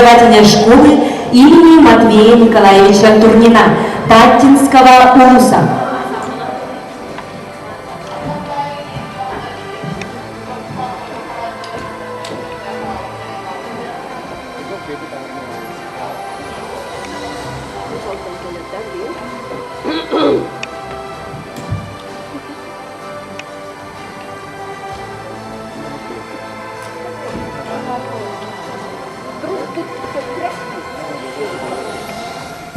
общеобразовательной школы имени Матвея Николаевича Турнина Таттинского улуса.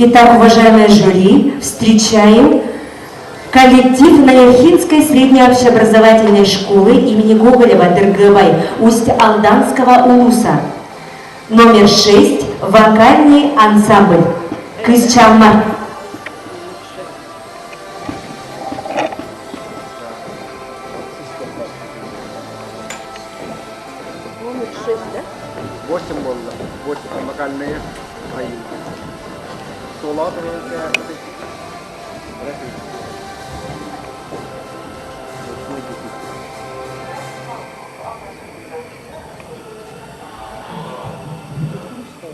Итак, уважаемое жюри, встречаем коллектив Наяхинской средней общеобразовательной школы имени Гоголева Дыргыбай Усть-Алданского улуса. Номер 6. Вокальный ансамбль. Кызчалмар. Номер 6, да? 8 буолла. 8 вокальные айылга. Соло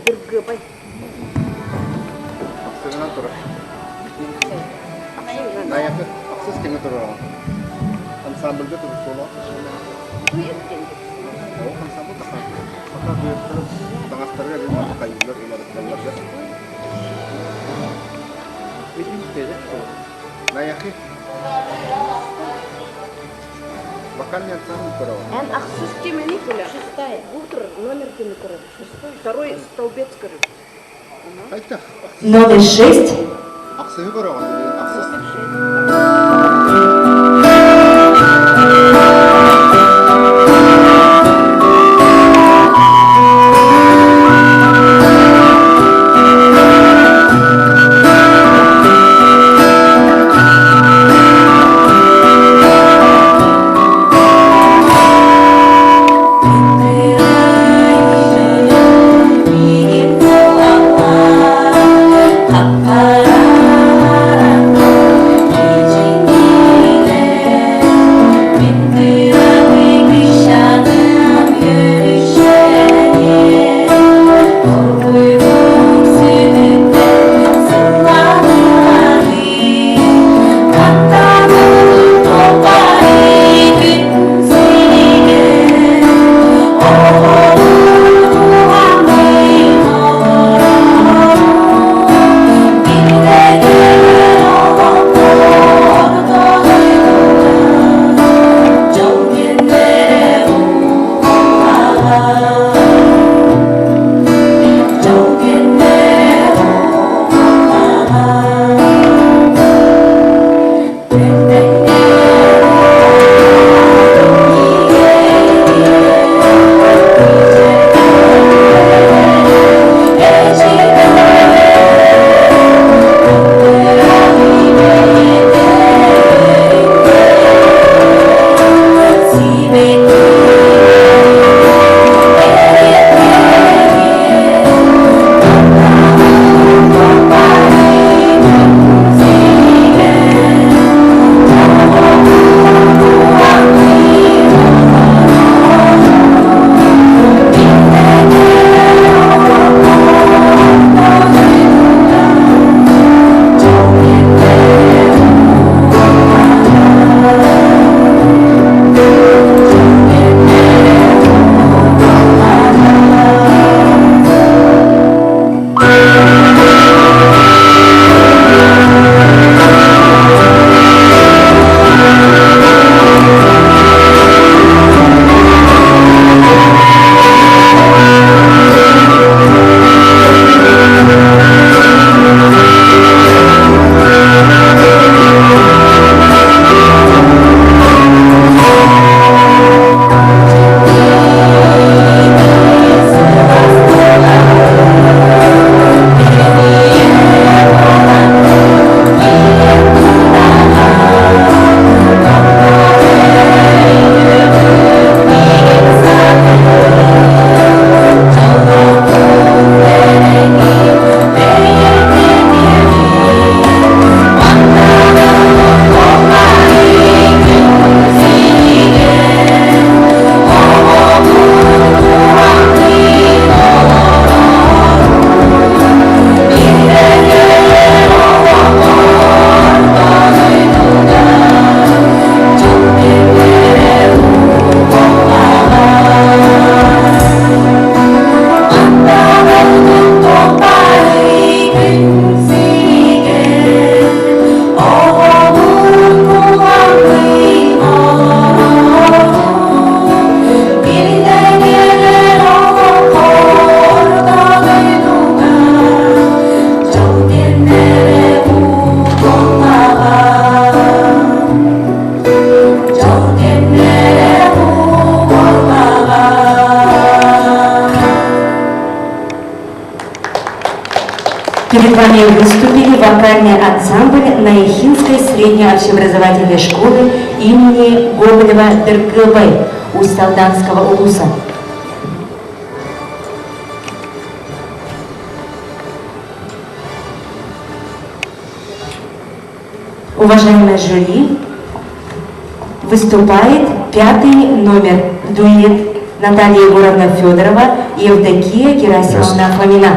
Дыргыбай. Ахсыгынан турар. Наякы ахсыс кеме турар. Ансамбльга турар соло. Ол ансамбль тахар. Пока дуэттар таҥастарга билмэ хайыылар уларытталлар да. Наяхи. Вокальный ансамбль көрөҕүн. Эн ахсыс кемени көрөр. Шестая. Бу турар номер кеми көрөр. Шестой. Второй столбец көрөр. Хайта. Номер 6. Ахсыһы көрөҕүн. Ахсыс. Перед вами выступили вокальный ансамбль Наихинской средней общеобразовательной школы имени Гоголева ДРГБ Усть-Алданского улуса. Уважаемое жюри, выступает пятый номер дуэт Наталья Егоровна Федорова и Евдокия Герасимовна Фомина.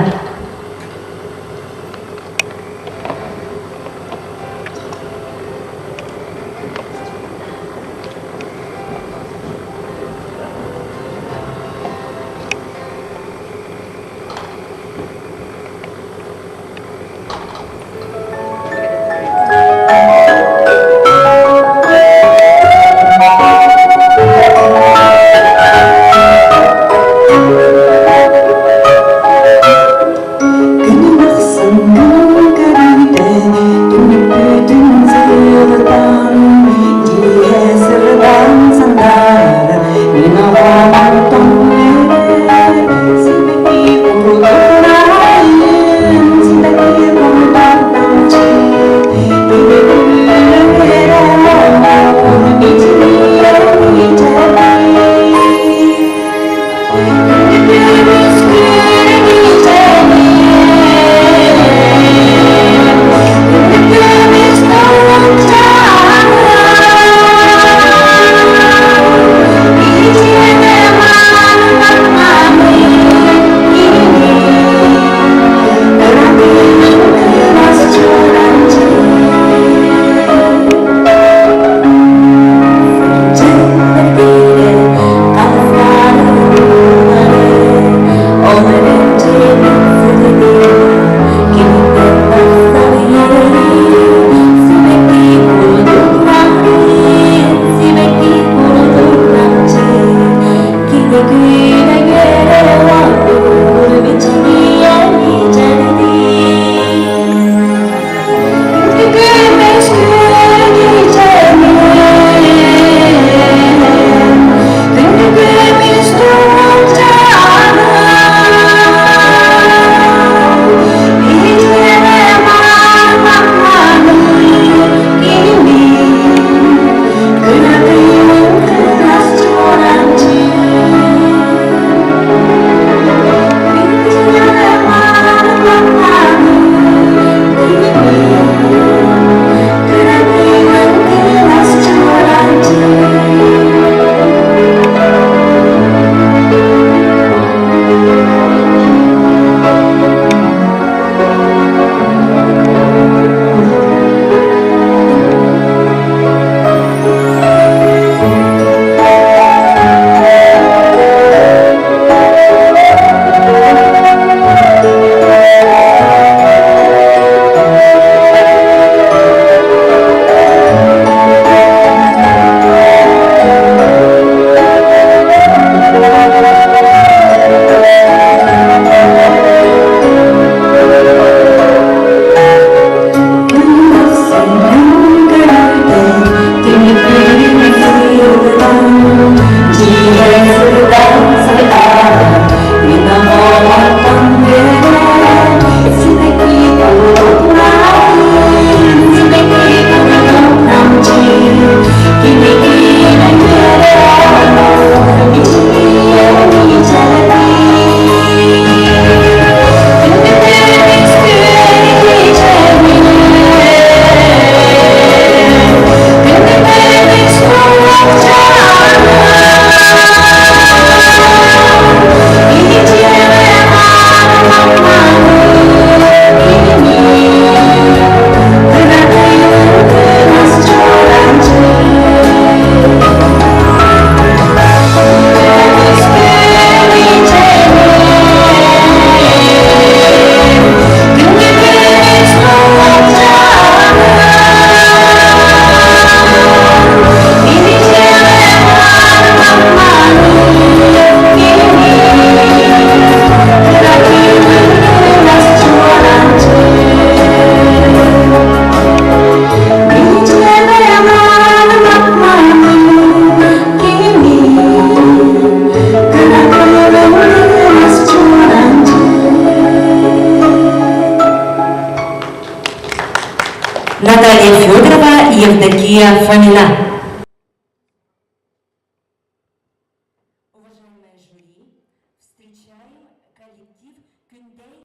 Евдокия Фомина. Уважаемое жюри, встречаем коллектив Күндей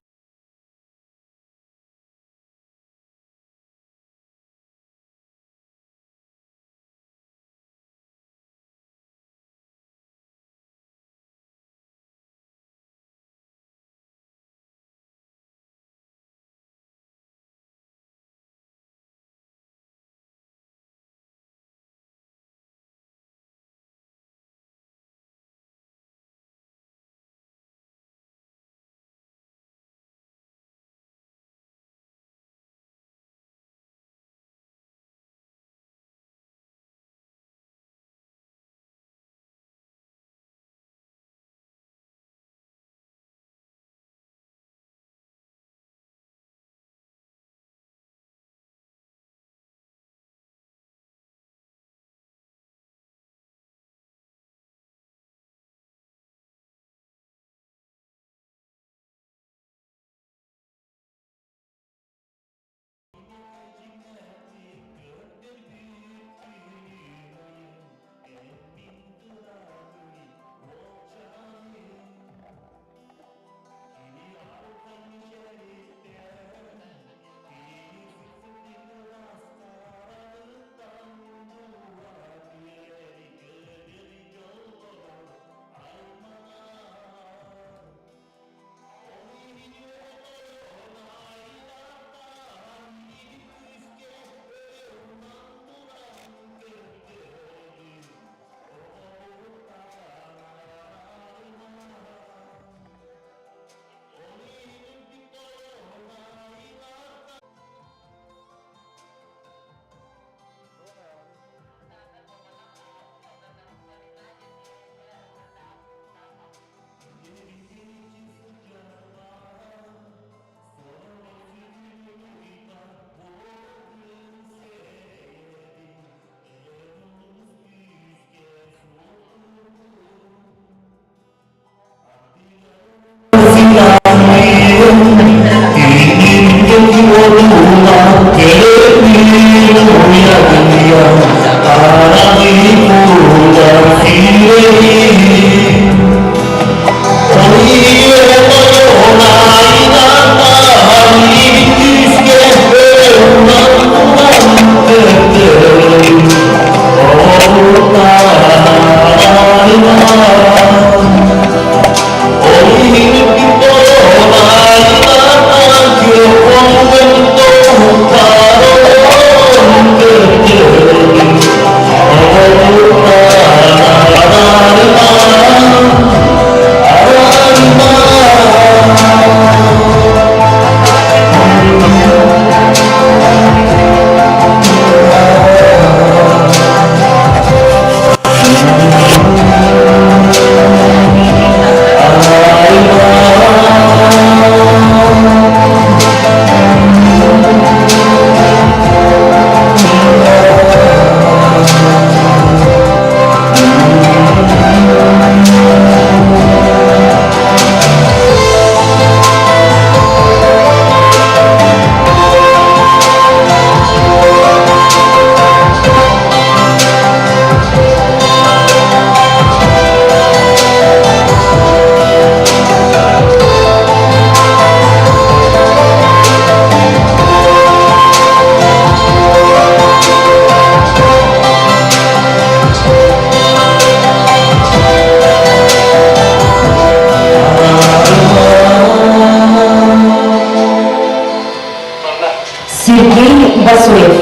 Сергей Басуев.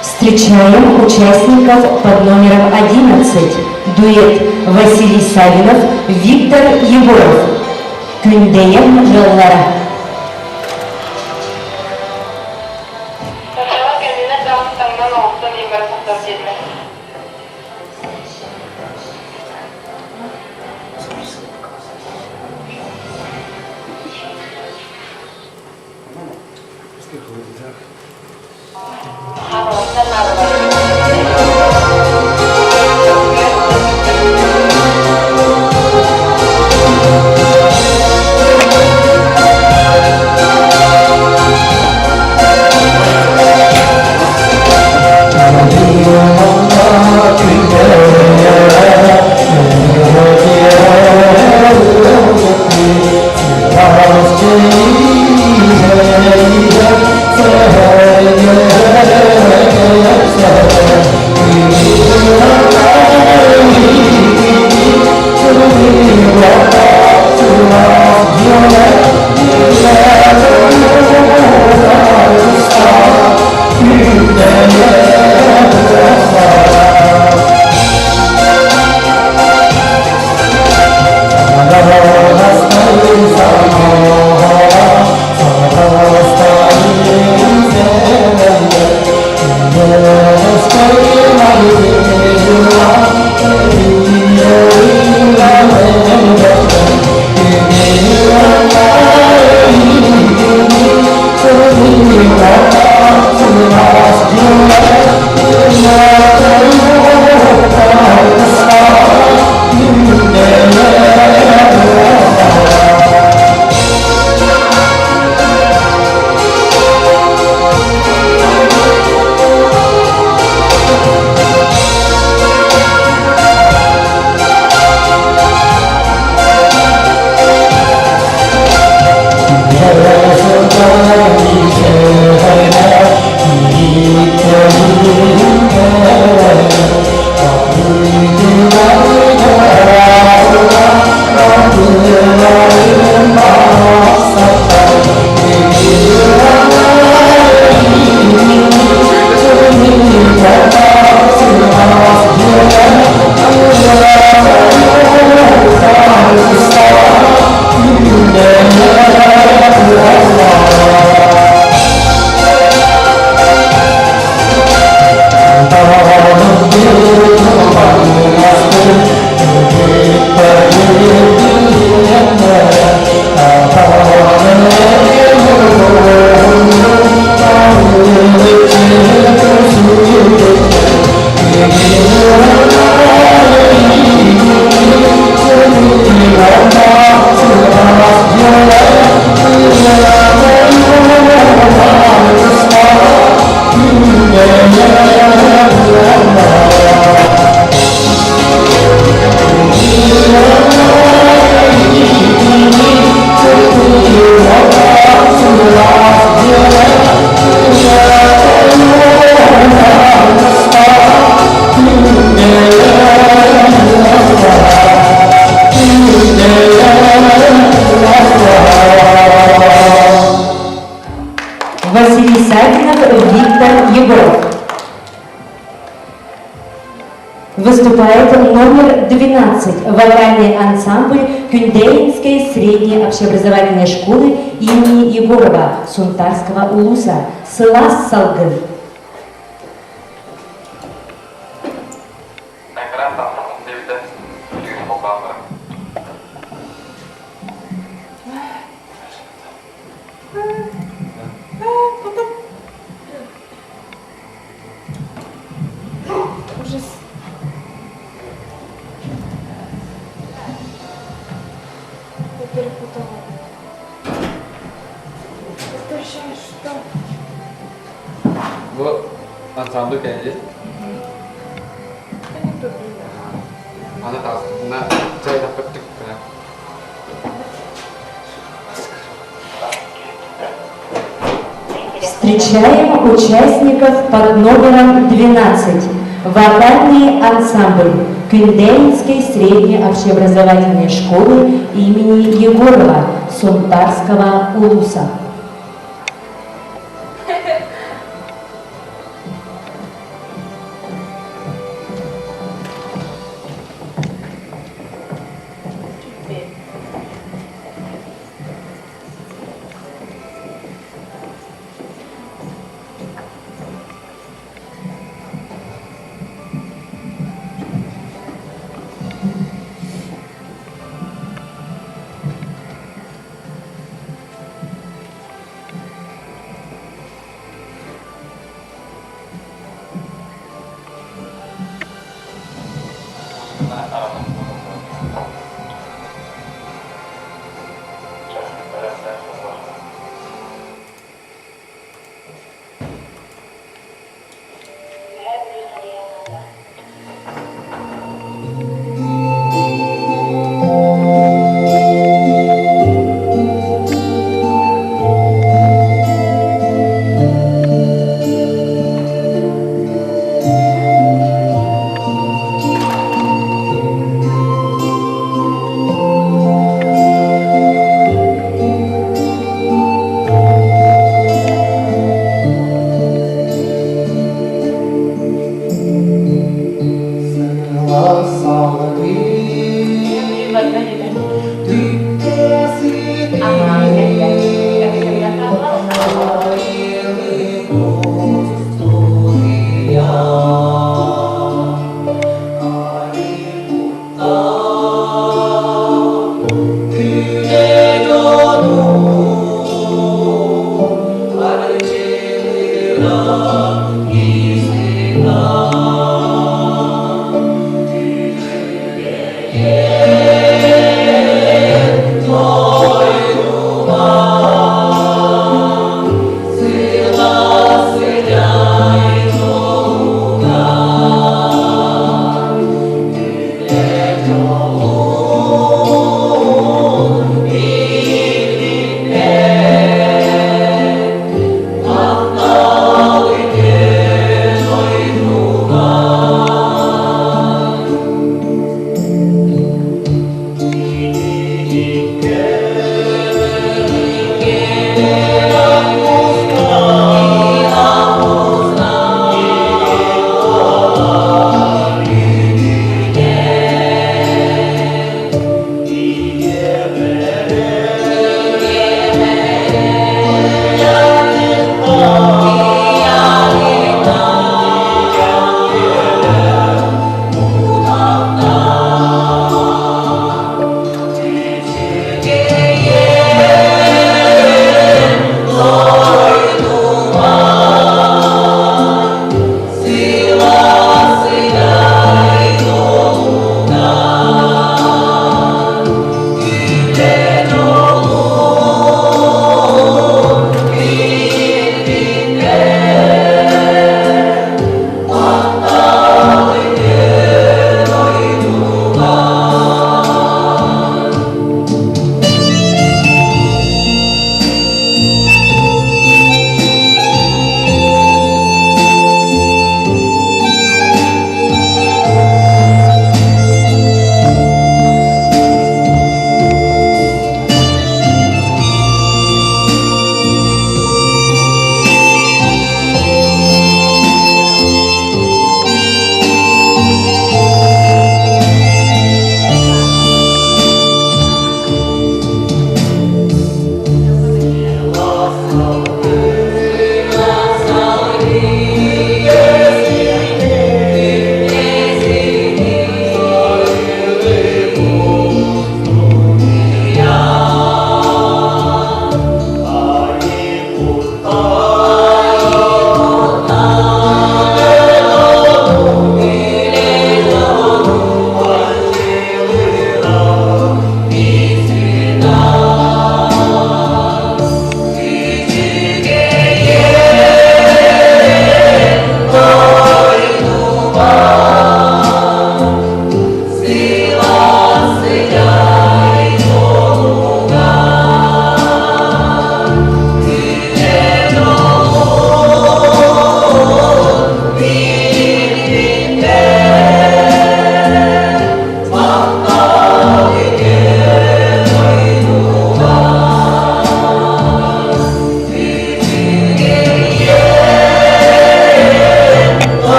Встречаем участников под номером 11. Дуэт Василий Савинов, Виктор Егоров. Күндэйэм ыаллара. Василий Савинов, Виктор Егоров. Выступает номер 12 вокальный ансамбль Кюндеинской средней общеобразовательной школы имени Егорова Сунтарского улуса Сылас Салгын. Ужас. Я перепутала. Это вообще что? Бу ансамбль кэлли. Аны таҕыстахпына чайдахпыт түкпүнэ. Встречаем участников под номером 12. Вокальный ансамбль Кюндеинской средней общеобразовательной школы имени Егорова Сунтарского улуса.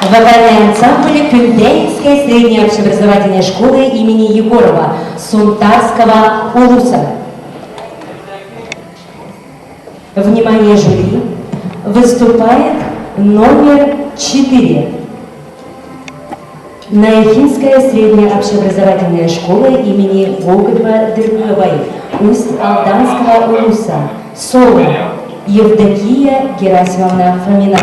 Вокальный ансамбль Кюнтейской средней общеобразовательной школы имени Егорова Сунтарского улуса. Внимание жюри! Выступает номер 4. Наихинская средняя общеобразовательная школа имени Гоголева-Дырковой Усть-Алданского улуса. Соло. Евдокия Герасимовна Фомина.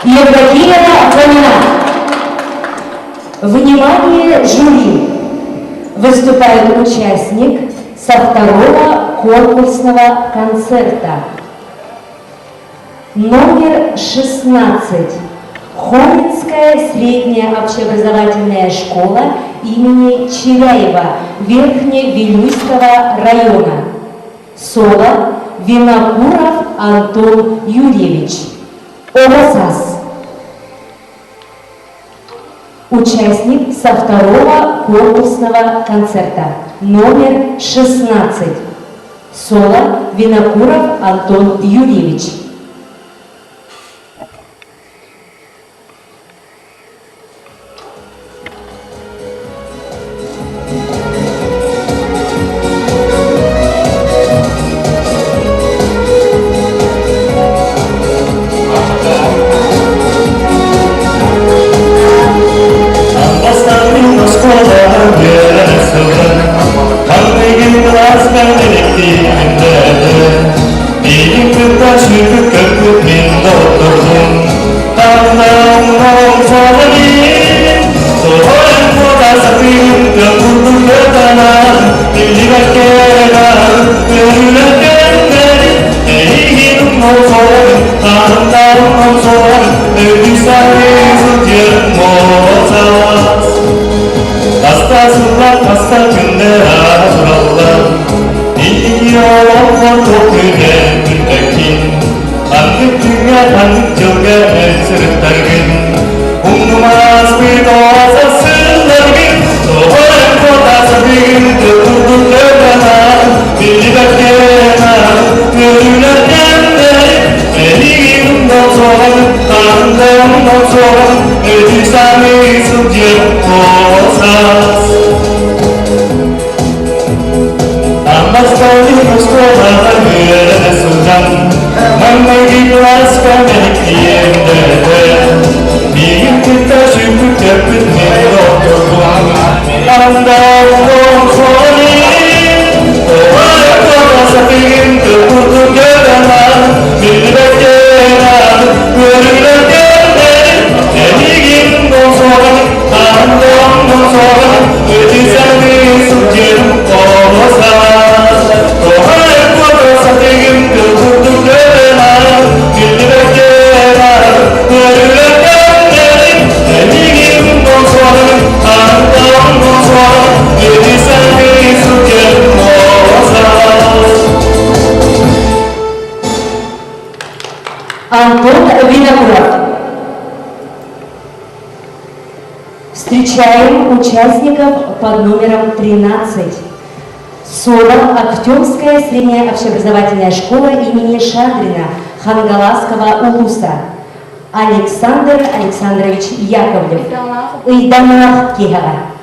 Евдокия Фомина. Внимание, жюри! Выступает участник со второго конкурсного концерта. Номер 16. Хоминская средняя общеобразовательная школа имени Чиряева Верхневилюйского района. Соло Винокуров Антон Юрьевич. Оросас. Участник со второго конкурсного концерта. Номер 16. Соло Винокуров Антон Юрьевич. Hasta hasta günler тураллар Инники олоххор көтүрэн күнтэкин Ханнык күҥҥэ ханнык дьылга эн сырыттаргын Умнумас бит оса сылларгын Тоҕо куотасыгын курдук көтөнөн Биллибэккэ көрүлэргэннэр Эйигин умносоҕун ханна умносоҕун Өтүү саныы сылдьар куосас Аммастан оскуолаҕа үөрэнэ сылдьан маҥнайгы кылааска мэниктиэндэрдэ миигин кытта сүппүт-көппүт мин доҕорбун анда Антон Винокуров. Встречаем участников под номером 13. Соло Актемская средняя общеобразовательная школа имени Шадрина Хангаласского улуса. Александр Александрович Яковлев. Ыйданах киһаҕа.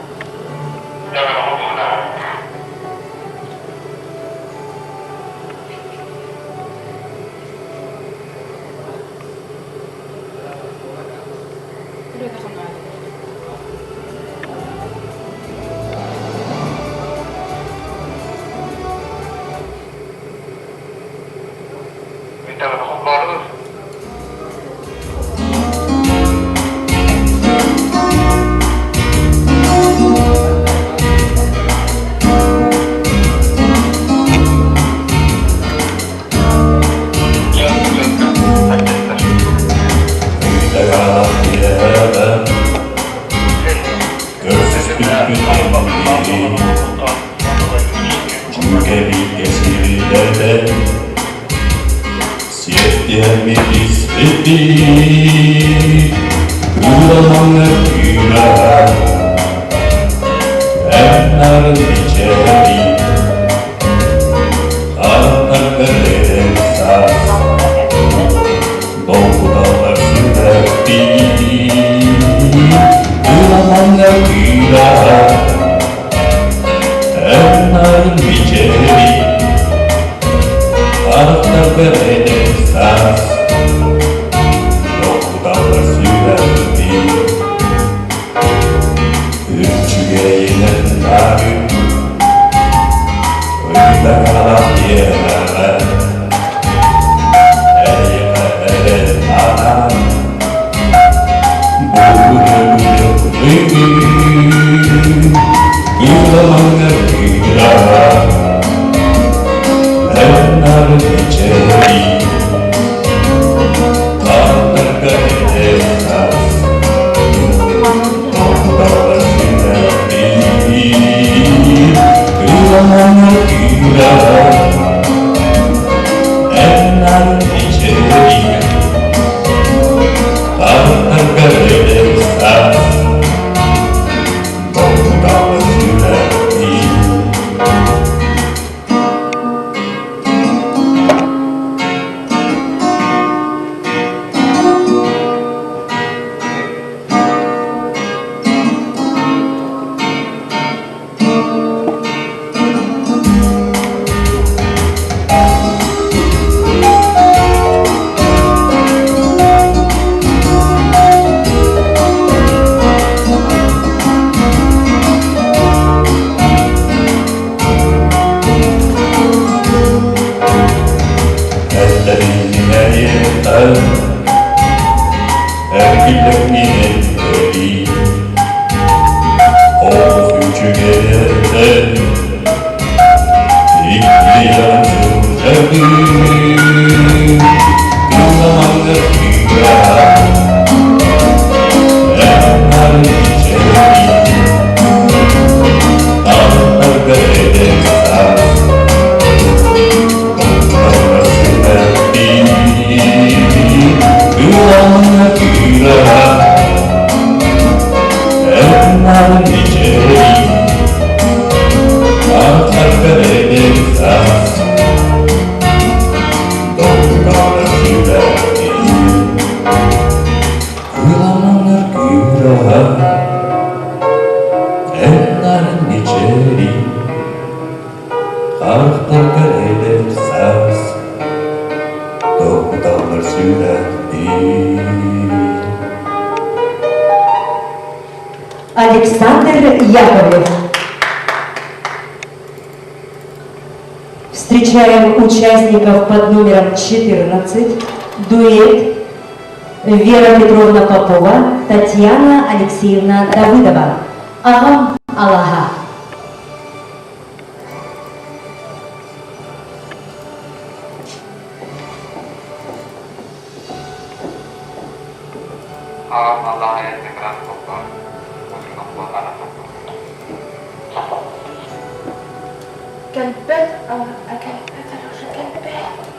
Харын мичээрин, Харахтаргар эдэр саас, Долгуталлар сүрэхпин. Александр Яковлев. Встречаем участников под номером 14. Дуэт Вера Петровна Попова, Татьяна Алексеевна Давыдова. Аҕам алаһа. Аҕам алаһа эрдэ кыраан Кэлбэт, кэлбэт, Алеша, кэлбэт.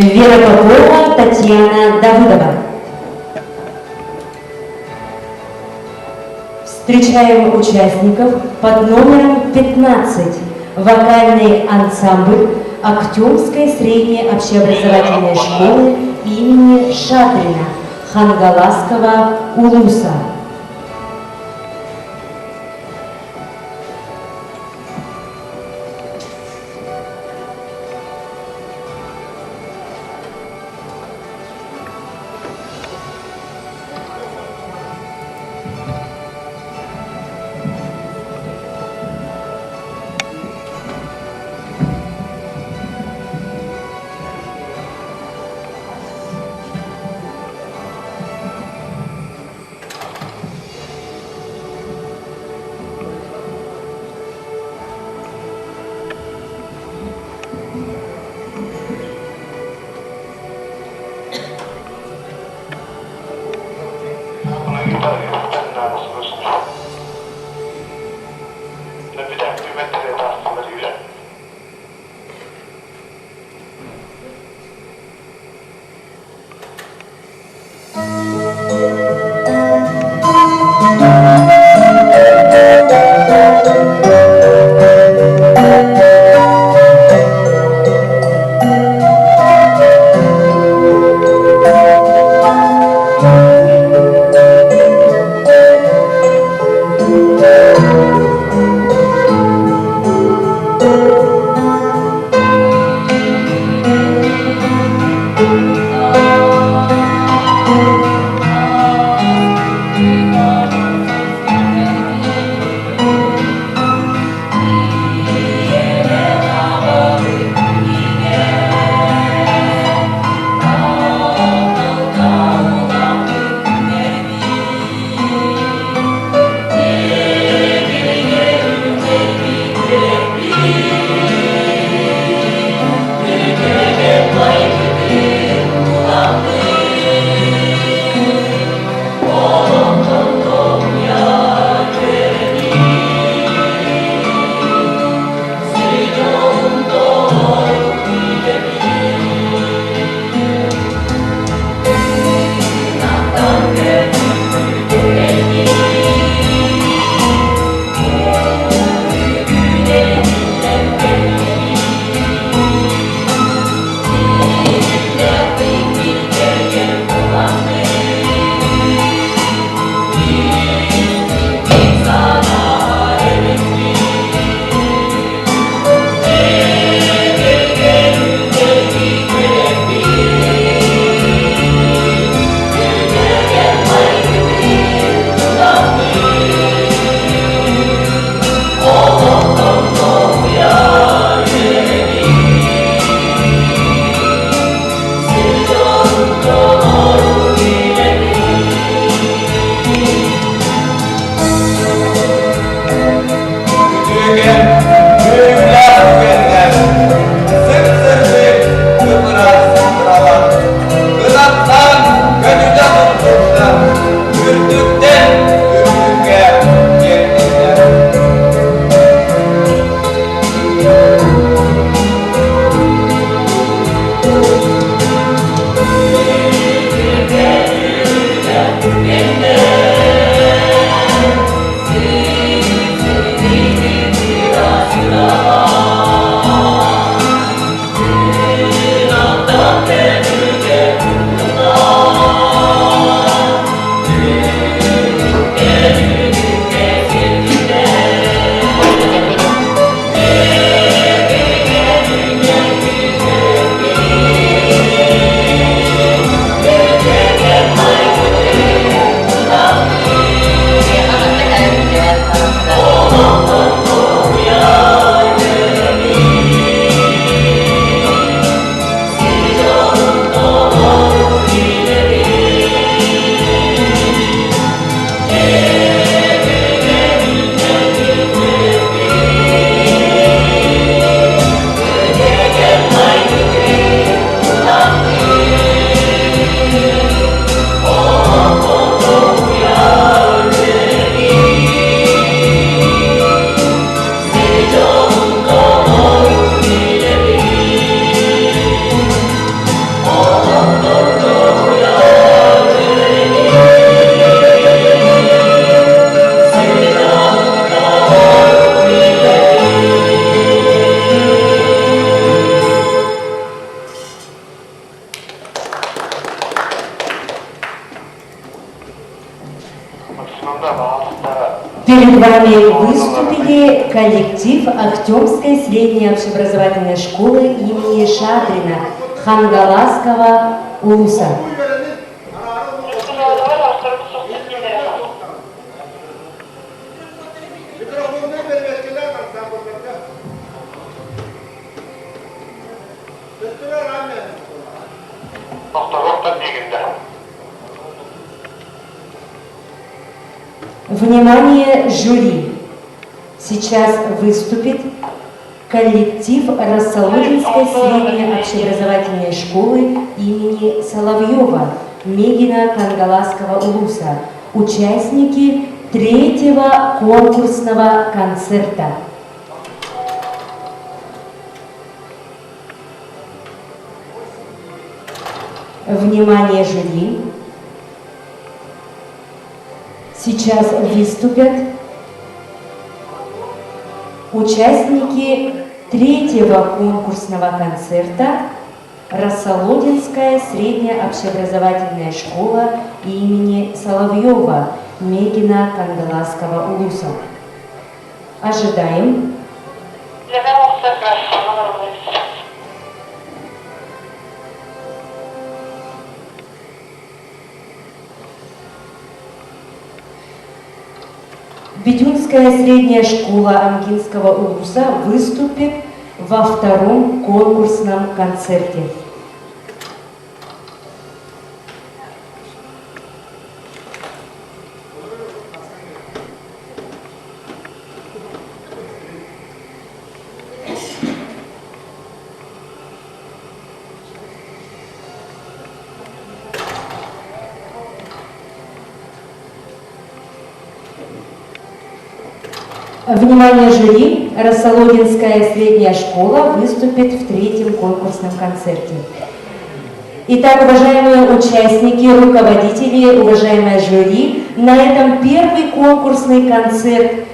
Вера Попова, Татьяна Давыдова. Встречаем участников под номером 15. Вокальный ансамбль Актемской средней общеобразовательной школы имени Шадрина Хангаласского Улуса. Коллектив Ахтемской средней общеобразовательной школы имени Шадрина Хангаласского улуса. Внимание, жюри! Сейчас выступит коллектив Рассолодинской средней общеобразовательной школы имени Соловьева Мегина Кангаласского улуса, участники третьего конкурсного концерта. Внимание, жюри! Сейчас выступят участники третьего конкурсного концерта Рассолодинская средняя общеобразовательная школа имени Соловьева Мегина Кангаласского улуса. Ожидаем. Бедюнская средняя школа Амгинского улуса выступит во втором конкурсном концерте. Внимание жюри! Рассолодинская средняя школа выступит в третьем конкурсном концерте. Итак, уважаемые участники, руководители, уважаемое жюри, на этом первый конкурсный концерт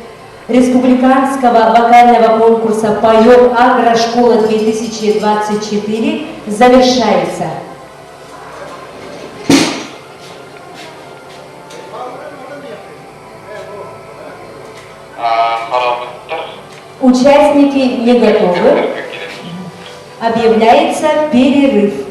республиканского вокального конкурса «Поет Агрошкола-2024» завершается. Участники не готовы. Объявляется перерыв.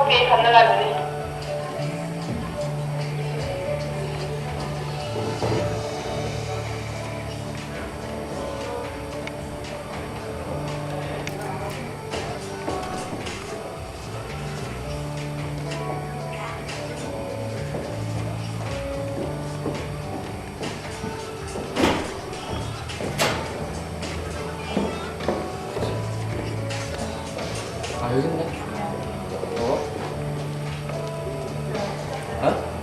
Окей, ханна баарбыный? 아 여기 있네. 어? 어?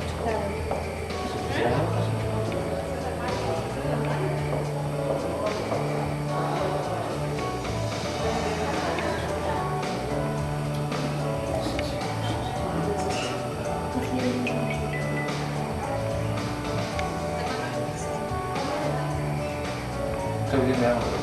저 여기 있네요.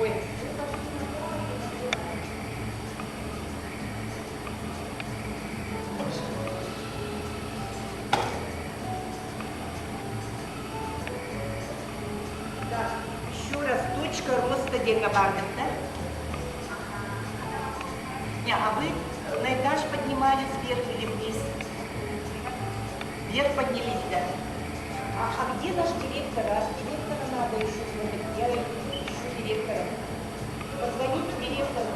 Так, еще раз, точка роста диэҥҥэ бардык, да? Не, а вы на этаж поднимались вверх или вниз? Вверх поднялись, да? А, а где наш директор? А директора надо еще смотреть. Я ищу директора. Позвоните директору.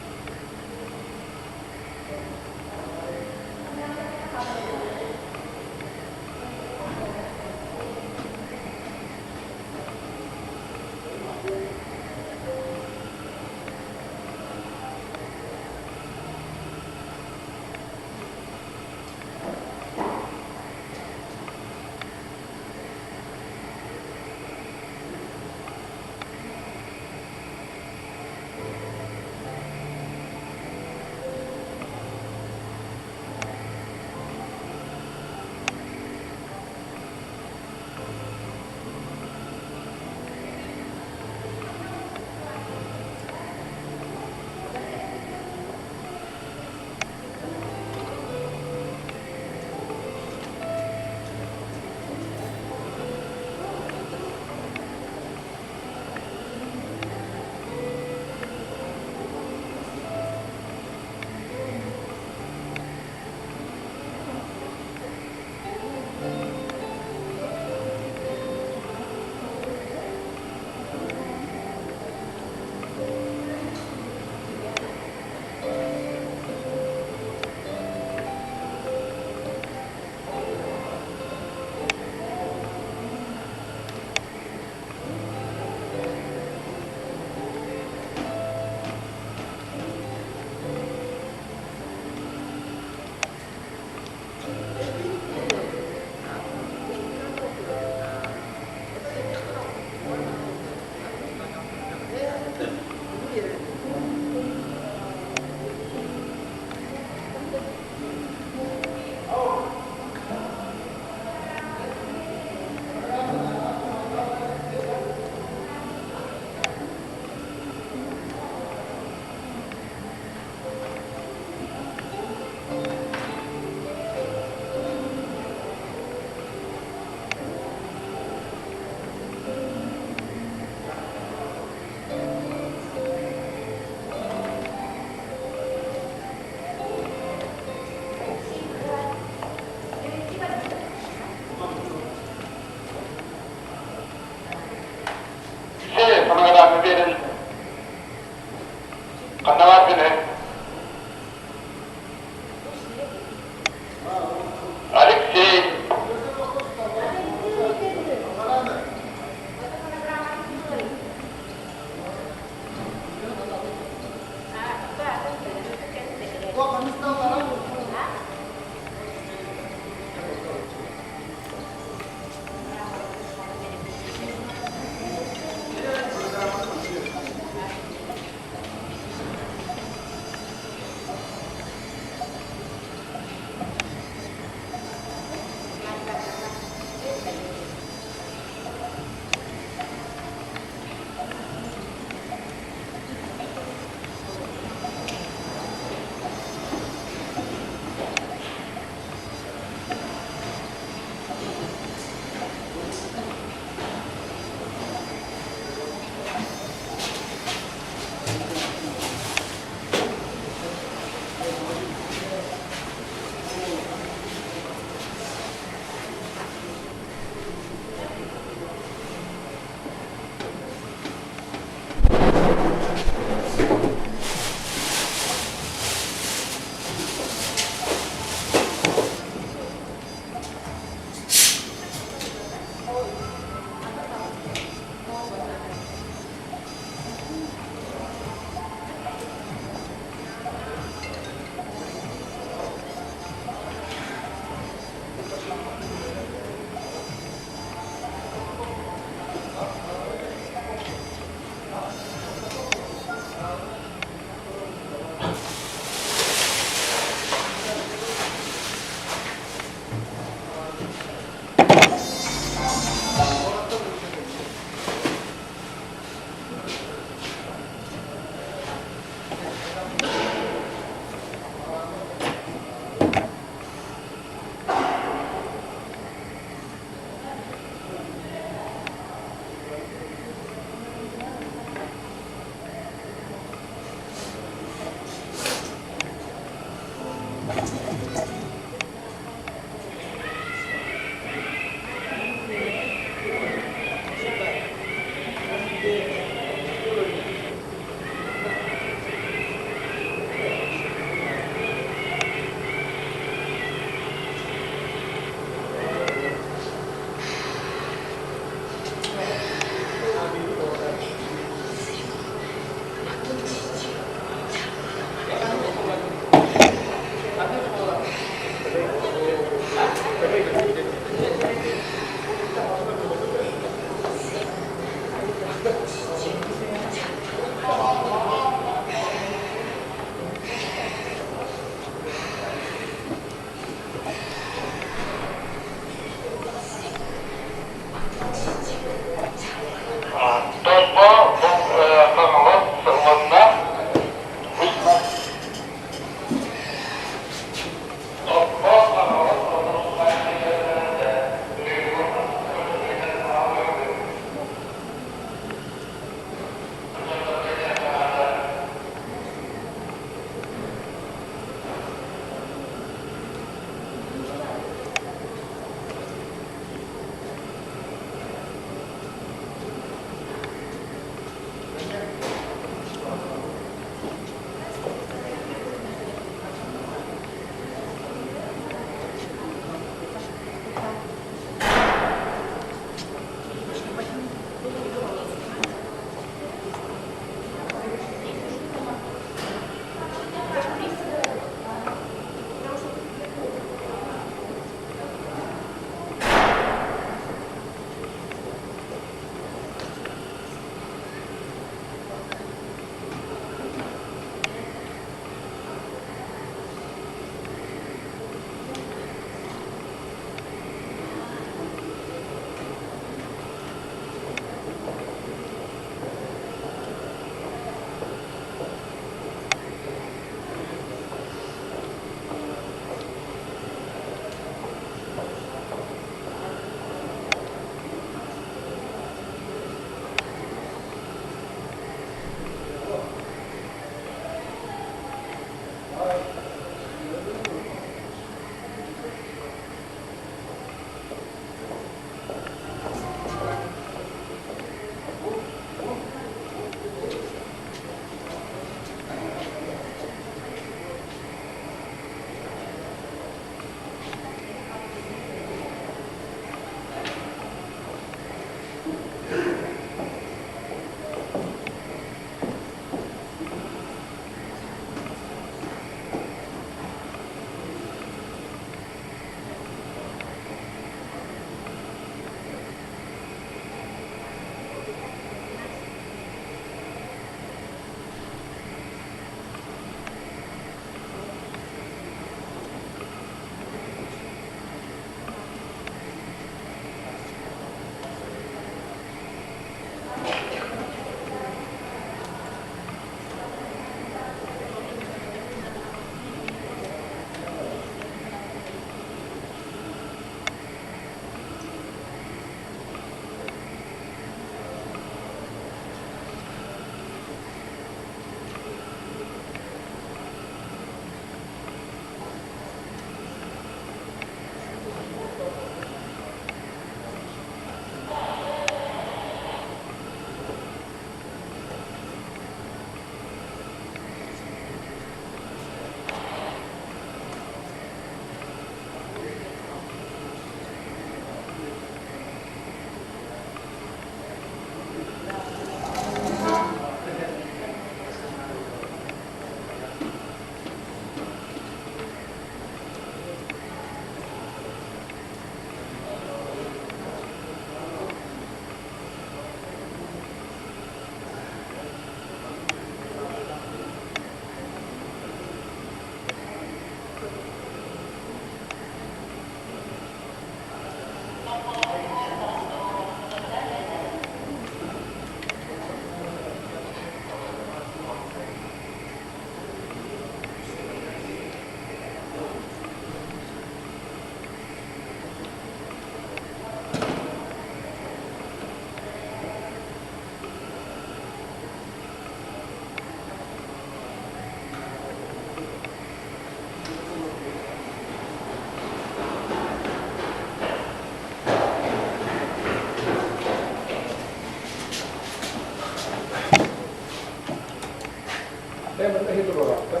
Hemen ehil olarak da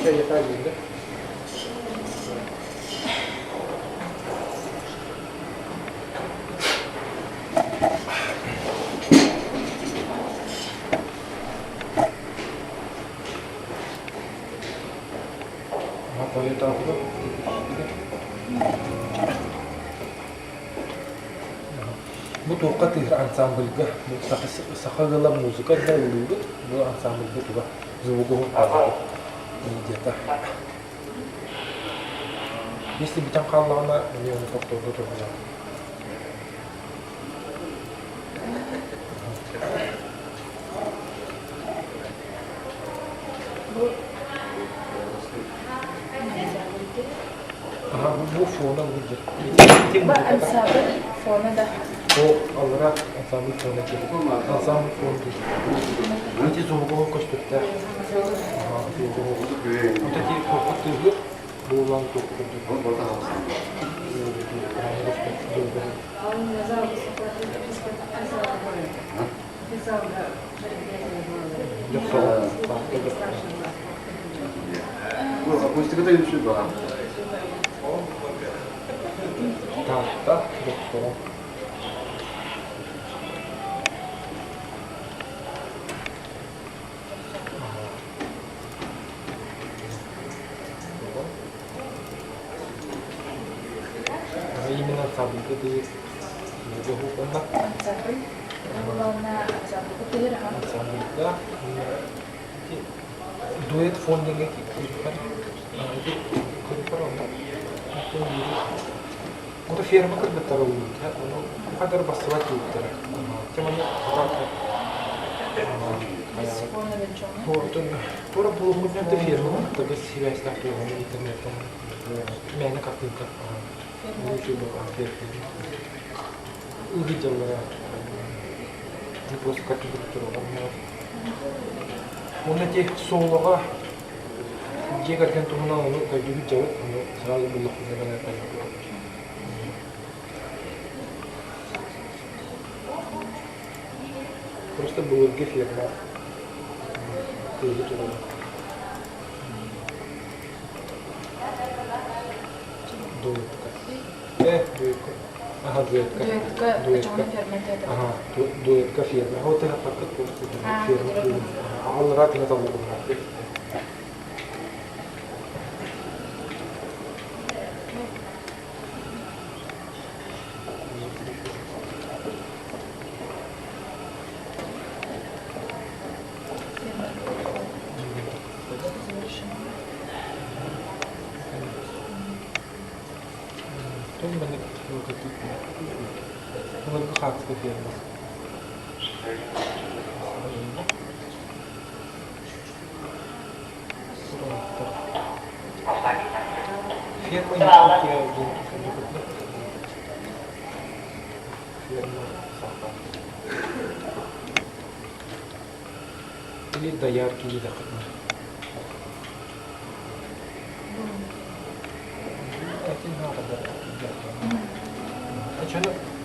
şey yeter girdi. Бу туохха тыһыр ансамбльга бу саха ыала музыка да ыллыыбыт бу ансамбльга туга звугу где-то если бүтэн хааллаҕына эмиэ ону тохтоото турбута Бу фона будет. Бу ансамбль фона да. Бу аллара ансамбль фона диэн. Ансамбль фон диэн. Ити звуковой көстүктэр. Вот эти тыһы булан Акустиката үчүгэй баҕар. Таатта дохсоҕо. Именно ансамбльга диир Ансамбль. Ансамбльга дуэт фон диэҥҥэ киирбэт. Ото ферма кыргыттара улуутэ, ону кухадар бассыбат диэбиттэрэ. Теманы Тура булуммутунан ферма тагыс сибээстээх туоҕун интернеттэн мээнэ картинка Ыгыдьаллара просто картинка туруорар. Уонна ити солоҕа дьиэ кэргэн туһунан ону көрдүүбүт дьабыт, ону сразу буллахпытына гына Просто былыргы ферма тыаһы турара. Дуетка. Э, дуетка. Аха, дуэтка. Дуэтка Дуэтка. очоҕуна ферма театр. Аха, дуэтка ферма. Вот это пакет ферма. Аллара тына таллыбыта. Былыргы хаартыска ферма. Ферма Якутия диэн Ферма Саха. Или доярки диэтэххитинэ.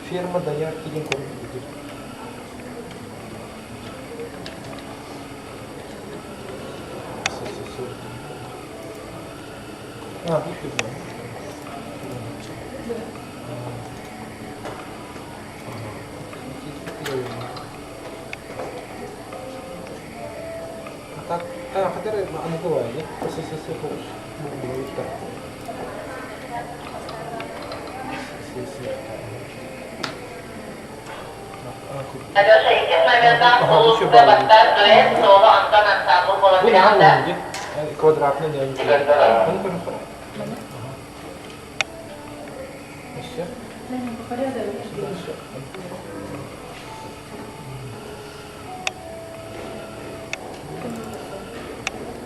Ферма доярки диэн көрүҥ А, бу ферма. А так, а, хотя аны бывает, СССР Алеша, иккис номердаах улууска бастаан дуэт соло Антон ансаамбыл буолан күрэхтэ. Квадратный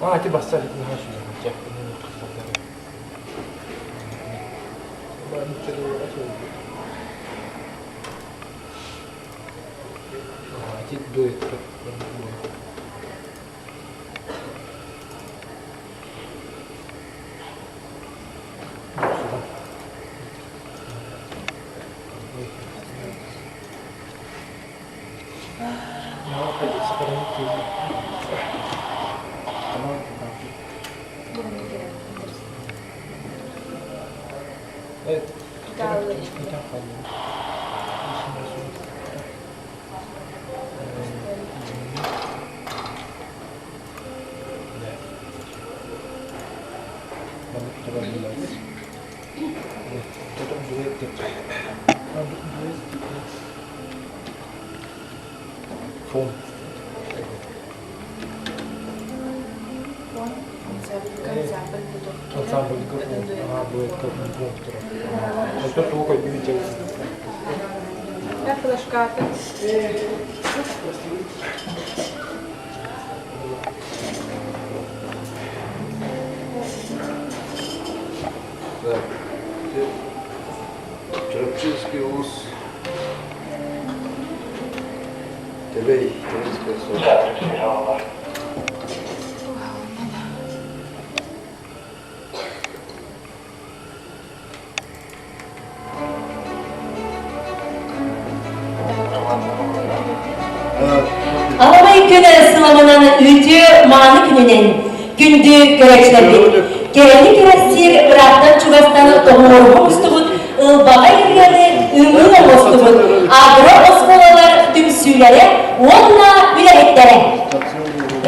А, ти бассар Фон. Фон ансамбль Ансамбль Это только Я флешкарта. Да. Чурапчинский улус. Тебей, Тебейская соль. Аламай күн сыламынан үтүө мааны күнүнэн күндү көрөөчүлэрбит. Кэрэни кэрэхсиир ыраахтан чугастан тоҕуоруһа мустубут ылбаҕай ырыаны ымыы оҥостубут агро оскуолалар түмсүүлэрэ уонна үлэһиттэрэ.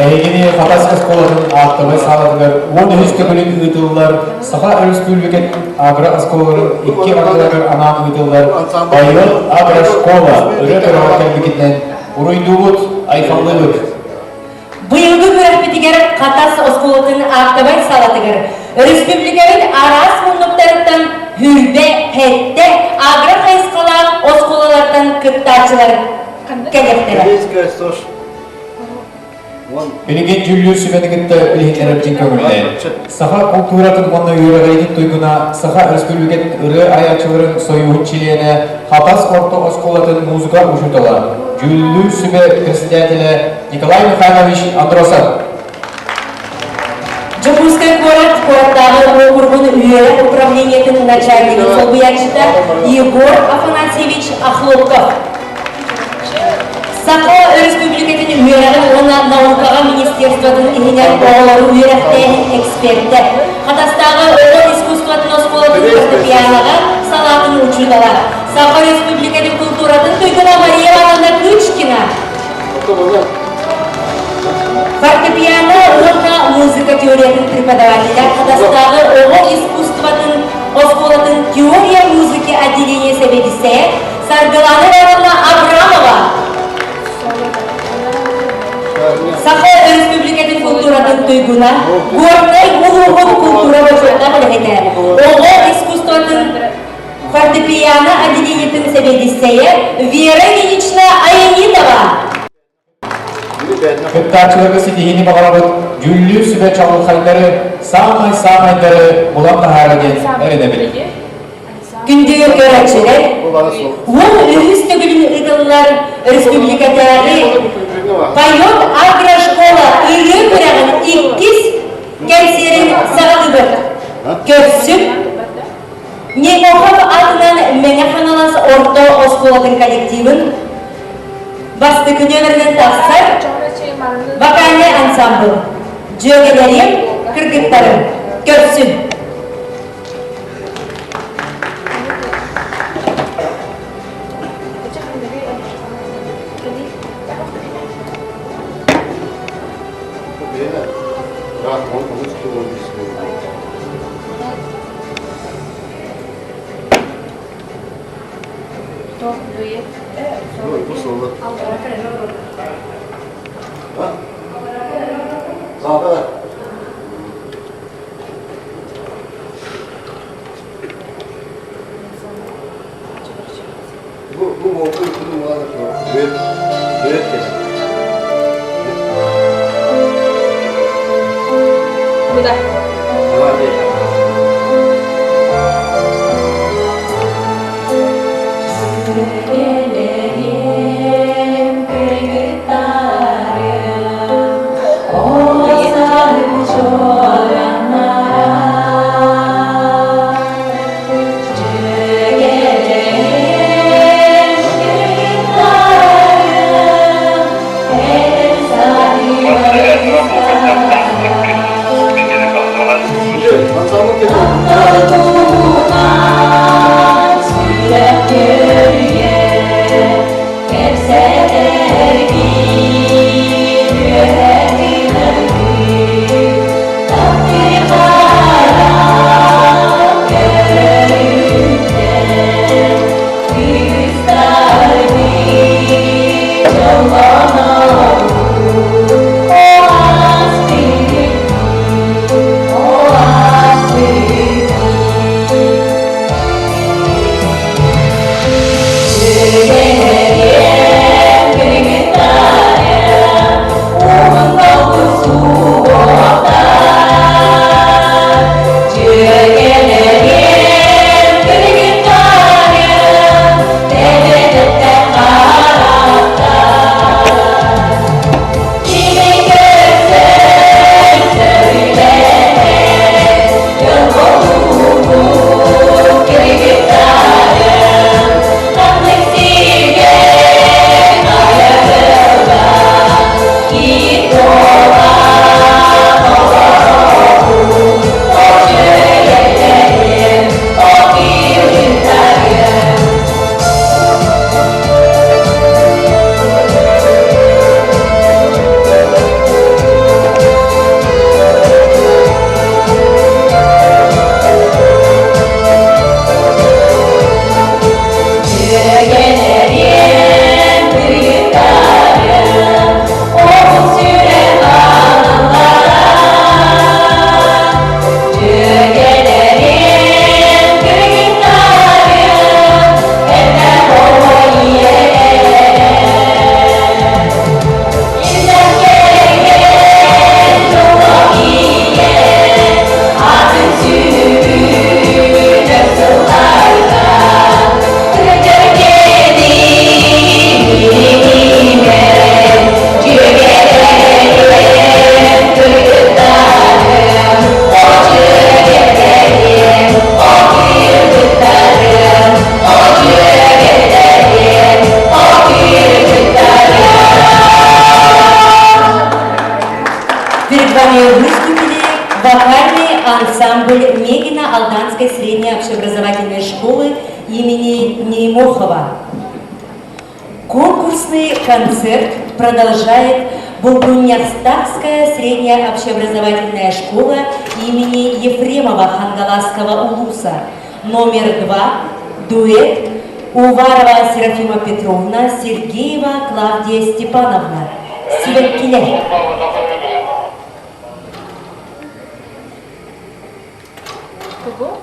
Эһигини Хатас оскуолатын ааттабай саалатыгар 13 төгүлүн ыытыллар Саха Өрөспүүбүлүкэтин агро-оскуолаларын икки ардыларыгар анаан ыытыллар Байыл агрошкола өрө көрөҕө кэлбикитинэн уруйдуубут, айхаллыыбыт! Быйылгы күрэхпитигэр Хатас оскуолатын аактабай саалатыгар өрөспүүбүлүкэбит араас муннуктарыттан хүрбэ, хэттэ агро хайысхалаах оскуолалартан кыттааччылар кэлиэхтэрэ. Билигин дьүүллүүр сүбэни кытта билиһиннэрэрбитин көҥүллээн, саха култууратын уонна үөрэҕириитин туйгуна, Саха Өрөспүүбүлүкэтин ырыа айааччыларын сойууһун чилиэнэ, Хатас орто оскуолатын музыка учуутала, дьүүллүүр сүбэ председателэ Николай Михайлович Андросов. Дьокуускай куорат куораттааҕы уокуругун үөрэх управлениетын начальнигын солбуйааччыта Егор Афанасьевич Охлопков. Саха Өрөспүүбүлүкэтин үөрэҕин уонна наукаҕа министерствотын иһинэн оҕолору үөрэхтээһин экспердэ, Хатастааҕы оҕо искусствотын оскуолатын фортепианоҕа салаатын учуутала, Саха Республикатын култууратын туйгуна Мария Ивановна Кычкина. Фортепиано уонна музыка теориятын преподавателя Хатастааҕы оҕо искусствотын оскуолатын теория музыки отделение сэбиэдиссэйэ Саргылана Ивановна Абрамова. Саха Өрөспүүбүлүкэтин култууратын туйгуна, Горнай улууһун култуура бочуоттаах үлэһитэ, оҕо искусствотын фортепиано отделениетын сэбиэдиссэйэ Вера Ильинична Аянитова. Кыттааччыларга ситиһиини баҕарабыт, дьүүллүүр сүбэ чаҕылхайдары, саамай-саамайдары булан таһаара диэн эрэнэбит. Күндү көрөөччүлэр, 13 төгүлүн ыытыллар өрөспүүбүлүкэтээҕи «Поет агрошкола» ырыа күрэҕин иккис кэнсиэрин саҕалыыбыт. Көрсүм Немохов аатынан Мэҥэ Хаҥалас орто оскуолатын коллективын бастакы нүөмэринэн тахсар вокальнай ансамбл «Дьүөгэлэрим, кыргыттарым, көрсүм!» Перед вами выступили вокальный ансамбль Мегина Алданской средней общеобразовательной школы имени Неймохова. Конкурсный концерт продолжает Булгуньяхстахская средняя общеобразовательная школа имени Ефремова Хангаласского улуса. Номер 2. Дуэт Уварова Серафима Петровна, Сергеева Клавдия Степановна. Сибэккилэр. Кого?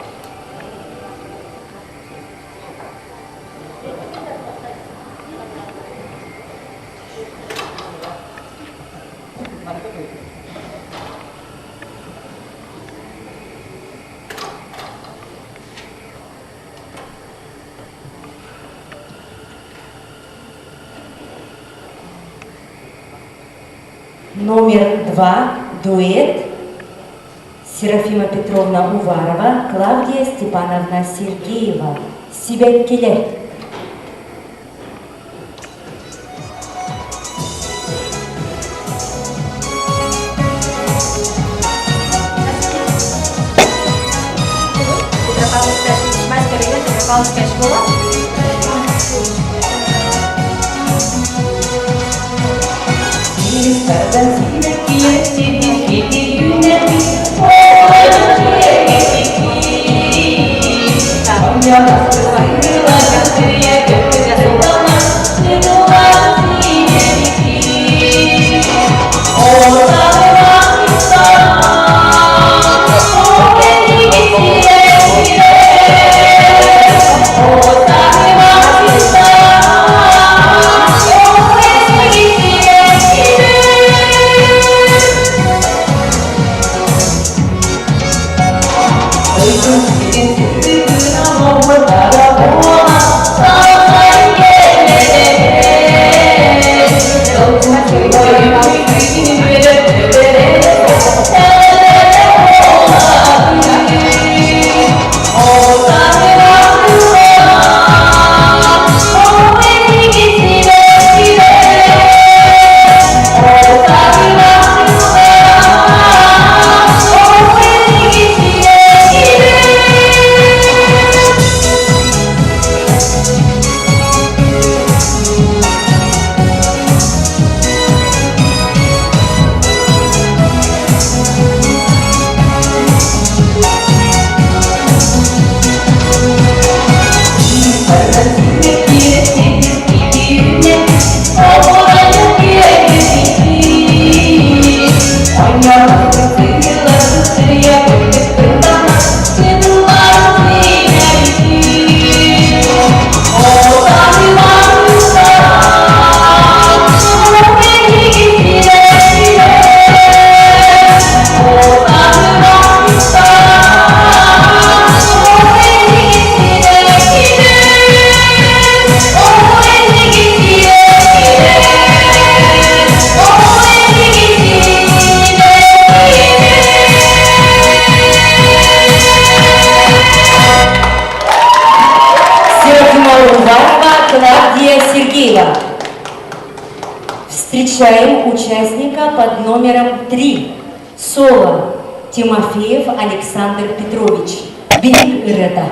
Номер 2. Дуэт Серафима Петровна Уварова, Клавдия Степановна Сергеева. Сибэккилэр. Петропавловская, Чишмайский район, Петропавловская школа. Серафима Уварова, Клавдия Сергеева. Встречаем участника под номером 3. Соло. Тимофеев Александр Петрович. Билик ырыата.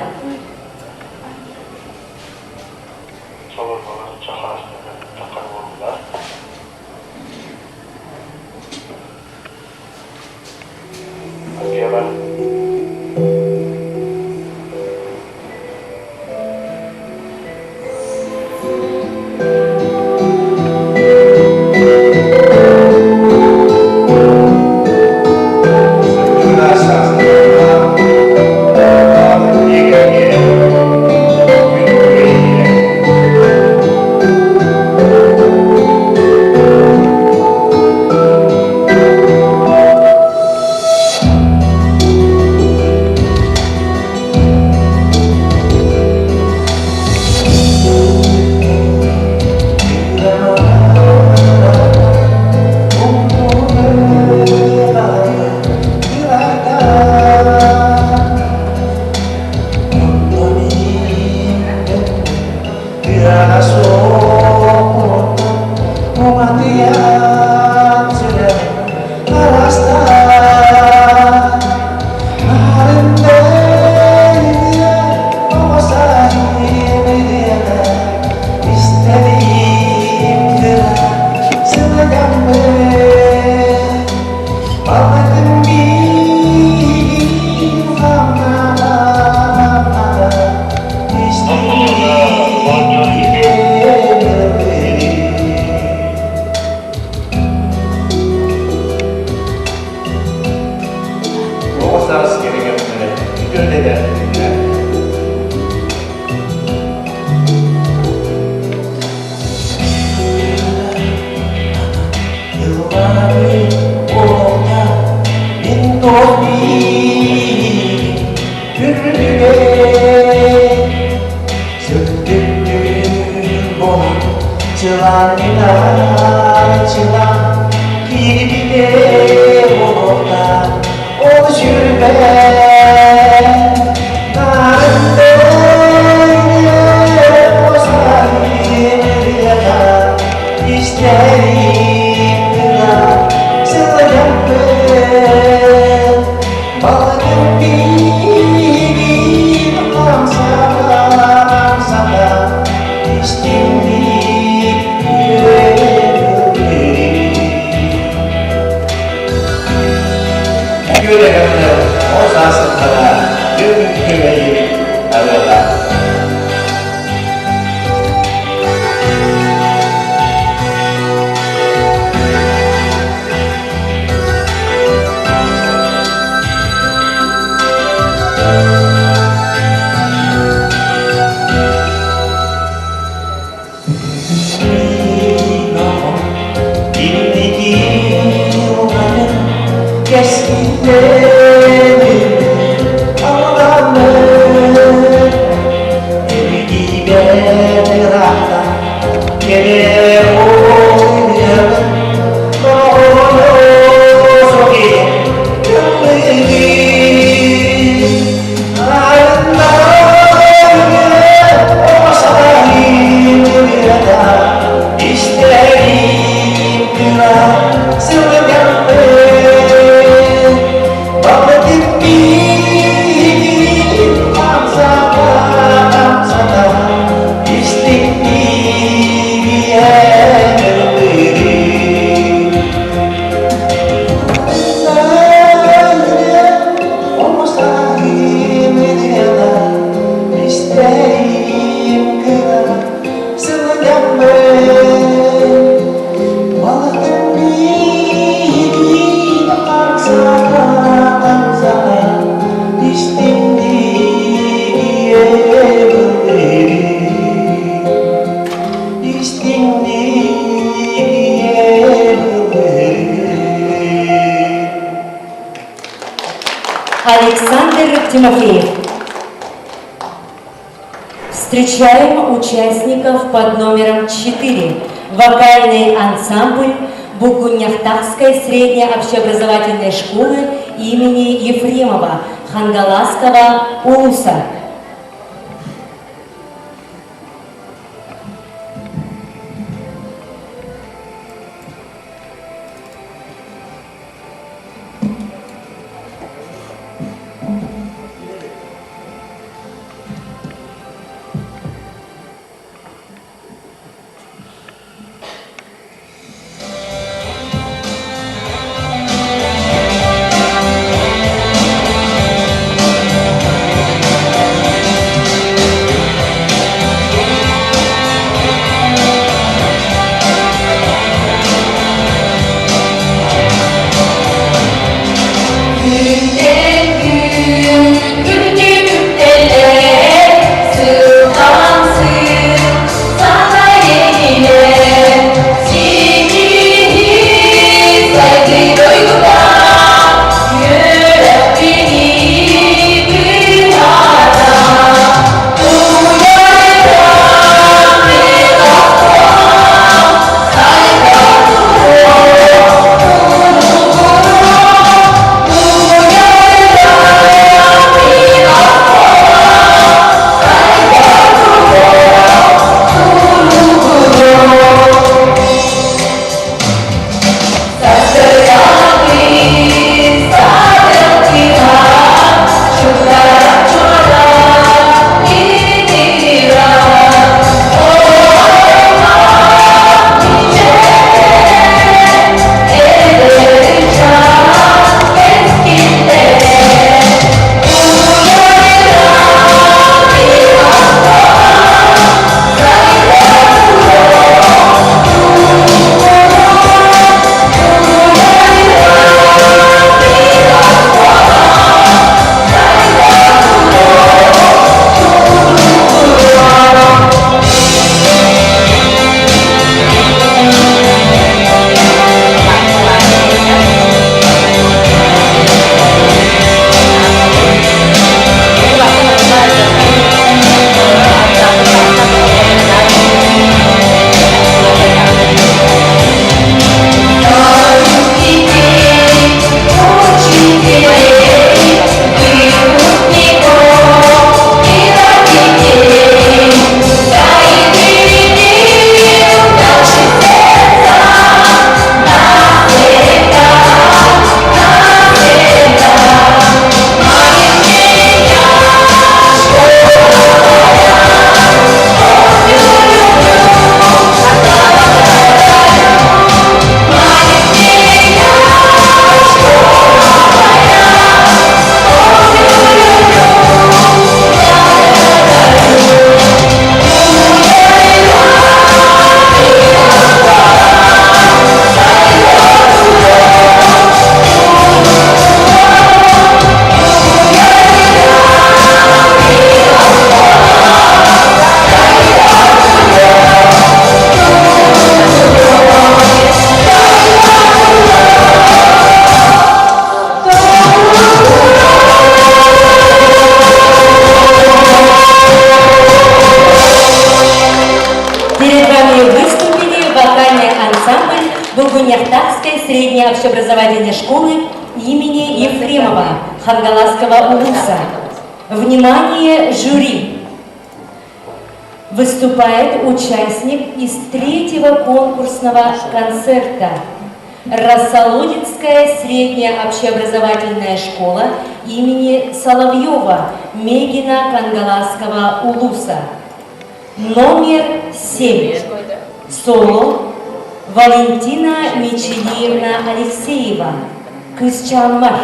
буолан чылаан чылаан киирбитэ буолуохтаах ол сүрбэт Үөрэхэмнэр ол саастарга күн-күбэйи арыаллаах. Александр Тимофеев. Встречаем участников под номером 4. Вокальный ансамбль Бугуняхтахской средней общеобразовательной школы имени Ефремова Хангаласского УЛУСа. Булгуньяхтахской средней общеобразовательной школы имени Ефремова Хангаласского улуса. Внимание, жюри! Выступает участник из третьего конкурсного концерта Рассолодинская средняя общеобразовательная школа имени Соловьева Мегина Кангаласского улуса. Номер 7. Соло Валентина Мичелиевна Алексеева. Кысчанмар.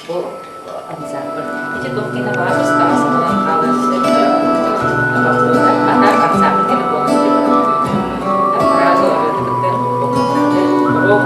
Бу ансамбль. Ити туох киһи баар ыстаас буолан хаалар ата ансамбль кини полностью аппараты ырыаты кытта урок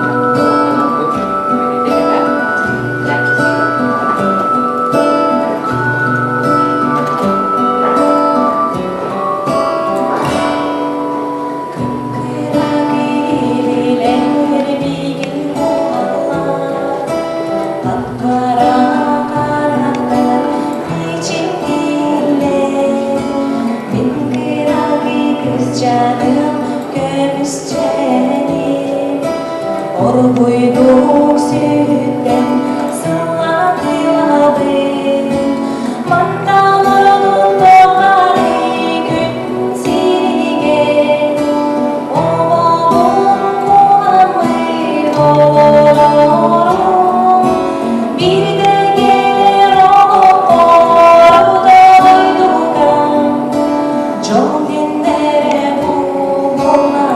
Оргуйдук сүттэн сыллатыылабын Мантан ордун тухары күн сиригэр Оҕобун куһаммын олорорум Биирдэ кэлэр олоххор дойдуга Дьол диэннэрэ буоллаҕа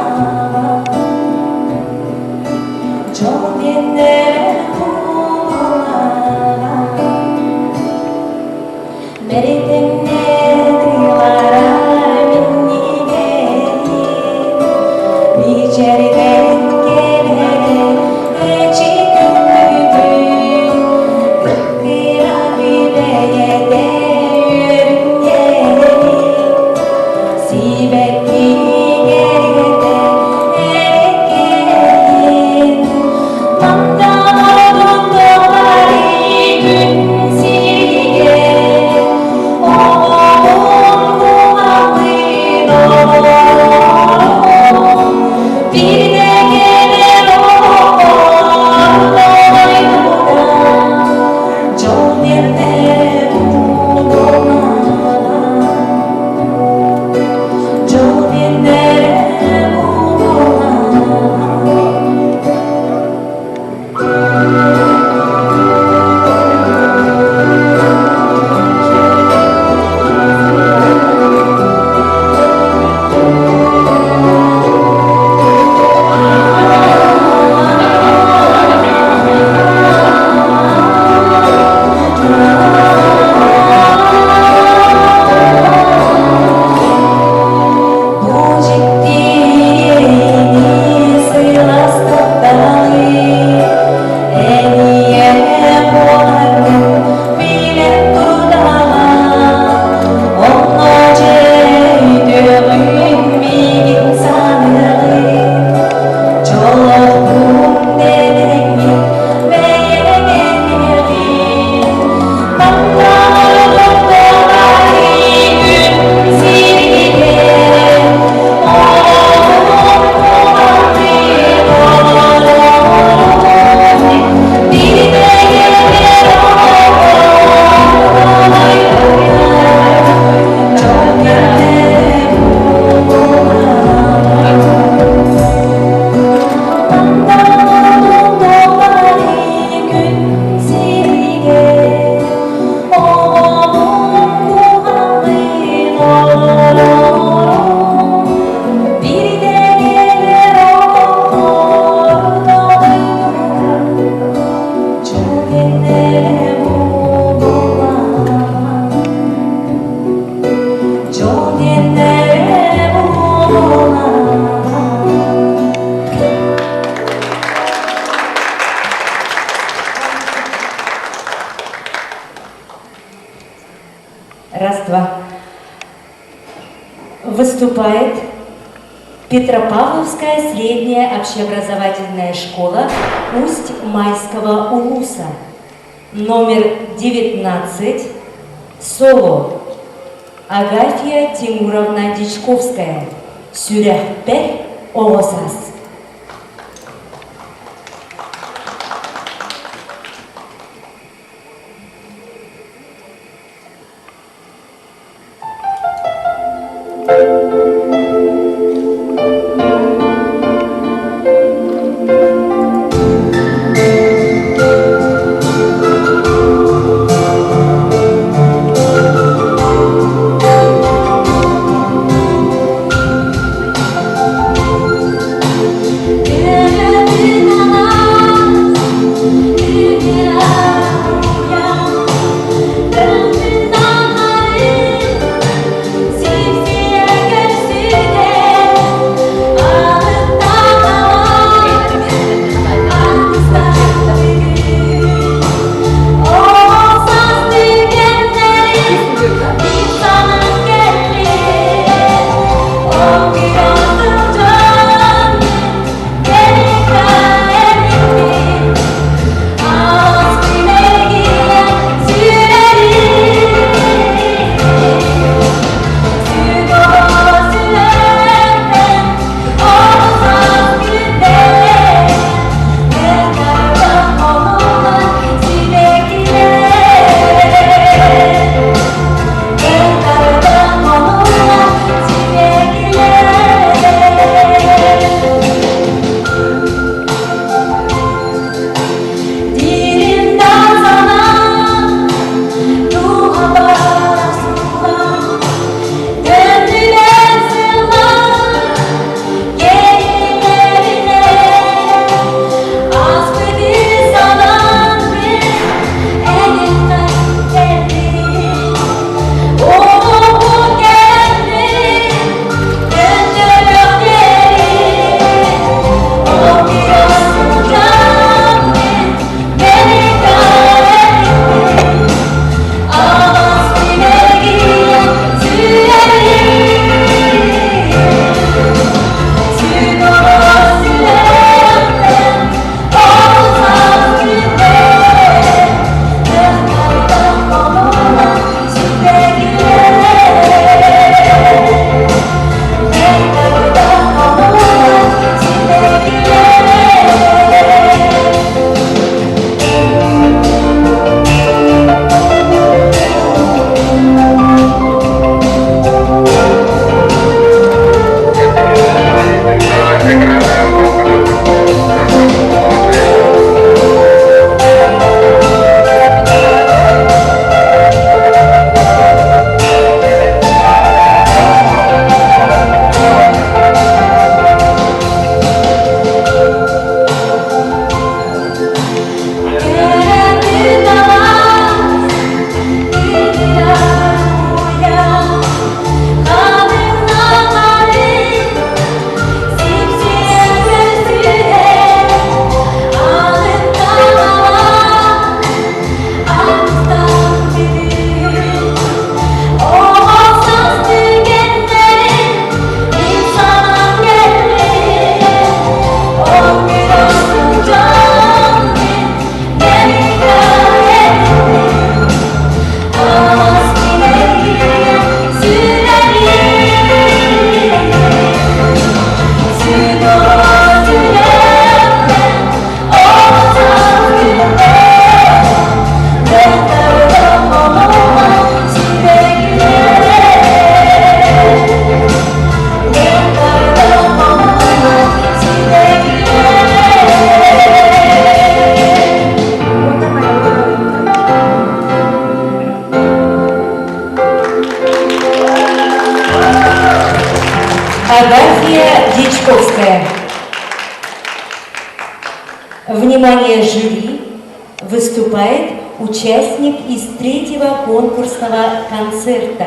Дьол диэннэрэ буоллаҕа Мэритиннэ тыылара минньигэһин, Мичээрдэн кэлэрэ эчи күндүтүн, Кыра бэйэтэ үөрүнньэҥин, Сибэкки кэргэтэ эрэккэһин, Мантан ордук тухары күн сиригэр Оҕобун куһаҕын олорорум, Биирдэ кэлэр олоххор дойдуга Дьол диэннэ буолуоҕа Дьол диэннэрэ буолуоҕа. Бу дьиктиини сылаас тапталы Эниэ буоларгын билэн турдаҕа Онно дьэ өйдүөҕүм миигин саныаҕын Дьоллоохпун дэнэҥҥин бэйэҥ этиэҕин Тапталым күн сиригэр Олоҕум куһаҕын олорорум Биирдэ кэлэр Дьол кэллэ Күн сиригэр оҕобун куһаҕын олорорум Биирдэ кэлэр олохпор дойдуга Дьол диэннэрэ буолуоҕа Дьол диэннэрэ буолуоҕа. Раз, два. Выступает Петропавловская средняя общеобразовательная школа Усть-Майского улуса. Номер 19. Соло. Агафья Тимуровна Дичковская. Сүрэхпэр оҕо саас. Агафья Дичковская. Внимание жюри! Выступает участник из третьего конкурсного концерта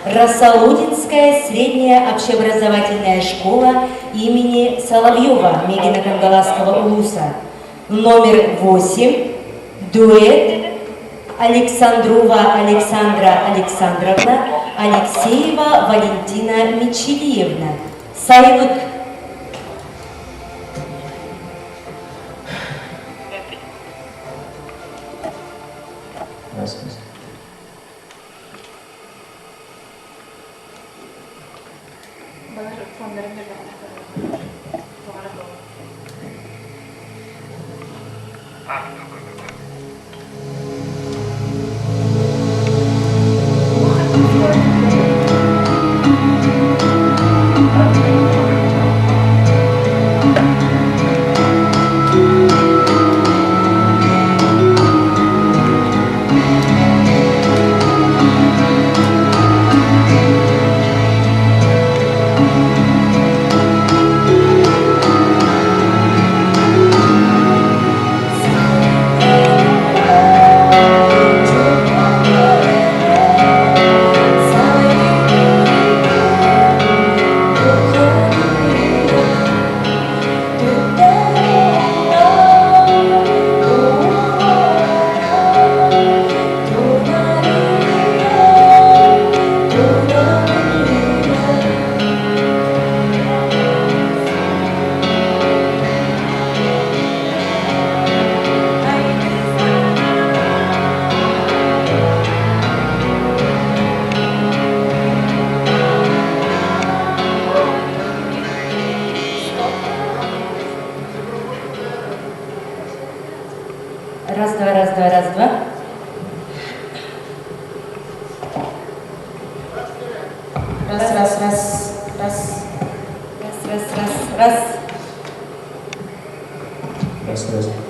Росолудинская средняя общеобразовательная школа имени Соловьева Мегино-Кангаласского улуса. Номер 8. Дуэт Александрова Александра Александровна, Алексеева Валентина Мичелиевна. Сайылык. Раз, два, раз, два, раз, два. Раз, раз, раз, раз. Раз, раз, раз, раз. Раз, раз.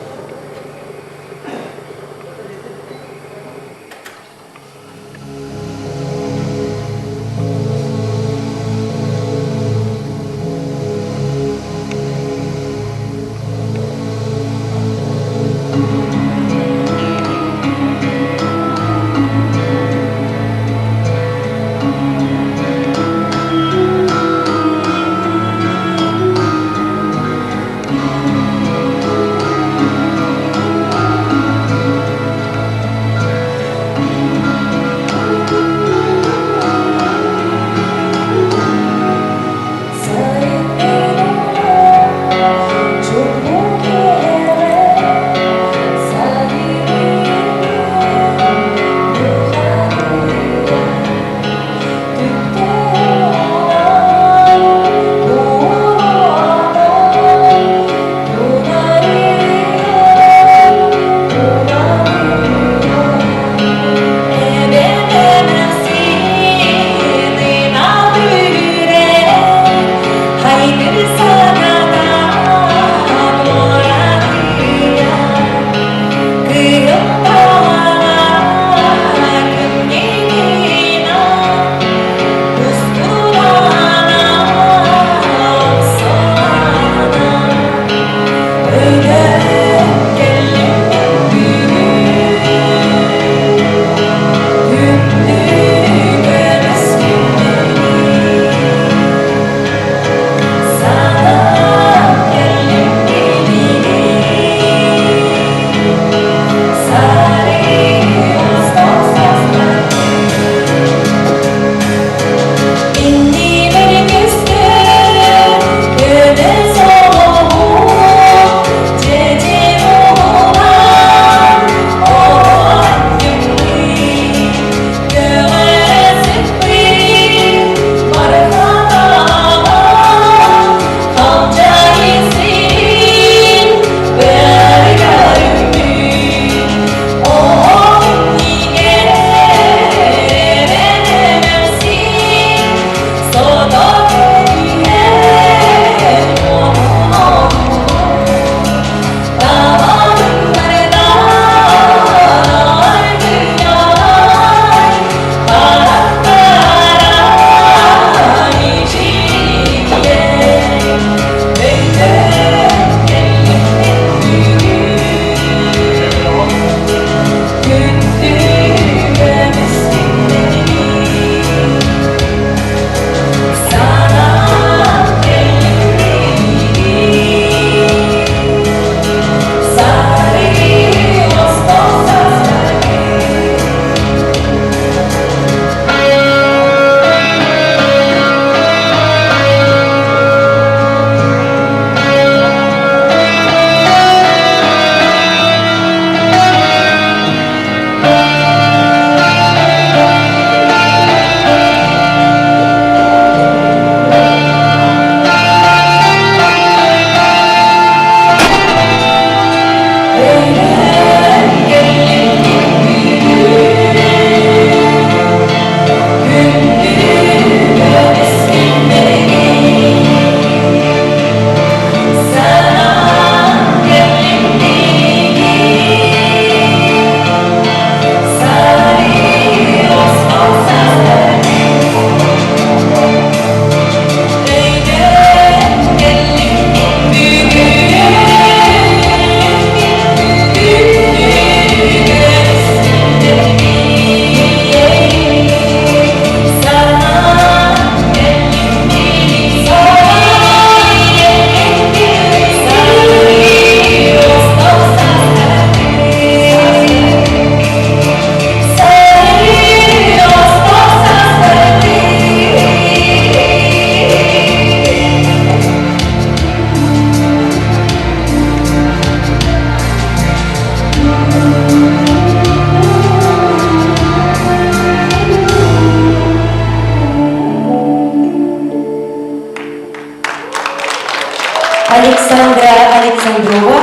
Александра Александрова,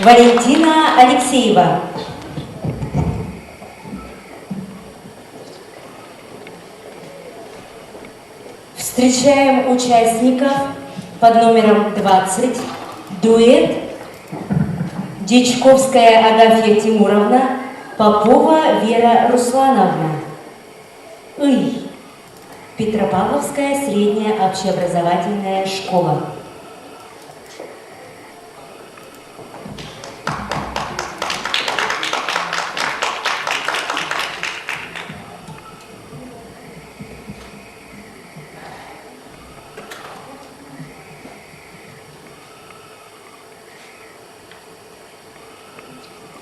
Валентина Алексеева. Встречаем участников под номером 20. Дуэт Дичковская Агафья Тимуровна, Попова Вера Руслановна. Ый. Петропавловская средняя общеобразовательная школа.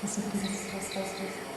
Раз, раз, раз, раз.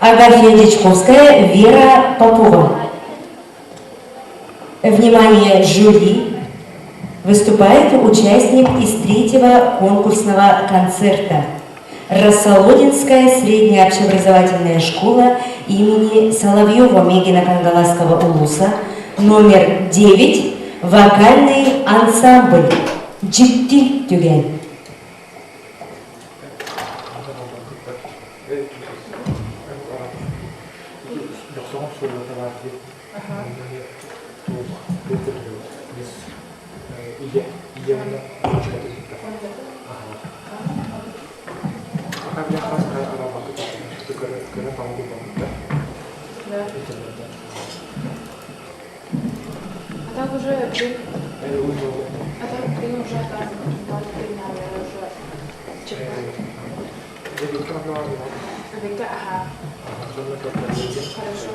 Агафья Дичковская, Вера Попова. Внимание, жюри! Выступает участник из третьего конкурсного концерта. Рассолодинская средняя общеобразовательная школа имени Соловьева Мегина-Кангаласского улуса, номер 9, вокальный ансамбль «Дьикти түгэн». Пока бля хас арабакы көрө тоҥгу болбута. Да. А так уже а так блин уже там уже Ага. Хорошо.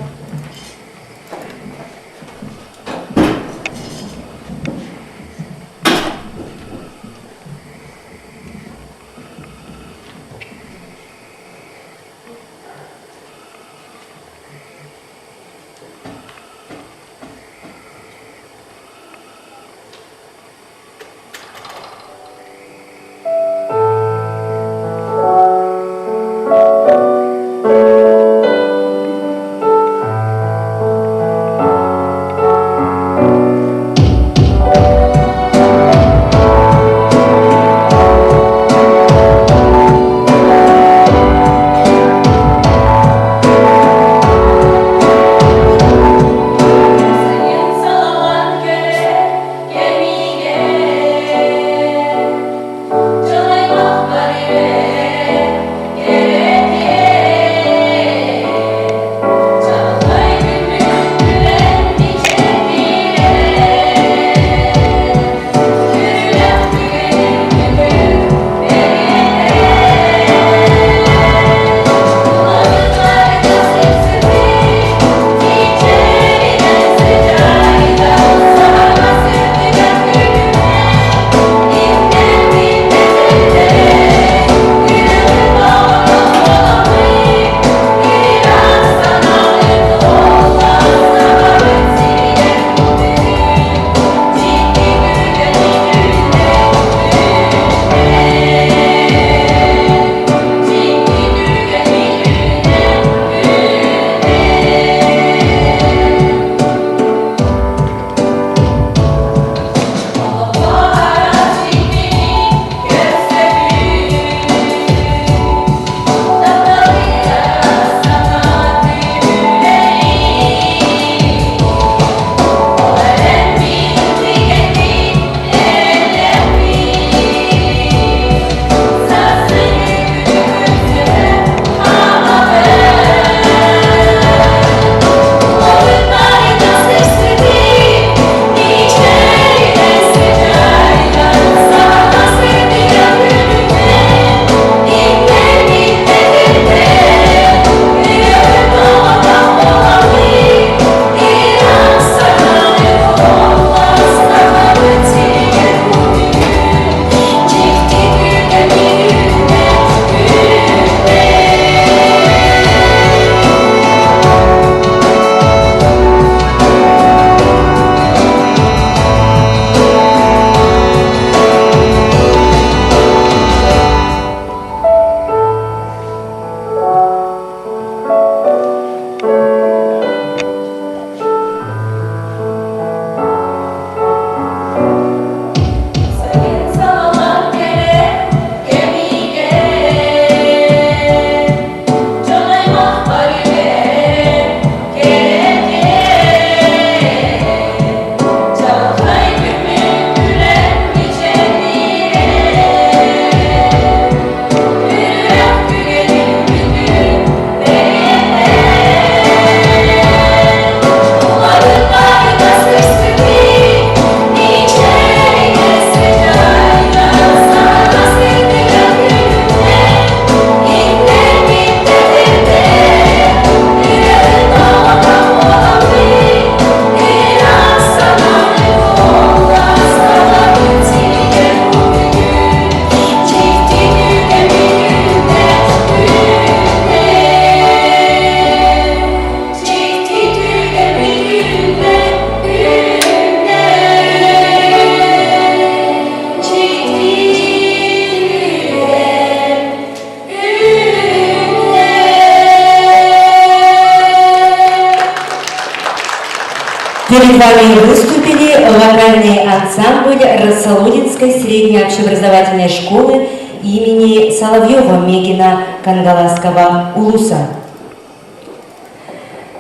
Перед вами выступили вокальный ансамбль Рассолодинской средней общеобразовательной школы имени Соловьева Мегина Кангаласского Улуса.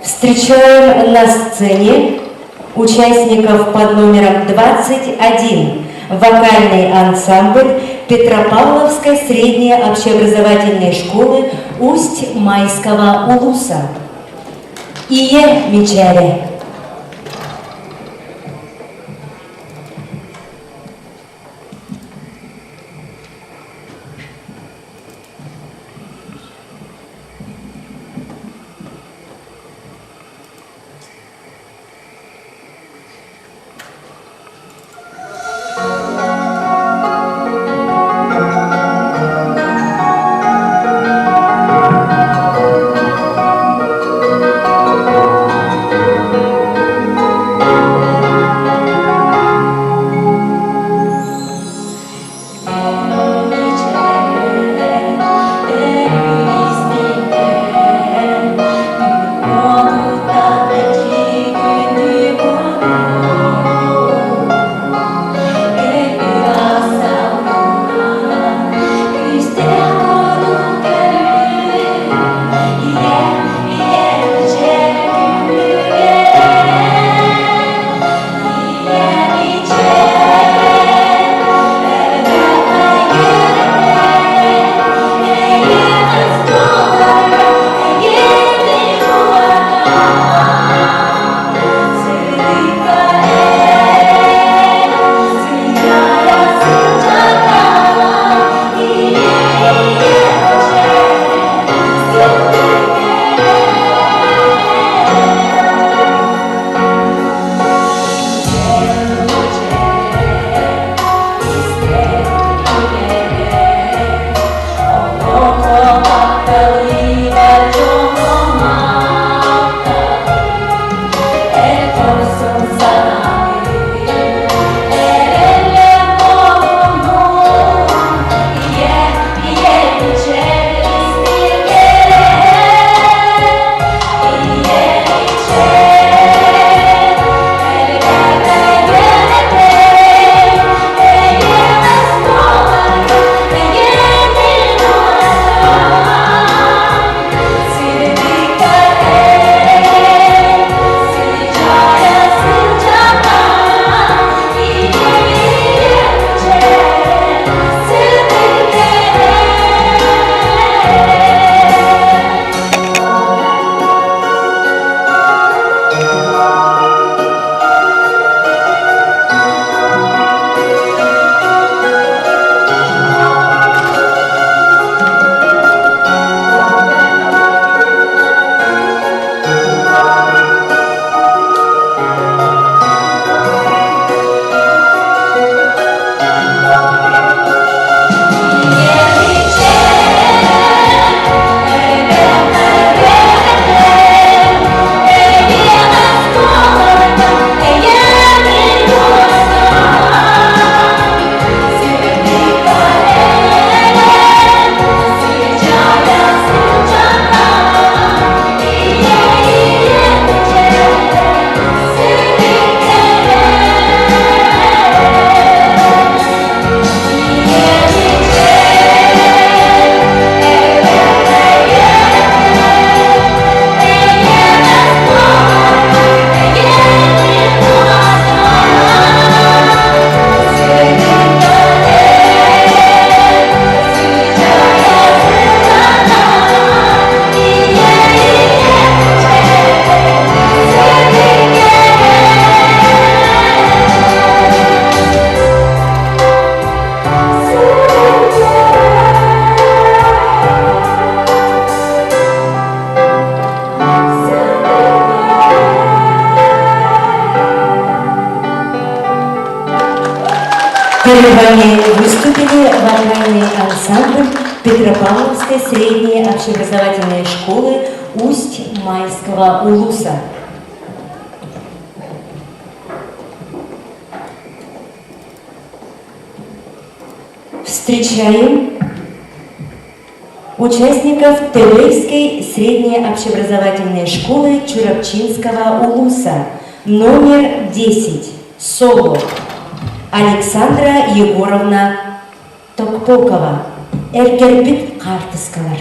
Встречаем на сцене участников под номером 21 вокальный ансамбль Петропавловской средней общеобразовательной школы Усть-Майского улуса. Ие Мичаре. Первыми выступили вокальный ансамбль Петропавловской средней общеобразовательной школы Усть-Майского улуса. Встречаем участников Телейской средней общеобразовательной школы Чурапчинского улуса номер 10 соло Александра Егоровна Токпокова Эргербит хаартыскалар.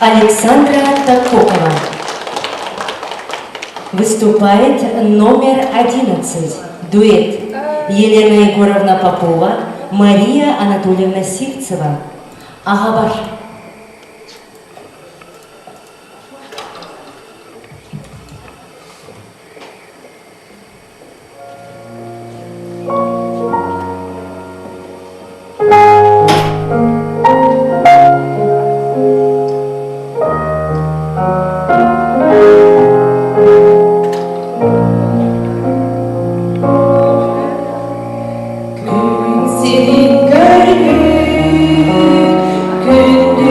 Александра Тококова. Выступает номер 11. Дуэт. Елена Егоровна Попова, Мария Анатольевна Сивцева. Агабар. Күн сирин көрбүт, күн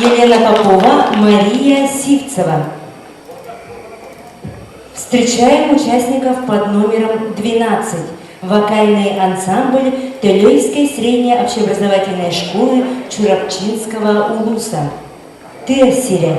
Елена Попова, Мария Сивцева. Встречаем участников под номером 12. Вокальный ансамбль Төлөйской средней общеобразовательной школы Чурапчинского улуса. Тыа сирэ.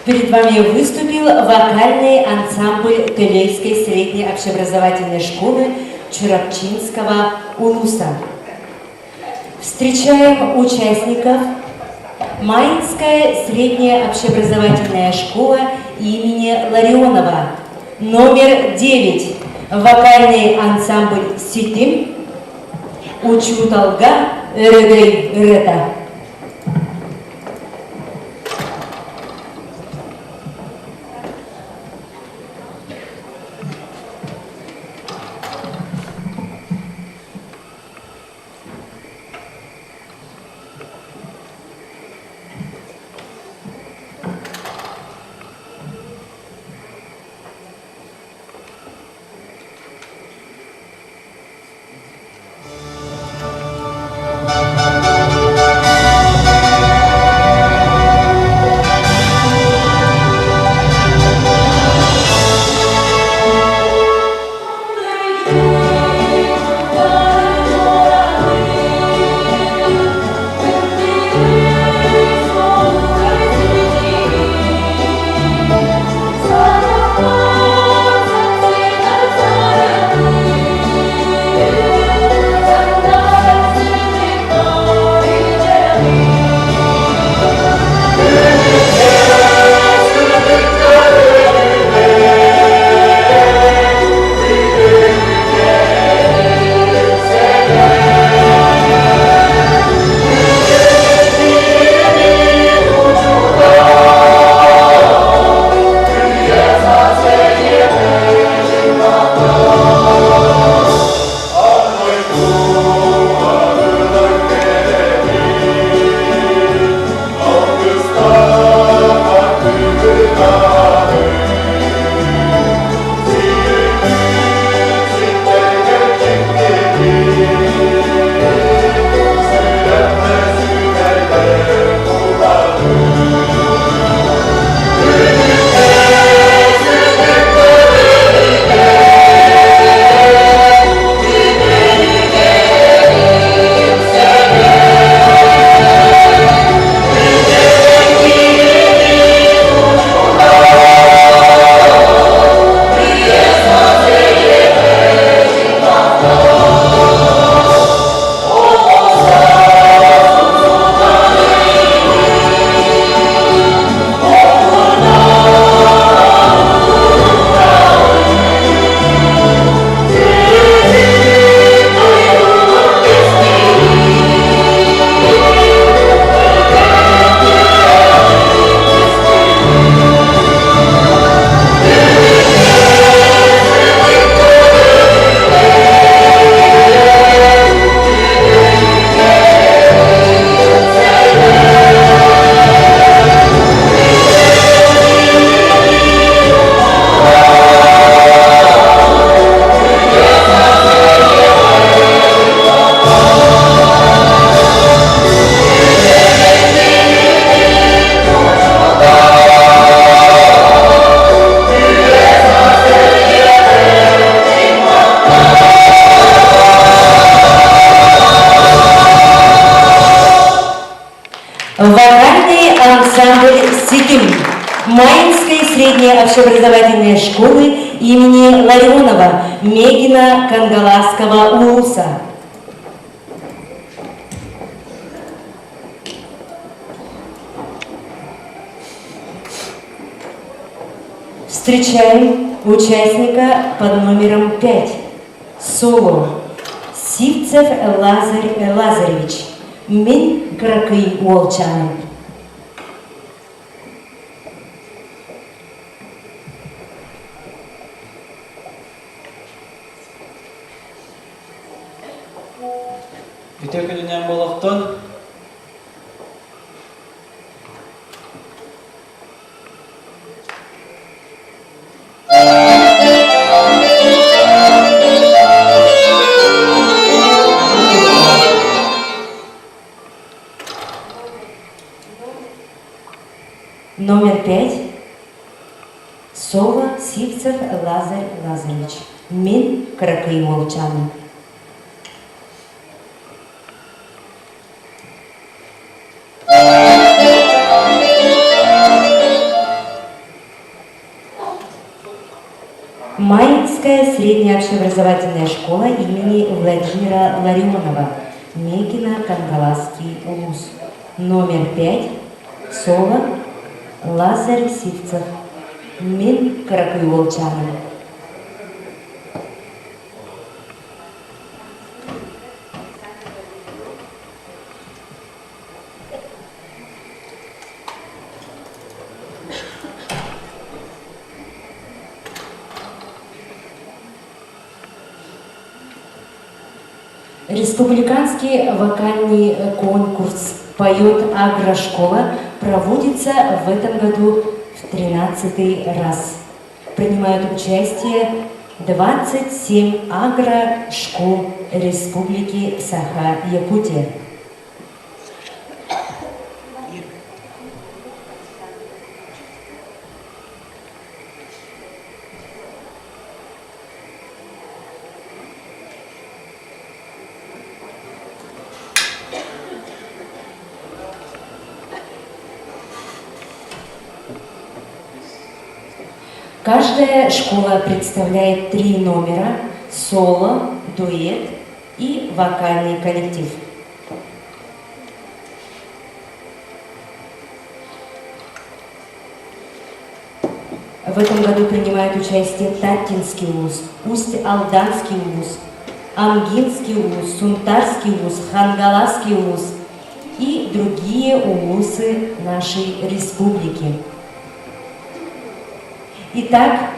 Перед вами выступил вокальный ансамбль Төлейской средней общеобразовательной школы Чурапчинского улуса. Встречаем участников Майнская средняя общеобразовательная школа имени Ларионова. Номер 9. Вокальный ансамбль «Ситим». Учуталга Өрөгөй ырыата. Майнской средней общеобразовательной школы имени Ларионова Мегина Кангаласского улуса. Встречаем участника под номером 5. Соло. Сивцев Лазарь Лазаревич. Мин кыракый уолчаным. Үтө күнүнэн болохтун. Номер 5. Соло Сивцев Лазарь Лазаревич. Мин кыракый уолчаным. Майнская средняя общеобразовательная школа имени Владимира Ларионова, Мегино-Кангаласский улус. Номер 5, Соло, Лазарь Сивцев, Мин кыракый уолчааным. Республиканский вокальный конкурс «Поет агрошкола» проводится в этом году в 13 раз. Принимают участие 27 агрошкол Республики Саха-Якутия. Каждая школа представляет три номера – соло, дуэт и вокальный коллектив. В этом году принимают участие Таттинский улус, Усть-Алданский улус, Амгинский улус, Сунтарский улус, Хангаласский улус и другие улусы нашей республики. Итак,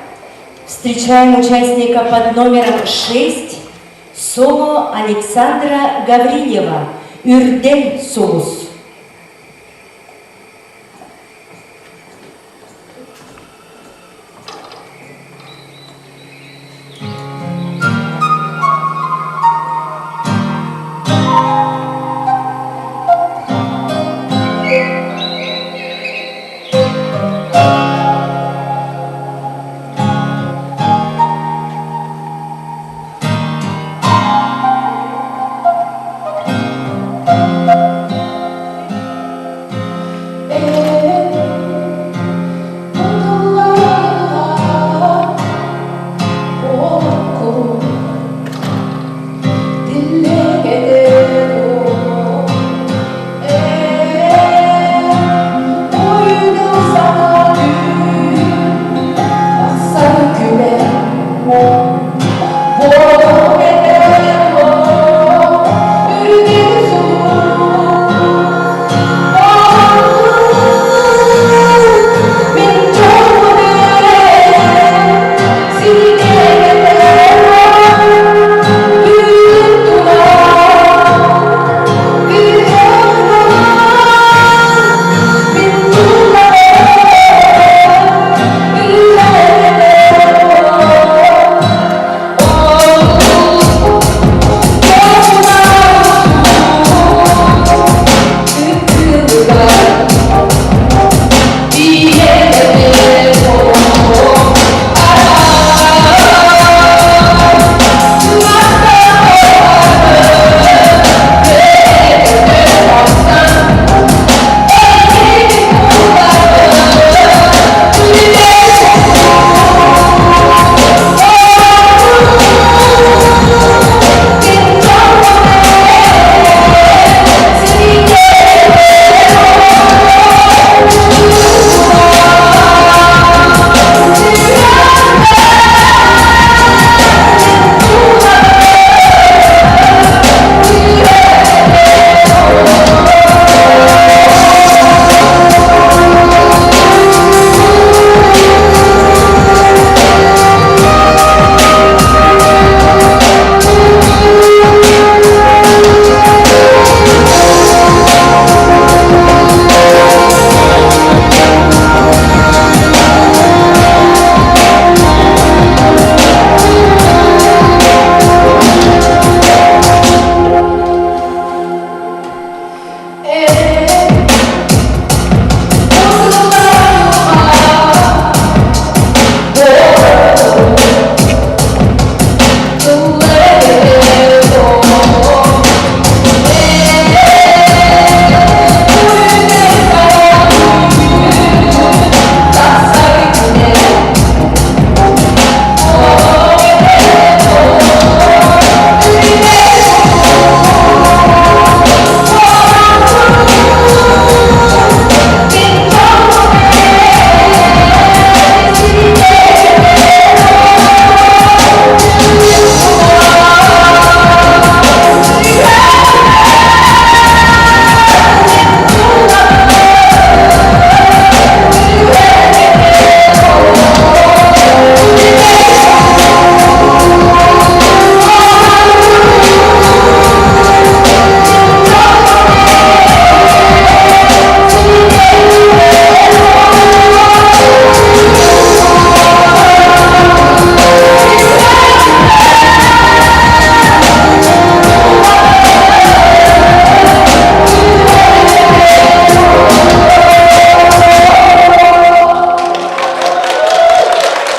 встречаем участника под номером 6, соло Александра Гаврилева, Үрдел Сулус.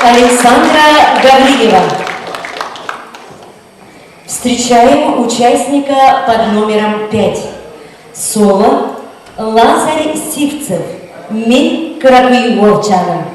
Александра Гаврилева. Встречаем участника под номером 5. Соло Лазарь Сивцев. Мин кыракый уолчаным.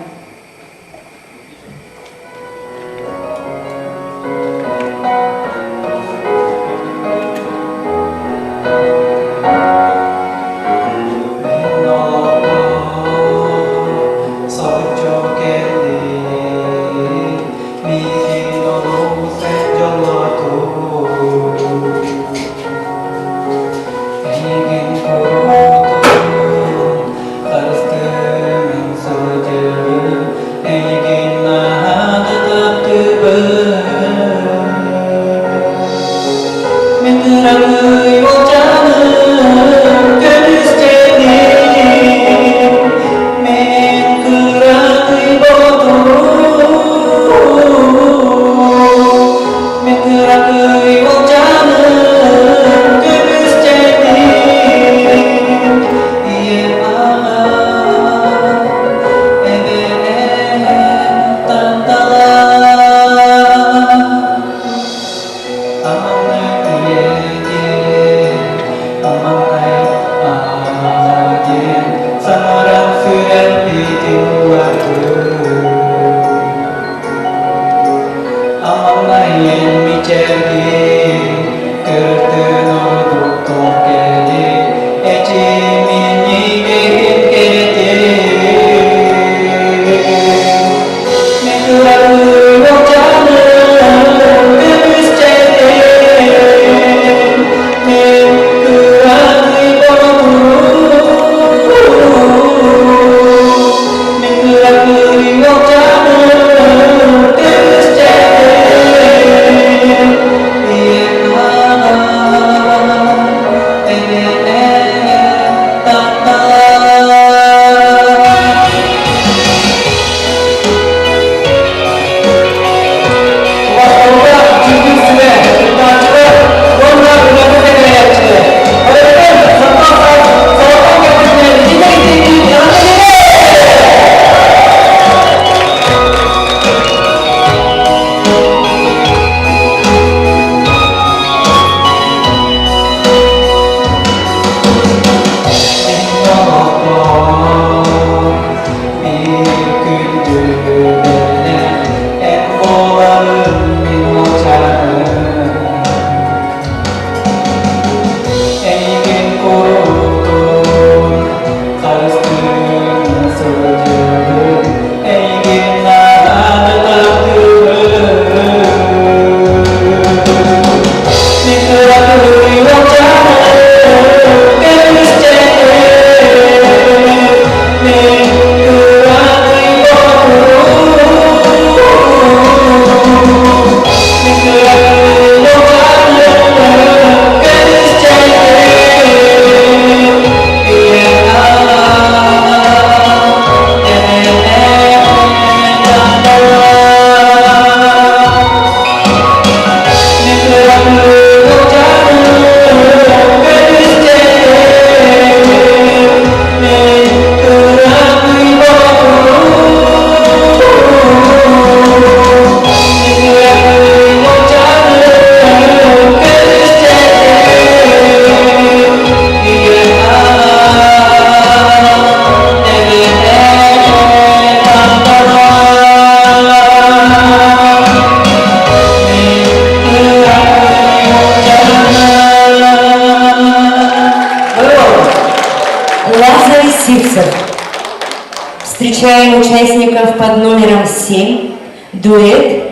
Встречаем участников под номером 7. Дуэт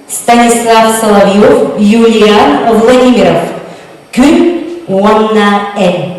Станислав Соловьев, Юлиан Владимиров. Күн уонна эн.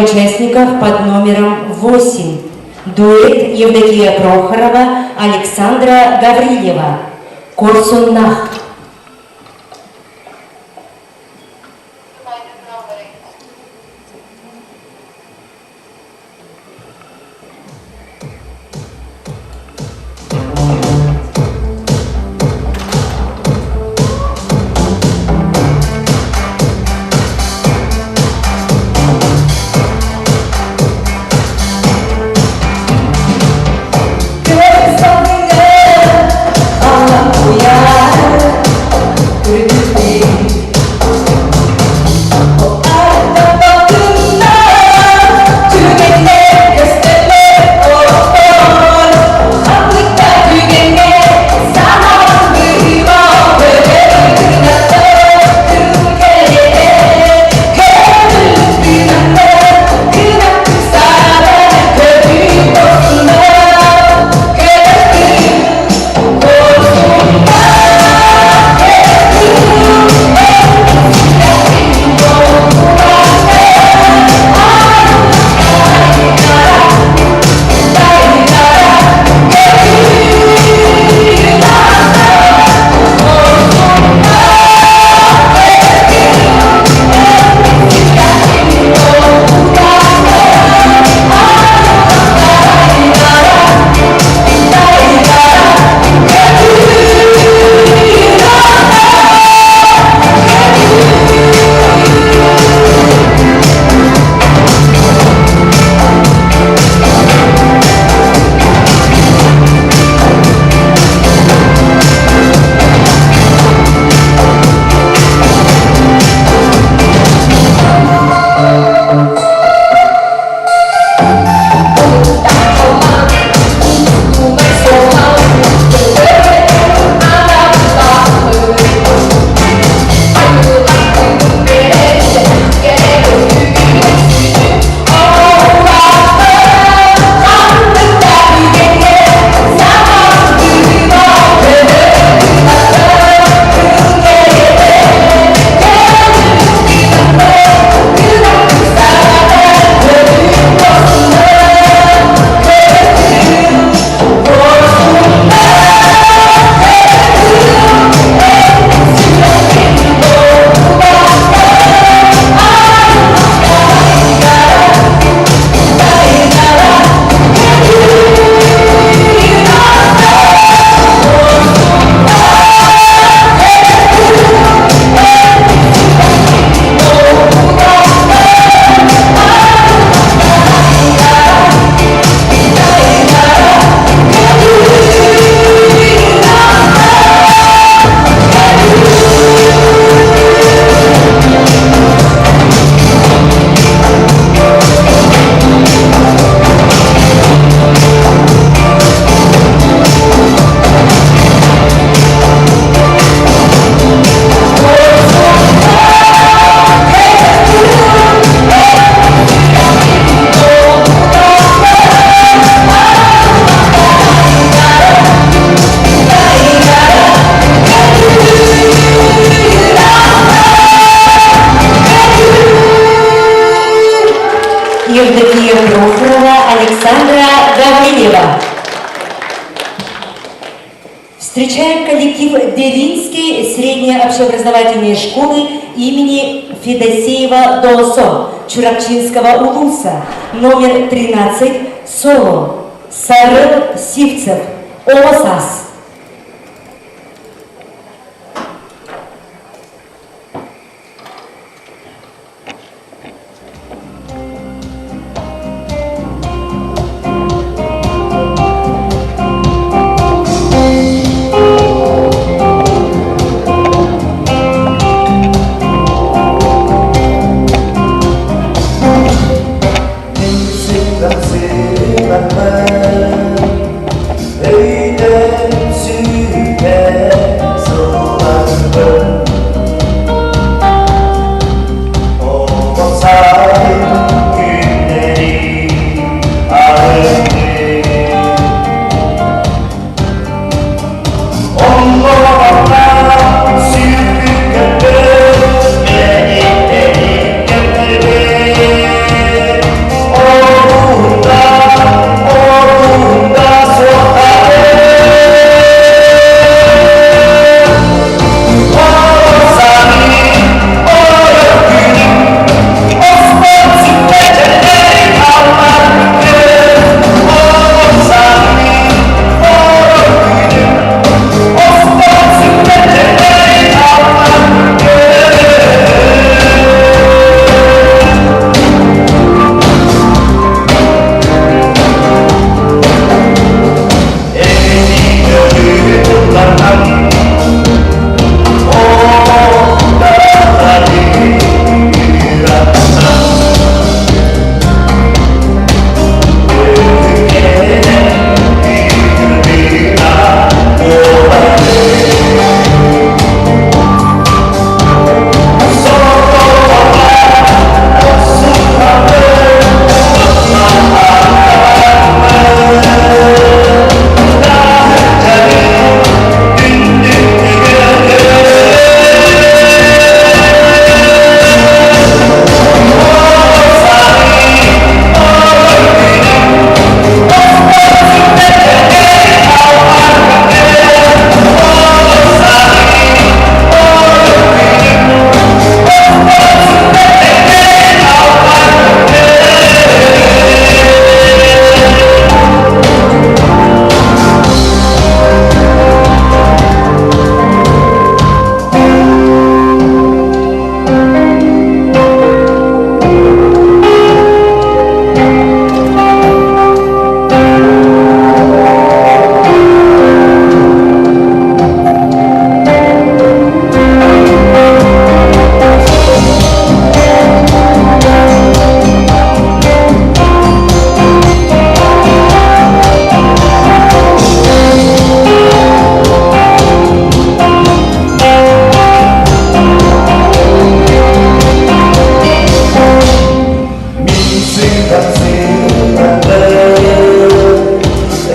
Встречаем участников под номером 8. Дуэт Евдокия Прохорова, Александра Гаврильева. Корсуннах. Евдокия Прохорова, Александра Гаврилева. Встречаем коллектив Девинской средней общеобразовательной школы имени Федосеева Долсо Чурапчинского улуса, номер 13, Соло, Сарыл Сивцев, ОСАС. Өйдөн.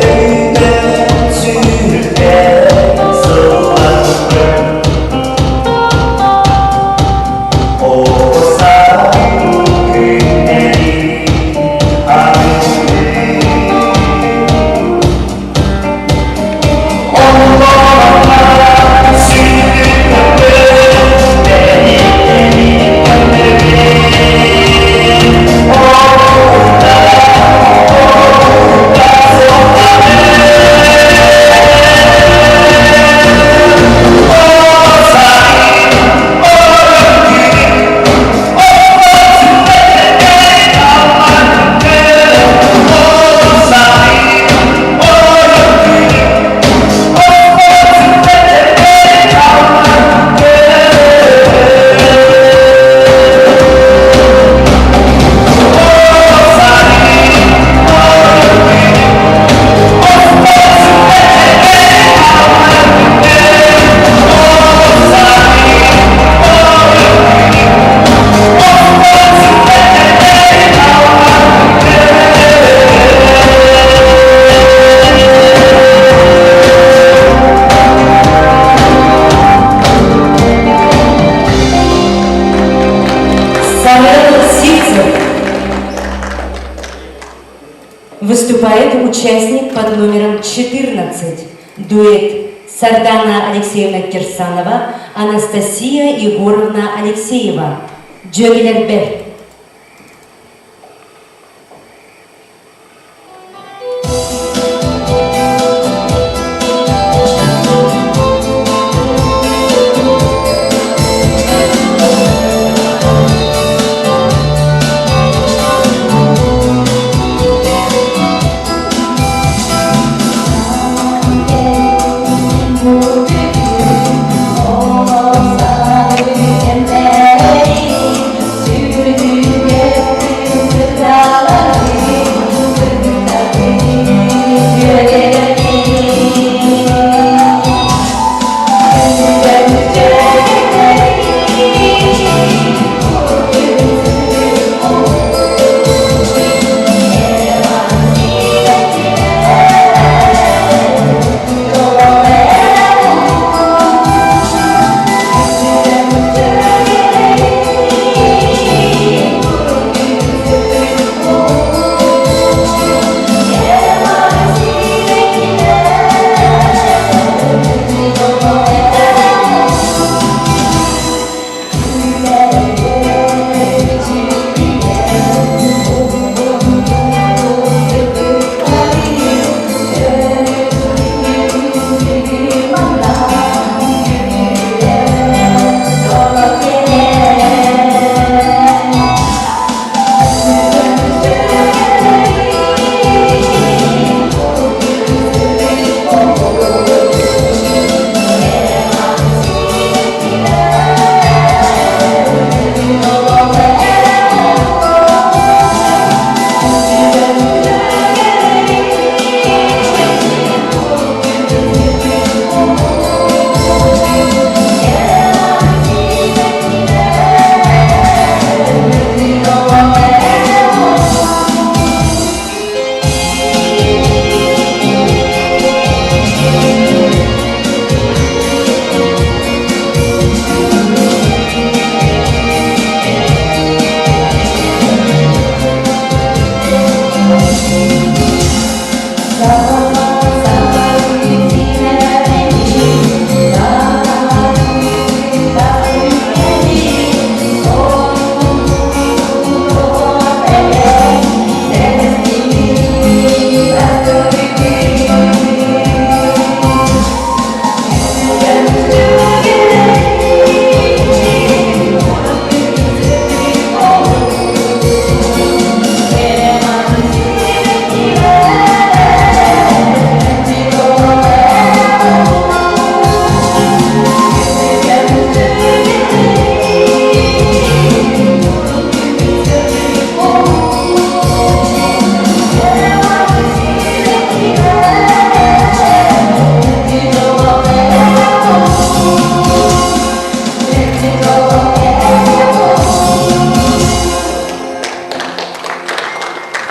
Өйтөн сүртэн сылларбын Оҕо күннэри арыйыы Самвел Сивцев. Выступает участник под номером 14. Дуэт Сардана Алексеевна Кирсанова, Анастасия Егоровна Алексеева. Дьүөгэлэрбэр. Сүрдүн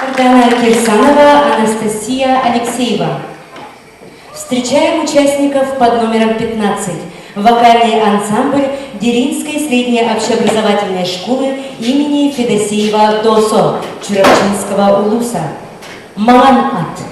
Сардана Кирсанова, Анастасия Алексеева. Встречаем участников под номером 15. Вокальный ансамбль Деринской средней общеобразовательной школы имени Федосеева Досо Чурапчинского улуса. Малан ат.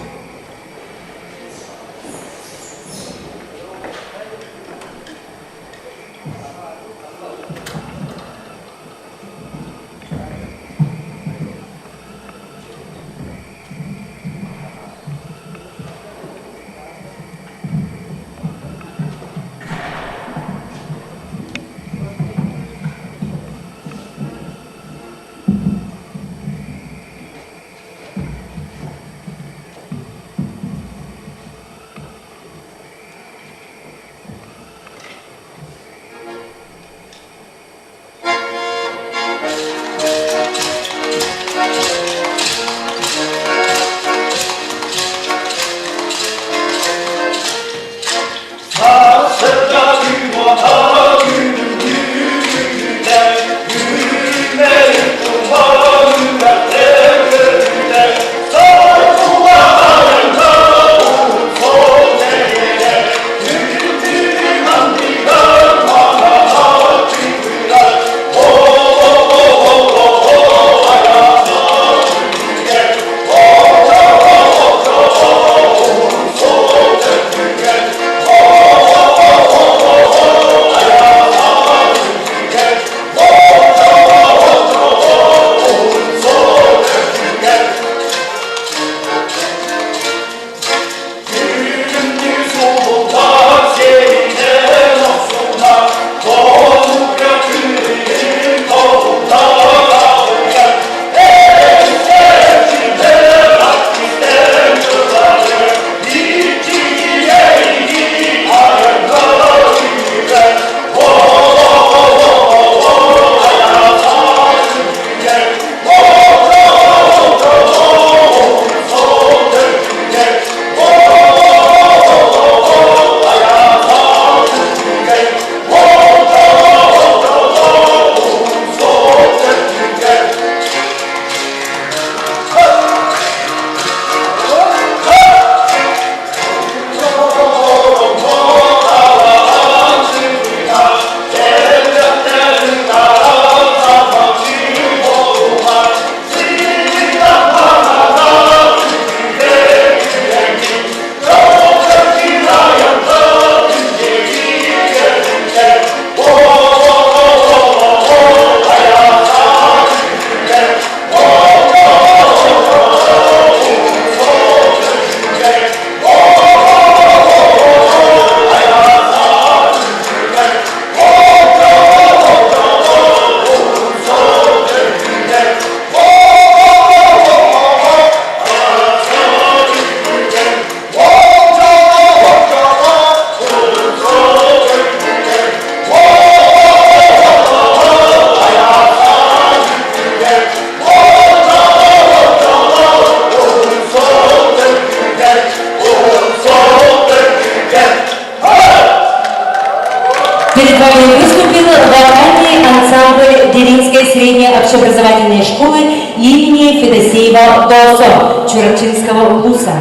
Перед вами выступил вокальный ансамбль Деринской средней общеобразовательной школы имени Федосеева Досо Чурапчинского улуса.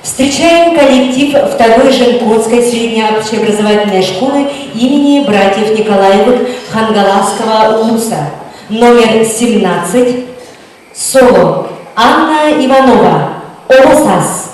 Встречаем коллектив второй Женкотской средней общеобразовательной школы имени братьев Николаевых Хангаласского улуса. Номер 17. Соло. Анна Иванова. Оросас.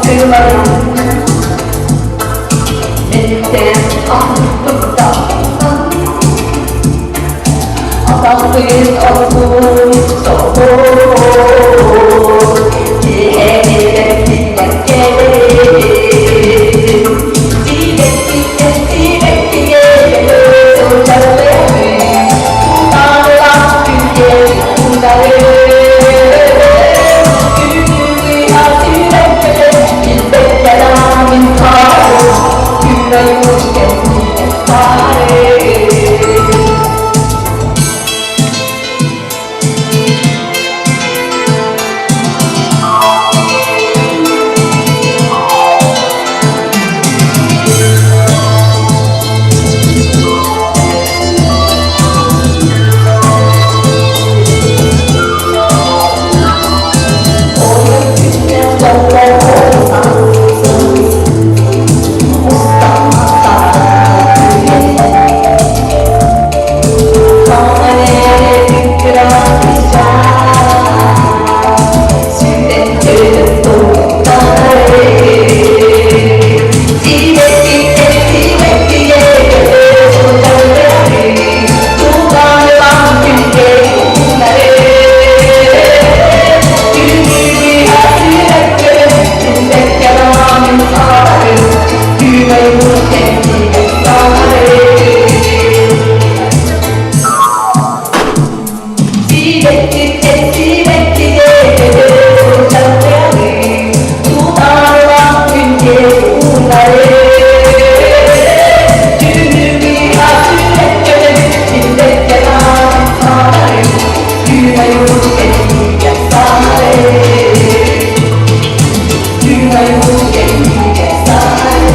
Аттыларын Мэлтэн аттыктан Атахпын оргууй соҕус Киэһэ кэлин Сибэккиттэн сибэккигэ сылдьарбын Тутаалаах күнгэ кутарым Күнү сүүрэккэ билбэккэ мин хаалым Күн айы кэннигэ саарым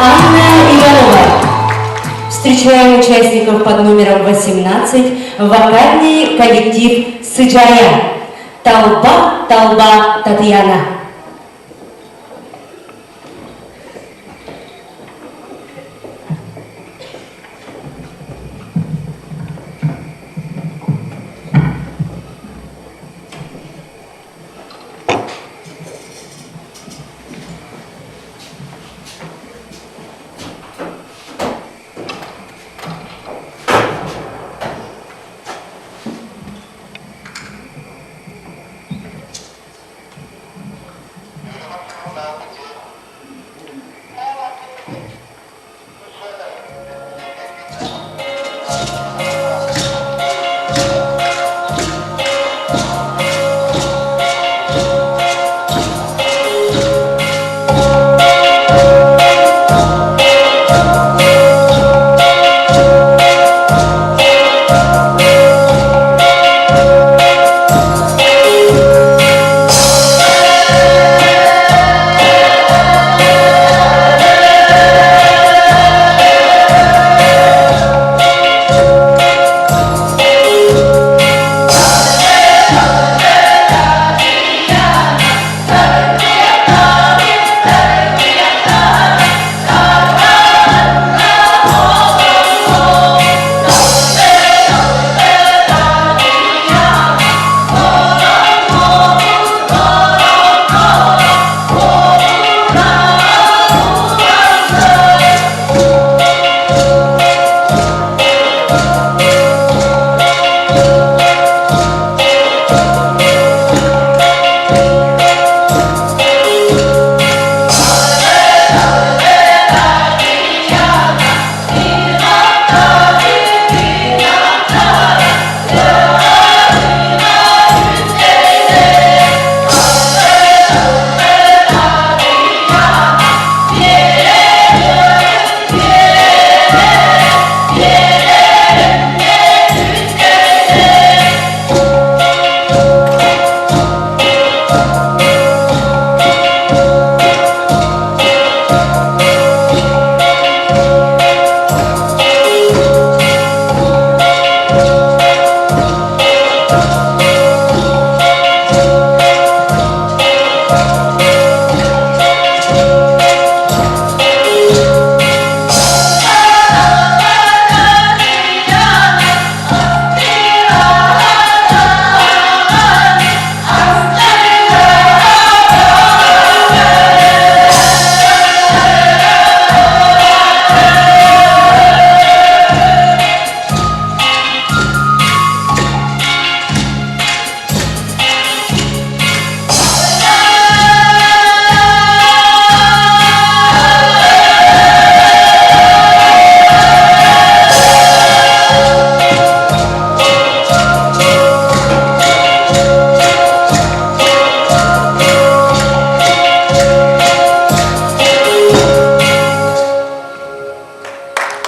Анна Иванова. Встречаем участников под номером 18 вокальный коллектив «Сыджая». Толба, толба, Татьяна.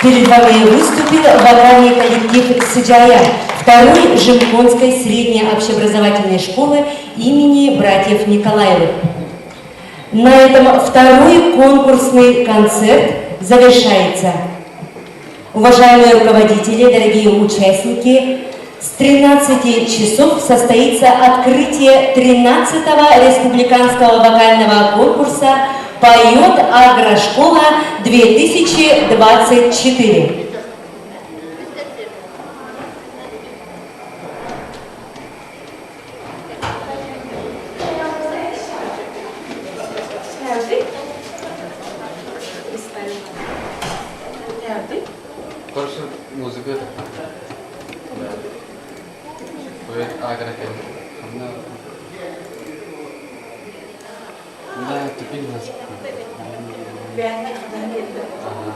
Перед вами выступил вокальный коллектив «Сыджая» второй Жемконской средней общеобразовательной школы имени братьев Николаевых. На этом второй конкурсный концерт завершается. Уважаемые руководители, дорогие участники, с 13 часов состоится открытие 13-го республиканского вокального конкурса «Поет агрошкола-2024». Короче, музыка это. Да. Поет агрокен. Она... Да, тупик нас. Ага.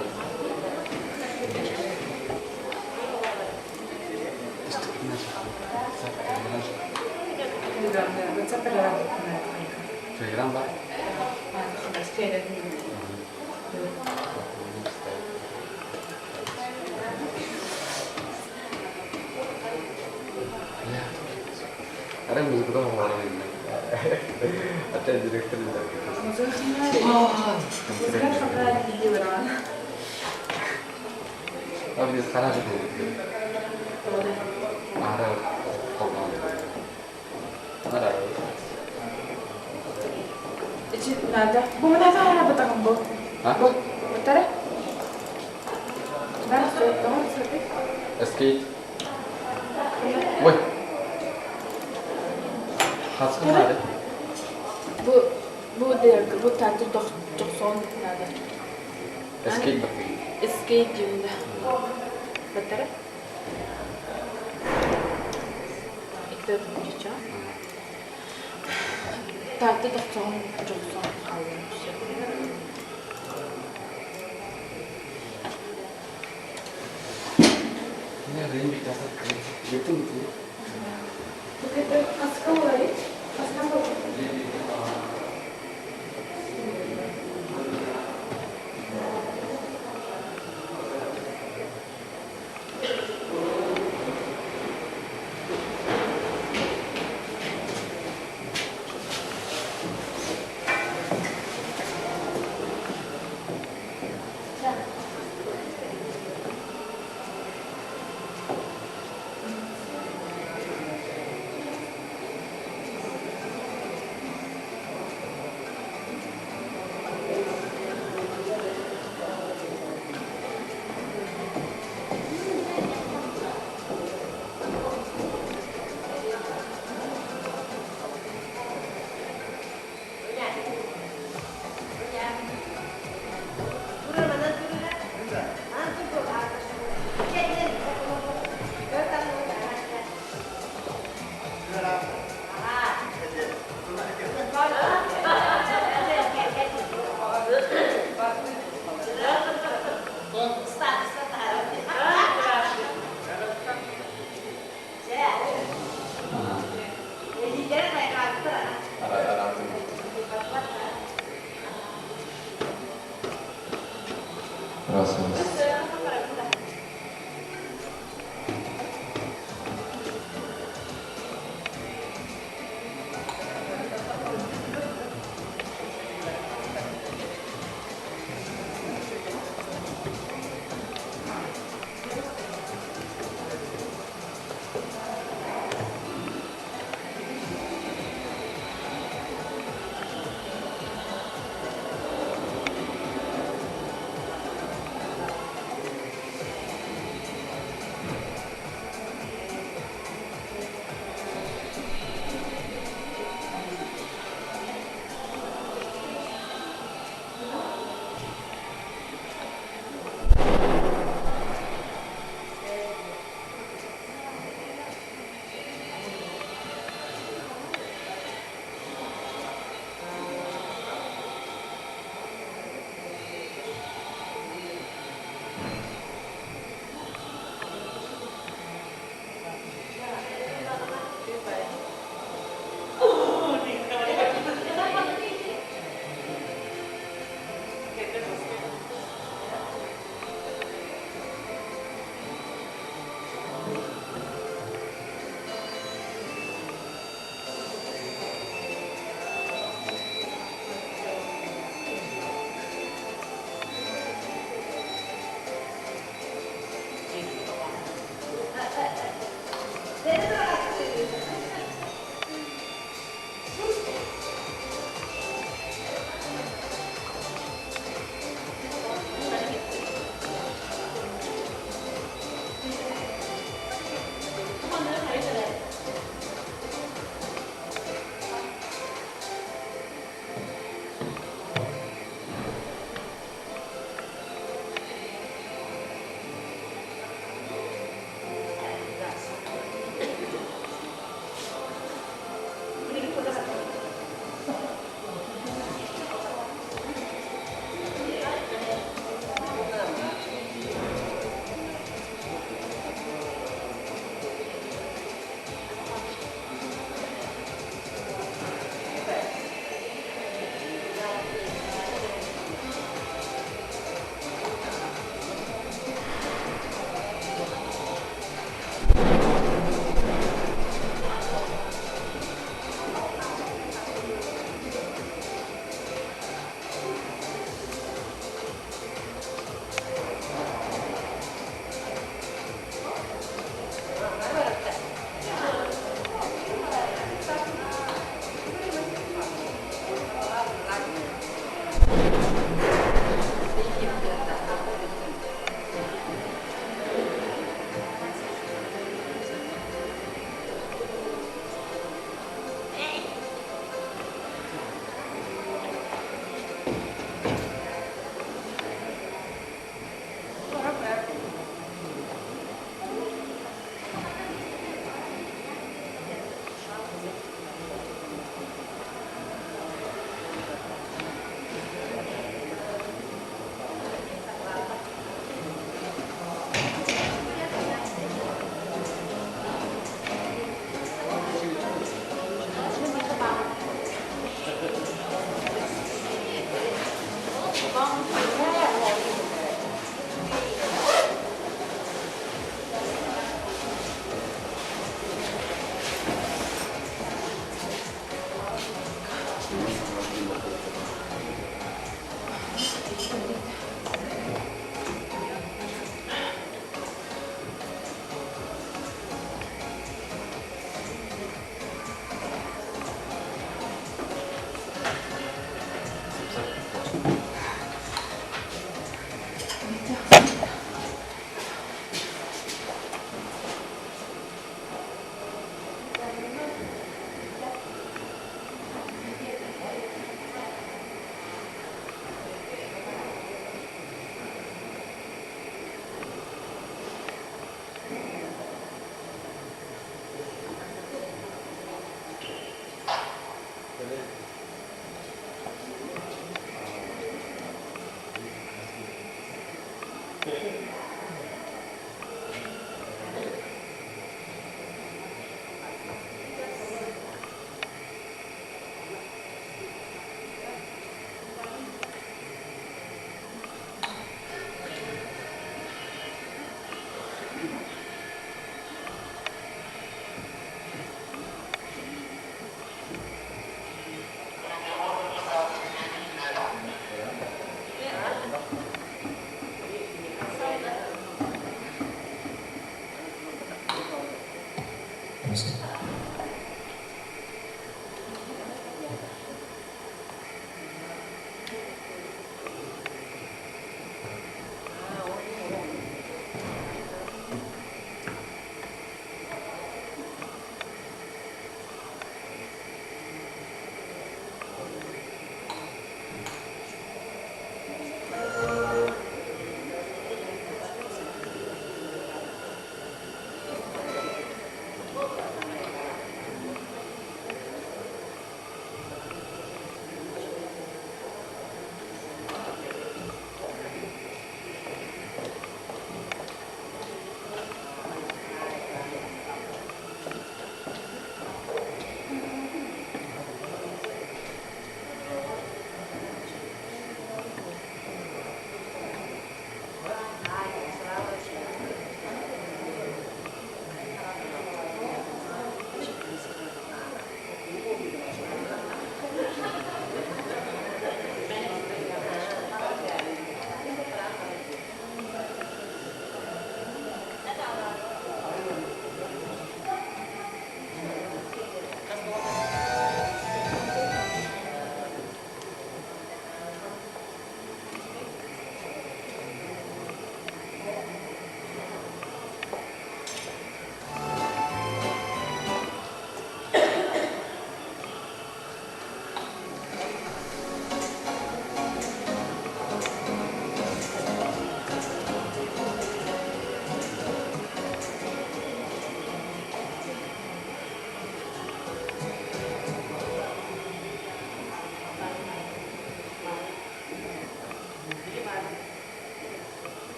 Телеграм бар? Арай музыкадан Опять директор Escape. Ой. Хаскын надо. Бу бу бу театр тохсон надо. Escape. Escape диэн. Баттара. Икте дича. Театр тохсон жоксон хаалан. Не, рейм Бүтүн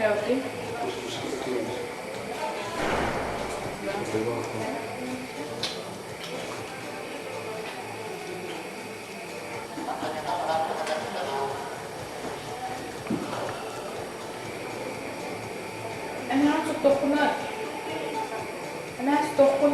Окей. Эмэҕин суттаххына, эмэҕин суттаххын.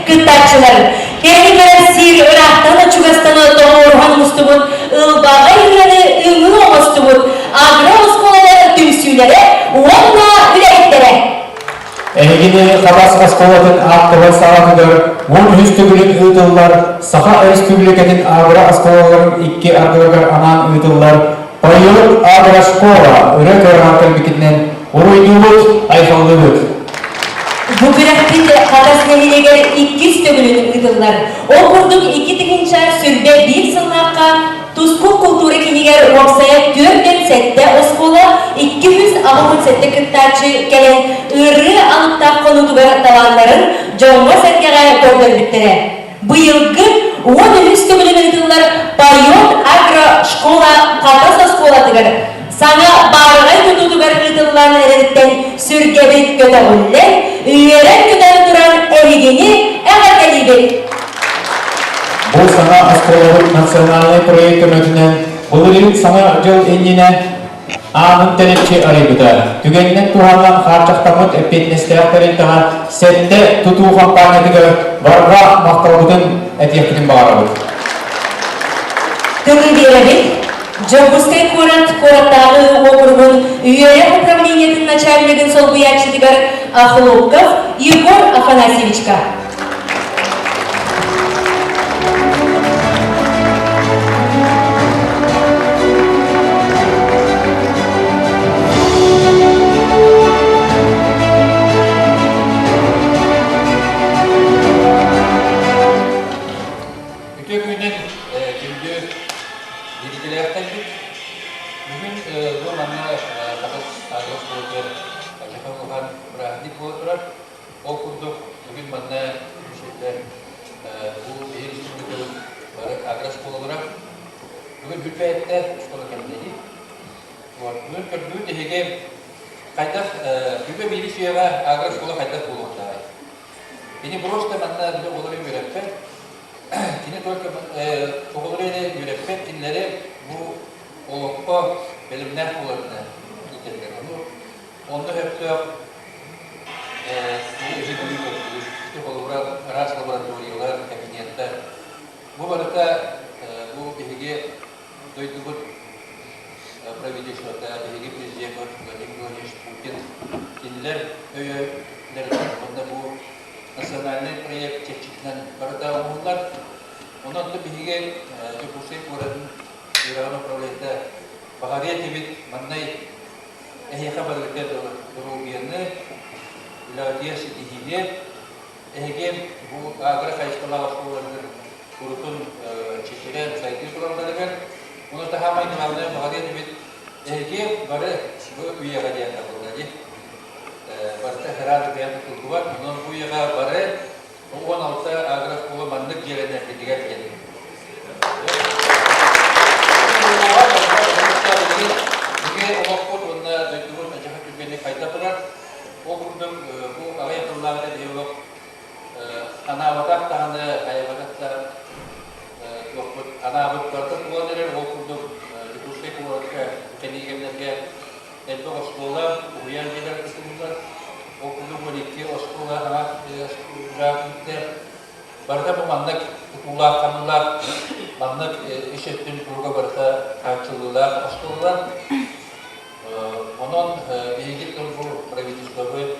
Кыттааччылар, кэрэни кэрэхсиир ыраахтан чугастан тоҕуоруһан мустубут ылбаҕай ырыаны ымыы оҥостубут агро-оскуолалар түмсүүлэрэ уонна үлэһиттэрэ. Эһигини Хабас оскуолатын аактабай саалатыгар 13 төгүлүн ыытыллар Саха Өрөспүүбүлүкэтин агро-оскуолаларын икки ардыларыгар анаан ыытыллар Поет агрошкола өрө көрөҕө кэлбиккитинэн уруйдуубут, айхаллыыбыт! Бу күрэхпит Хатас нэһилиэгэр иккис төгүлүн ыытыллар. Ол курдук 2021 сыллаахха Тускул култуура киинигэр уопсайа 47 оскуола 287 кыттааччы кэлэн ыарыы алыптаах хонуутугар талааннарын дьоҥҥо-сэргэҕэ көрдөрбүттэрэ. Быйылгы 13 төгүлүн ыытыллар Поет агрошкола Хатас оскуолатыгар саҥа баараҕай тутуутугар ыытыллан эрэриттэн сүргэбит көтөҕүллэн, үөрэн-көтөн туран эһигини эҕэрдэлиибит! Бу саҥа оскуолабыт национальнай проект көмөтүнэн былырыын Саҥа дьыл иннинэ аанын тэлэччи арыйбыта. Түгэнинэн туһанан хаарчахтаммыт эппиэтинэстээх тэрилтэҕэ сэттэ тутуу хампаанньатыгар барҕа махталбытын этиэхпитин баҕарабыт. Тылы биэрэбит. Дьокуускай куорат куораттааҕы уокуругун үөрэх управлениетын начальнигын солбуйааччытыгар Охлопков Егор Афанасьевичка. Үтүө күнүнэн күндү бииргэлээхтэрбит. Бүгүн бу манна Хатас агро-оскуолатыгар дьаһал улахан бырааһынньык буола турар. Ол курдук, бүгүн манна үҥсүллэр бу биһиги республикабыт бары агрооскуолалара бүгүн бүппэттэ оскуола кэмнэри. Вот, бүгүн көрдүүт эһиги хайдах бүгүн биири сүөҕэ агрооскуола хайдах буолуохтааҕый? Кини просто манна били оҕолору үөрэппэт. Кини только оҕолору эрэ үөрэппэт, кинилэри бу олоххо бэлэмнээх буоларына иитэллэр. Ону Онно сөптөөх эһи бүгүн көрдүгүт. Ити холобура араас лабораториялар, кабинеттар. Бу барыта бу биһиги дойдубут правительствота, биһиги президеммит Владимир Владимирович Путин кинилэр өйөлөрүнэн уонна бу национальнай проект чэрчитинэн барыта оҥоһуллар. Онон биһиги Дьокуускай куоратын үөрэҕин управлениета баҕарыа этибит маннай Эһиэхэ барыта доруобуйаны, үлэҕитигэр ситиһиини, эһиги бу агро хайысхалаах оскуолаларыгар урутун чэчирэн сайдыы туралларыгар, ону таһаамай главное баҕарыа этибит, эһиги бары бу үйэҕэ диэн табыллар дии. Барыта хыраан бэйэн тутуллубат, онон бу үйэҕэ бары 16 агрооскуола маннык дьиэлэнэргитигэр диэн. Биһиги олохпут уонна дойдубут адьаһа түргэнник хайда турар. Ол курдук бу аҕыйах тыллааҕыта биһиги олох анаабатах даҕаны, хайабатах да туохпут анаабыт барыта туолан эрэр. Ол курдук Дьокуускай куоракка кэнники кэмнэргэ элбэх оскуола, уһуйаан дьиэлэр тутуллар. Ол курдук 12 оскуола аҥаар Барыта бу маннык тутуулаах хамыылаах, маннык ис өттүн туруга барыта хааччыллыылаах оскуолалар. Онон биһиги тыл бу правительствобыт,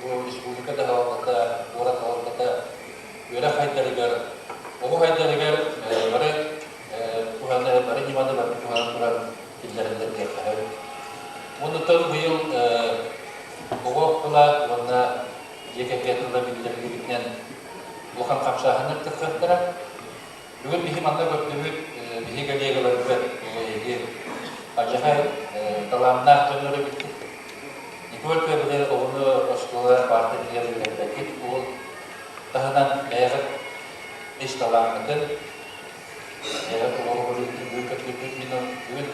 бу республика дьаһалтата, куорат салалтата үөрэх хайдарыгар, оҕо хайдарыгар бары туһаны, бары ньыманы бары туһанан туран киллэрэллэр диэххэ сөп. Оннуттан быйыл оҕо тыла уонна дьиэ кэргэн тыла биллэриллибитинэн улахан хамсааһыннар тахсыахтара. Бүгүн биһи манна көрдүбүт, биһи коллегаларбыт эһиги алдьархай талааннаах дьоннор эбиккит. Не только били оҕону оскуола парта иһигэр үөрэппэккит, ол таһынан бэйэҕит ис талааҥҥытын, бэйэҕит оҕоҕо бүгүн көрдүрбүт мин бүгүн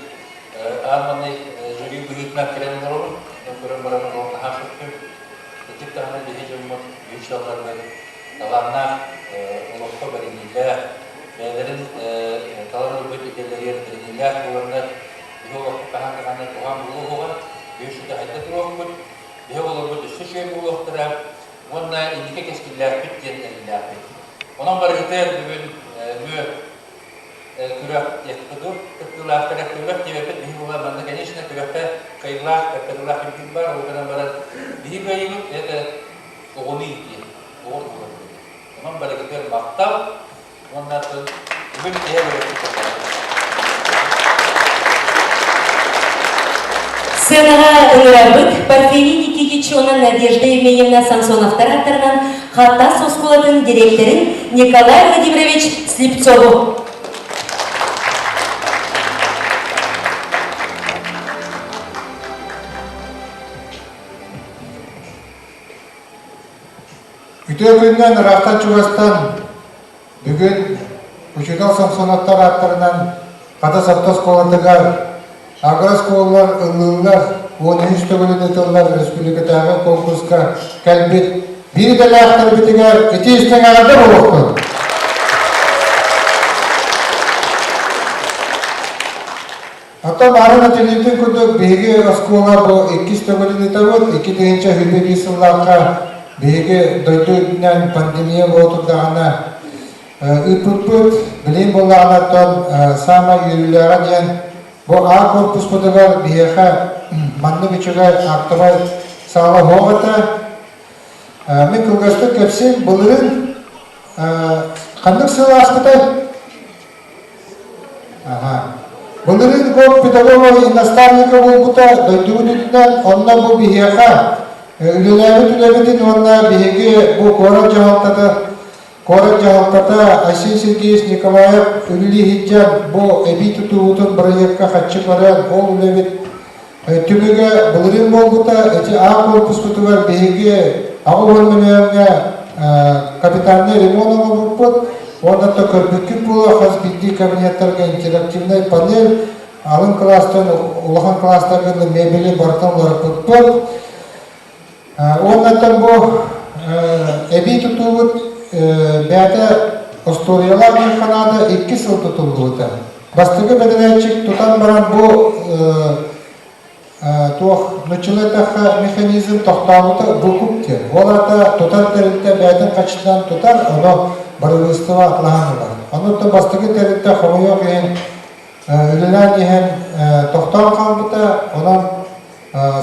аан маҥнай жюри быһыытынан кэлэн олоробун. Көрөн баран олох наһаа сөхтүм. Итик даҕаны биһи дьоммут үһүс сылларыгар талааннаах, олоххо бэриниилээх, бэйэлэрин талан ылбыт идэлэригэр бэриниилээх буоланнар, биһи олоххо хаһан даҕаны куһаҕан буолуо суоҕа, биһи өссө да хайда туруохпут, биһи оҕолорбут өссө үчүгэй буолуохтара уонна инники кэскиллээхпит диэн эрэллээхпит. Онон барыгытыгар бүгүн мүө күрэх диэххэ кыттыылаахтар күрэх диэбэппит биһи була манна конечно күрэххэ кыайыылаах кыттыылаах ким бар ол гынан баран биһи кыайыыбыт это оҕону иитии оҕо туһугар Онон барыгытыгар махтал уонна бүгүн киһи Сценаҕа ыҥырабыт Парфений Никитич уонна Надежда Евгеньевна Самсоновтар аттарынан Хатас оскуолатын дириэктэрин Николай Владимирович Слепцову. Үтүө күнүнэн ыраахтан чугастан бүгүн учуутал Самсоновтар ааттарынан Хатас орто оскуолатыгар агрооскуолалар ыллыыллар 13 төгүлүн ыытыллар республикатааҕы конкурска кэлбит биир идэлээхтэрбитигэр ити истиҥ эҕэрдэ буолуохтун! Оттон Аарон этиллибитин курдук, биһиги оскуола бу иккис төгүлүн ыытабыт. 2021 сыллаахха биһиги дойду үрдүнэн пандемия буола турдаҕына ыыппыппыт. Билигин буоллаҕына оттон саамай үөрүүлээҕэ диэн бу А корпуспутугар биһиэхэ маннык үчүгэй актовай саала суох этэ. Мин кылгастык кэпсиим. Былырыын ханнык сыл ааспытай? Былырыын год педагога и наставника буолбута дойдубут үрдүнэн, онно бу биһиэхэ үлэлээбит үлэбитин уонна биһиги бу куорат дьаһалтата куорат дьаһалтата Айсен Сергеевич Николаев үлэлии сылдьан бу эбии тутуубутун бырайыакка хаччы көрөн ол үлэбит түмүгэ былырыын буолбута. Ити А корпуспутугар биһиги 80 мөлүйүөҥҥэ капитальнай ремонт оҥорбуппут. Уонна да көрбүккүт буолуо хас биирдии кабинеттарга интерактивнай панель, алын кылаастан улахан кылаастарга мебели барытын уларыппыппыт. Уонна бу эбии тутуубут бэйэтэ остуоруйалаах диэн ханаада икки сыл тутуллубута. Бастакы бэдэрээччик тутан баран бу туох нуччалыы эттэххэ механизм тохтообута выкуп диэн. Ол аата тутар тэрилтэ бэйэтин хаччытынан тутар, ону барылыыстыба атлаһан ылар. Онуттан бастакы тэрилтэ хомойуох иһин үлэлээн иһэн тохтоон хаалбыта, онон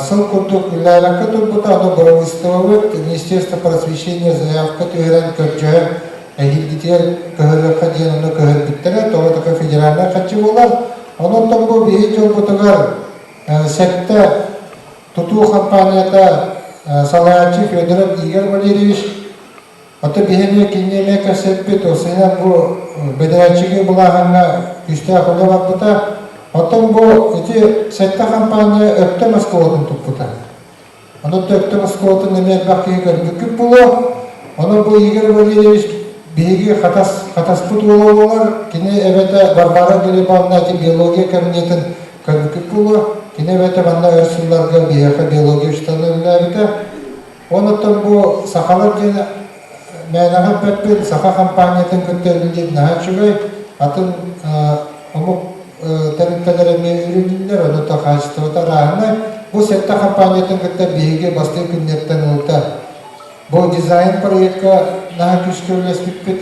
Сыл курдук үлэлээбэккэ турбута, ону бырабыыстыбабыт Министерство просвещения заявка түһэрэн көрдьөһөн эһиилгитигэр көһөрүөххэ диэн ону көһөрбүттэрэ, тоҕо такой федеральнай харчы буолар. Онон бу биһи дьолбутугар сэттэ тутуу компанията салайааччы Федоров Игорь Валерьевич Ото биһи эмиэ кинини эмиэ кэпсэппит, осыһынан бу бэдэрээччиги былааһыҥҥа күүстээх үлэ барбыта. Оттон бу ити сэттэ хампаанньа Өктөм оскуолатын туппута. Онон Өктөм оскуолатын эмиэ элбэх киһи көрбүккүт буолуо. Онон бу Игорь Валерьевич биһиги Хатас, Хатаспыт уола буолар. Кини эбэтэ Варвара Глебовна ити биология кабинетын көрбүккүт буолуо. Кини эбэтэ манна өр сылларга биһиэхэ биология учуутала үлэлээбитэ. Онуттан бу сахалар диэн мээнэҕэ эппэппин, саха хампаанньатын кытта үлэлиир наһаа үчүгэй. Атын омук тэрилтэлэрэ эмиэ үлэлииллэр, онуттан хаачыстыбата арааһынай. Бу сэттэ хампаанньатын кытта биһиги бастыҥ күннэртэн ылта. Бу дизайн проекка наһаа күүскэ үлэлэспиппит.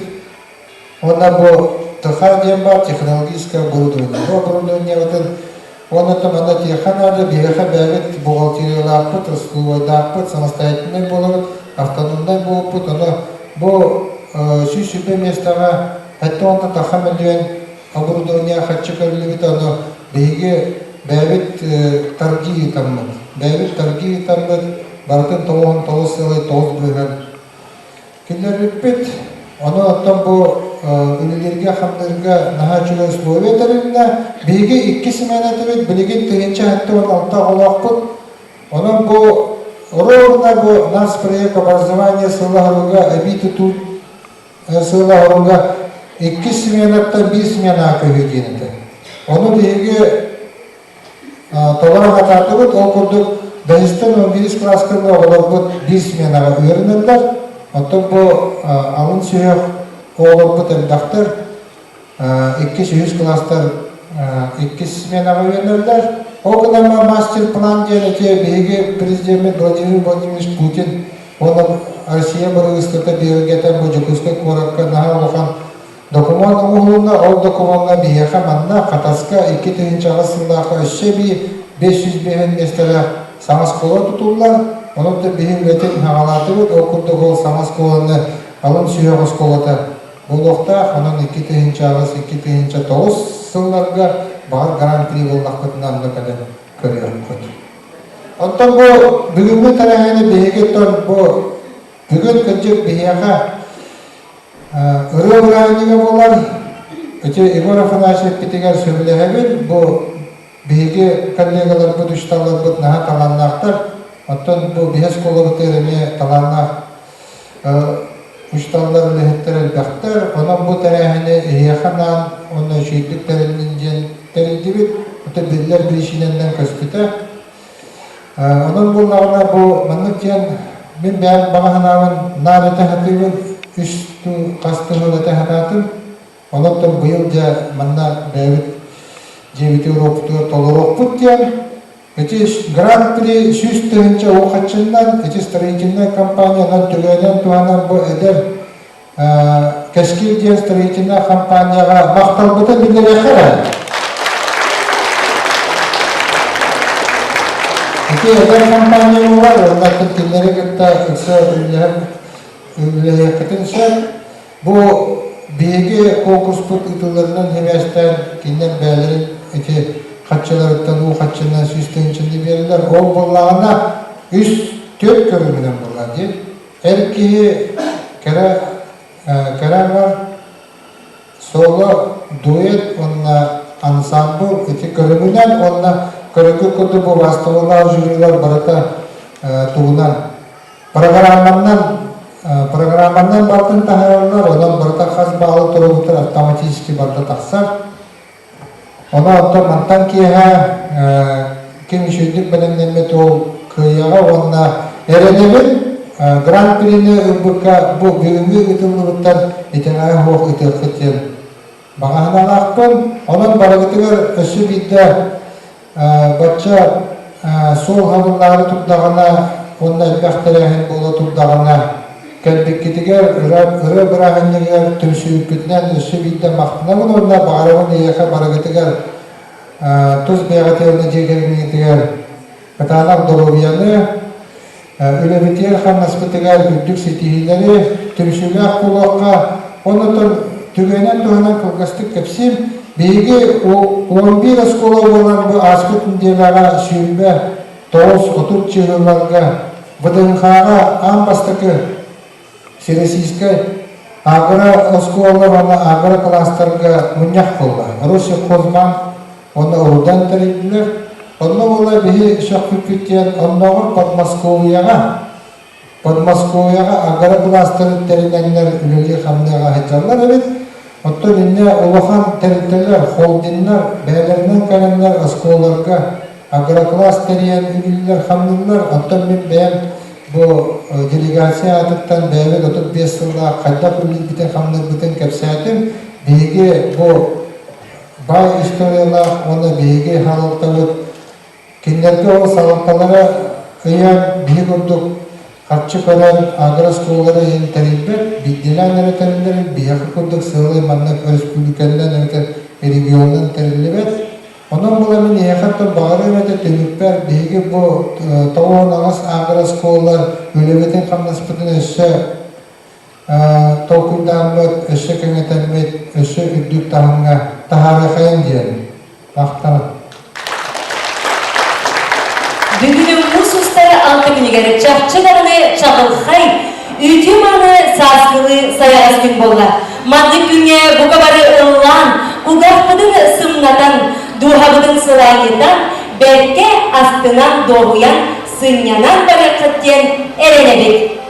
Уонна бу ТХ диэн баар технологическое оборудование. Бу оборудованиебытын уонна манна тиэхэ наада, биһиэхэ бэйэбит бухгалтериялаахпыт, ростовойдаахпыт, самостоятельнай буолабыт, автономнай буолбут. Ону бу 120 миэстэҕэ 70 таха мөлүйүөн оборудование харчы көрүллүбүт, ону биһиги бэйэбит торги ыытаммыт. Бэйэбит торги ыытаммыт, барытын 99 сылай 9 быһан Киллэрбиппит. Ону оттон бу үлэлииргэ-хамныырга наһаа үчүгэй условия тэрилиннэ. Биһиги икки симиэнэ этибит, билигин 1076 оҕолоохпут. Онон бу ровно бу нацпроект образование сыла-хоруга эбии тутуу сыла-хоруга иккис сменаттан биир сменаҕа көһүү диэн этэ. Ону биһиги Толору хатаатыбыт, ол курдук бэһистэн 11 кылааска оҕолорбут биир сменаҕа үөрэнэллэр. Оттон бу алын сүһүөх оҕолорбут элбэхтэр, иккис, үһүс кылаастар иккис сменаҕа үөрэнэллэр. Ол гынан мастер-план диэн ити биһиги президеммит Владимир Владимирович Путин уонна Россия бырабыыстата бигэргэтэн бу Дьокуускай куоракка наһаа улахан. докумуон оҥоһулунна, ол докумуоҥҥа биһиэхэ манна Хатаска 2008 сыллаахха өссө эбии 505 миэстэлээх саҥа оскуола тутуллар. Онон да биһи үлэтин хаҕалаатыбыт, ол курдук ол саҥа оскуоланы алын сүһүөх оскуолата буолуохтаах. Онон 2008, 2009 сылларга баҕар гран-при буоллахпытына онно кэлэн көрүөххүт. Оттон бу бүгүҥҥү тэрээһини биһиги бу бүгүн кырдьык биһиэхэ ырыа бырааһынньыга буолар. Ити Егор Афанасьев эппитигэр сөбүлэһэбин. Бу биһиги коллегаларбыт, учууталларбыт наһаа талааннаахтар. Оттон бу биһи оскуолабытыгар эмиэ талааннаах учууталлар, үлэһиттэр элбэхтэр. Онон бу тэрээһини эһиэхэ анаан уонна үчүгэйдик тэриллин диэн тэрийдибит. Это биллэр биричиинэннэн көспүтэ. Онон буоллаҕына бу маннык диэн мин бэйэм баҕа санаабын наар этэ сатыыбын, үс хас тыһыл этэ сатаатым. Онон быйыл дьэ манна бэйэбит дьиэбитигэр уоппутугар толоруохпут диэн Ити Гран-при 100 000 уу хаччыннан, ити строительнай компаниянан төлөөнөн туһанан бу эдэр Кэскил диэн строительнай компанияҕа махталбытын биллэриэххэ эрэ. Ити эдэр компания буолар, уонна кинилэри кытта ыкса үлэлэһиэххитин сөп. Бу биһиги конкурспут ыытылларынан сибээстээн кинилэр бэйэлэрин ити хаччыларыттан уу хаччынан 100 тыһыынчаны биэрэллэр. Ол буоллаҕына үс түөрт көрүҥүнэн буолла дии. Эр киһи кэрэ кэрэ аҥар соло дуэт уонна ансамбл ити көрүҥүнэн уонна көрүҥү курдук бу бастабыллаах жюрилар барыта тугунан Программаннан программаннан бартын таһаараллар, онон барыта хас баалы туругутар автоматически барыта тахсар. Ону оттон мантан киэһэ ким үчүгдүк бэлэмнэммит ол кыайыаҕа уонна эрэнэбин Гран-прини ылбыкка бу бүгүҥҥү ыытыллыбыттан итэҕэһэ суох ытыаххыт диэн баҕа санаалаахпын. Онон барыгытыгар өссө биирдэ Бачча суол хабыллаары турдаҕына уонна элбэх тэрээһин буола турдаҕына, кэлбиккитигэр ырыа бырааһынньыгар түмсүүккүтүнэн өссө биирдэ махтанабын уонна баҕарабын эйиэхэ барыгытыгар тус бэйэҕитигэр уонна дьиэ кэргэҥҥитигэр кытаанах доруобуйаны, үлэбитигэр-хамнаспытыгар үрдүк ситиһиилэри, түмсүүлээх буолуохха, оннотон түгэнэн туһанан кылгастык кэпсиим. Биһиги 11 оскуола буолан бу ааспыт нэдиэлэҕэ 29 30 чыһыыларга ВДНХ-ҕа аан бастакы Всероссийскай агро оскуола уонна агро кластерга мунньах буолла. Россельхозбанк уонна Урудан тэрийдилэр. Онно буола биһи сөхпүппүт диэн оннооҕор Подмосковьеҕа Подмосковьеҕа агрокластерын тэринэннэр үлэлии-хамныаҕа сылдьаллар эбит. Оттон инньэ улахан тэрилтэлэр, холдиннар бэйэлэринэн кэлэннэр оскуолаларга агрокласс тэрийэн үлэлииллэр-хамныыллар. Оттон мин бэйэм бу делегация аатыттан бэйэбит 35 сыллаах хайдах үлэлиирбитин-хамныырбытын кэпсээтим. Биһиги бу баай историялаах уонна биһиги салалтабыт кинилэргэ ол салалталара ыйан биһи курдук харчы көрөн агрооскуолалары иһин тэрийбэт, биирдиилээн эрэ тэриллэр, биһиэхэ курдук сыалай маннык өрөспүүбүлүкэннэн эбэтэр регионунан тэриллибэт. Онон була мин эһиэхэ баҕарыам этэ түмүкпэр биһиги бу 98 агрооскуолалар үлэбитин-хамнаспытын өссө толкуйдааммыт, өссө кэҥэтэммит, өссө үрдүк таһымҥа таһаарыахайын диэн махтанабын. Бүгүн муус устар алта күнүгэр чахчы даҕаны чаҕылхай, үтүө-мааны сааскылыы сайаҕас күн буолла. Маннык күҥҥэ бука бары ыллаан, кулгаахпытын сымнатан, дууһабытын сылаанньытан, бэркэ астынан, дуоһуйан, сынньанан барыаххыт диэн эрэнэбит.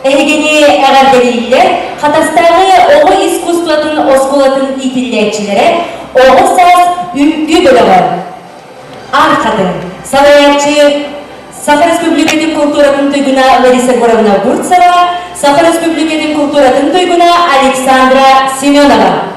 Эһигини эҕэрдэлииллэр Хатастааҕы оҕо искусствотын оскуолатын иитиллээччилэрэ Оҕо саас үҥкүү бөлөҕө Архатын салайааччы Саха Республикатын култууратын туйгуна Лариса Егоровна Бурцева, Саха Республикатын култууратын туйгуна Александра Семенова.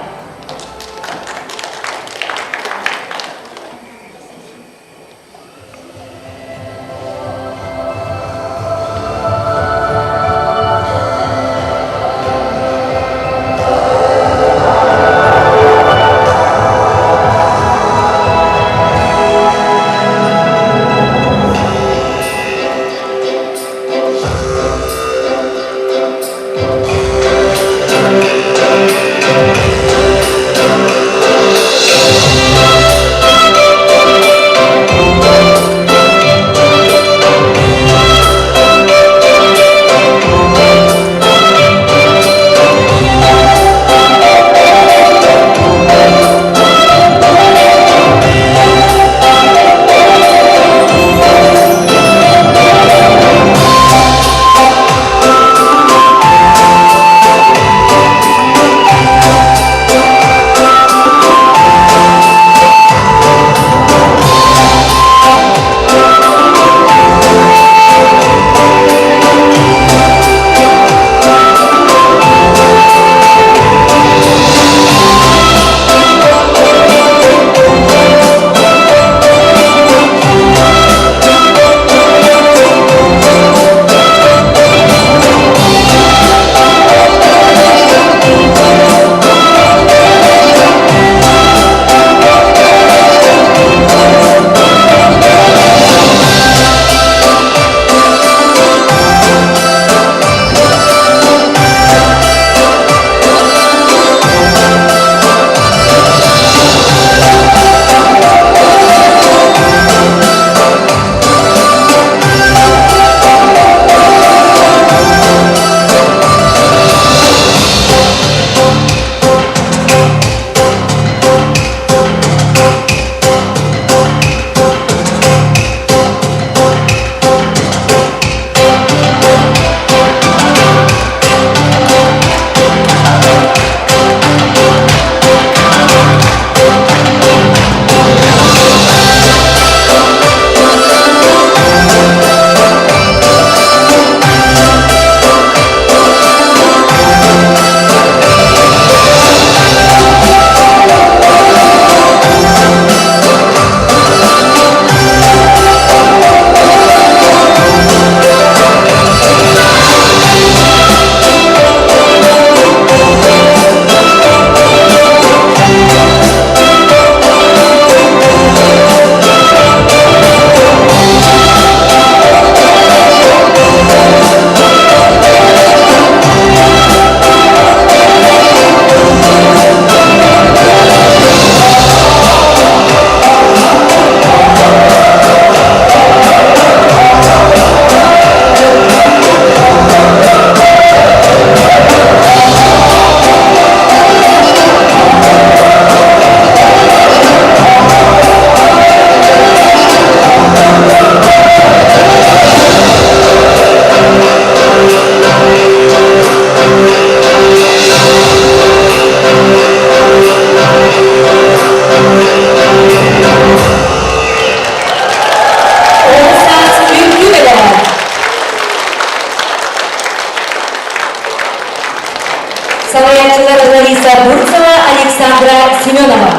Салайааччылар Лариса Бурцева, Александра Семенова.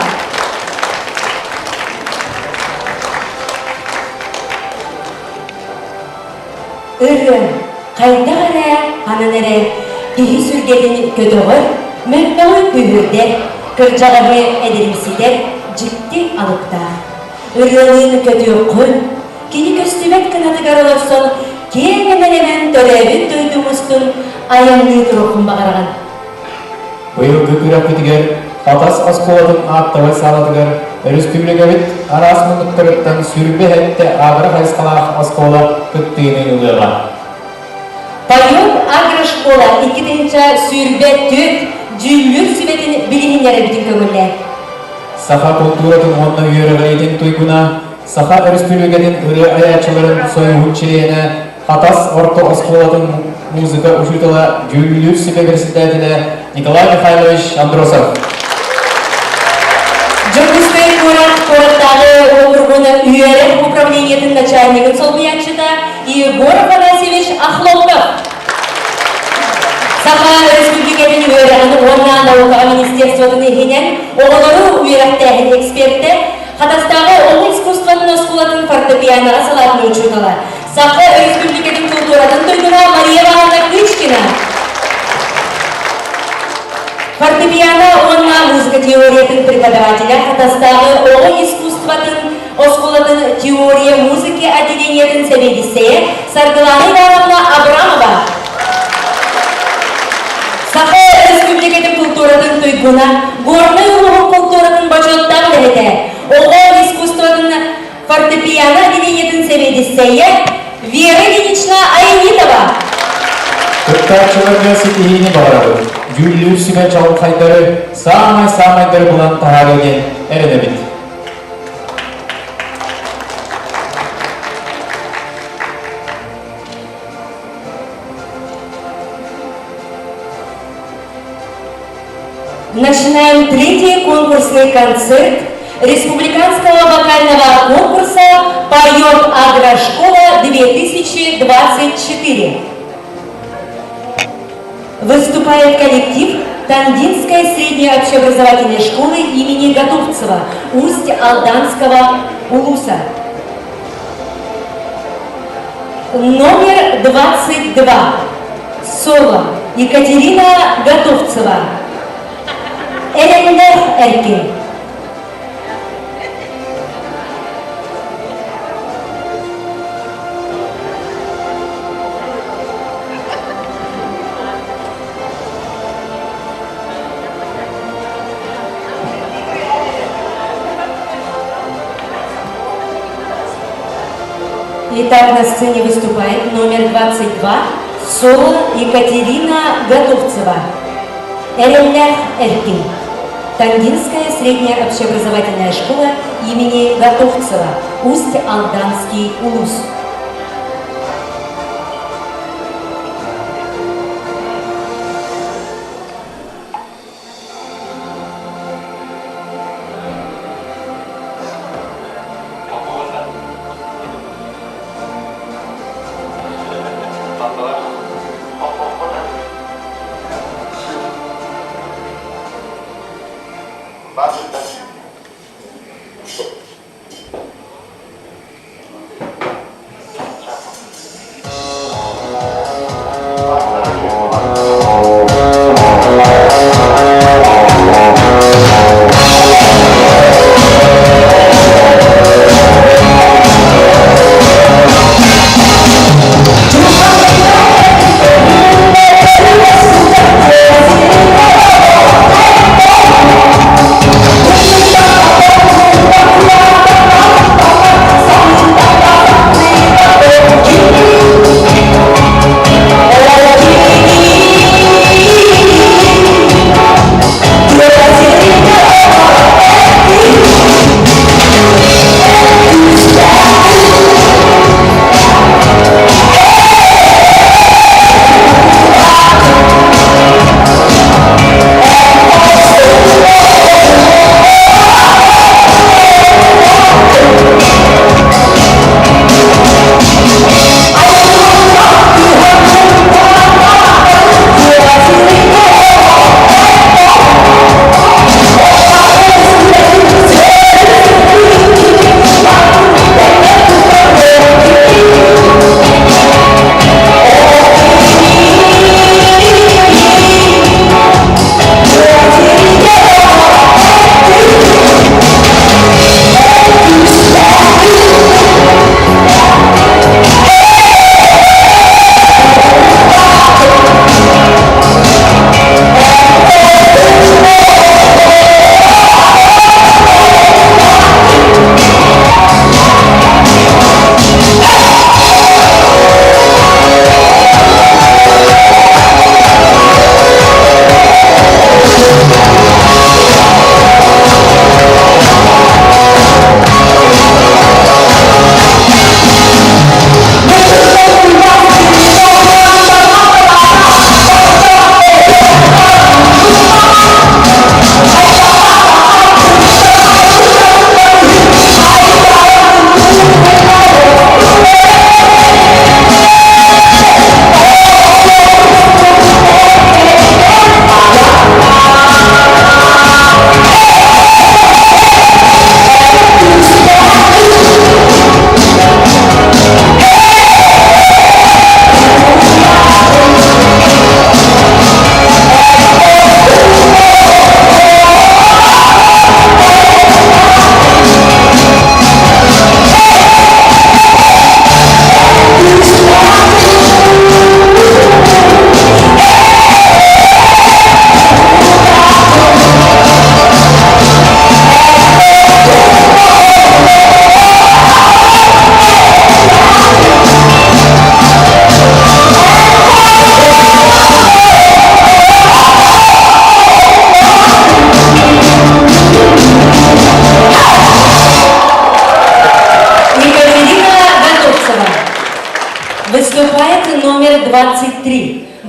Ырыа хайдах эрэ, ханан эрэ киһи сүргэтин көтөҕөр, мөлтөҕү күүһүрдэр, кырдьаҕаһы эдэримситэр дьикти алыптаах. Ырыалыын көтүөххүн, кини көстүбэт кынатыгар олорсон киэҥ эмэлэнэн төрөөбүт дойдуҥ устун айанныы туруоххун баҕараҕын. Быйылгы күрэхпитигэр Хатас оскуолатын ааттабай саалатыгар өрөспүүбүлүкэбит араас муннуктарыттан сүрбэ сэттэ агро хайысхалаах оскуола кыттыыны ылыаҕа. Поет агрошкола 2024 дьүүллүүр сүбэтин билиһиннэрэбитин көҥүллээн. Саха култууратын уонна үөрэҕириитин туйгуна, Саха Өрөспүүбүлүкэтин ырыа айааччыларын сойууһун чилиэнэ, Хатас орто оскуолатын музыка учуутала, дьүүллүүр сүбэ председателэ Николай Михайлович Андросов. Дьокуускай куорат куораттааҕы уокуругун үөрэх управлениетын начальнигын солбуйааччыта Егор Афанасьевич Охлопков. Саха Өрөспүүбүлүкэтин үөрэҕин уонна наукаҕа министерствотын иһинэн оҕолору үөрэхтээһин экспердэ, Хатастааҕы оҕо искусствотын оскуолатын фортепианоҕа салаатын учуутала, Саха Өрөспүүбүлүкэтин култууратын туйгуна Мария Ивановна Кычкина. Фортепиано уонна музыка теориятын преподавателэ Хатастааҕы оҕо искусствотын оскуолатын теория музыки отделениетын сэбиэдиссэйэ Саргылана Ивановна Абрамова. Саха Өрөспүүбүлүкэтин култууратын туйгуна, Горнай улууһун култууратын бочуоттаах үлэһитэ, оҕо искусствотын фортепиано отделениетын сэбиэдиссэйэ Вера Ильинична Айнитова. Кыттааччыларга ситиһиини баҕарабыт. Дьүүллүүр сүбэ чаҕылхайдары саамай-саамайдары булан таһаарыа диэн эрэнэбит. Начинаем третий конкурсный концерт Республиканского вокального конкурса «Поет Агрошкола-2024». Выступает коллектив Тандинской средней общеобразовательной школы имени Готовцева, Усть-Алданского улуса. Номер 22. Соло. Екатерина Готовцева. Эреннер Эркин. Итак, на сцене выступает номер 22 соло Екатерина Готовцева. Эреллях Эркин. Тандинская средняя общеобразовательная школа имени Готовцева, Усть-Алданский улус.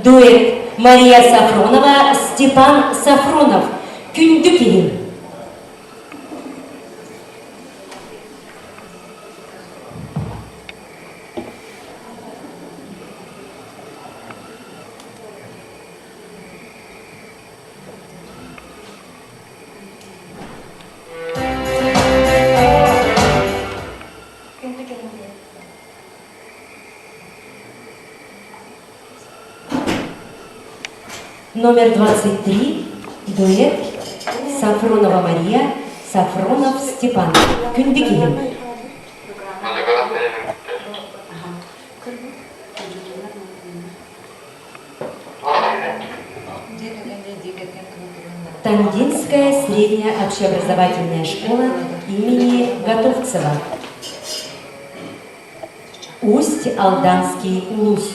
Дуэт Мария Сафронова, Степан Сафронов. Күндү киһим. Номер 23. Дуэт Сафронова Мария, Сафронов Степан. Күндү киһим. Тандинская средняя общеобразовательная школа имени Готовцева. Усть-Алданский улус.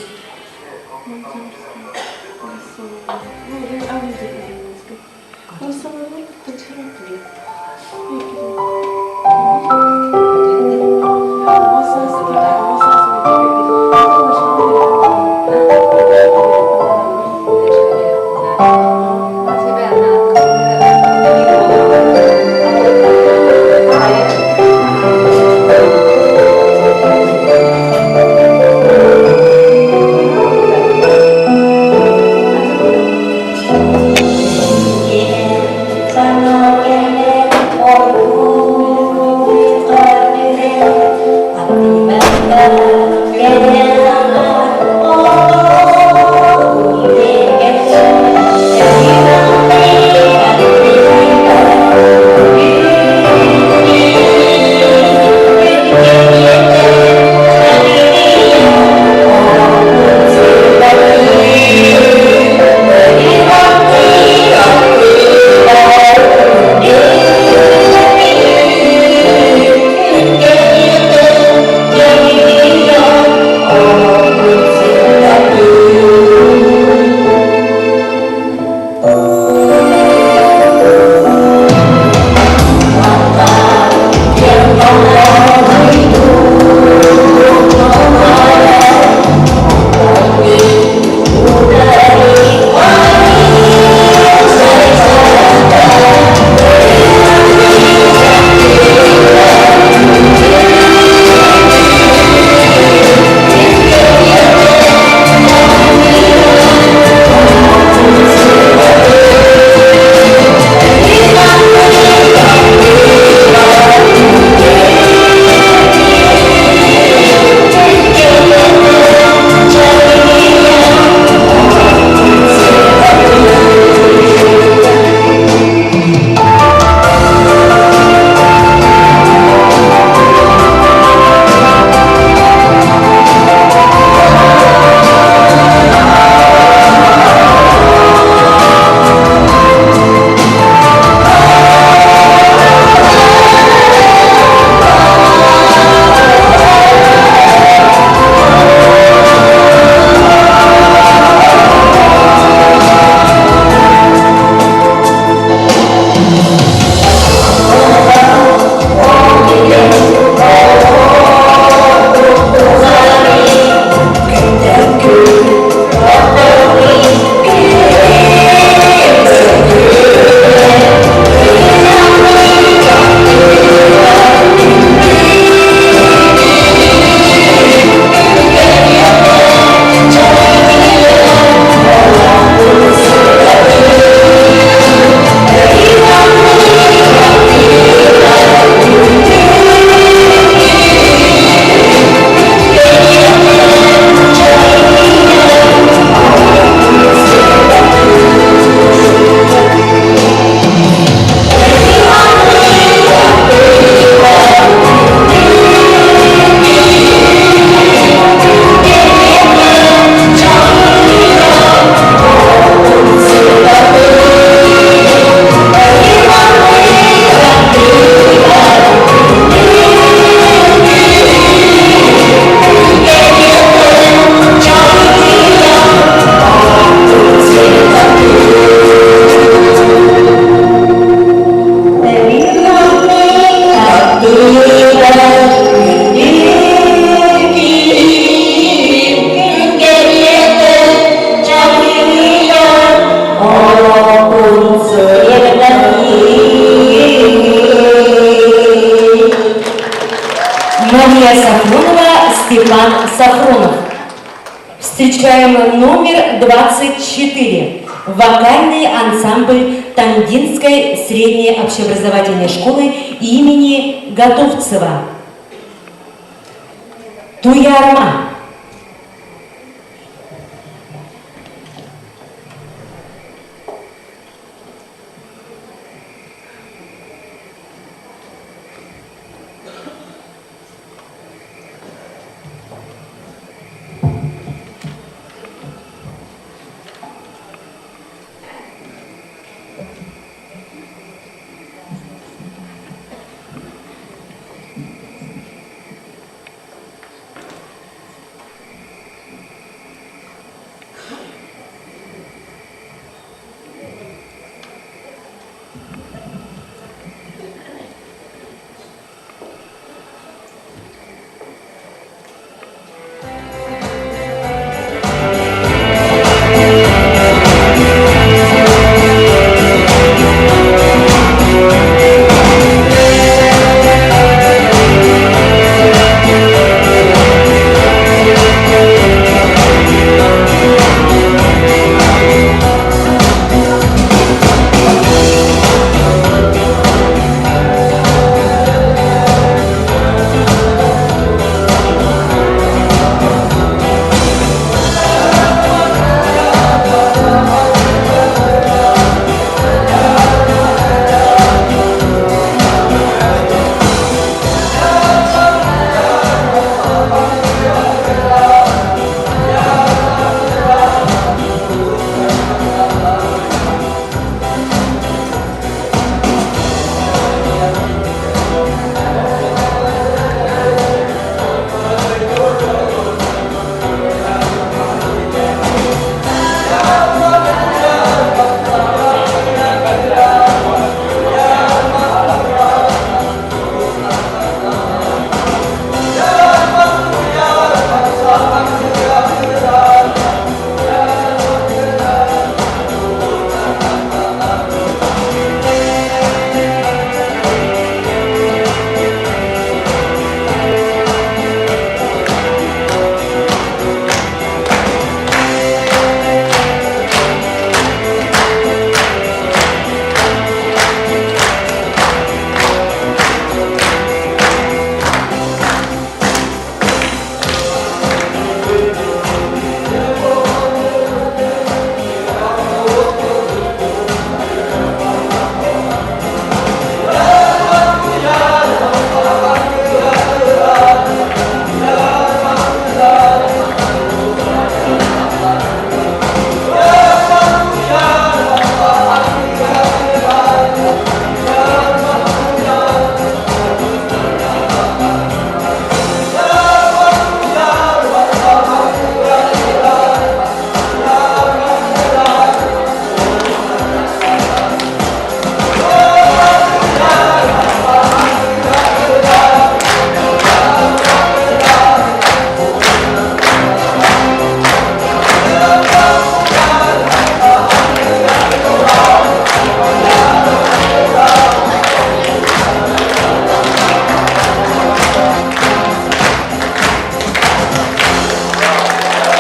Юлия Сафронова, Степан Сафронов. Встречаем номер 24. Вокальный ансамбль Тандинской средней общеобразовательной школы имени Готовцева. Туярма.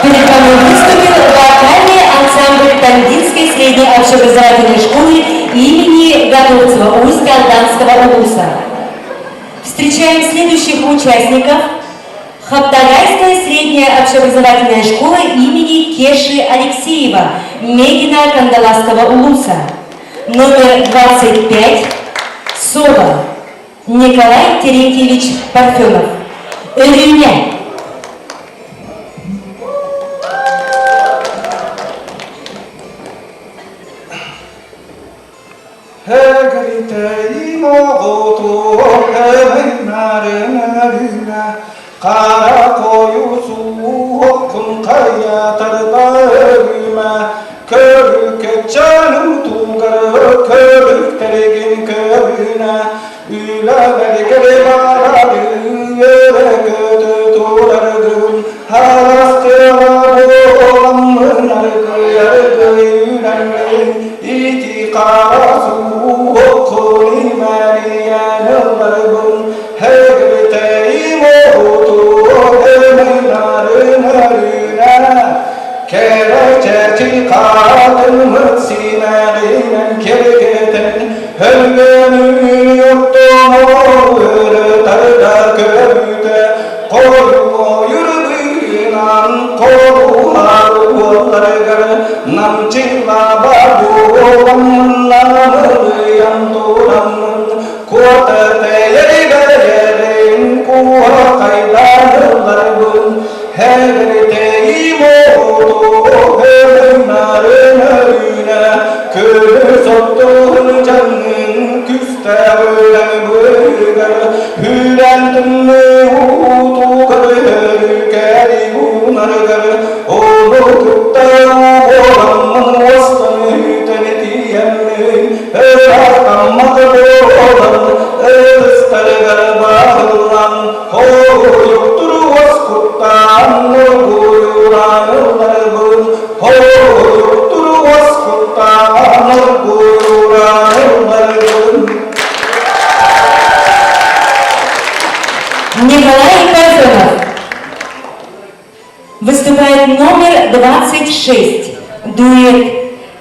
Перед вами выступил вокальный ансамбль Тандинской средней общеобразовательной школы имени Готовцева Усть-Алданского улуса. Встречаем следующих участников. Хаптагайская средняя общеобразовательная школа имени Кеши Алексеева, Мегина Кандаласского улуса. Номер 25, Сова, Николай Терентьевич Парфенов. Өрүнэ. Хара хойу суоххун хайатарда өлүмэ Көрүкэччэным тугары көрүктэригин көрүнэ Үлэлэргэр барары өрө көтө тураргын Харастыга буоламмын аргый-аргый үнэммин Ити хара суоххун имэрийэн ыларбын Хэгритэйим Хатыммыт симэҕинэн киэргэтэн, Өлгөнү оттомо өрө тарда көбүтэ, Хоруойурбуйунан хоруһар уолларыгар намчылаба буолан намылыйан тураммын, Куота тэйэр бэйэбин куохайдаанылларбын, Һэбэртэйим оту һөрүнарын өрүнэ, Көлү соттуһун дьаҥын күстээх өлөн быыгар, Хүрэн тымныы уутугар һөрүкэри уунарыгар, Ону кытта уоламмын уостан үтэн тиийэммин, Ыраахтаммат буолан ытыстарыгар баһыллан, Хоруйуктур уоскуттаан оргуйураан ылларбын, Хоруйуктур уоскуттаан оргуйураан ылларбын. Николай Парфенов. Выступает номер 26. Дуэт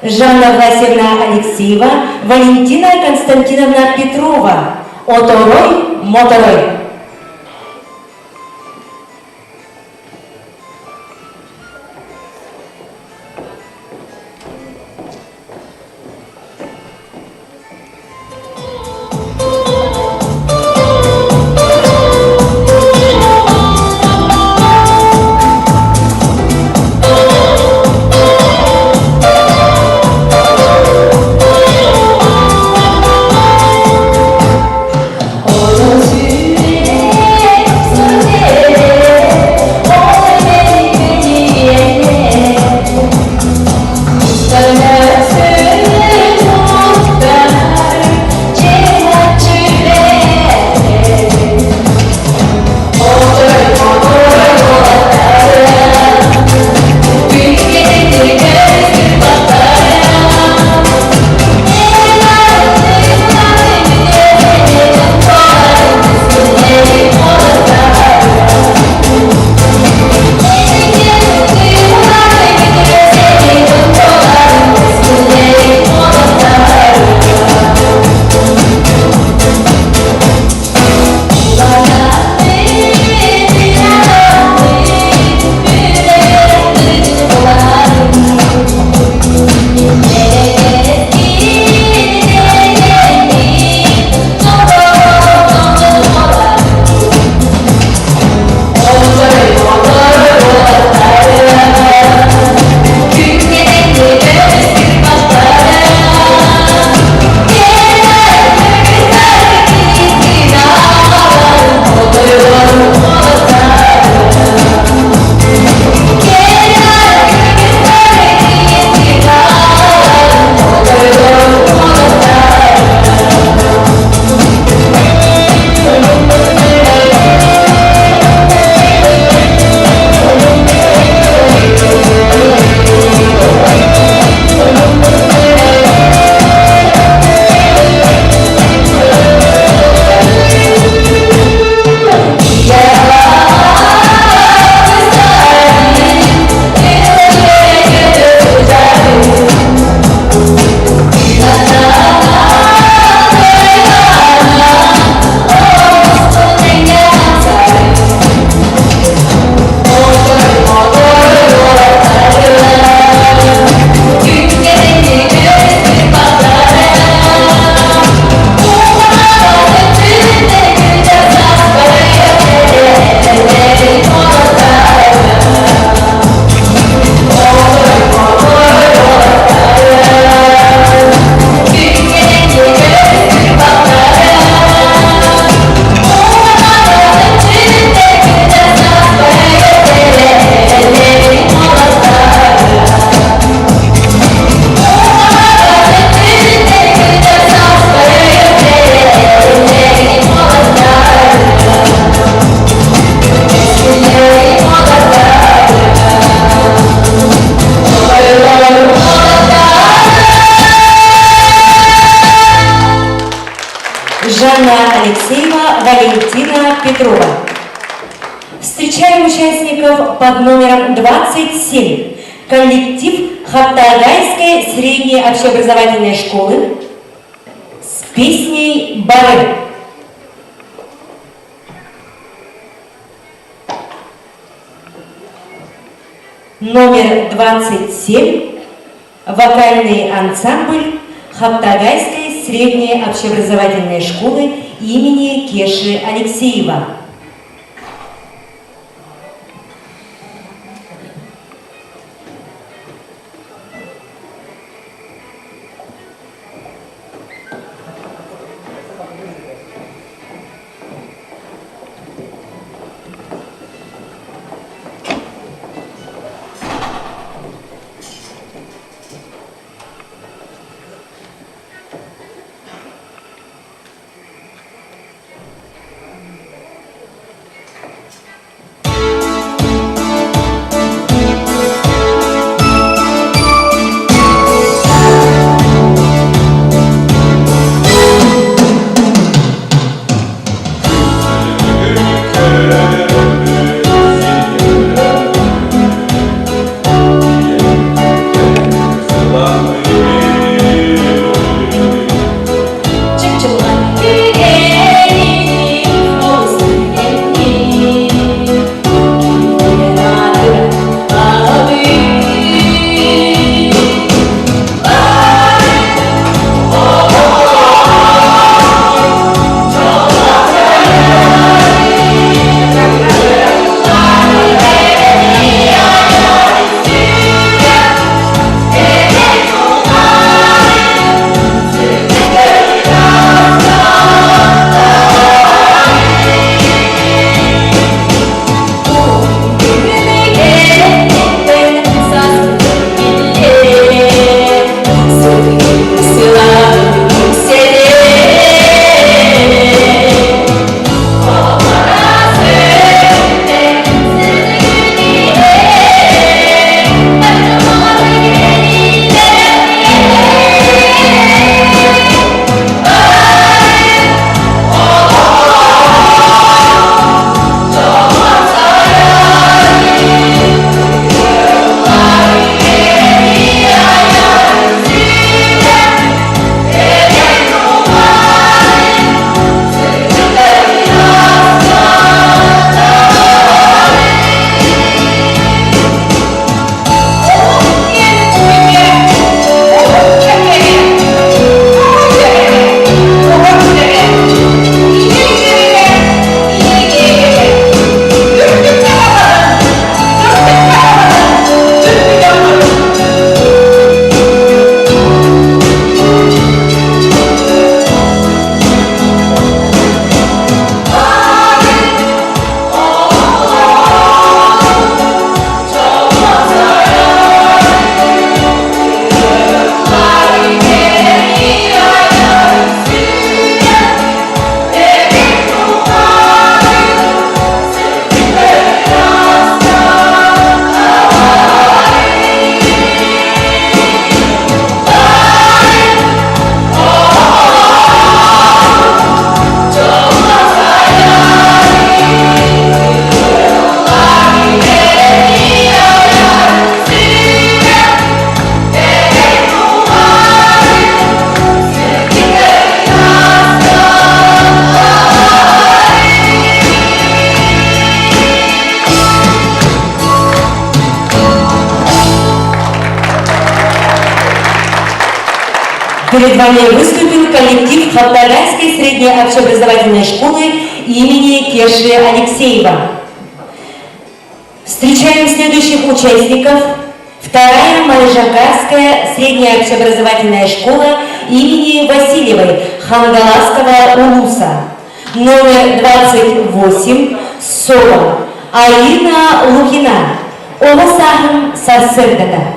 Жанна Власьевна Алексеева, Валентина Константиновна Петрова. Оторой Моторой. Жанна Алексеева, Валентина Петрова. Встречаем участников под номером 27. Коллектив Хаптагайской средней общеобразовательной школы с песней «Бары». Номер 27. Вокальный ансамбль Хаптагайской средней общеобразовательной школы имени Кеши Алексеева. Перед вами выступил коллектив Хаптагайской средней общеобразовательной школы имени Кеши Алексеева. Встречаем следующих участников. Вторая Майжакарская средняя общеобразовательная школа имени Васильевой Хангаласского улуса. Номер 28 Соло. Алина Лукина. Оҕо сааһым сарсыардата.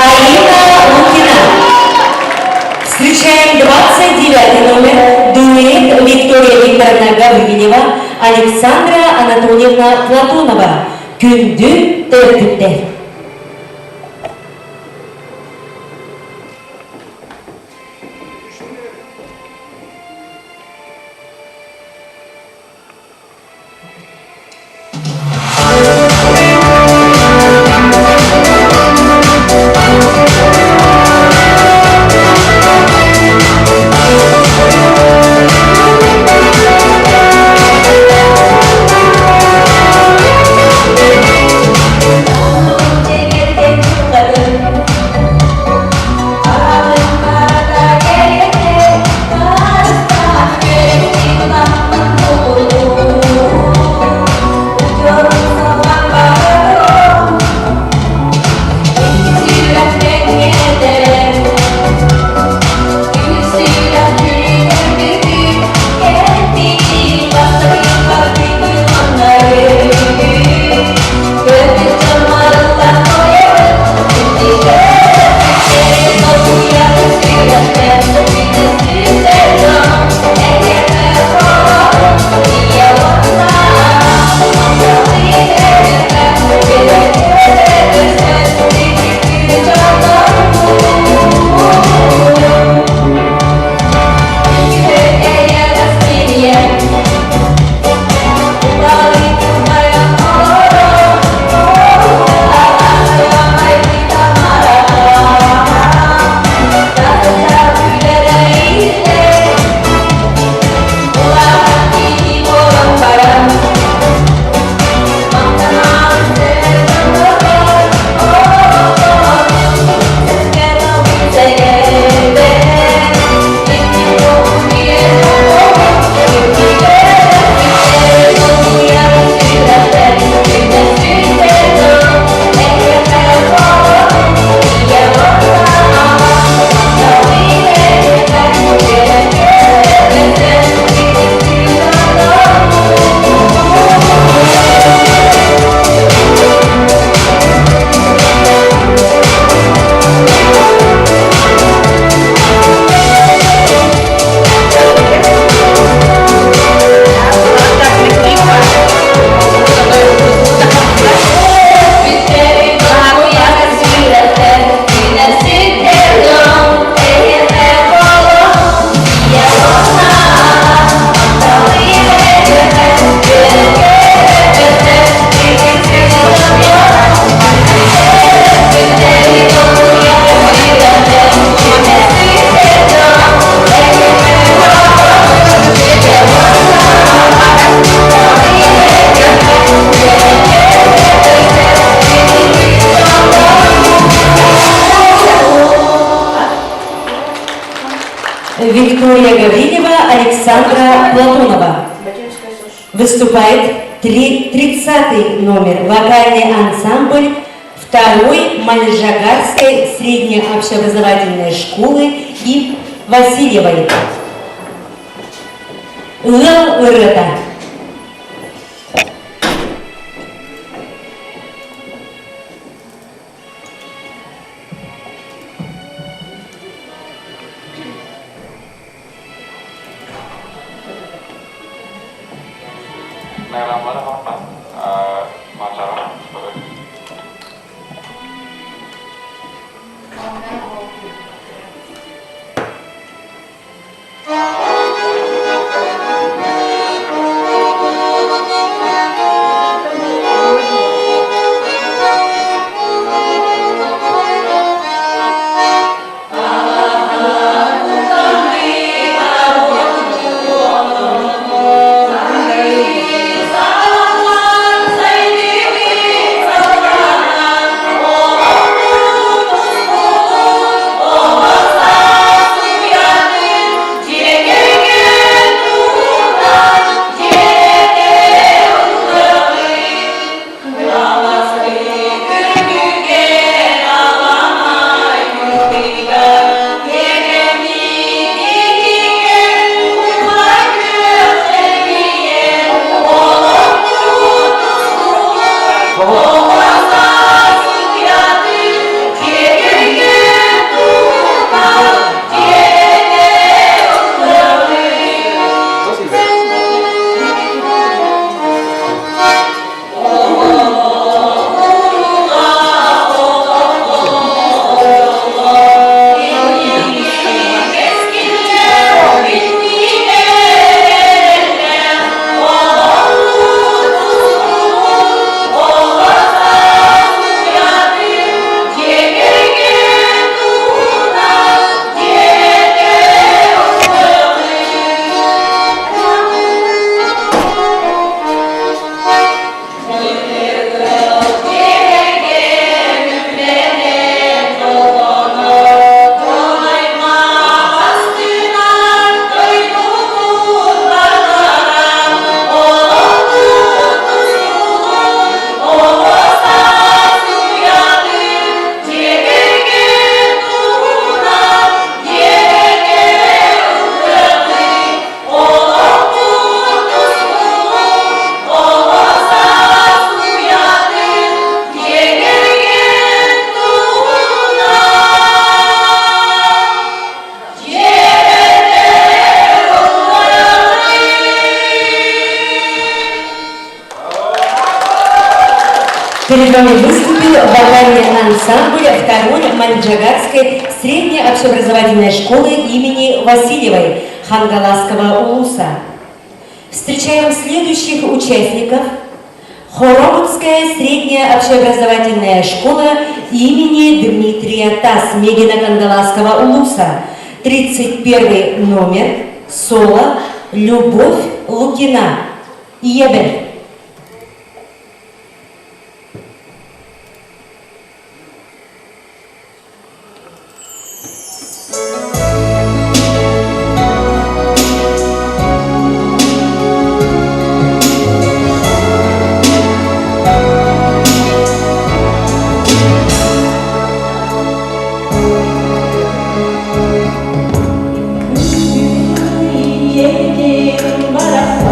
Алина Лукина. Встречаем 29 номер. Дуэт Виктория Викторовна Гаврилева, Александра Анатольевна Платонова. Күндү төрөппүттэр. Виктория Гаврилева, Александра Платонова. Выступает 30 номер вокальный ансамбль второй Мальжагарской средней общеобразовательной школы им Васильевой. Ыал ырыата. Перед вами выступил вокальный ансамбль второй Манджагарской средней общеобразовательной школы имени Васильевой Хангаласского улуса. Встречаем следующих участников. Хоромутская средняя общеобразовательная школа имени Дмитрия Тас Мегина-Кангаласского улуса. 31 номер, соло «Любовь Лукина». Ебель. Күндү ийэм барахсан.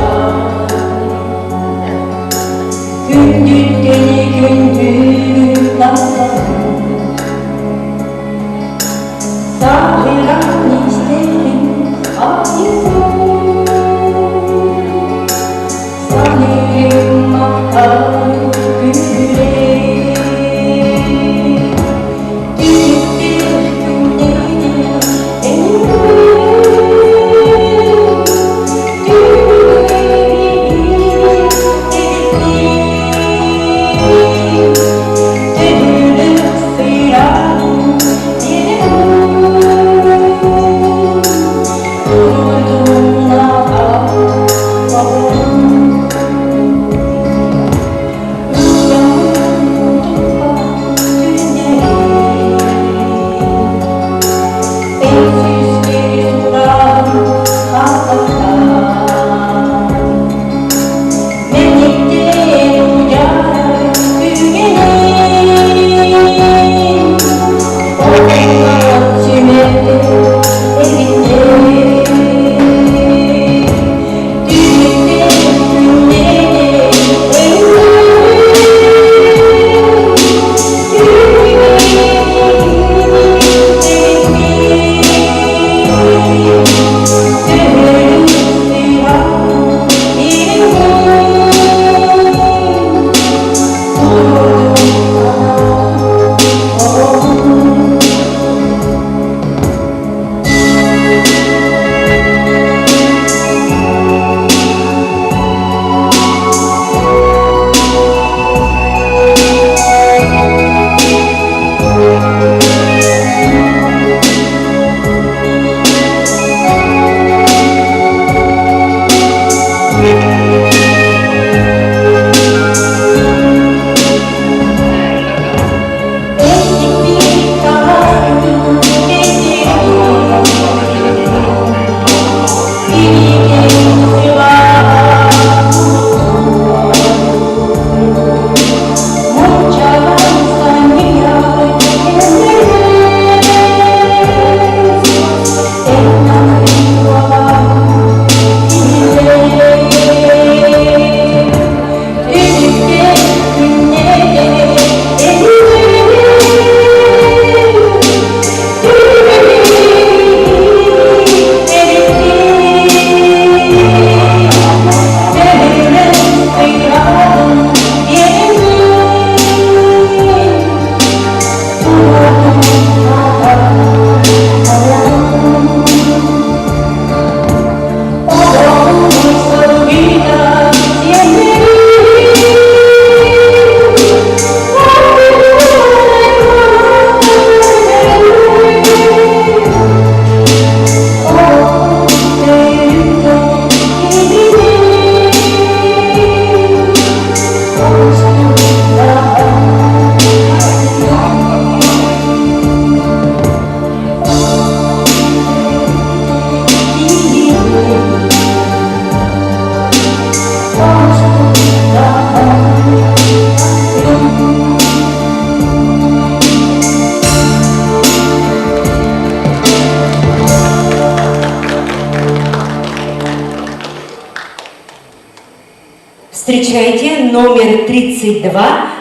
Встречайте номер 32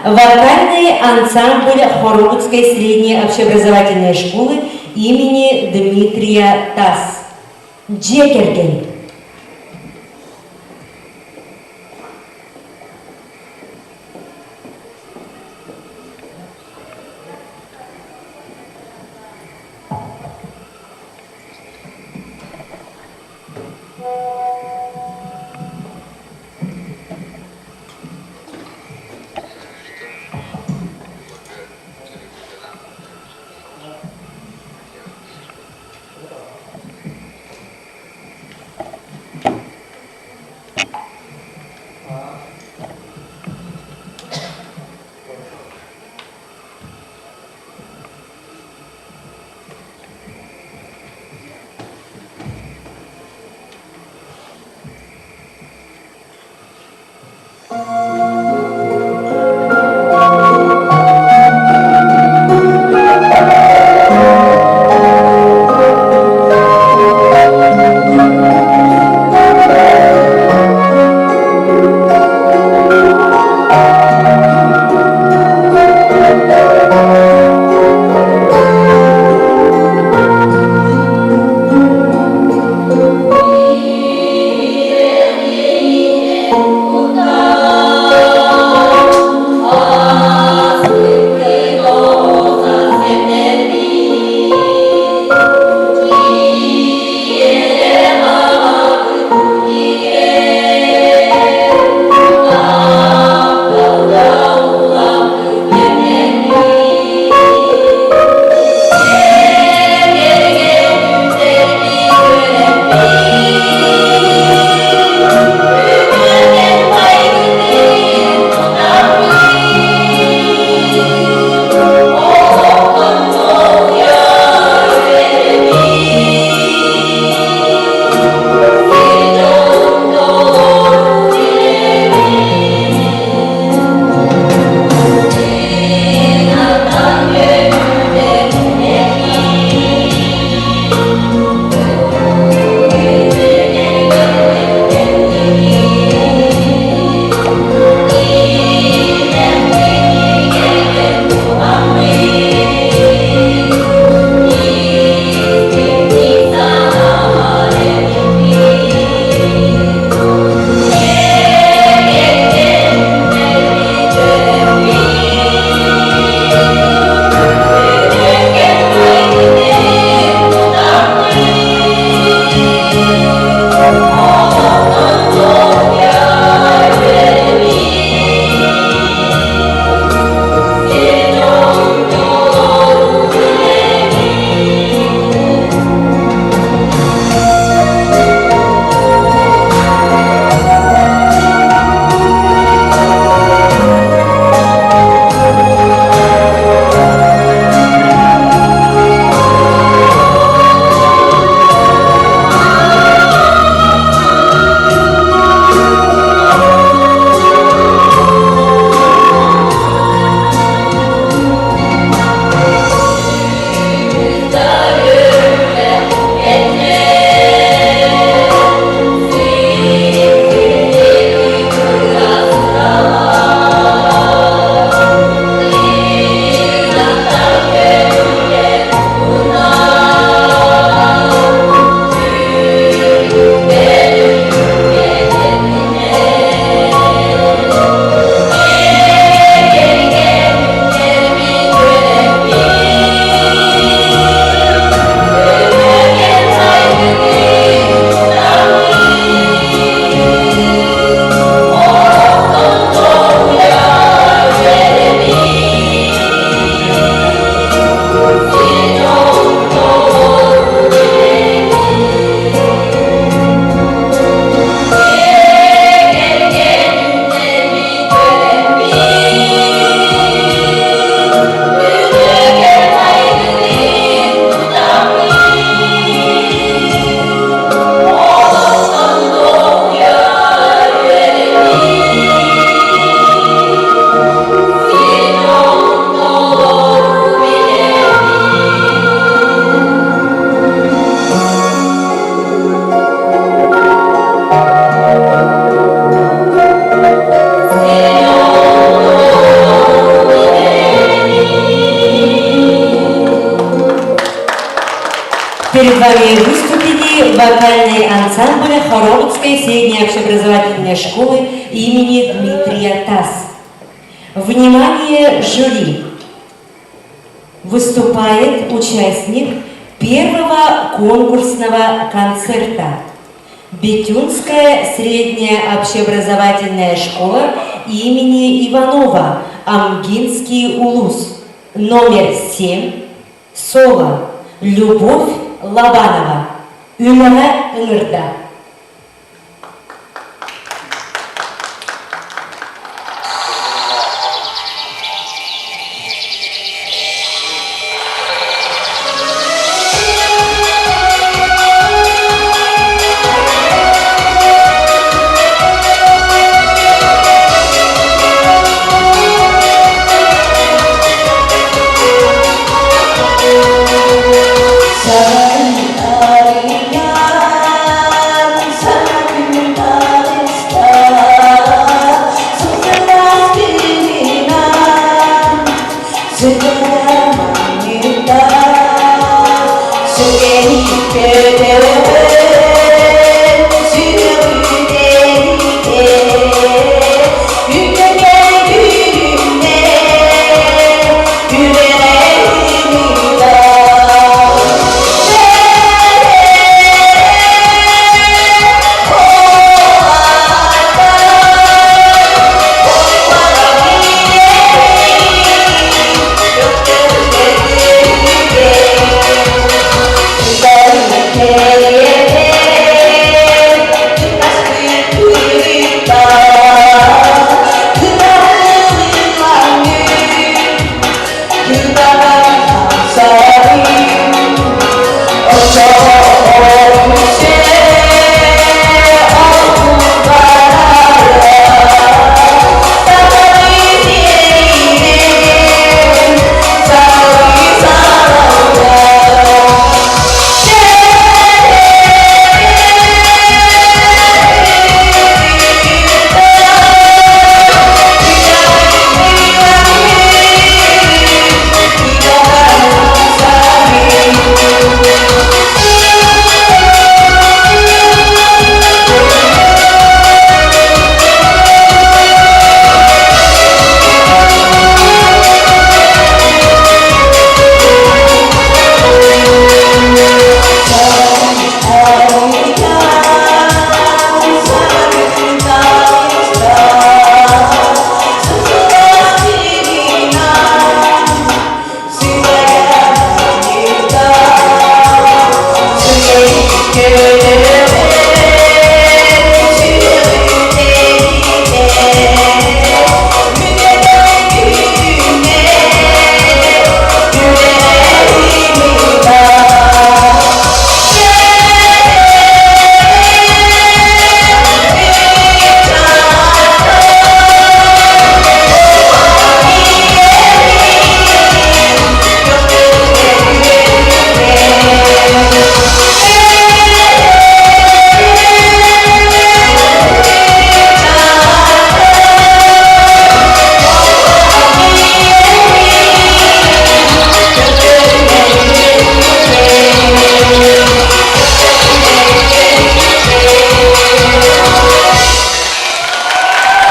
вокальный ансамбль Хоробутской средней общеобразовательной школы имени Дмитрия Тасс. Дьиэ кэргэн. вокальный ансамбль Хороводской средней общеобразовательной школы имени Дмитрия Тасс. Внимание, жюри! Выступает участник первого конкурсного концерта. Бетюнская средняя общеобразовательная школа имени Иванова, Амгинский улус, номер 7, соло, Любовь Лобанова, Үлэҕэ ыҥырда.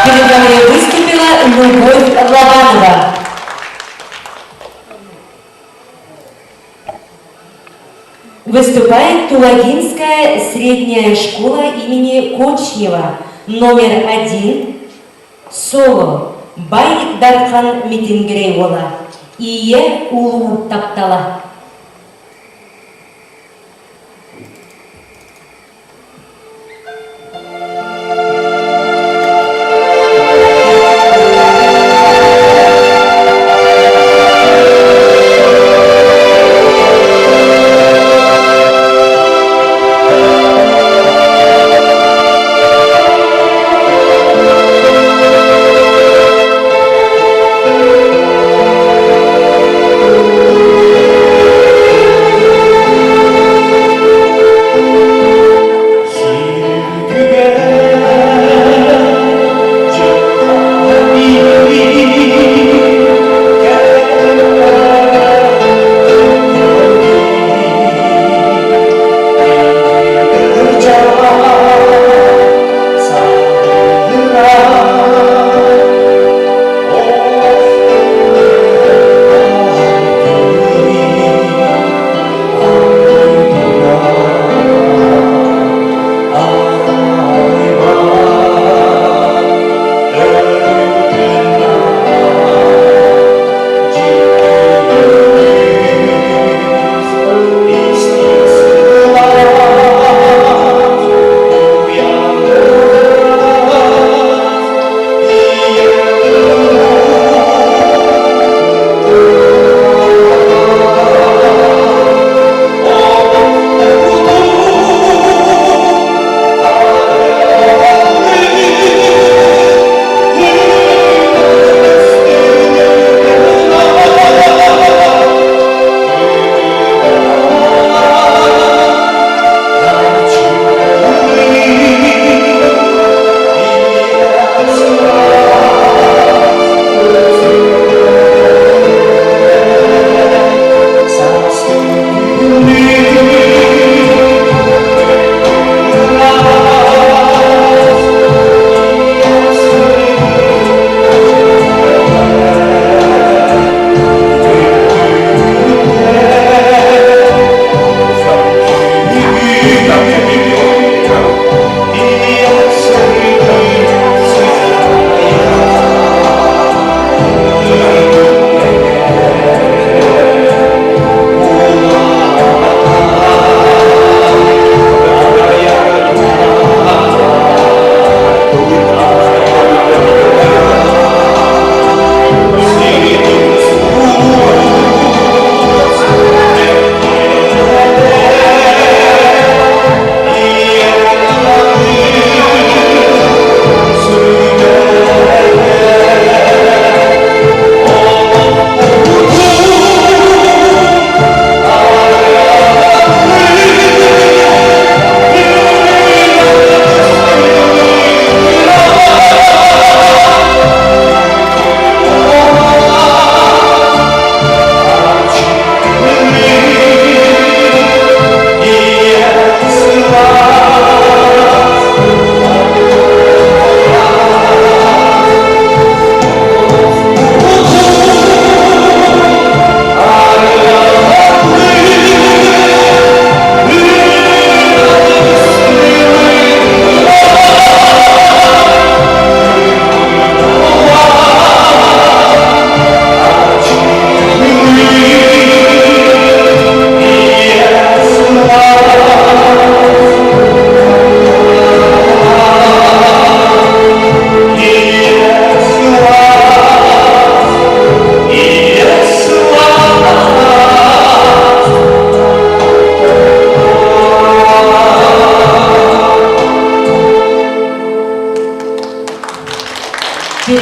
Перед вами выступила Любовь Лобанова. Выступает Тулагинская средняя школа имени Кочнева, номер 1, соло, Бай Дархан Митингрейола, Ие Улуу Таптала.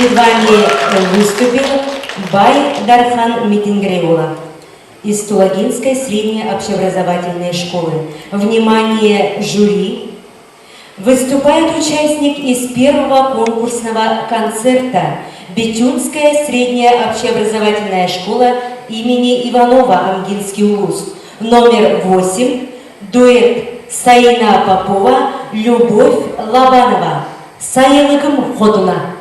Перед вами выступил Бай Дархан Митингреула из Тулагинской средней общеобразовательной школы. Внимание, жюри! Выступает участник из первого конкурсного концерта Бетюнская средняя общеобразовательная школа имени Иванова, Амгинский улус. Номер 8. Дуэт Саина Попова, Любовь Лобанова. Сайылыгым хотуна.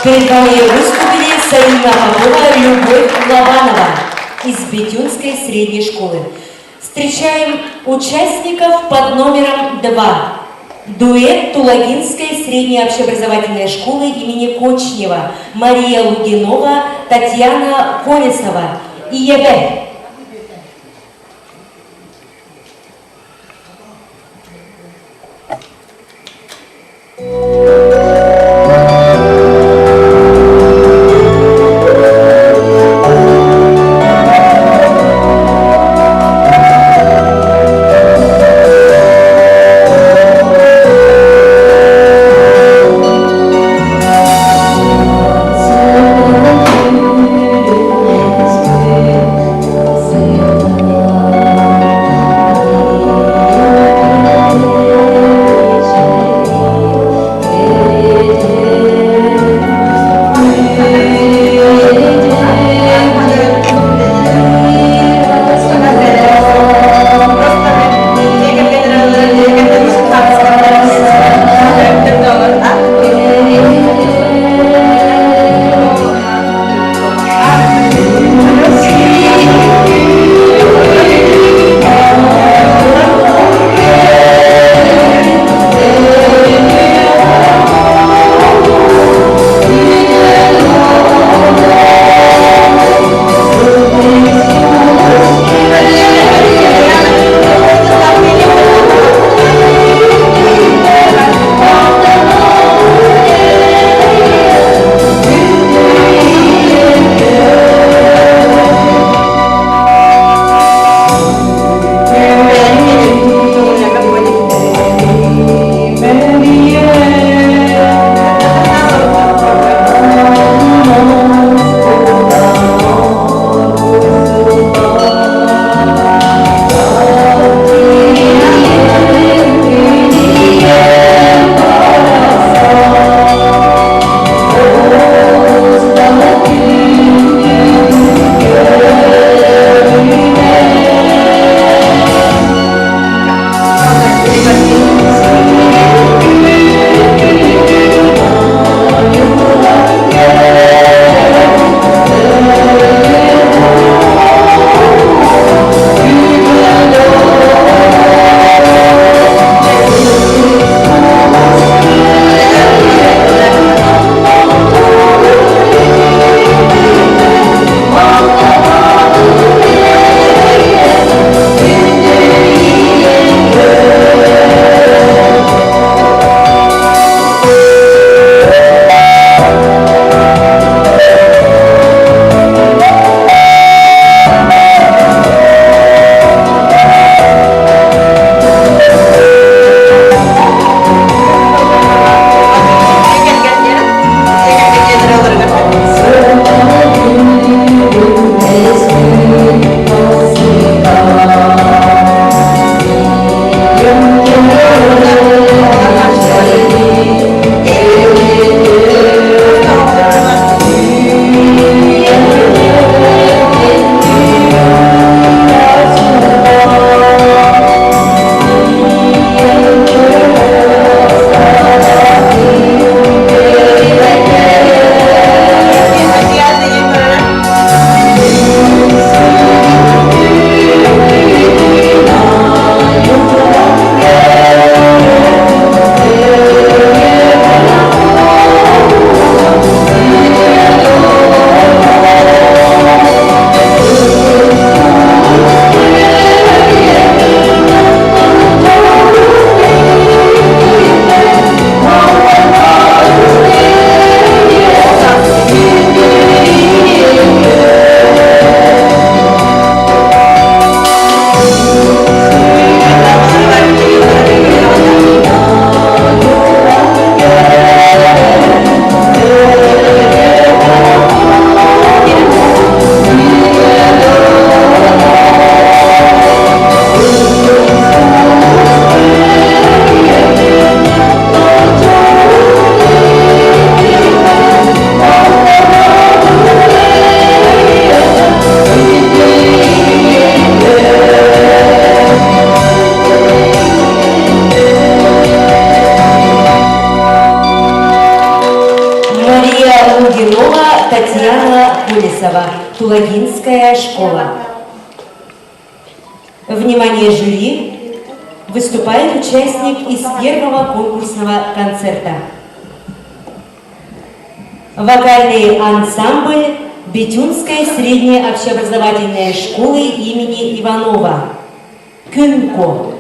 Перед вами выступили Саина Попова, Любовь Лобанова из Бетюнской средней школы. Встречаем участников под номером 2. Дуэт Тулагинской средней общеобразовательной школы имени Кочнева, Мария Лугинова, Татьяна Колесова. ИЕБ. Борисова, Тулагинская школа. Внимание жюри! Выступает участник из первого конкурсного концерта. Вокальный ансамбль Бетюнской средней общеобразовательной школы имени Иванова. Күнко.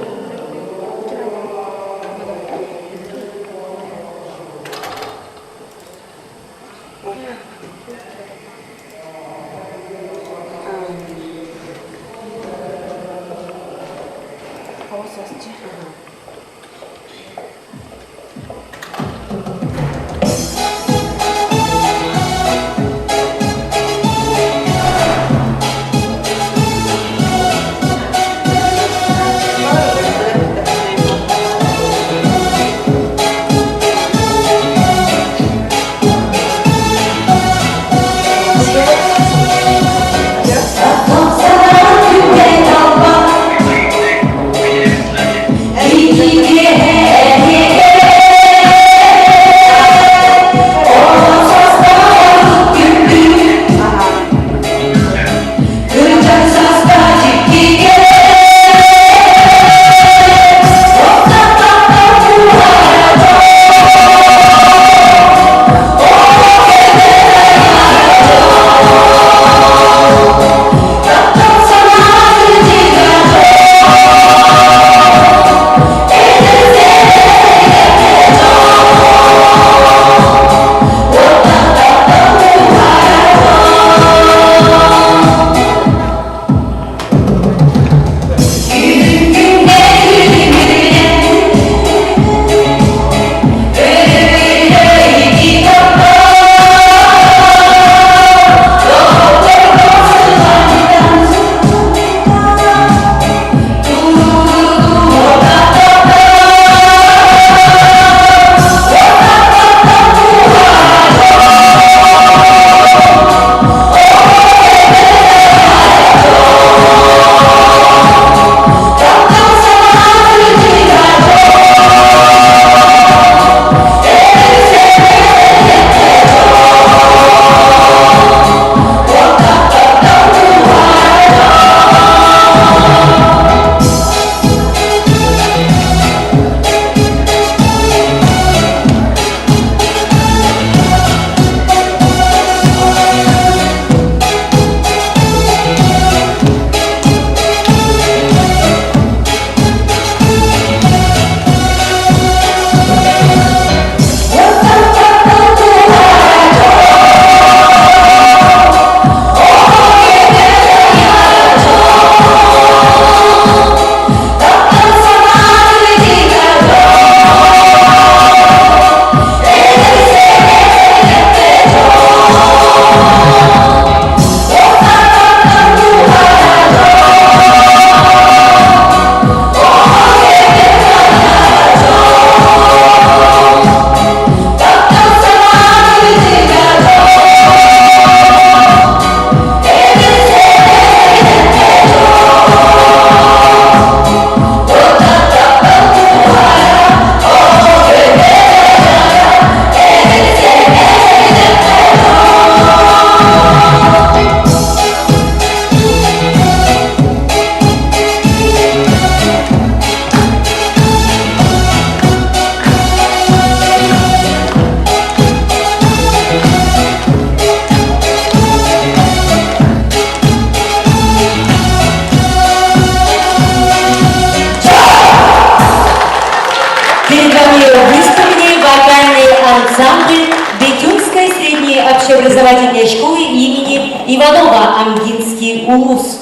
Перед вами выступили вокальный ансамбль Бетюнской средней общеобразовательной школы имени Иванова Амгинский Улус.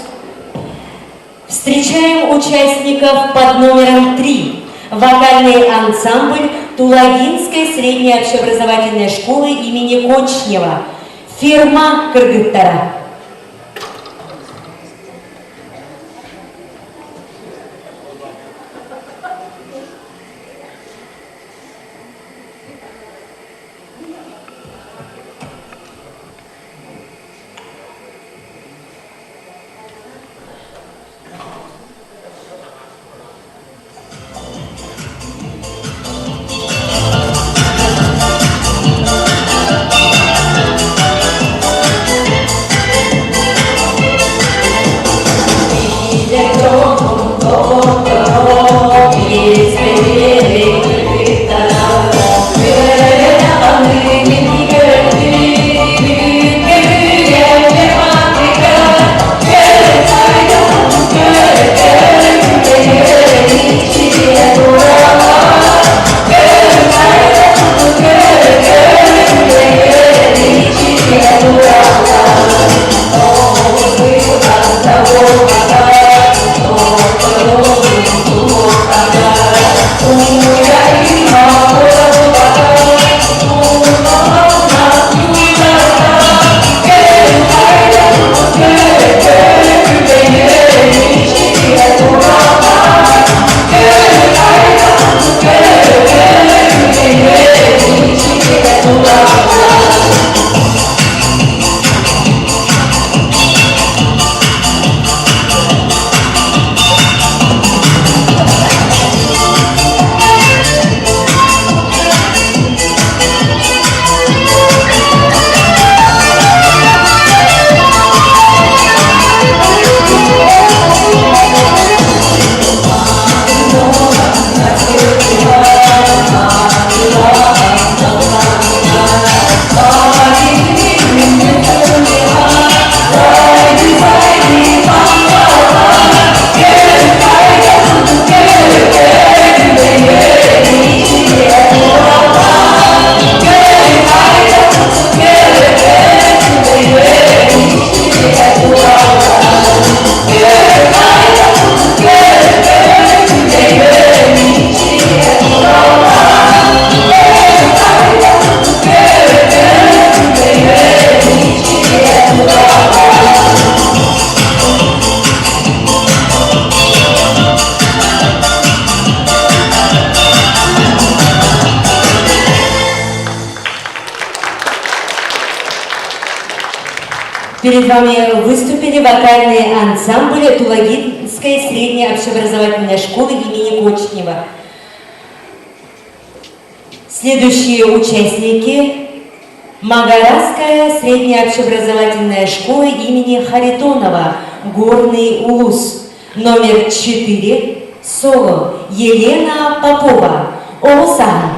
Встречаем участников под номером 3. Вокальный ансамбль Тулагинской средней общеобразовательной школы имени Кочнева. Фирма Кыргыттара. Перед вами выступили вокальные ансамбли Тулагинской средней общеобразовательной школы имени Кочнева. Следующие участники – Магараская средняя общеобразовательная школа имени Харитонова, Горный Улус. Номер 4, соло, Елена Попова, Оусан.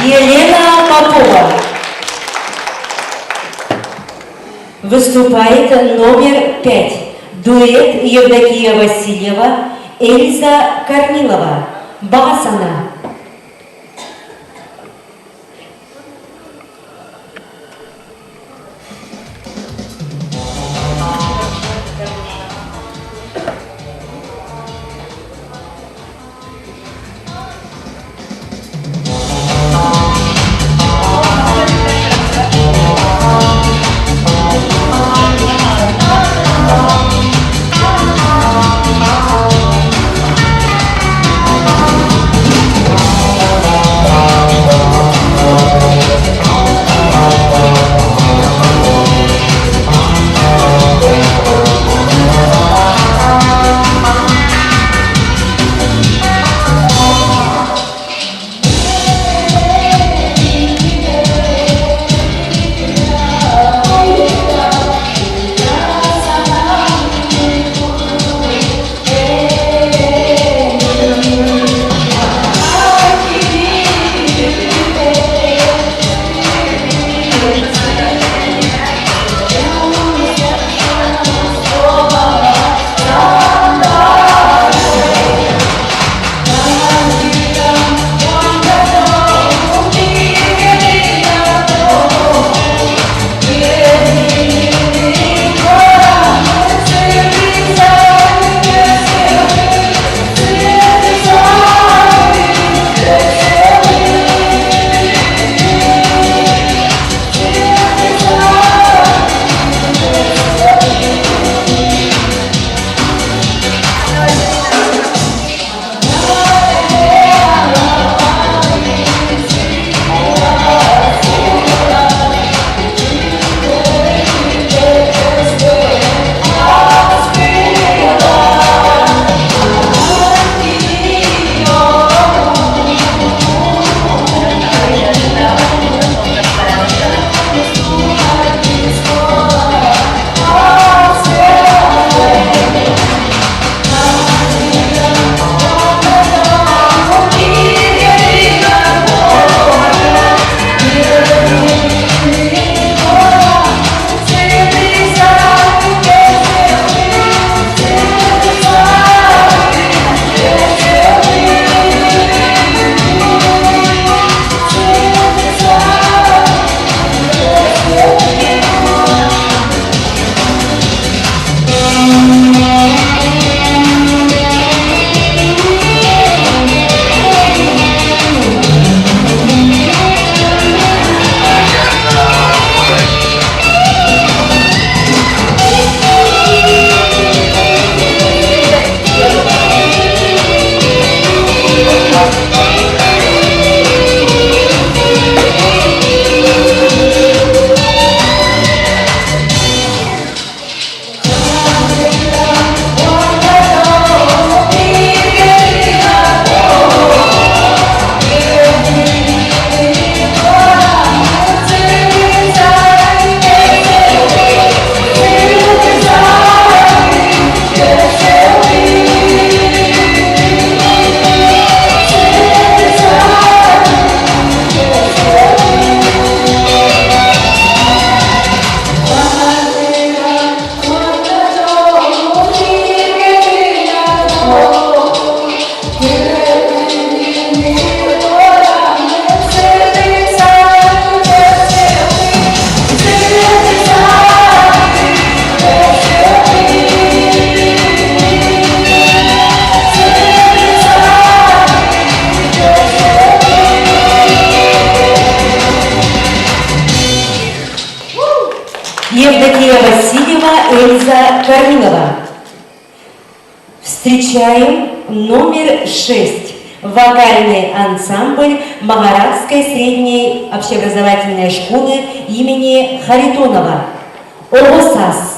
Елена Попова. Выступает номер 5. Дуэт Евдокия Васильева, Эльза Корнилова. Басана. Евдокия Васильева, Эльза Корнилова. Встречаем номер 6. Вокальный ансамбль Магаратской средней общеобразовательной школы имени Харитонова. ОГОСАС.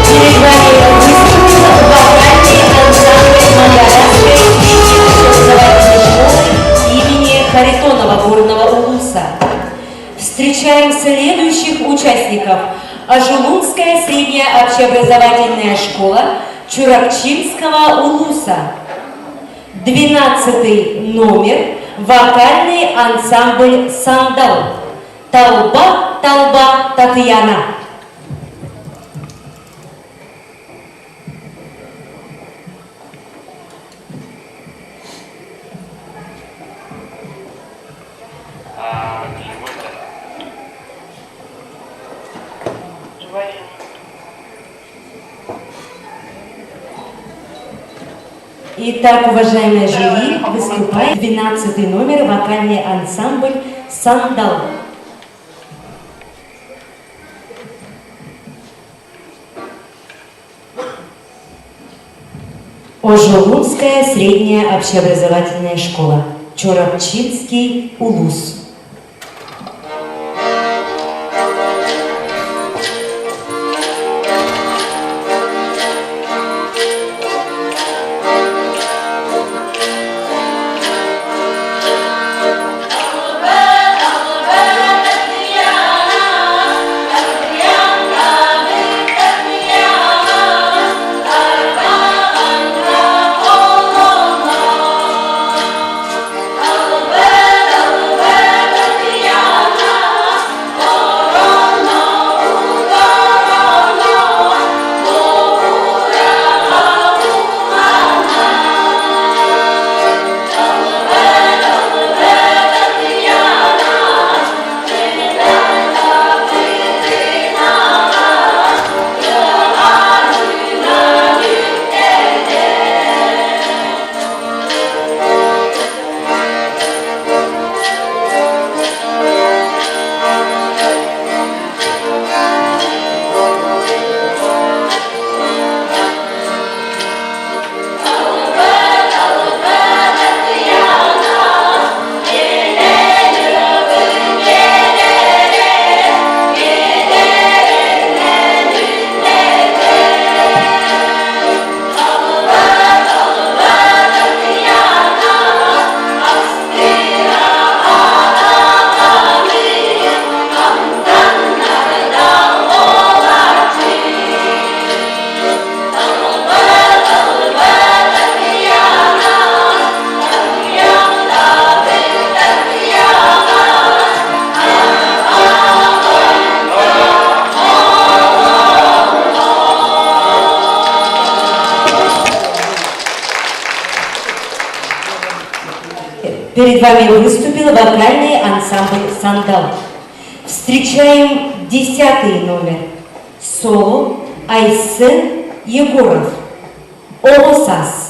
Перед вами выступил вокальный ансамбль Магаратской средней общеобразовательной школы имени Харитонова Горного Улуса. Встречаем следующих участников. Ажулунская средняя общеобразовательная школа Чурапчинского Улуса. 12-й номер вокальный ансамбль «Сандал». Талба, Талба, Татьяна. Итак, уважаемое жюри, выступает 12 номер вокальный ансамбль «Сандал». Ожолунская средняя общеобразовательная школа. Чурапчинский улус. Перед вами выступил вокальный ансамбль «Сандал». Встречаем десятый номер. Соло Айсен Егоров. Оҕо саас.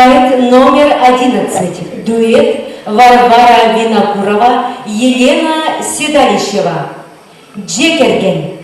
Выступает номер 11, дуэт Варвара Винокурова, Елена Седалищева. Джекерген.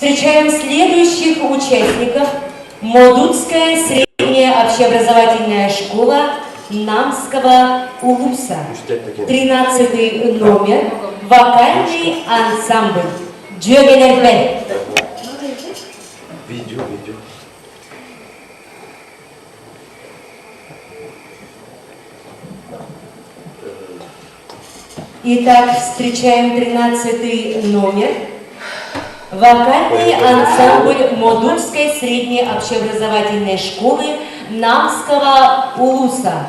Встречаем следующих участников. Модутская средняя общеобразовательная школа Намского Улуса. 13 номер. Вокальный ансамбль. Дьөгенербе. Видео, видео. Итак, встречаем 13 номер. Вокальный ансамбль Модульской средней общеобразовательной школы Намского Улуса.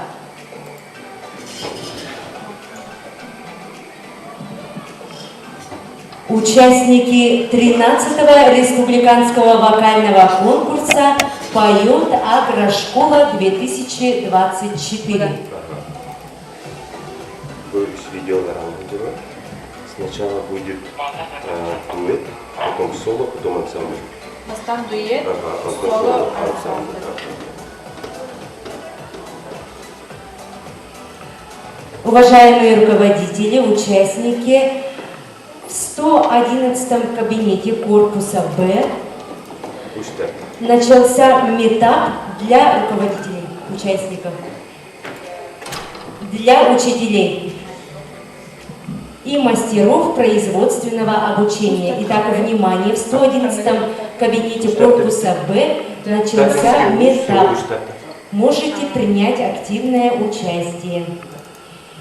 Участники 13-го республиканского вокального конкурса «Поет Агрошкола-2024». Сначала будет дуэт, потом соло, потом ансамбль. Бастаан дуэт, Ага, потом соло, соло, ансамбль. ансамбль. Уважаемые руководители, участники, в 111 кабинете корпуса «Б» начался метап для руководителей, участников, для учителей и мастеров производственного обучения. Итак, внимание, в 111 кабинете корпуса «Б» начался метап. Можете принять активное участие.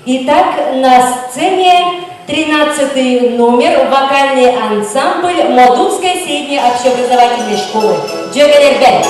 Итак, на сцене 13 номер вокальный ансамбль Модутской средней общеобразовательной школы. Дьөгелербен.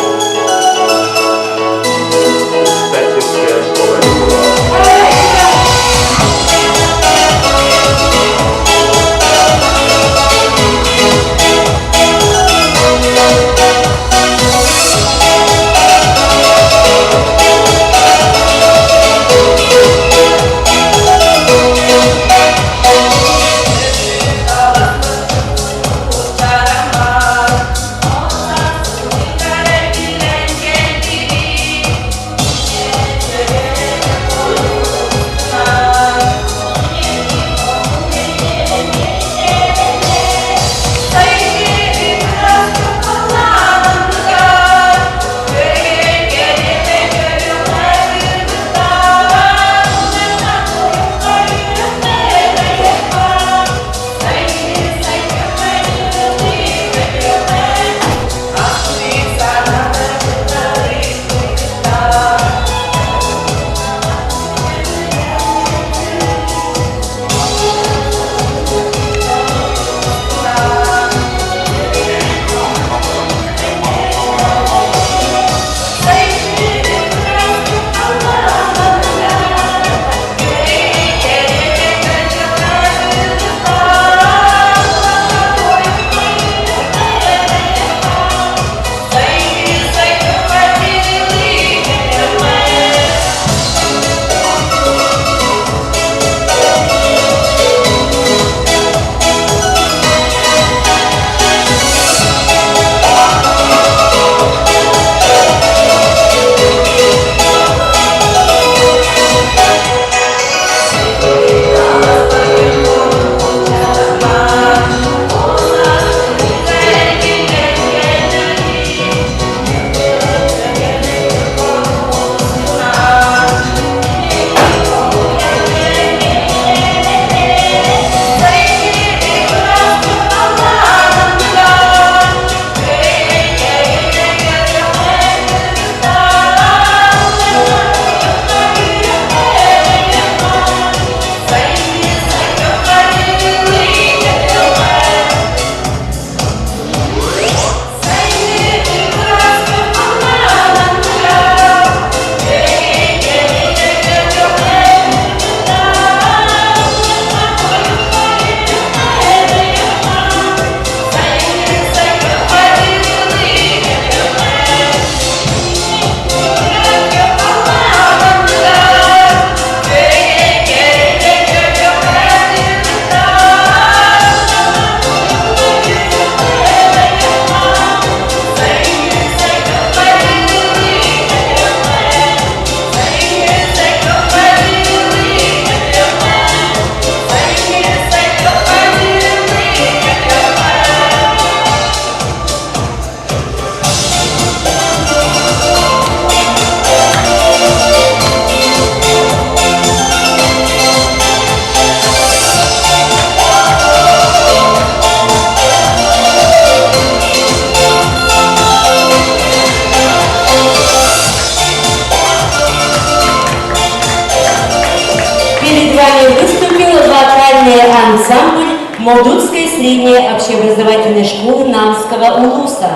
Перед вами выступил вокальный ансамбль Модутской средней общеобразовательной школы Намского Улуса.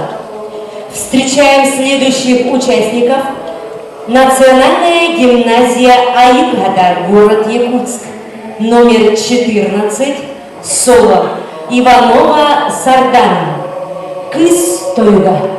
Встречаем следующих участников. Национальная гимназия Аикгада, город Якутск. Номер 14, соло Иванова Сардана. Кыс Тойга.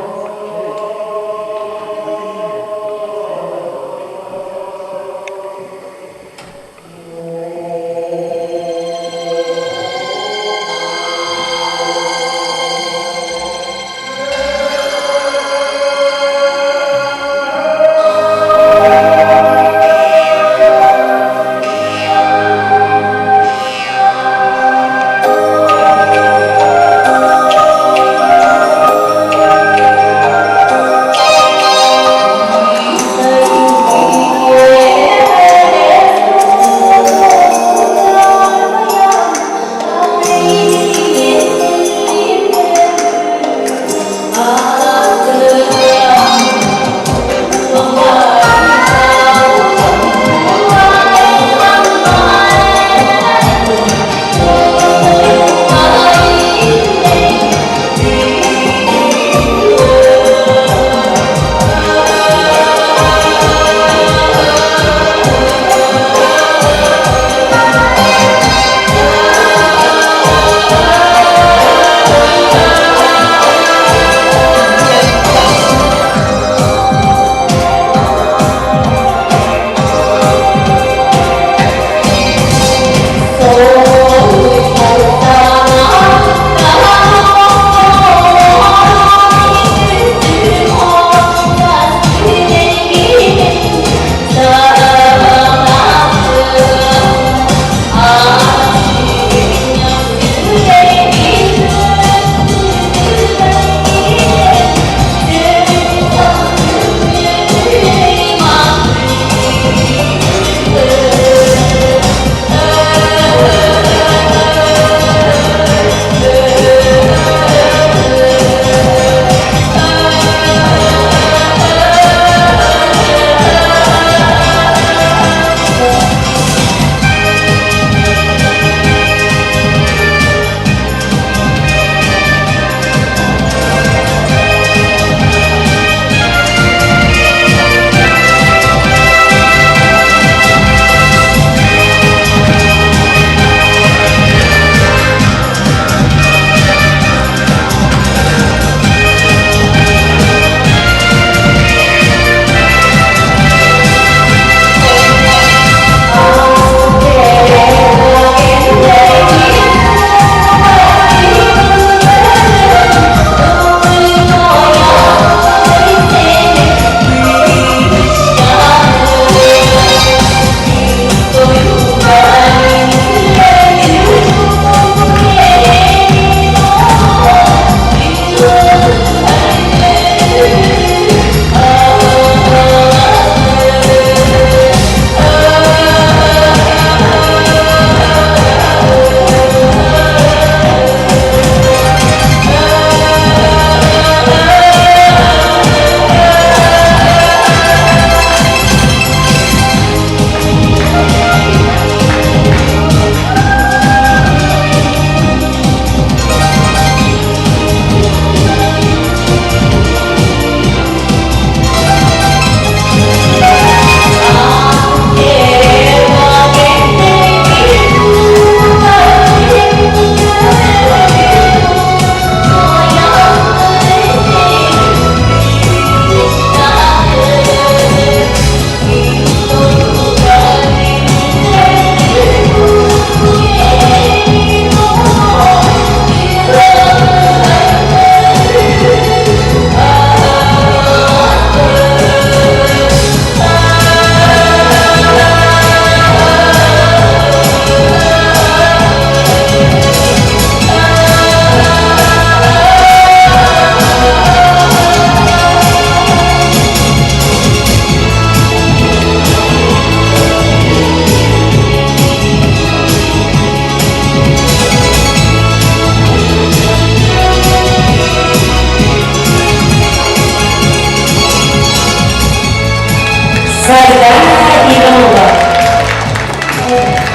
Сардана Иванова.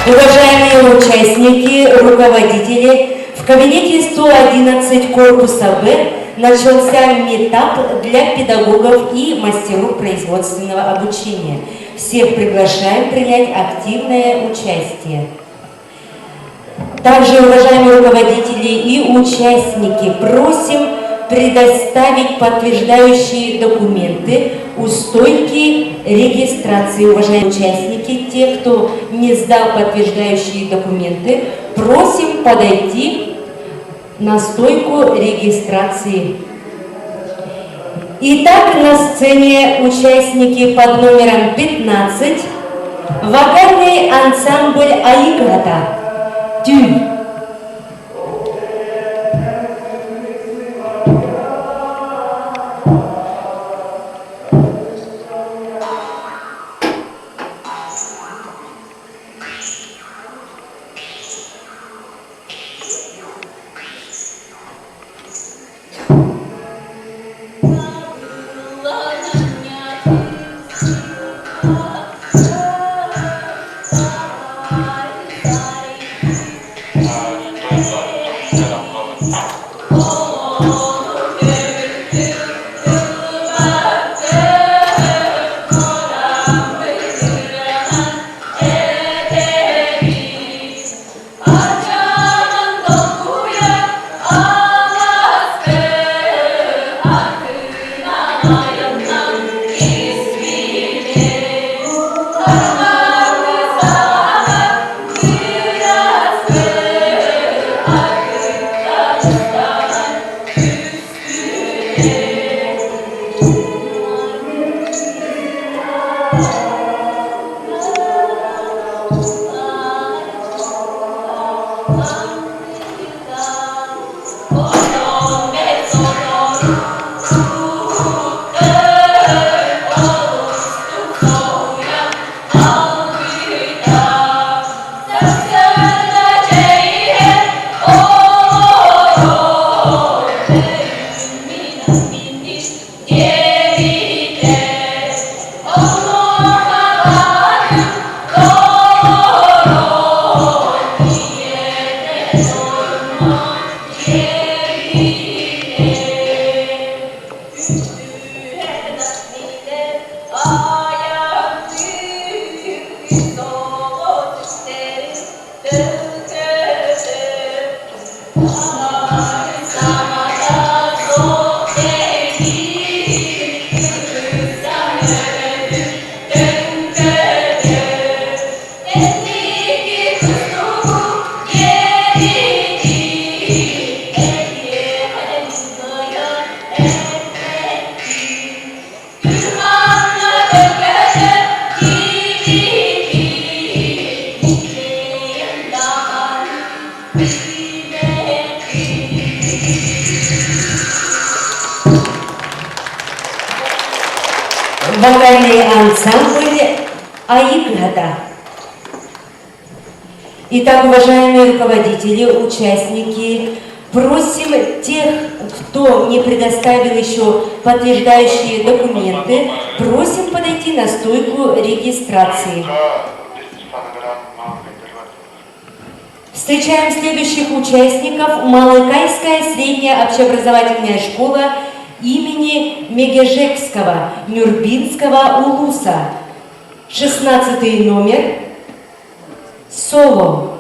Уважаемые участники, руководители, в кабинете 111 корпуса «Б» начался метап для педагогов и мастеров производственного обучения. Всех приглашаем принять активное участие. Также, уважаемые руководители и участники, просим предоставить подтверждающие документы у стойки регистрации. Уважаемые участники, те, кто не сдал подтверждающие документы, просим подойти на стойку регистрации. Итак, на сцене участники под номером 15, вокальный ансамбль «Аиклата». Тюль. Вокальный ансамбль «Аиклята». Итак, уважаемые руководители, участники, просим тех, кто не предоставил еще подтверждающие документы, просим подойти на стойку регистрации. Встречаем следующих участников. Малыкайская средняя общеобразовательная школа имени Мегежекского Нюрбинского улуса. 16 номер. Соло.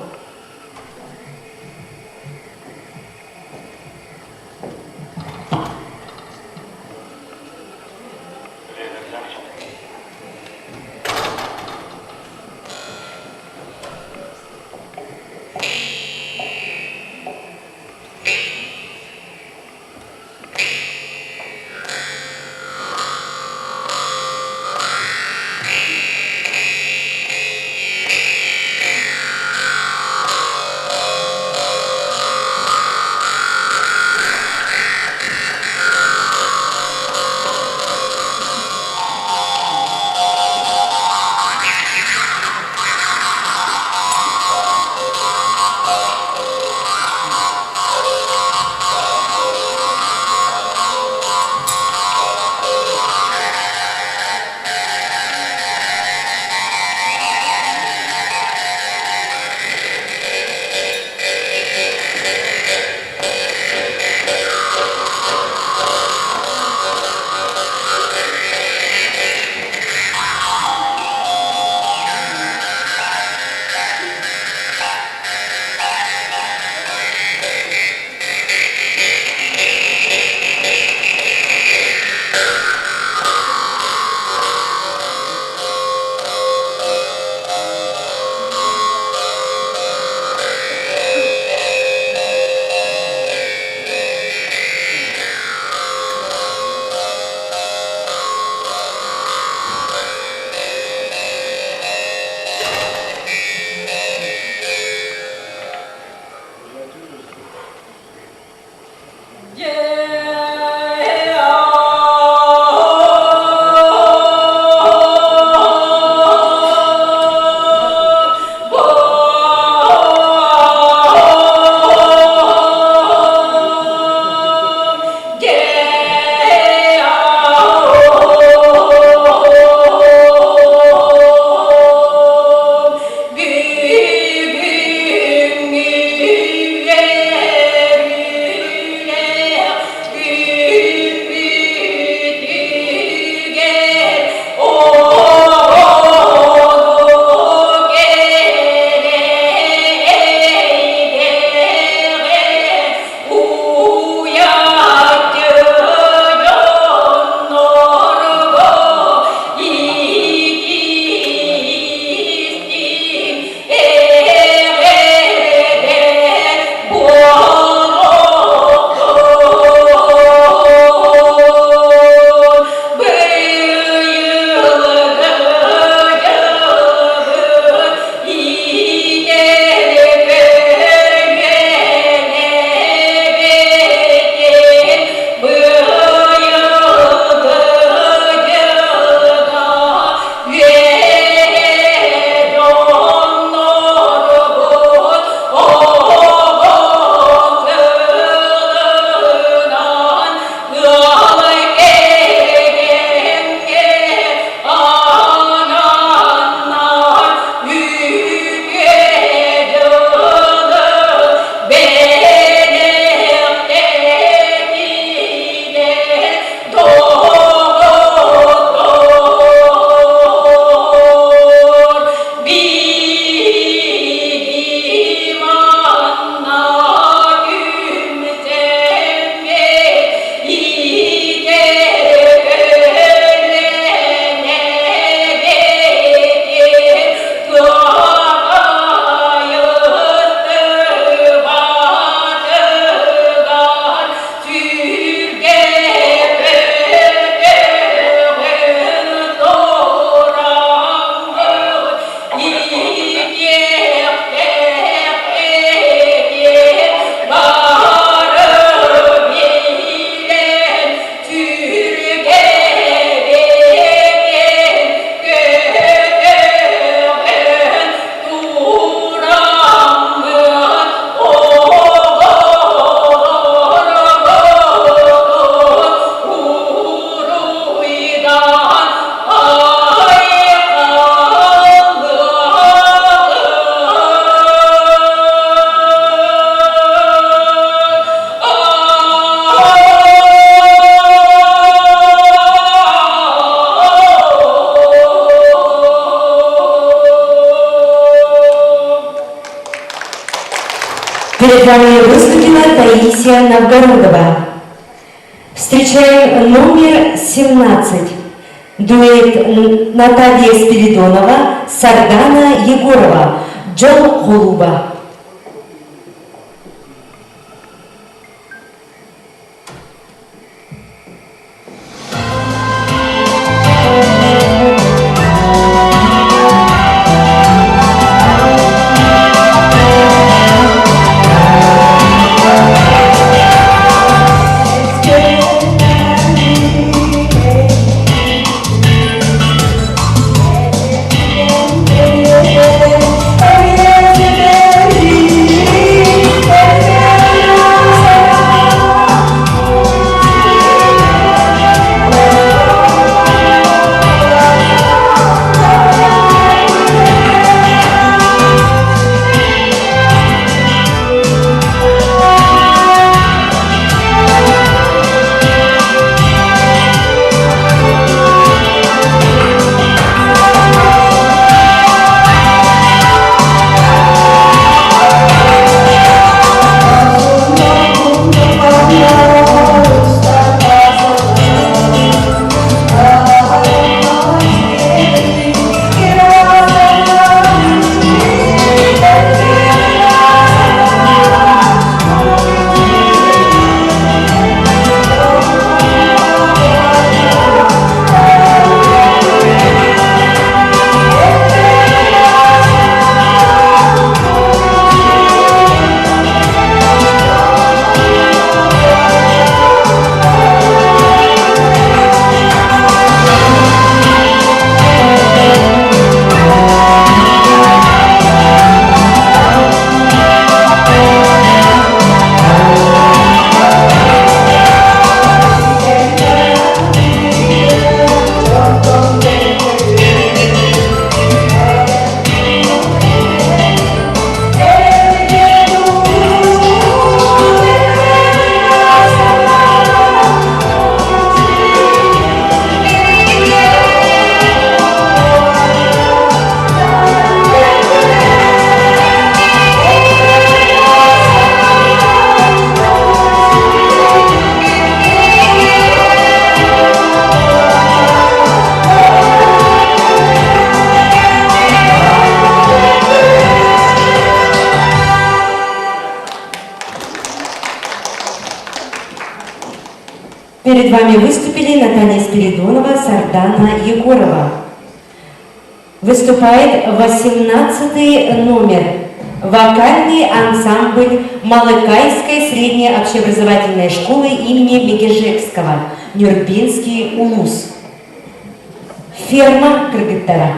Перед вами выступила Таисия Новгородова. Встречаем номер 17. Дуэт Наталья Спиридонова, Сардана Егорова, Джон Голуба. Перед вами выступили Наталья Спиридонова, Сардана Егорова. Выступает 18 номер. Вокальный ансамбль Малыкайской средней общеобразовательной школы имени Мегежекского, Нюрбинский улус. Ферма Кыргыттара.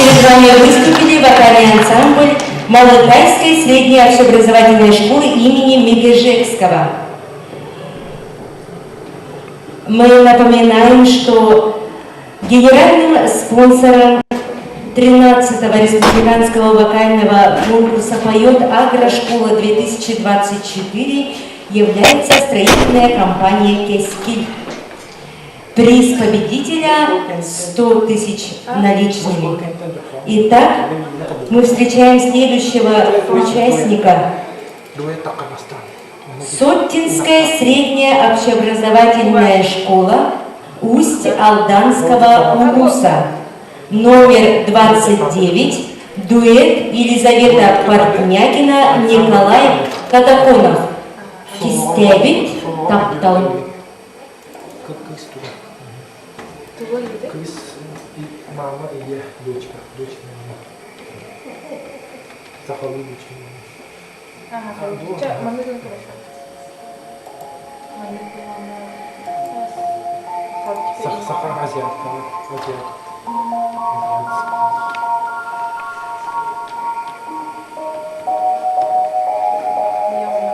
Перед вами выступили вокальный ансамбль Малыкайской средней общеобразовательной школы имени Мегежекского. Мы напоминаем, что генеральным спонсором 13-го республиканского вокального конкурса «Поет Агрошкола-2024» является строительная компания «Кескиль». Приз победителя 100 тысяч наличными. Итак, мы встречаем следующего участника. Соттинская средняя общеобразовательная школа Усть-Алданского улуса. Номер 29. Дуэт Елизавета Портнягина, Николай Катаконов. Кистээбит таптал. Кыыс туга? Кыыс мама ийэ дочка, дочь мама. Сахалыы дочка мама. Саха азиаттара, азиат.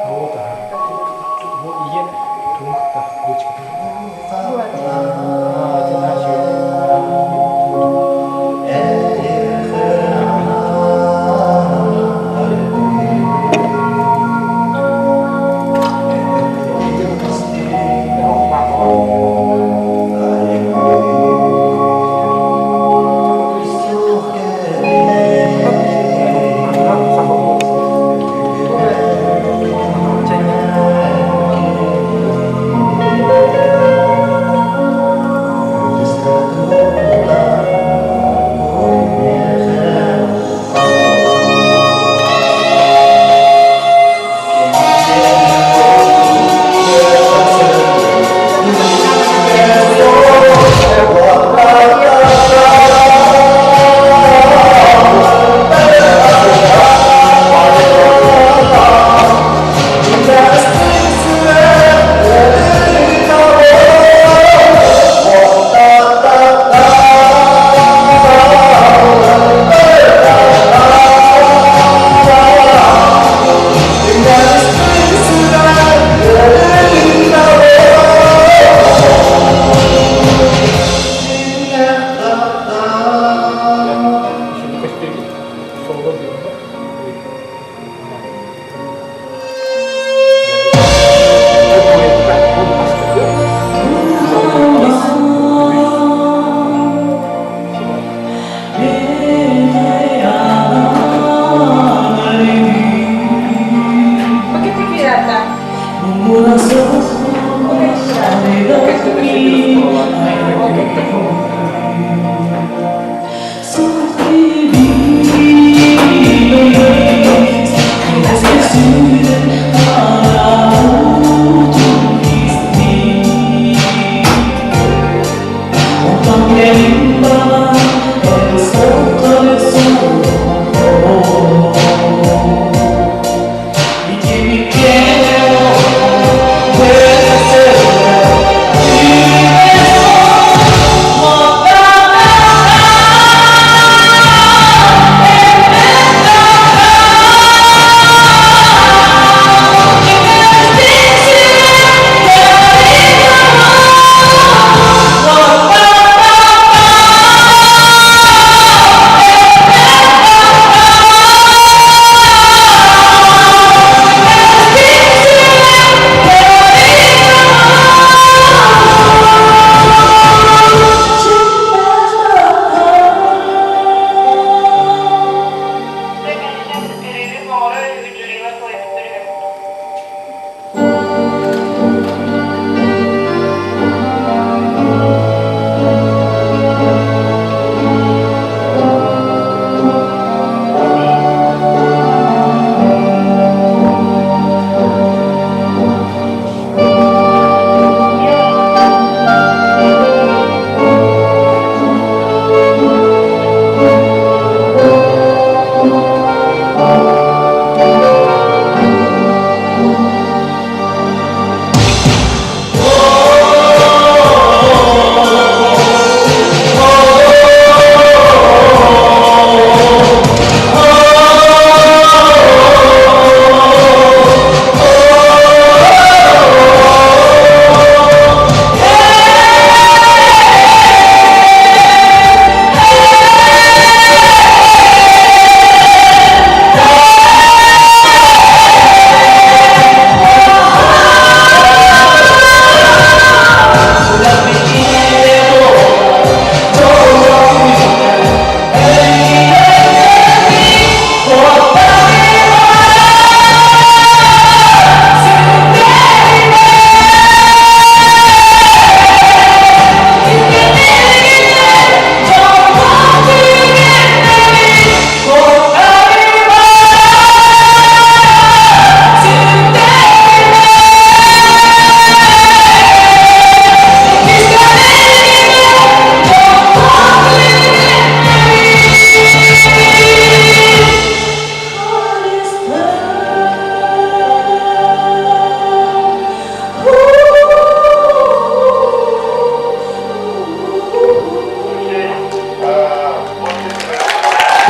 Вот аха. Бу ийэ тугун кытта дочкатын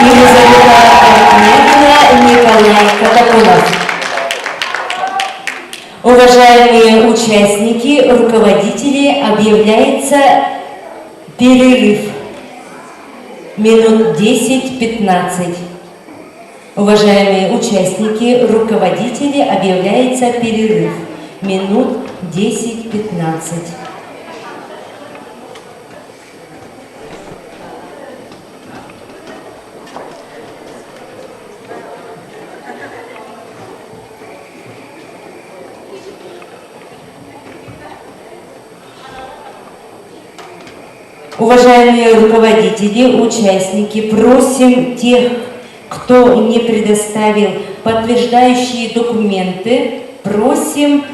Елизавета Портнягина, Николай Катакунов. Уважаемые участники, руководители, объявляется перерыв минут 10-15. Уважаемые участники, руководители, объявляется перерыв минут 10-15. Уважаемые руководители, участники, просим тех, кто не предоставил подтверждающие документы, просим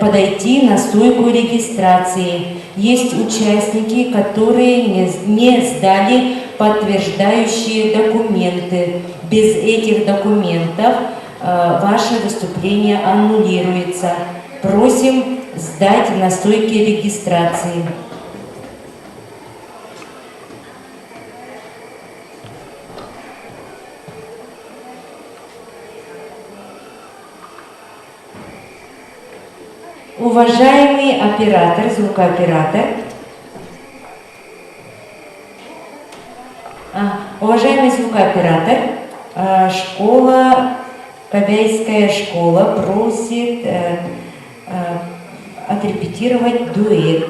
подойти на стойку регистрации. Есть участники, которые не сдали подтверждающие документы. Без этих документов ваше выступление аннулируется. Просим сдать на стойке регистрации. Уважаемый оператор, звукооператор, уважаемый звукооператор, школа, Кобяйская школа просит отрепетировать дуэт.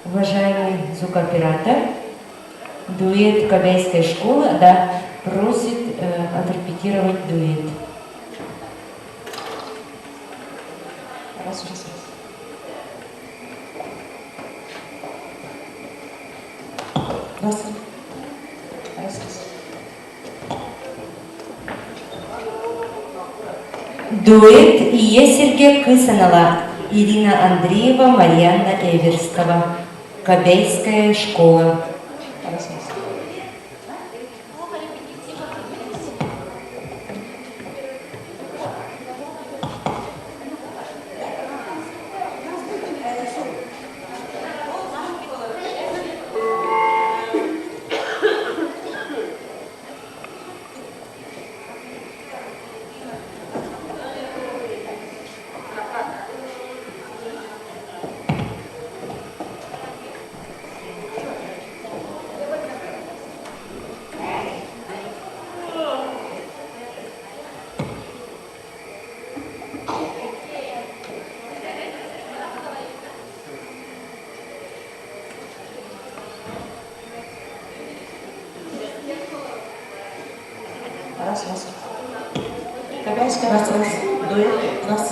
Уважаемый звукооператор, дуэт Кобяйской школы, да, просит отрепетировать дуэт. Раз, раз, раз. Раз, раз, раз. Дуэт Ие Сергей Кысанала, Ирина Андреева, Марьяна Эверстова. Кобяйская школа. Раз, раз. Раз, раз. Кобяйская, раз, раз. Дуэт, раз.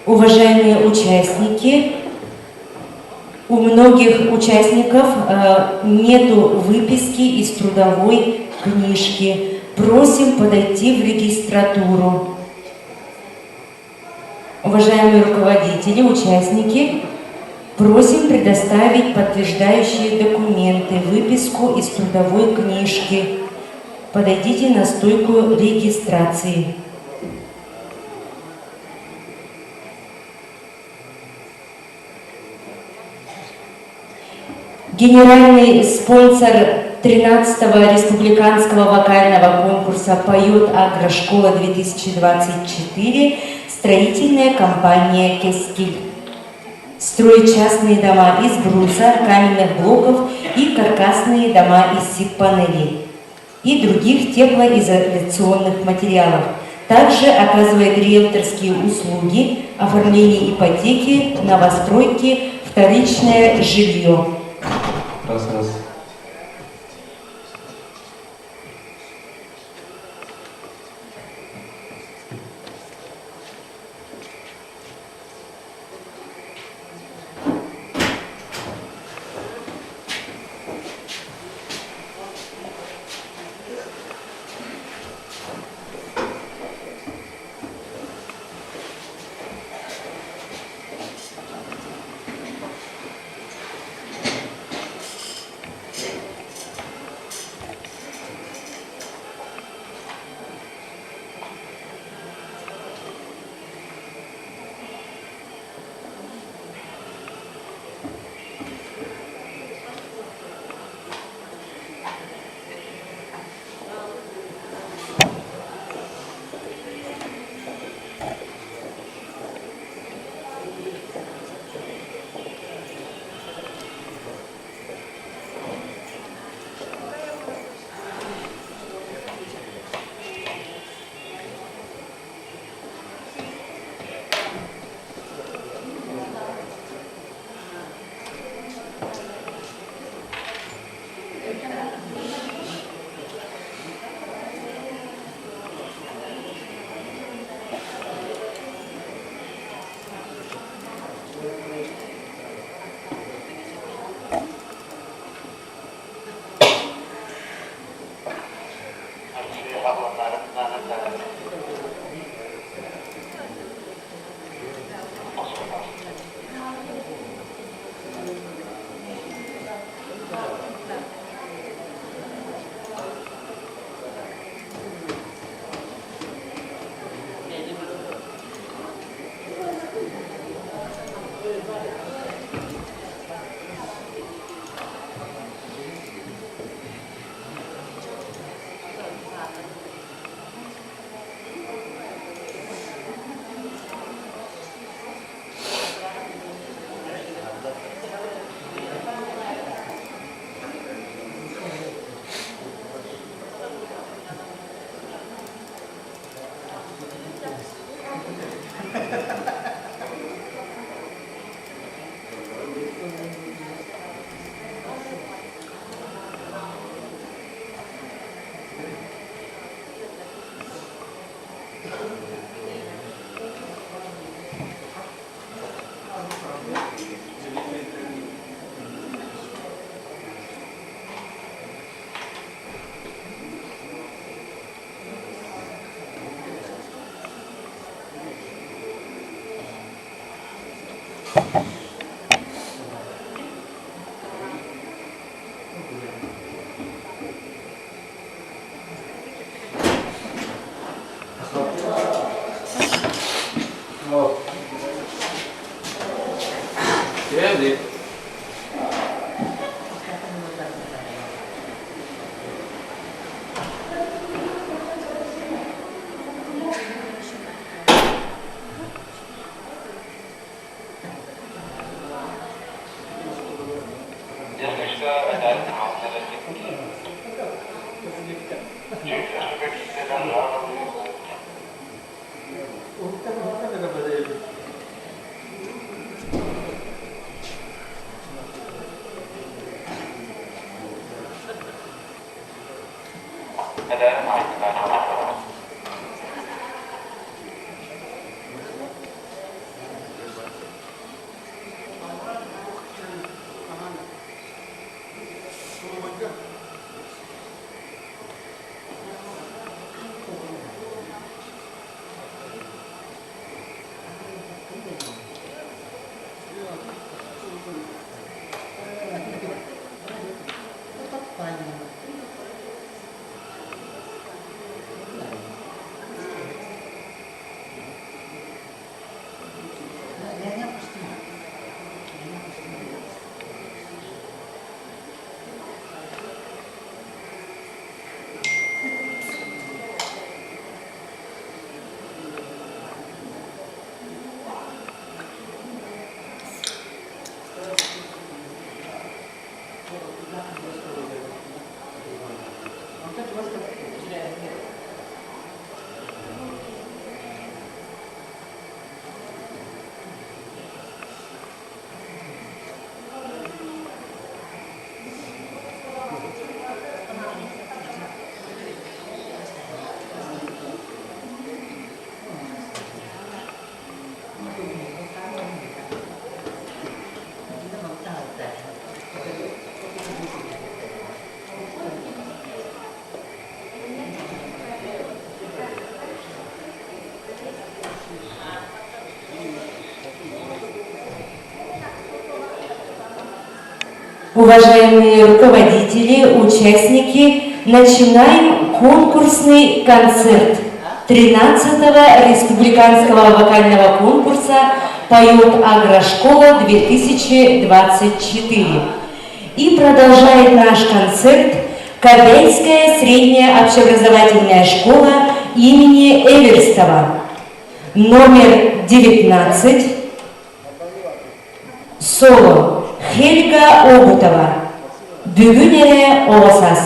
Уважаемые участники, у многих участников нету выписки из трудовой книжки. Просим подойти в регистратуру. Уважаемые руководители, участники, просим предоставить подтверждающие документы, выписку из трудовой книжки. Подойдите на стойку регистрации. Генеральный спонсор 13-го республиканского вокального конкурса «Поет Агрошкола-2024» строительная компания «Кескиль». Строит частные дома из бруса, каменных блоков и каркасные дома из сип-панелей и других теплоизоляционных материалов. Также оказывает риэлторские услуги, оформление ипотеки, новостройки, вторичное жилье. Раз, раз. Уважаемые руководители, участники, начинаем конкурсный концерт 13-го республиканского вокального конкурса «Поет Агрошкола-2024». И продолжает наш концерт Кобельская средняя общеобразовательная школа имени Эверстова. Номер 19. Соло. Хельга Обутова. Бүгүн эрэ оҕо саас.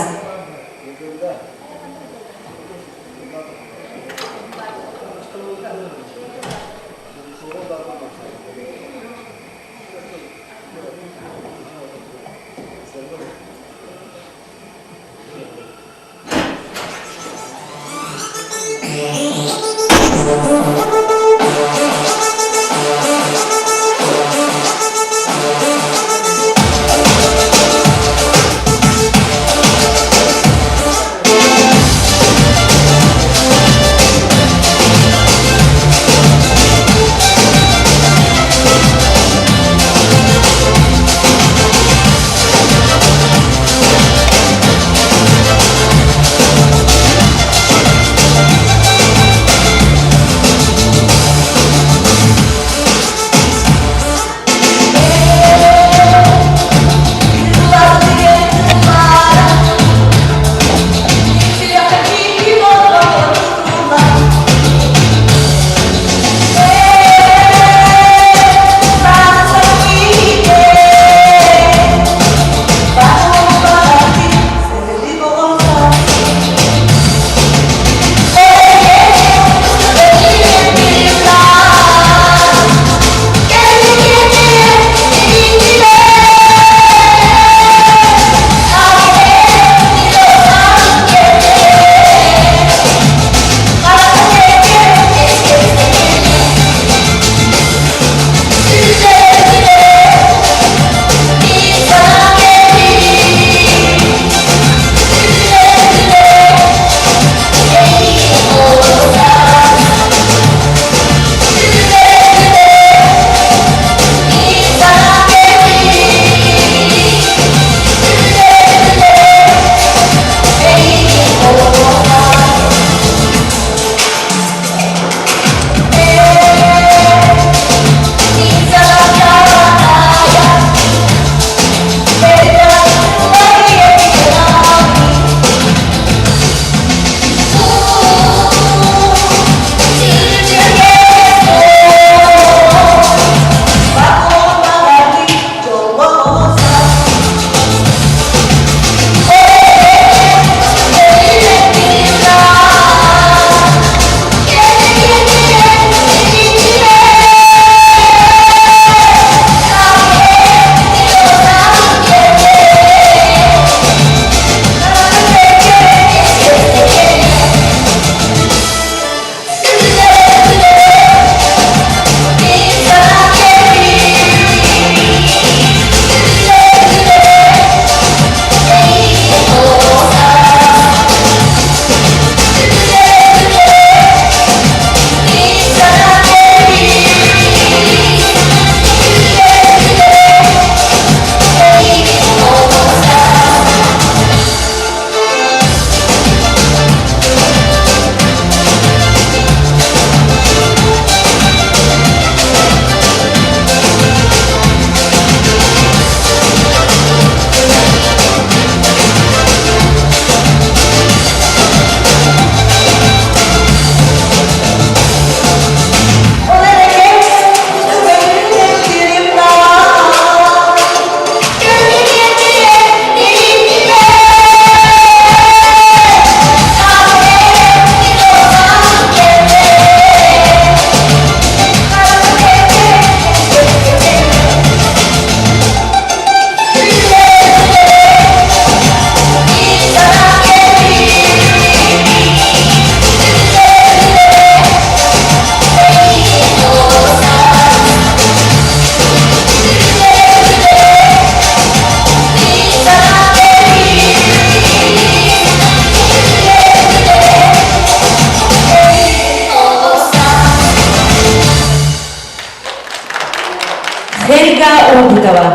Хельга Обутова.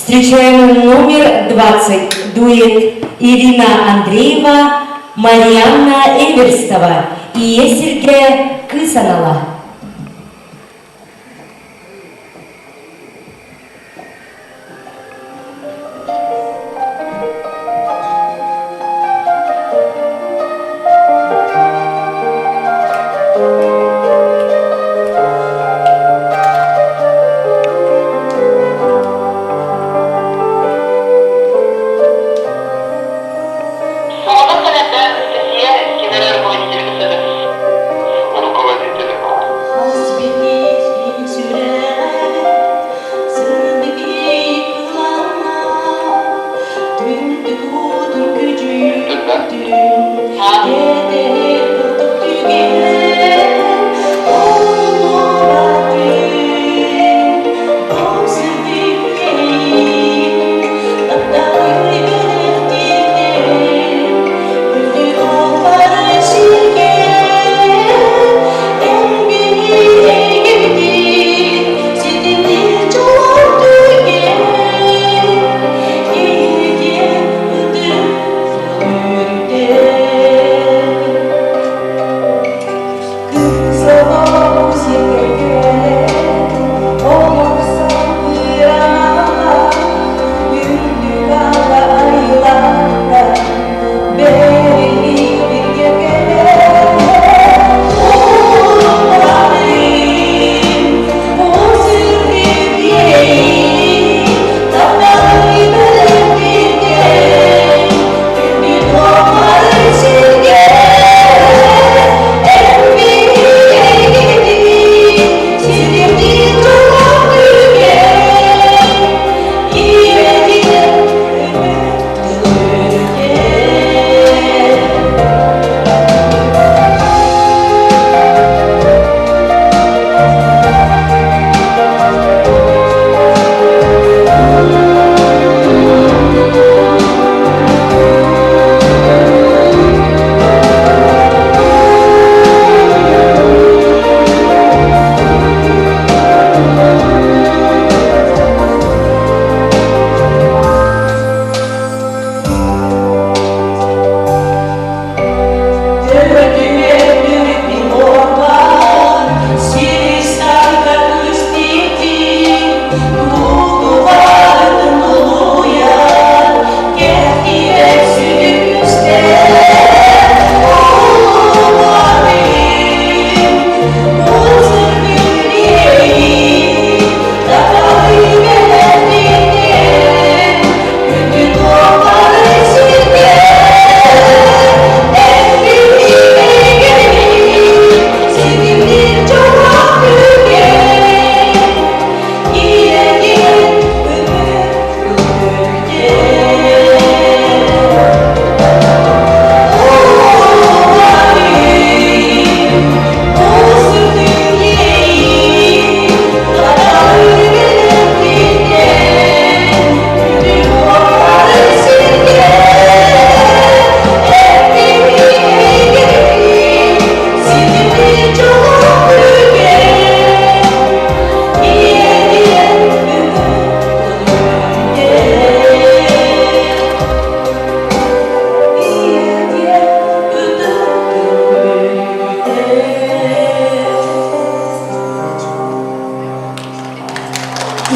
Встречаем номер 20, дуэт Ирина Андреева, Марианна Эверстова и Сергей Кысанала. Соҕотох кэлэрдэ Анастасия кинилэр руководитель кытары. Руководитель.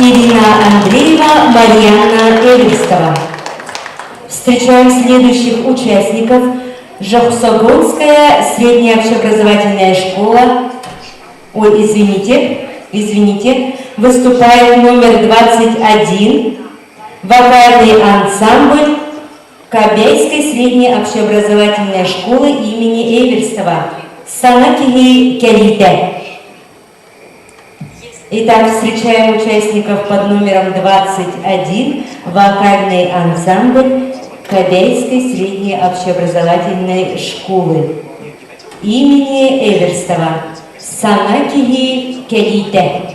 Ирина Андреева, Марьяна Эверстова. Встречаем следующих участников. Жахсогонская средняя общеобразовательная школа. Ой, извините, извините. Выступает номер 21. Вокальный ансамбль Кобяйской средней общеобразовательной школы имени Эверстова. Сана киһи кэлиитэ. Итак, встречаем участников под номером 21, вокальный ансамбль Кобяйской средней общеобразовательной школы имени Эверстова. Саҥа киһи кэлиитэ.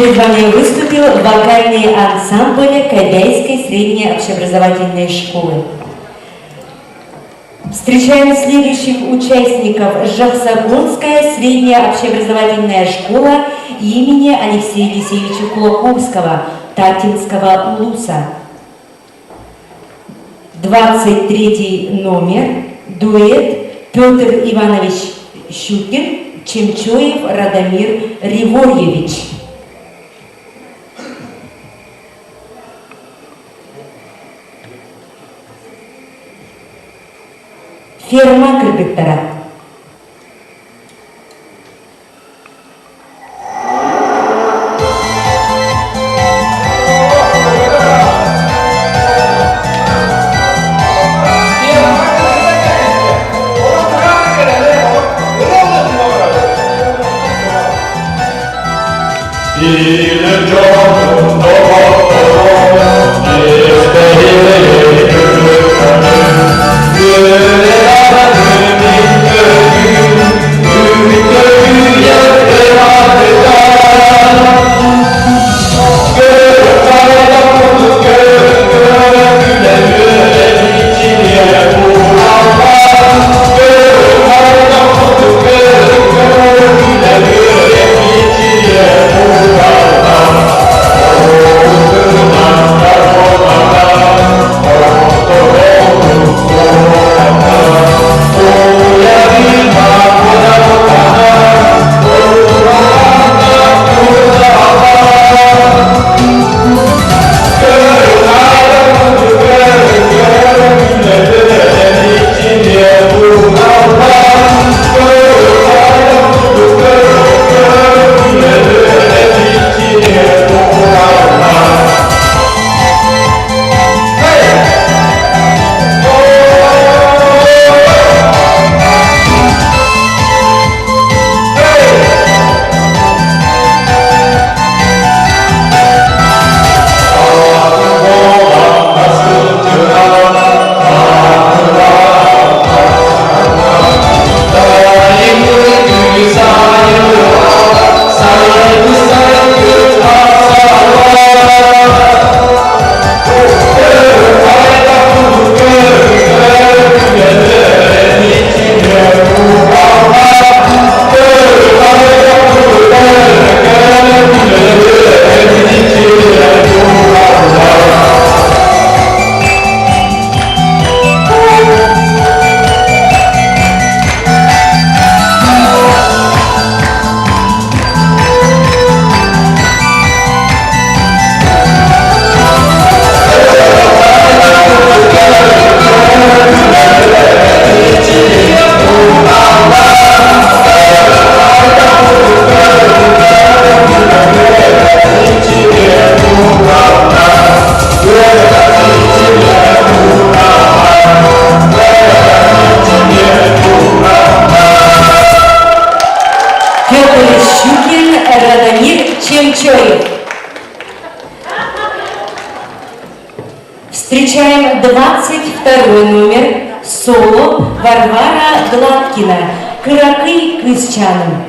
Перед вами выступил вокальный ансамбль Кобяйской средней общеобразовательной школы. Встречаем следующих участников. Жаксагонская средняя общеобразовательная школа имени Алексея Елисеевича Кулаковского, Татинского улуса. 23 номер, дуэт Петр Иванович Щукин, Чемчоев Радомир Реворьевич. Ферма кыргыттара. Петр Щукин, Радомир Чемчоев. Встречаем 22 номер соло Варвара Гладкина «Кыракый кыысчааным».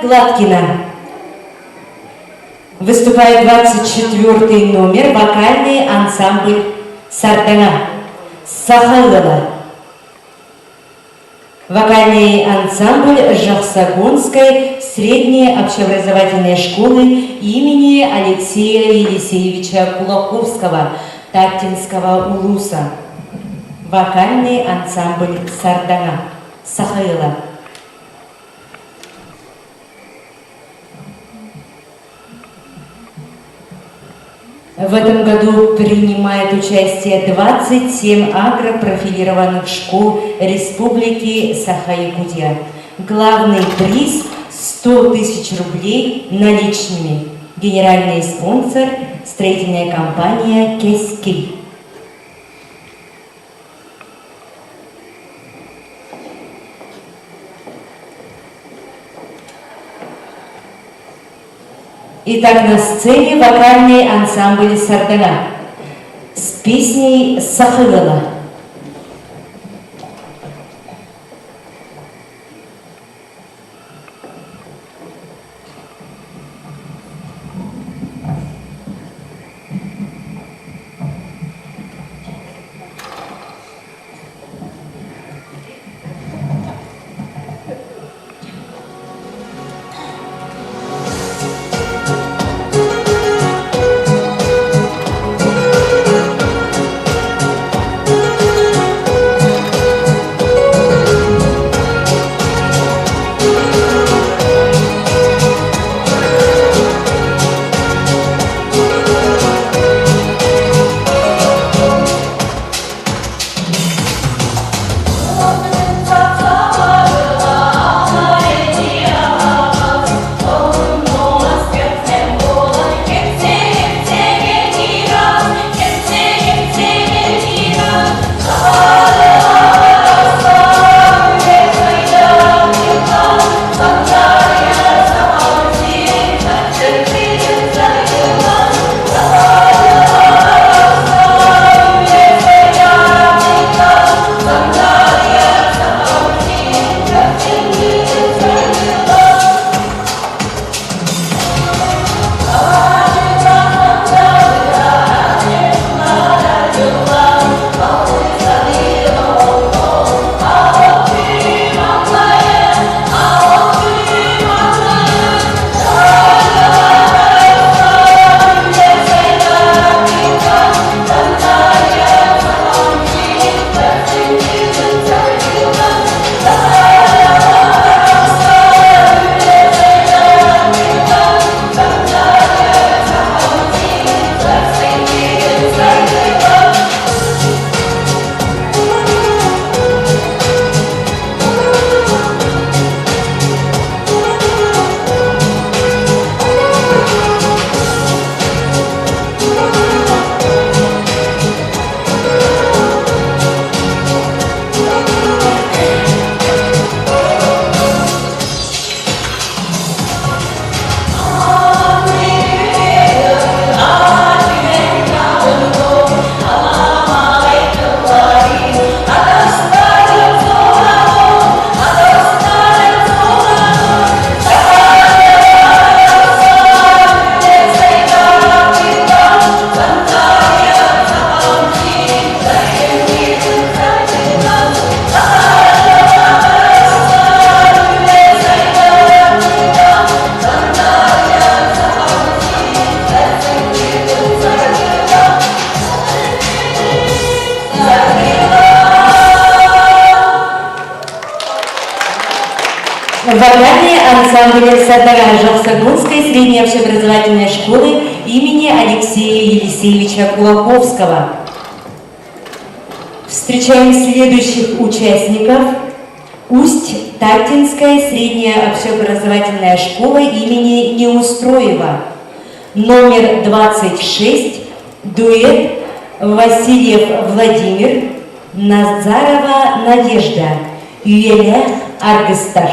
Гладкина. Выступает 24 номер вокальный ансамбль «Сардана» Сахалыла. Вокальный ансамбль Жахсагонской средней общеобразовательной школы имени Алексея Елисеевича Кулаковского Таттинского улуса. Вокальный ансамбль «Сардана» Сахаила. В этом году принимает участие 27 агропрофилированных школ Республики Саха-Якутия. Главный приз – 100 тысяч рублей наличными. Генеральный спонсор – строительная компания «Кескиль». Итак, на сцене вокальный ансамбль «Сардана» с песней «Сахылала». Вокальный ансамбль Сардара Жаксагонской средней общеобразовательной школы имени Алексея Елисеевича Кулаковского. Встречаем следующих участников. Усть-Таттинская средняя общеобразовательная школа имени Неустроева. Номер 26. Дуэт Васильев Владимир, Назарова Надежда, Үйелях Аргыстар.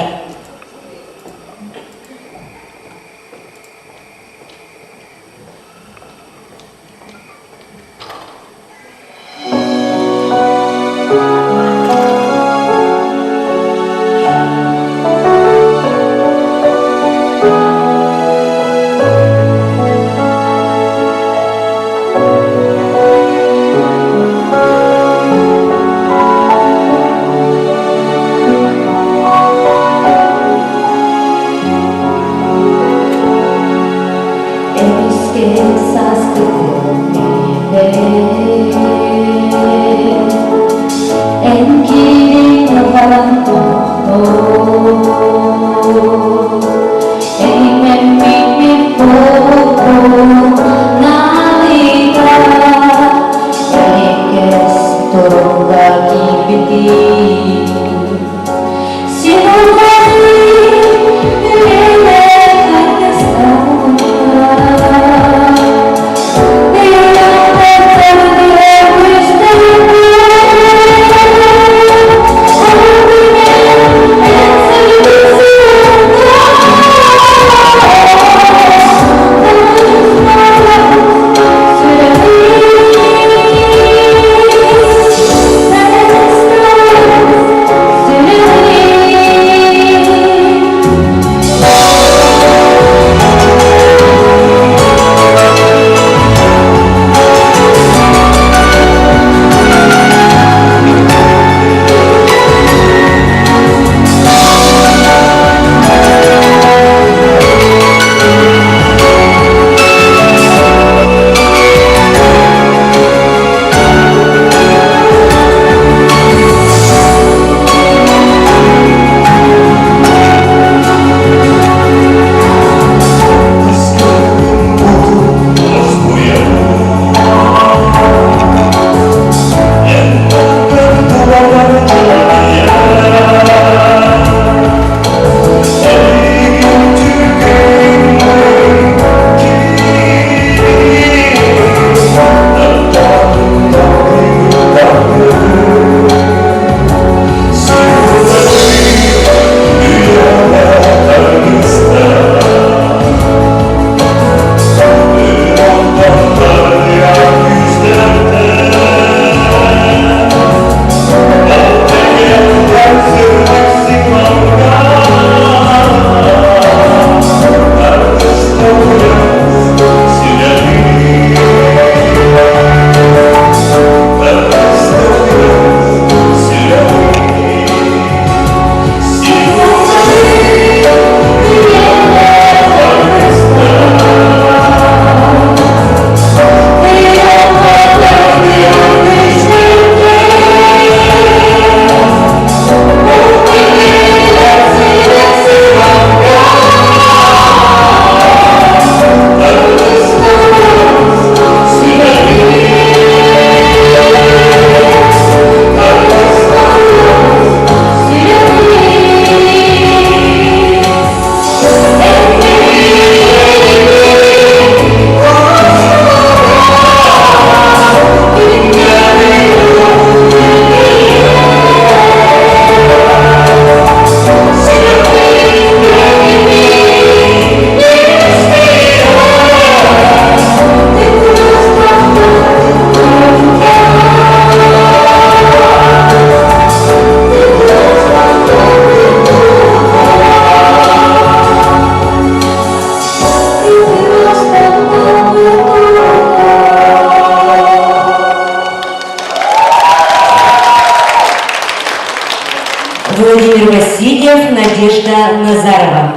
Назарова.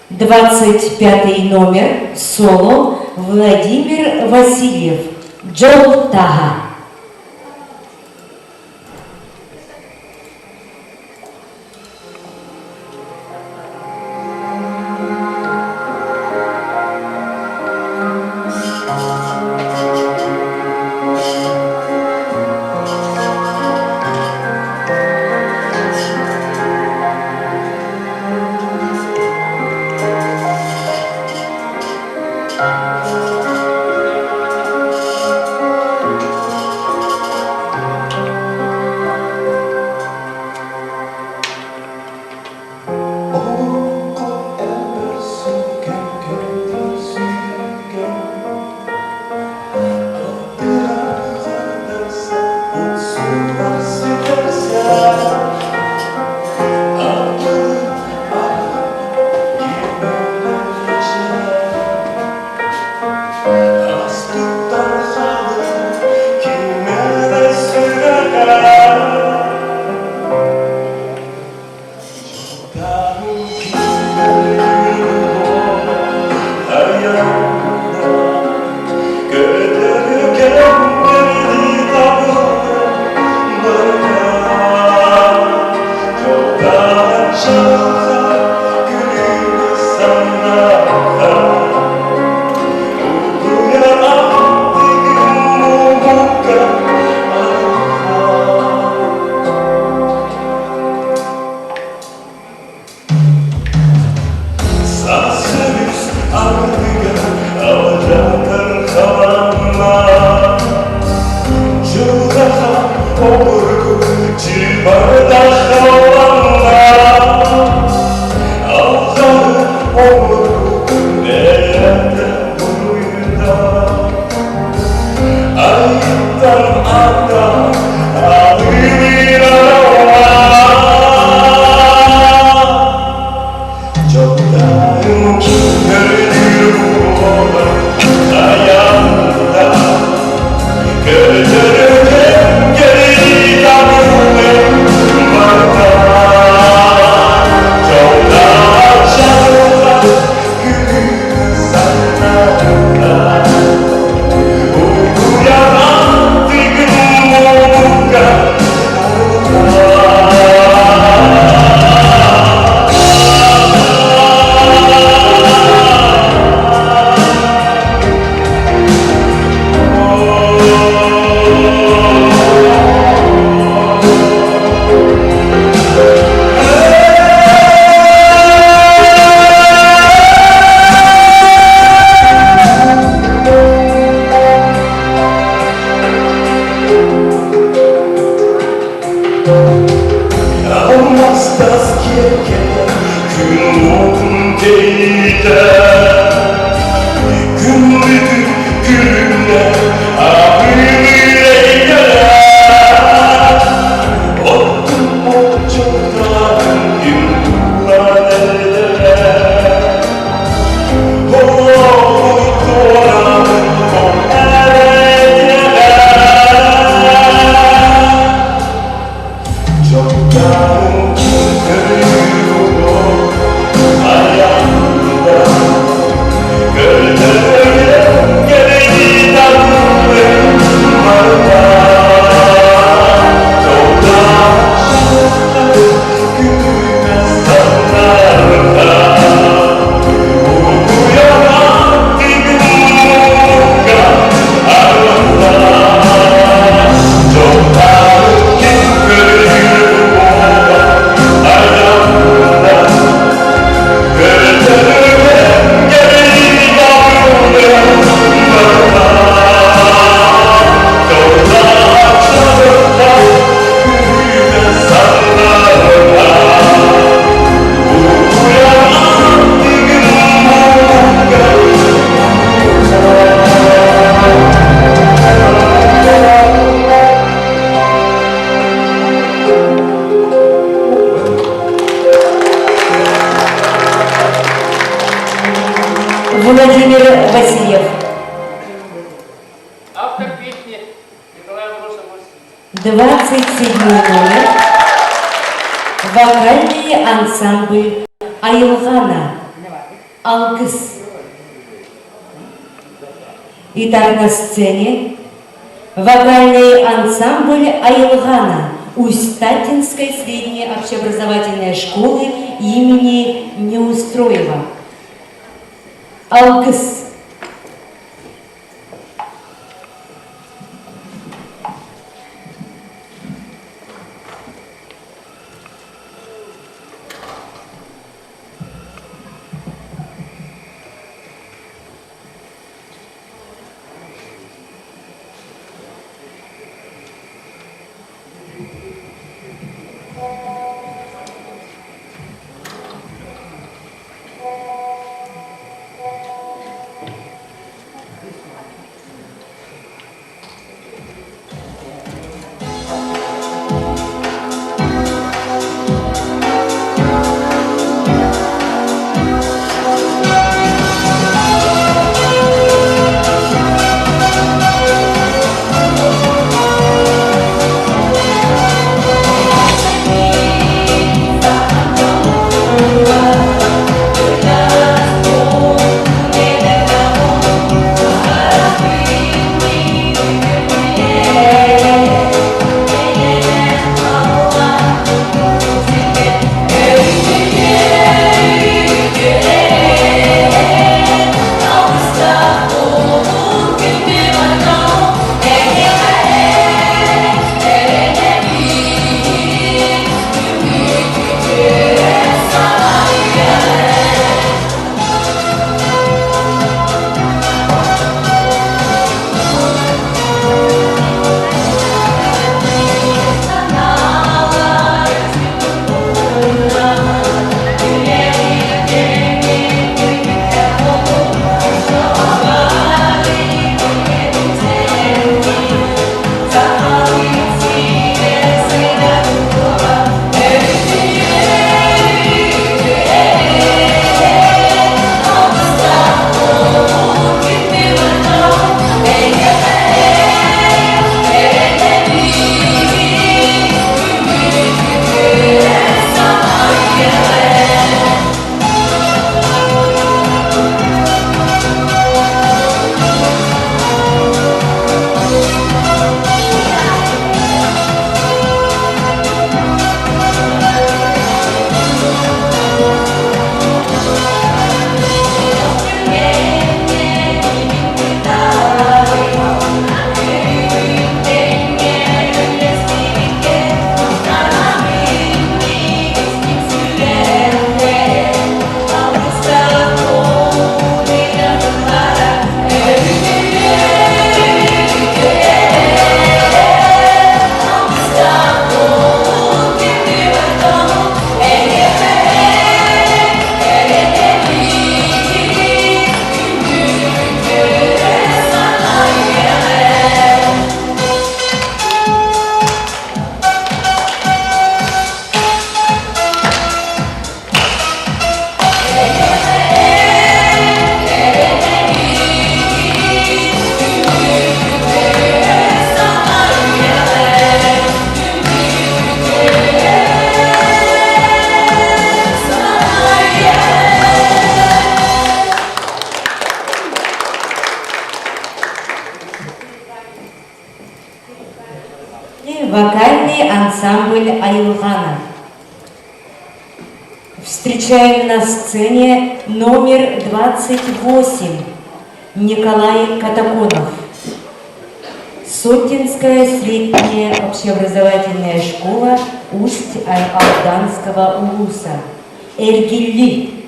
25 номер соло Владимир Васильев. Дьол Таха. Владимир Васильев. Автор песни Николай Амбросов. 27 номер. Вокальный. Вокальный ансамбль «Айылҕана», «Алгыс». Итак, на сцене вокальный ансамбль «Айылҕана» Усть-Таттинской средней общеобразовательной школы имени Неустроева. Алгыс. Вокальный ансамбль «Айылҕана». Встречаем на сцене номер 28 Николай Катаконов. Сотинская средняя общеобразовательная школа Усть-Алданского улуса. Эргилли.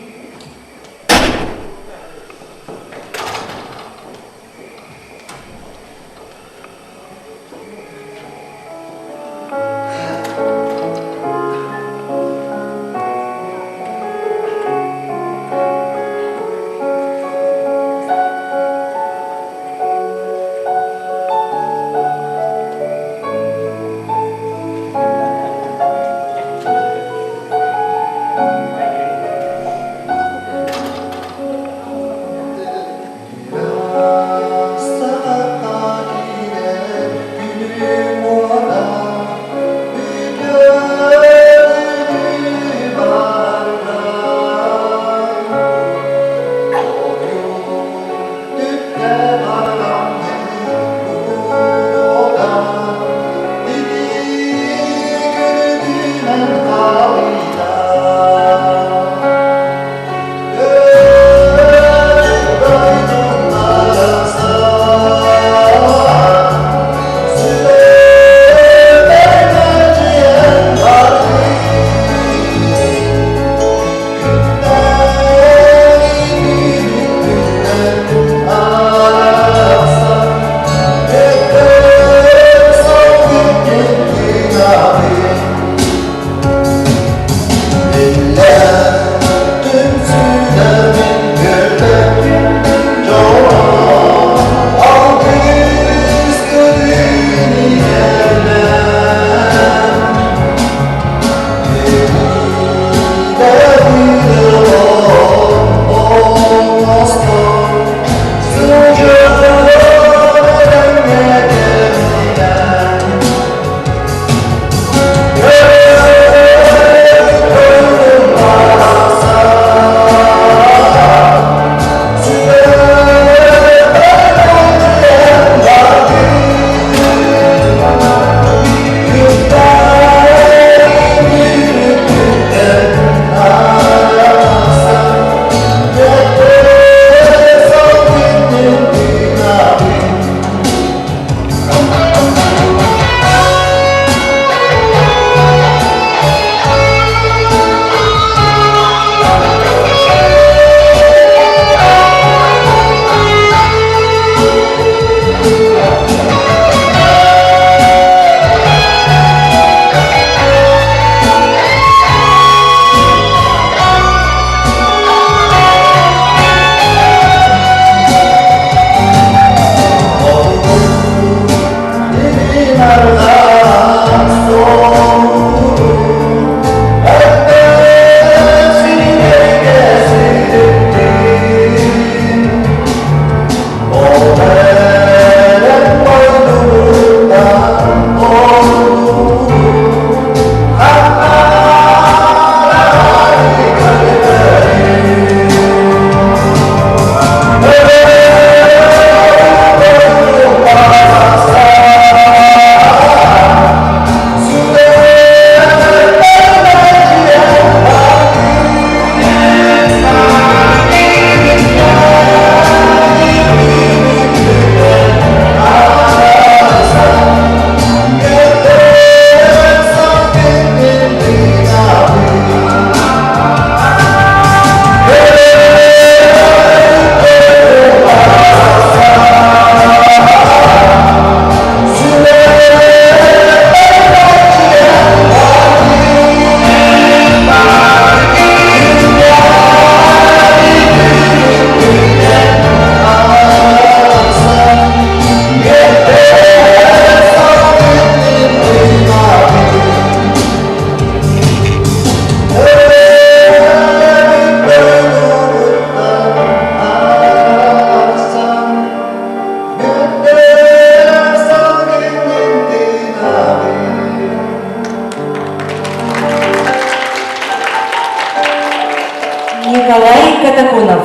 Николай Катаконов.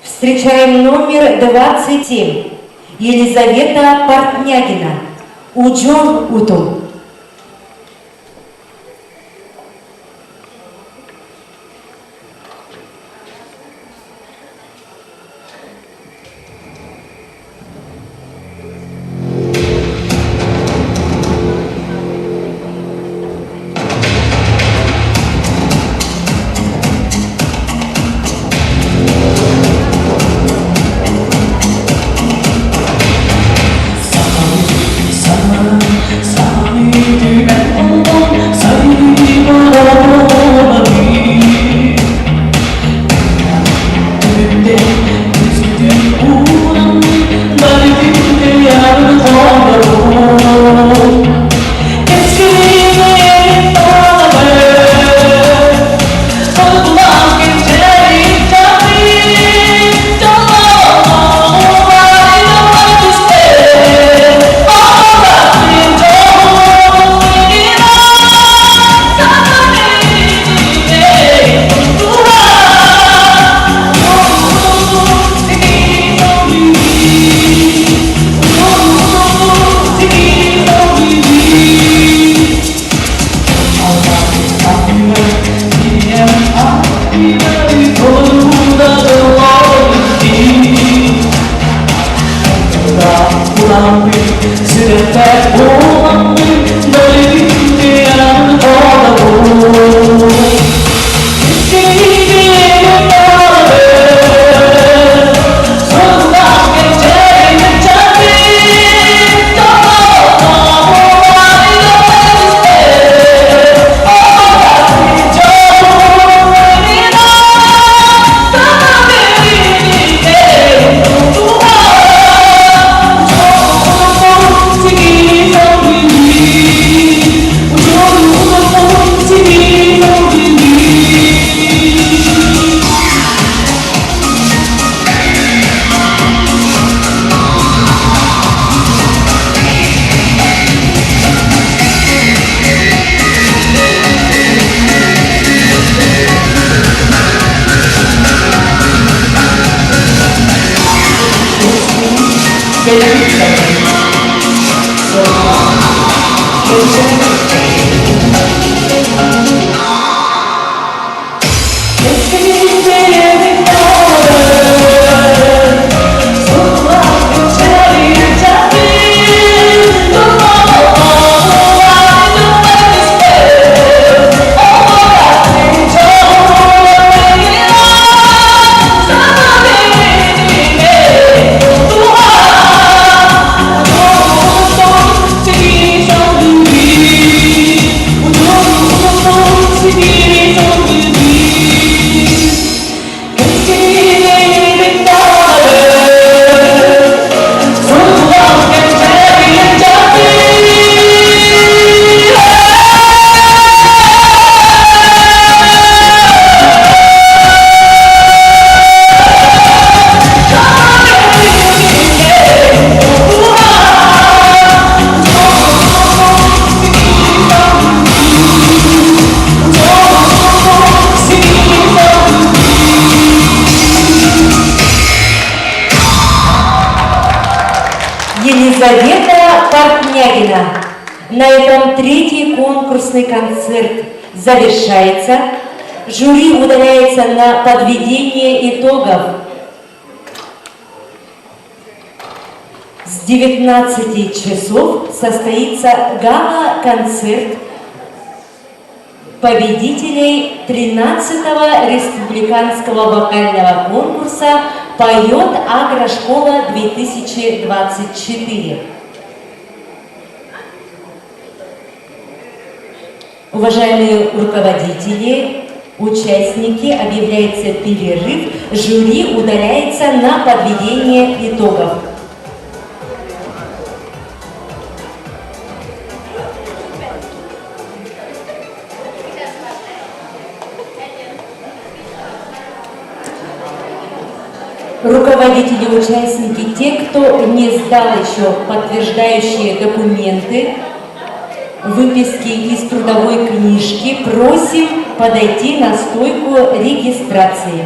Встречаем номер 27. Елизавета Портнягина. Удьон Утум. Елизавета Портнягина. На этом третий конкурсный концерт завершается. Жюри удаляется на подведение итогов. С 19 часов состоится гала-концерт победителей 13-го республиканского вокального конкурса «Поет Агрошкола-2024». Уважаемые руководители, участники, объявляется перерыв. Жюри удаляется на подведение итогов. Руководители, участники, те, кто не сдал еще подтверждающие документы, выписки из трудовой книжки, просим подойти на стойку регистрации.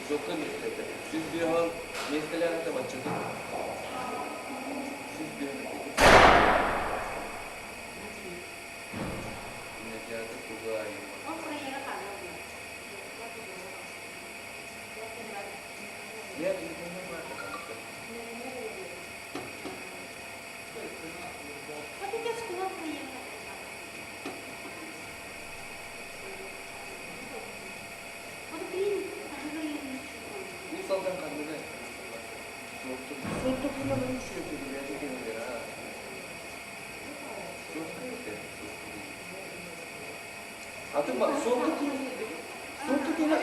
Жокка миэстэтэ. 105 миэстэлээх да бачча 105. Кинотеатр туга Нет, Уус Алдан ханныгы? Суотту киинэ бу үчүгэй киинэлэр аа. Суотту киинэ. Атын ба суотту киинэ суотту киинэ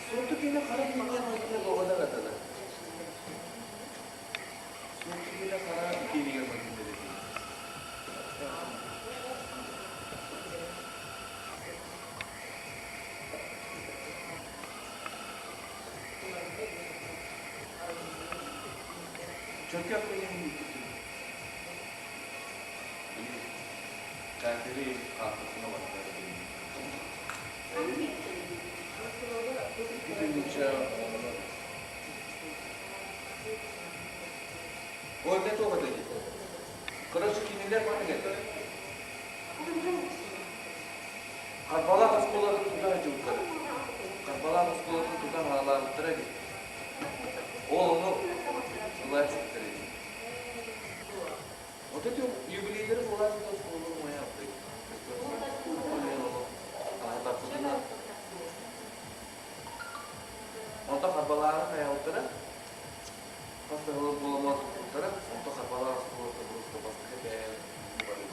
суотту киинэ хара киинэ майгына боҕодар атана. Суотту киинэ хара киинигэр майгына Чөркөөх киинэ Кафери хаартысына барда. Ой, не тоҕо дии. Короче, кинилэр маннык этэ. Харбалаах оскуолатын тутан дьылтара. Харбалаах оскуолатын тутан хаалаабыттара дии. Ол ону ылааччыттар дии. Вот эти юбилейлери буолааччы оскуолалар моя Онто Харбалааҕы хайаабыттара, хас да сыл буоламмат туппуттара, онто Харбалаах оскуолата просто бастакы бэйэ бары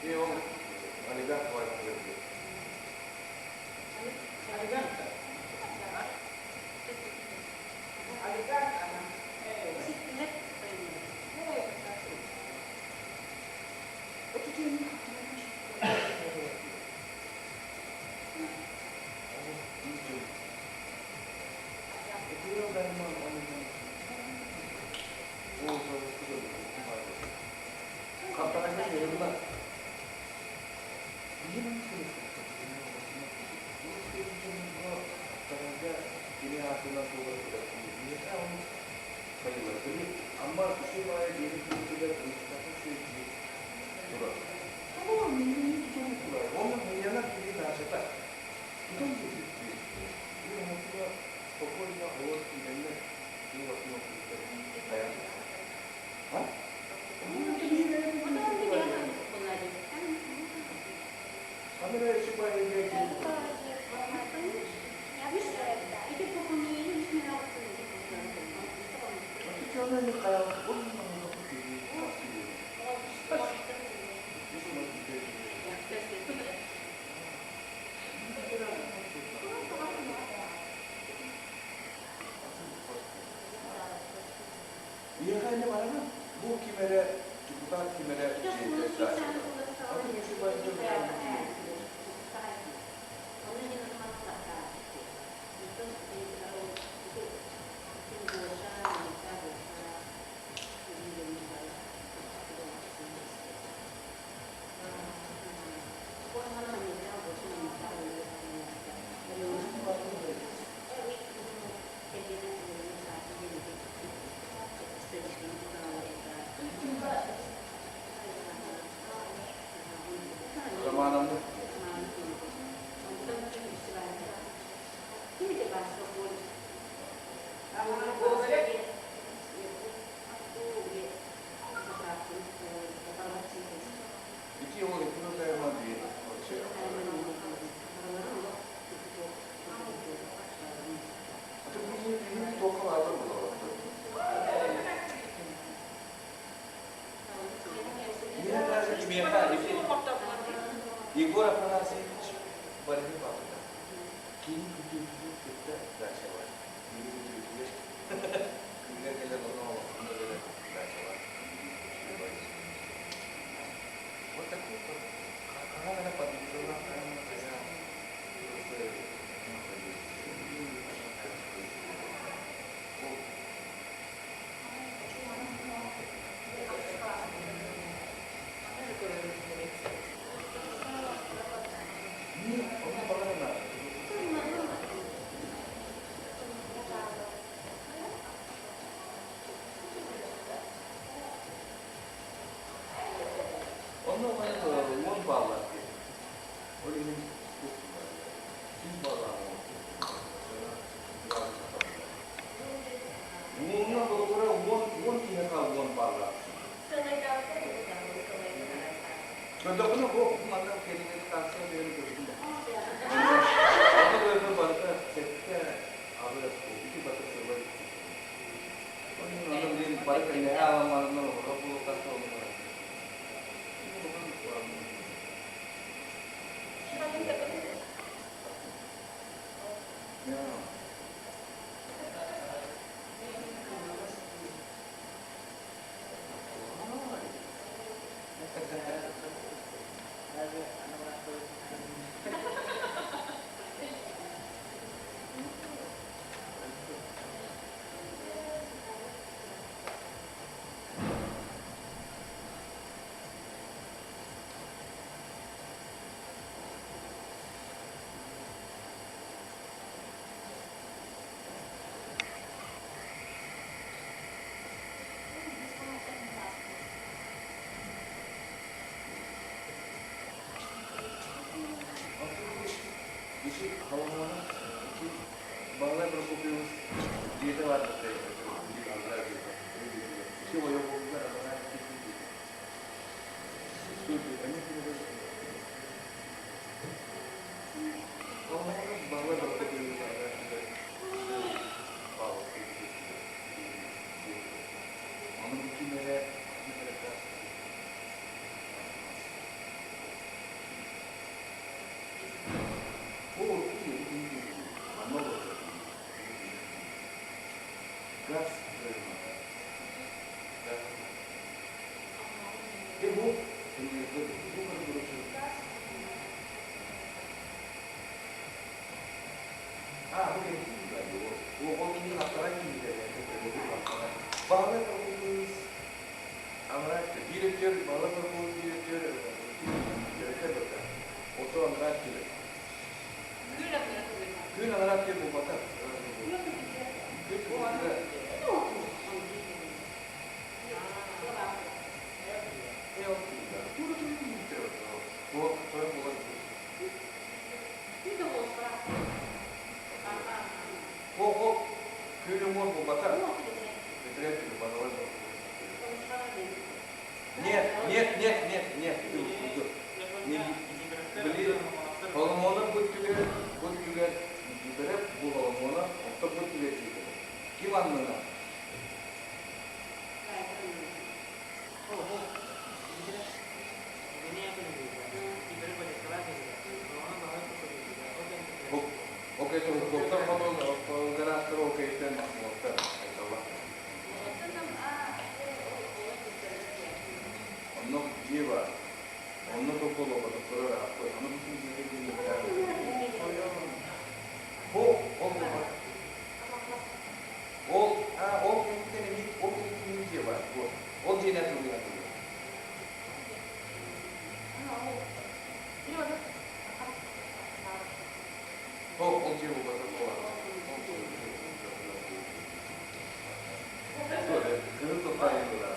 И он олигарх Романовна. Ити ол икки биир вообще. А ты не только ладно было. Егор Афанасьевич барыны бабыта. Кини күтүөтүгэр кытта дача бар. Кини күтүөтүгэр күҥҥэ кэлэн ону олохтон дача бар. Вот такой вот. Хаһан эрэ подъезжала, Онно уон бааллар диэн. Ол иһин сүүс бааллаах Уонна холобура уон киһиэхэ уон бааллаах. Көрдөххүнэ бу манна кэлиҥҥи тахсан биэрэн көрдүм да. Онно көрдüm барыта сэттэ аҕыс ити барыта сыллар. Онно билин бары кэллэһэ аламманынан олорор буолуохтаах олорор. Ити холомуона ити Баһылай Прокопьевич дьиэтэ баар Ити ойоҕуһугар анараа Баһылай Прокопьевич Ону ким эрэ Газ Биир балык биир Ото анараа киирэр. Күн анараа киир буолбата. Күн Нет, нет, нет, нет, нет, Били Соломона бүттүгэр, бүттүгэр Никифоров бу Соломона орто бүттүгэр тиийдэ. Ким аннына? Окей, доктор хотон гаражтар окейтен махмуттар айталла. Онно дьиэ бар. Онно токолоботохторо ырааппыт. Ону бүтүн дьиэгэ киириэхтээх. Бу ол буолбат. Ол ол кэнниттэн эмиэ ол кэнниттэн эмиэ дьиэ бар. Вот. Ол дьиэни атыылыыр атыылыыр. Ол ол дьиэ буолбатах буолар. Кыһыл тохтоойугула.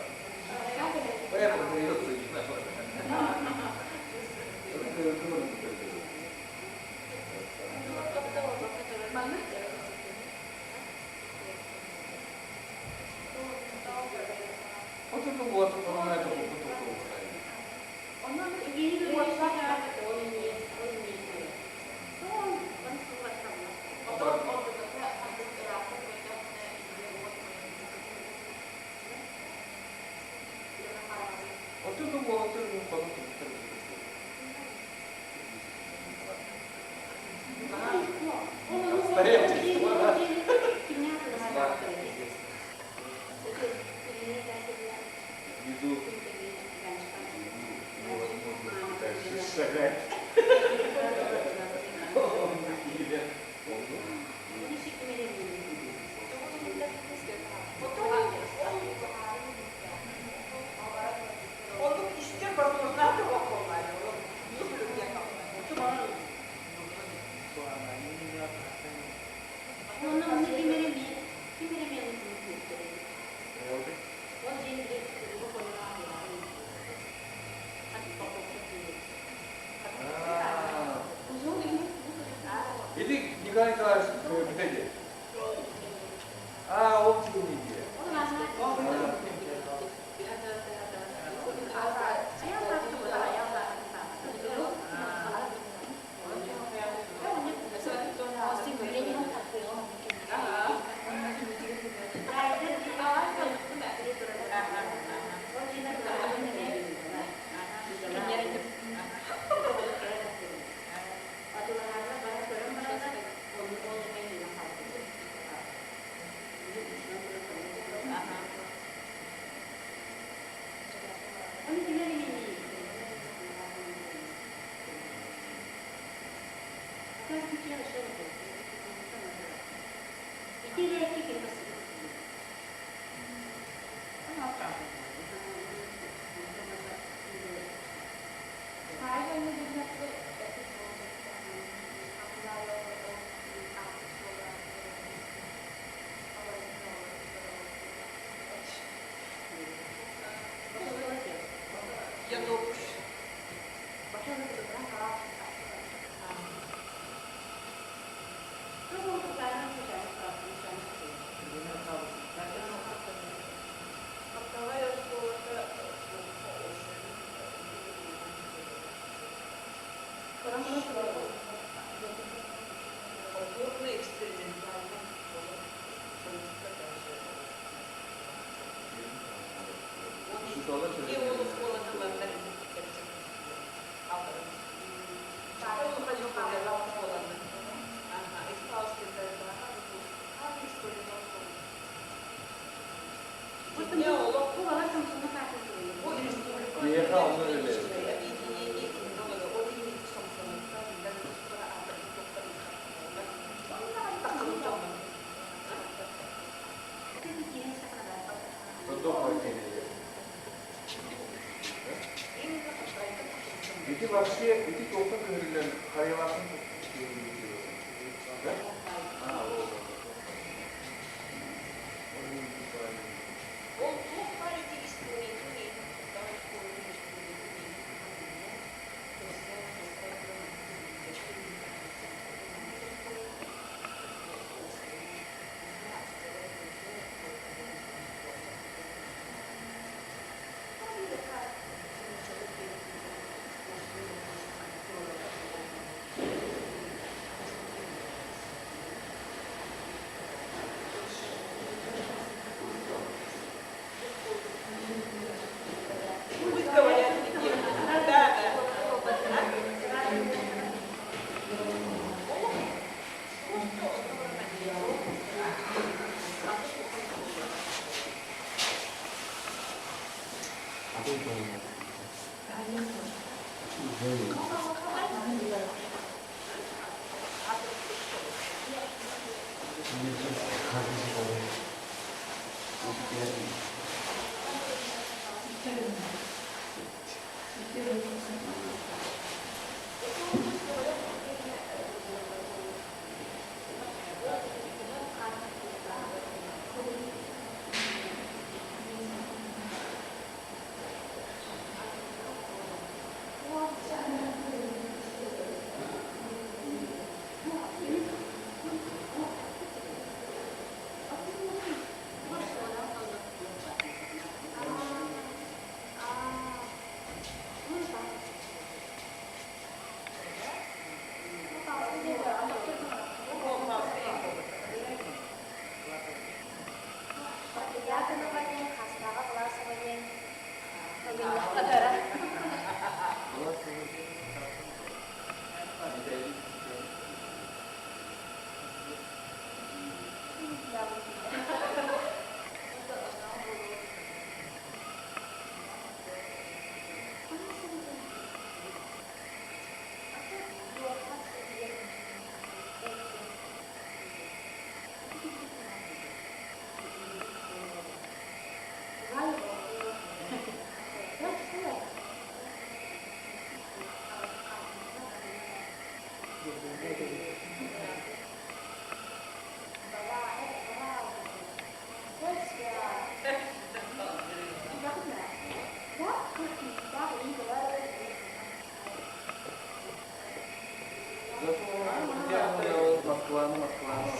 Москваны, Москваны,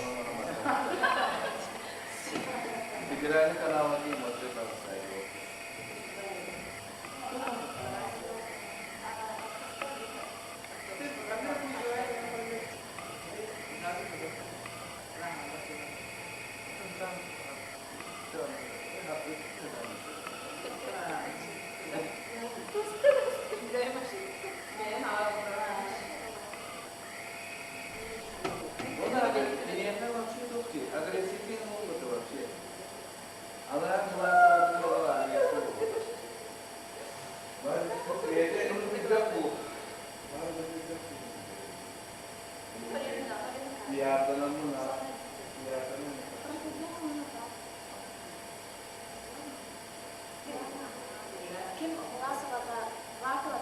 Федеральный канал один, вот это Киниэхэ вообще туох дии, агрессивный буолбата вообще. Алаан Ким Власовата Вакова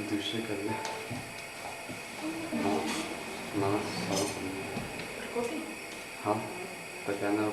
Дыши кэллэ. Мана Прокопий? Ха, Татьяна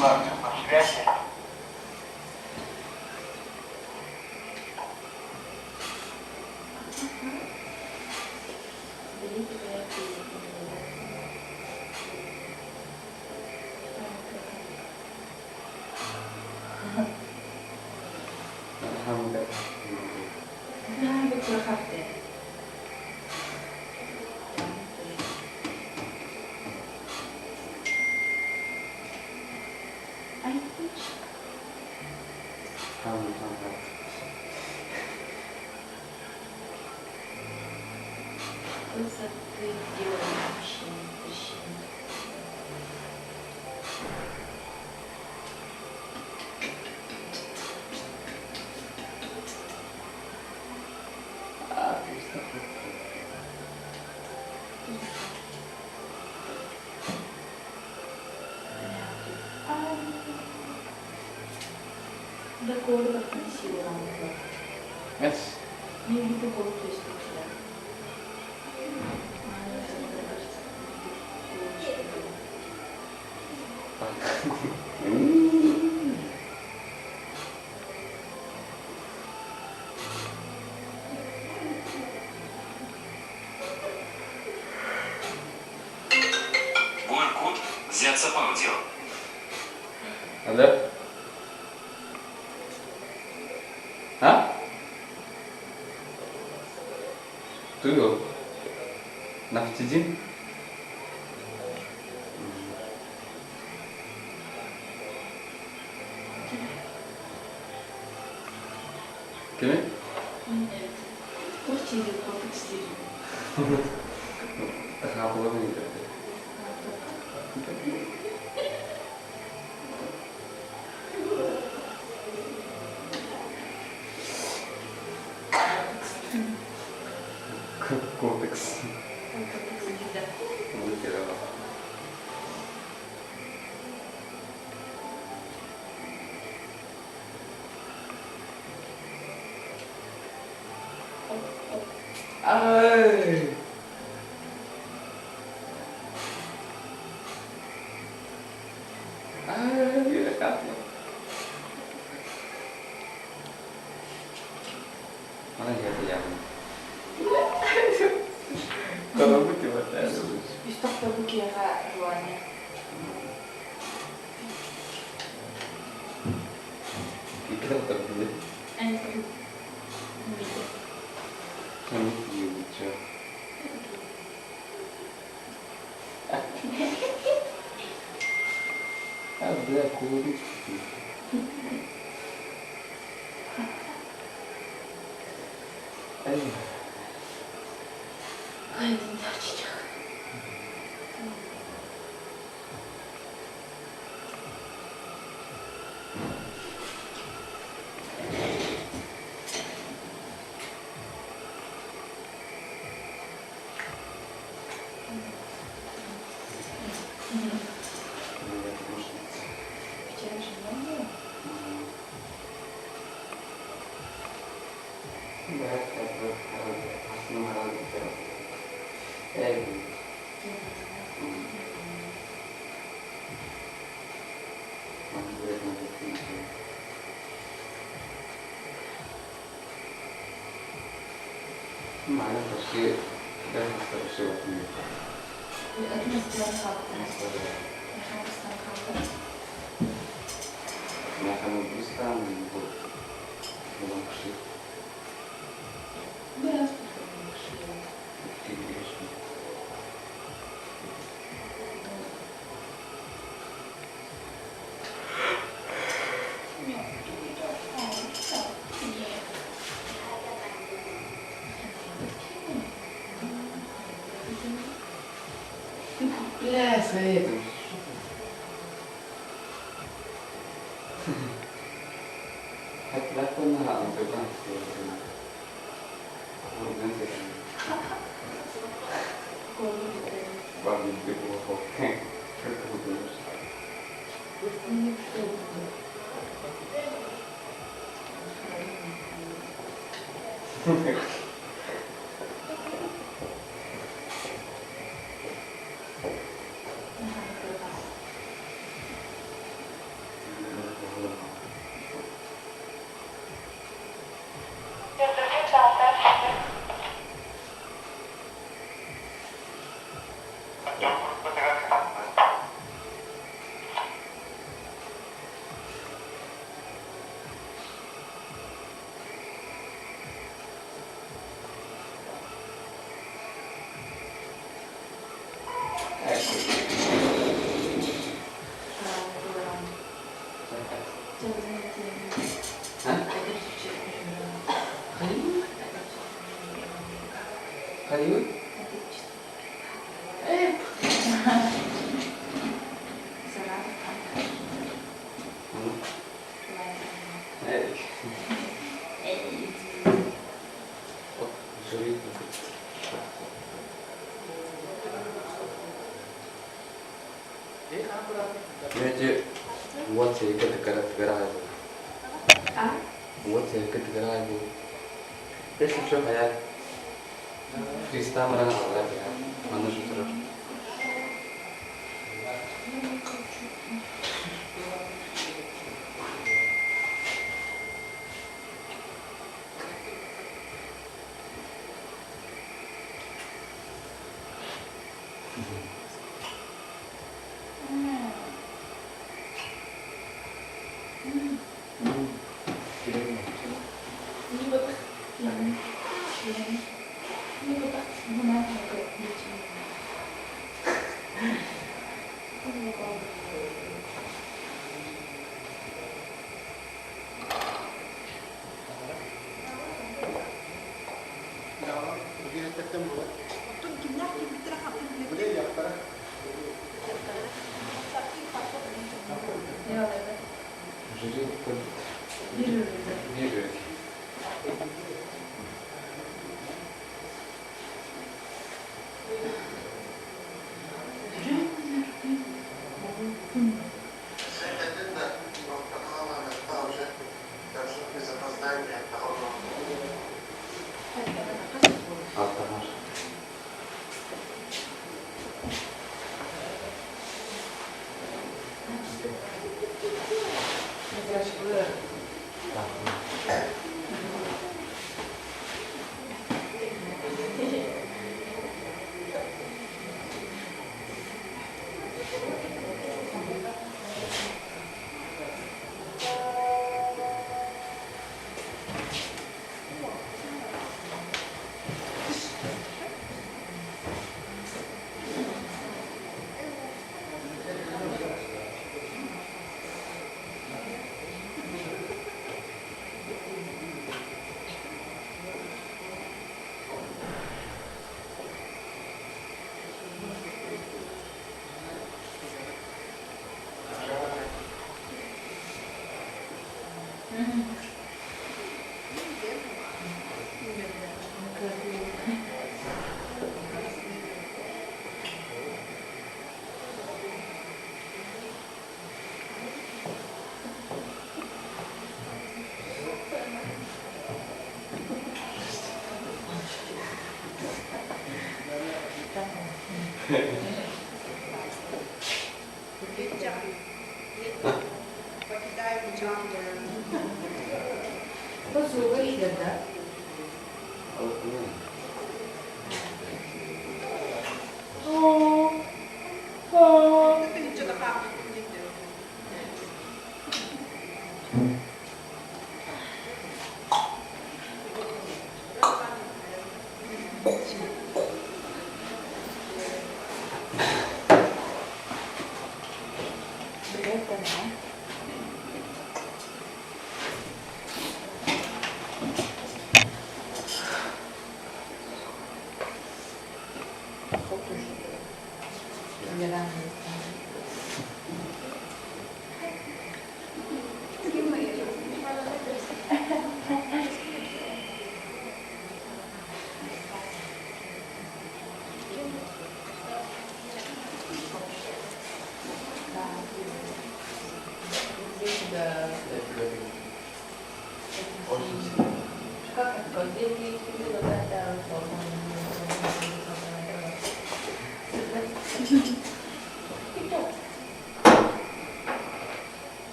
была на связи. Yes. Буркут Зяцапаудио. Алло. А? Туйу. Нафтидин? Кими? Кодекс. Ай! Ай, Mana я А, бля, курочки. Ай. Бля, советую. Хайыы? Эти уот сиргэ тыкара тыгара аайы Уот сиргэ тыгара аайы Если что, хайа Христа баран аҕалар манна турар.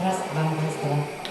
Раз, два, раз, два.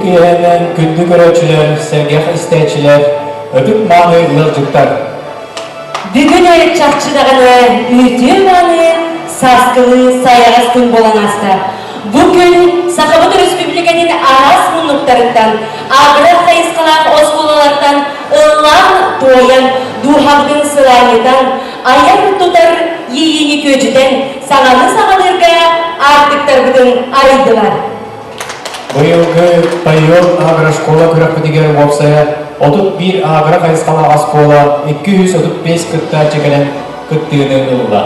киэһэнэн күндү көрөөччүлэр, сэргэх истээччилэр, ытык-мааны ыалдьыттар! Бүгүн чахчы даҕаны үтүө мааны сааскылыы сайаҕас күн буолан ааста. Бу күн Сахабыт Өрөспүүбүлүкэтин араас муннуктарыттан, агро хайысхалаах оскуолалартан ыллаан-туойан, дууһабытын сылаанньытан, айар-тутар иэйиини күөдьүтэн, саҥаны саҕалыырга аартыктарбытын арыйдылар. Быйылгы Тайон агрошкола күрэхпитигэр уопсайа 31 агро хайысхалаах оскуола 235 кыттааччы кэлэн кыттыыны ылла.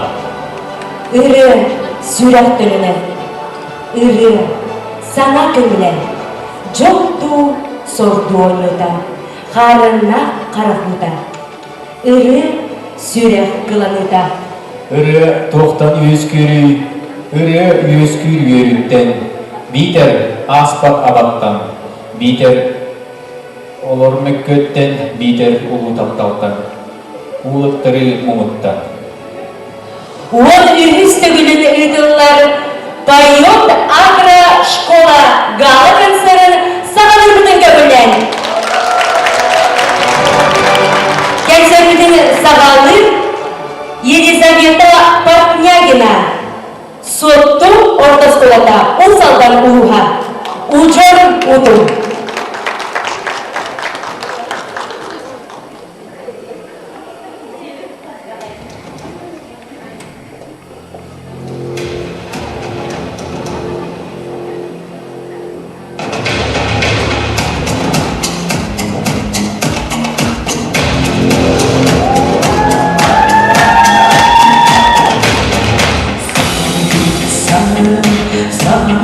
Ырыа сүрэх төлөнө, ырыа саҥа көҥүлэ, дьол дуу сордуу оонньуута, хаарыаннаах харах уута. Ырыа сүрэх кыланыыта. Ырыа туохтан үөскүүрүй? Ырыа үөскүүр үөрүүттэн, биитэр ааспат абаттан, биитэр олор мөккүөттэн, биитэр улуу тапталтан, уулаттарыы муҥуттан. 13 төгүлүн ыытыллар Поет агро-школа гала-концерын саҕалыырбытын көҥүллээн. Кэнсиэрбитин саҕалыыр Елизавета Портнягина, Суотту орто оскуолата, Уус Алдан улууһа, Удьуор утум. Саны, саны,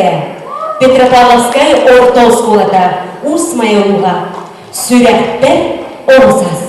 Дьячковская, Петропавловскай орто оскуолата, Уус Майа улууһа, Сүрэхпэр оҕус ас.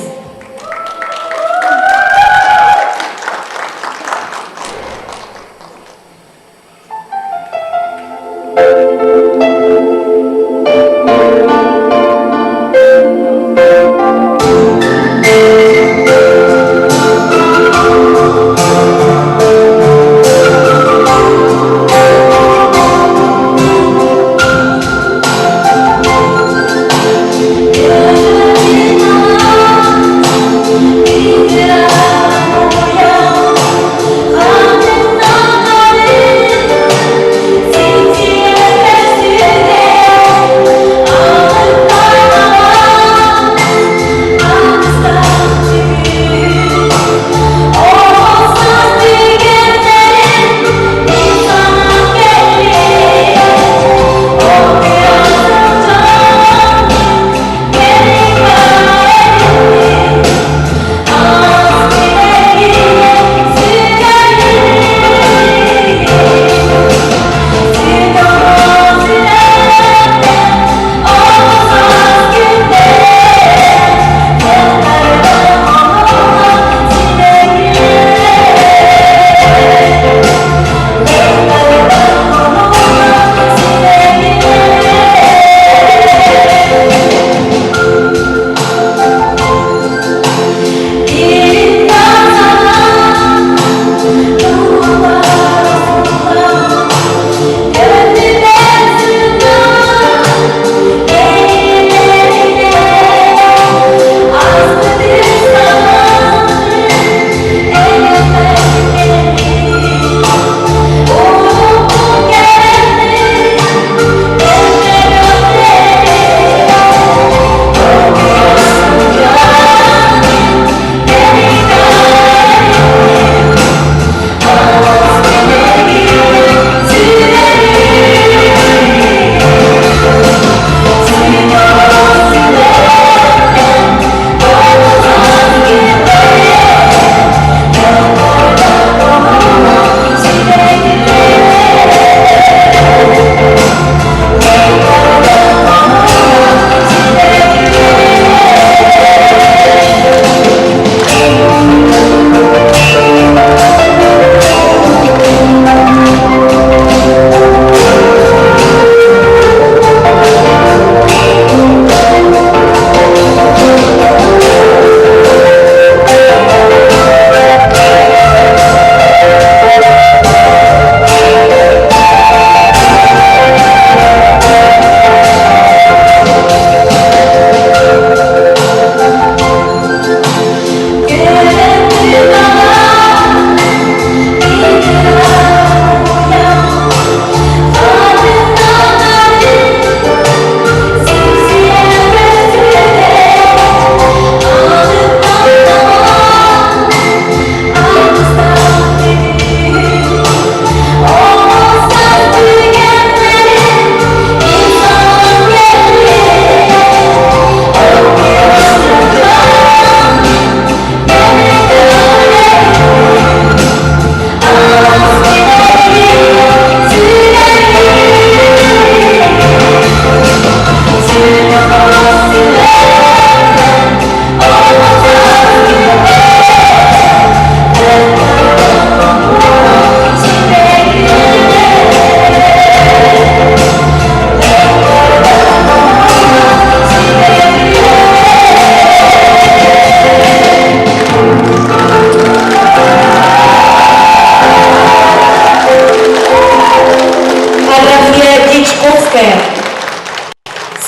Агафья Дьячковская.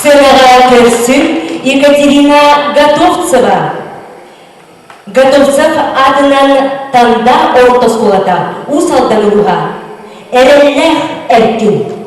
Сыанаҕа көрсүн Екатерина Готовцева. Готовцев аатынан Танда орто оскуолата Уус Алдан улууһа. Эрэллээх эркин.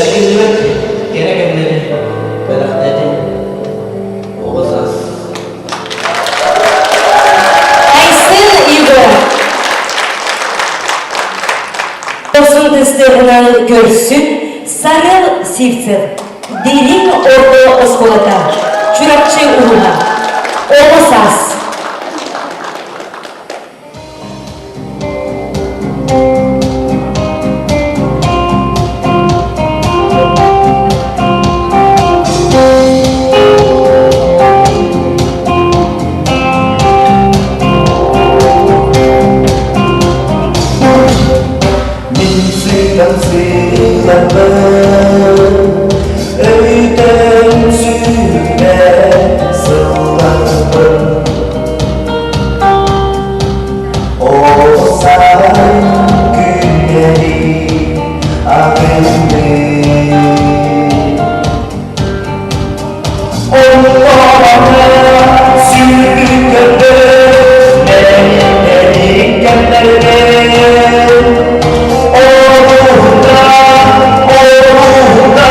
Эргиллибэт кэрэ кэмнэри бэлэхтээтин оҕо саас. Айсен Егоров. Дохсун тыстыгынан көрсүн Сарыл Сивцев. Дириҥ орто оскуолата. Чурапчы улууһа. Оҕо саас. Мин сыйтан сыылабын, өйтөн сүүрбэ сылларбын. Оҕусай күннэри агынны. Онтоҕына сүүрбүт мэннэри кэмнэргэ Оруһуна, оруһуна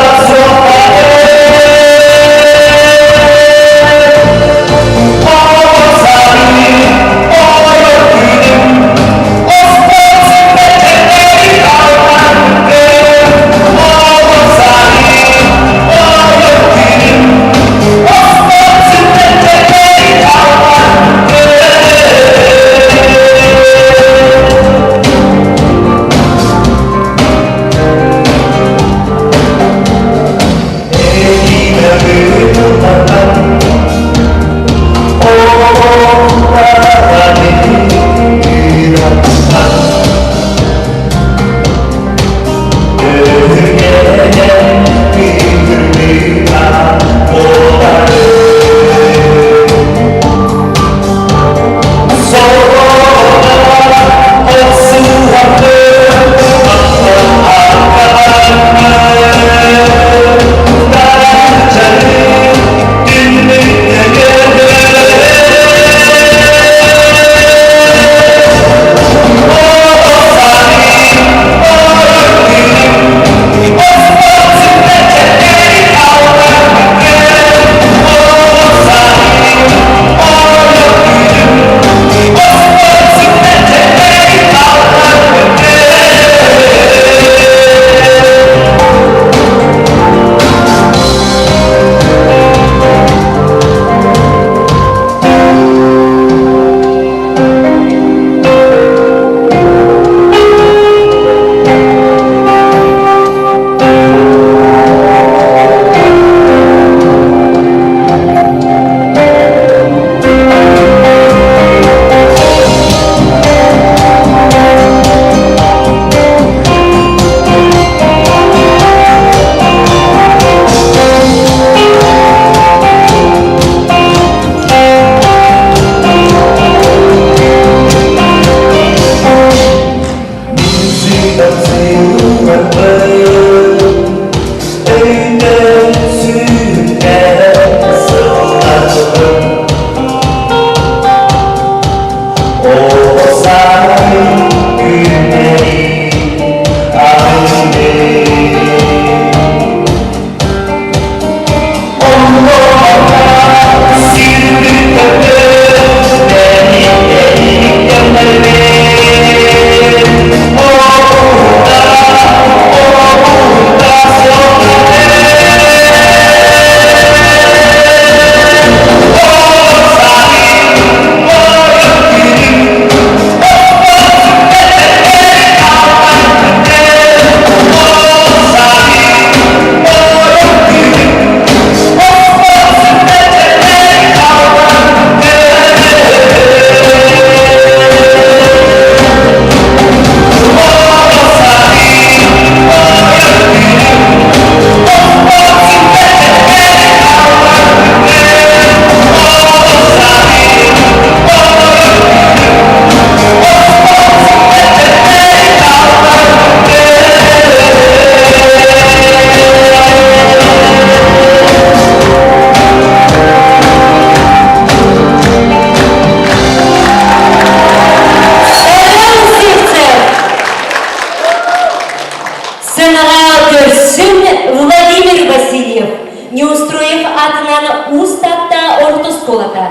Сыанаҕа көрсүн Владимир Васильев, Неустроев аатынан Уус Таатта орто оскуолата,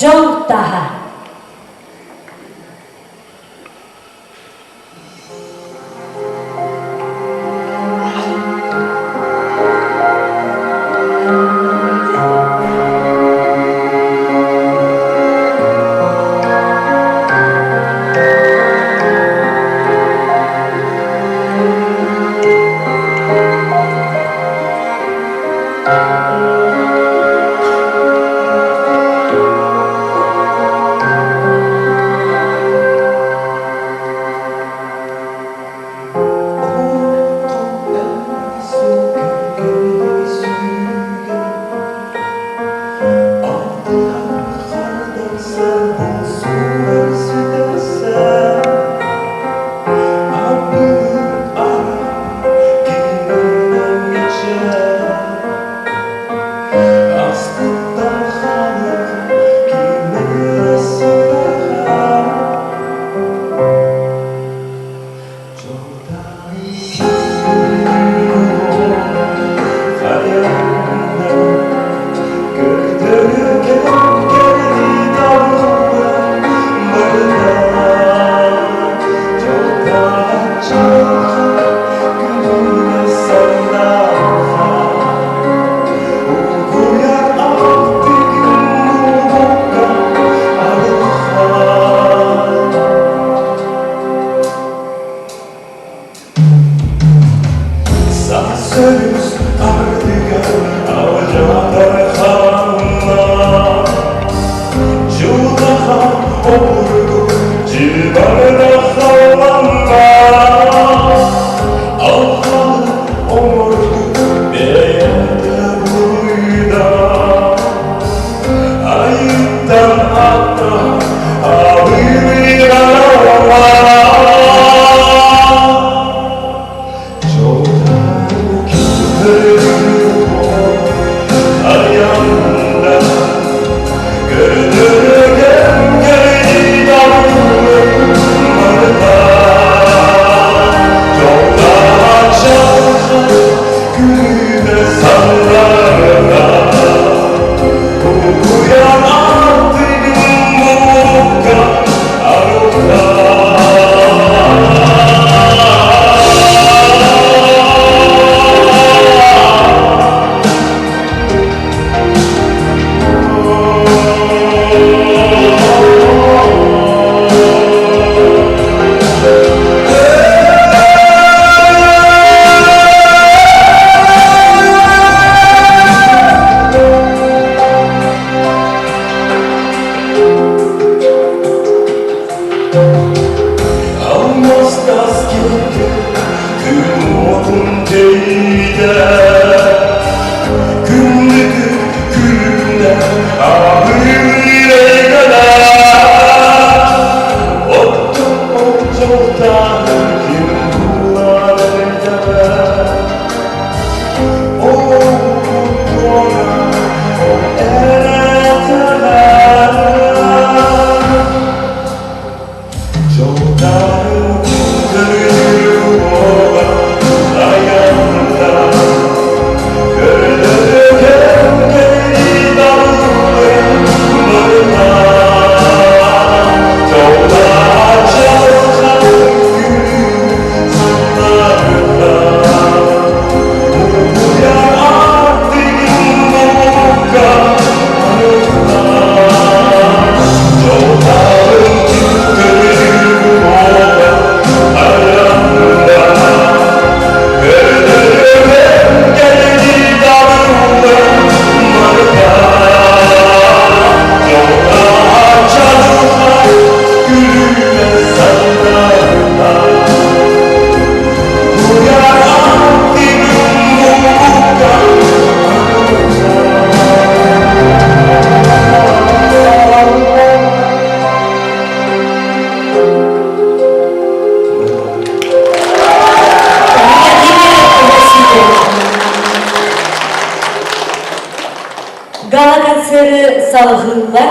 Дьол тааһа. салгыыллар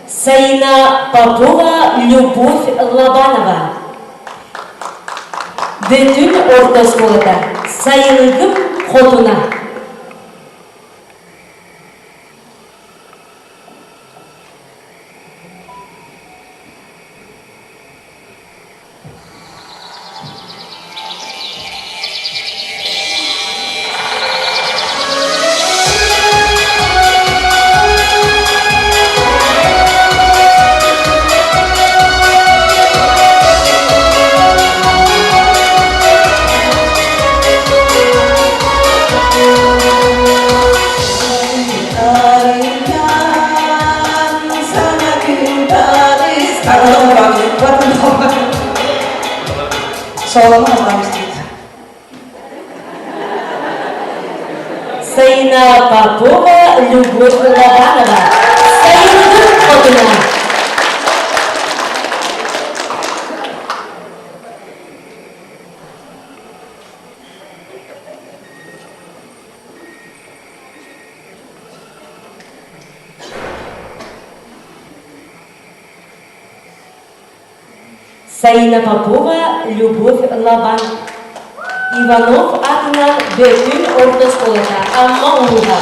Саина Попова, Любовь Лобанова. Бүтүн орто оскуолата Сайылыгым хотуна. Солону хамаамыстыйт. Саина Попова, Любовь Лобанова. Сайылыгын хотуна. Саина Попова, Любовь Лобан. Иванов атынан Бөтүн орто оскуолата Амма улууһа.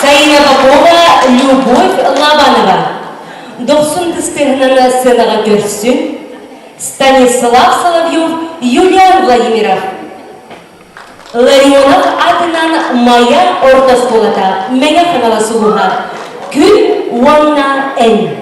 Саина Попова, Любовь Лобанова. Дохсун тыстыһынан сценаҕа көрсүн Станислав Соловьев, Юлиан Владимиров. Ларионов атынан Майа орто оскуолата Мэҥэ Хаҥалас улууһа Күн уонна Эн.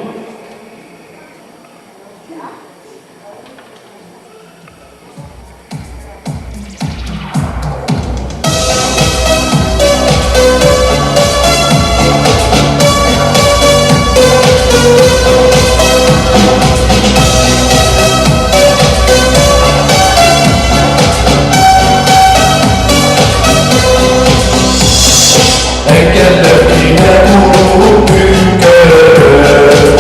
Engellerine vurup ülke.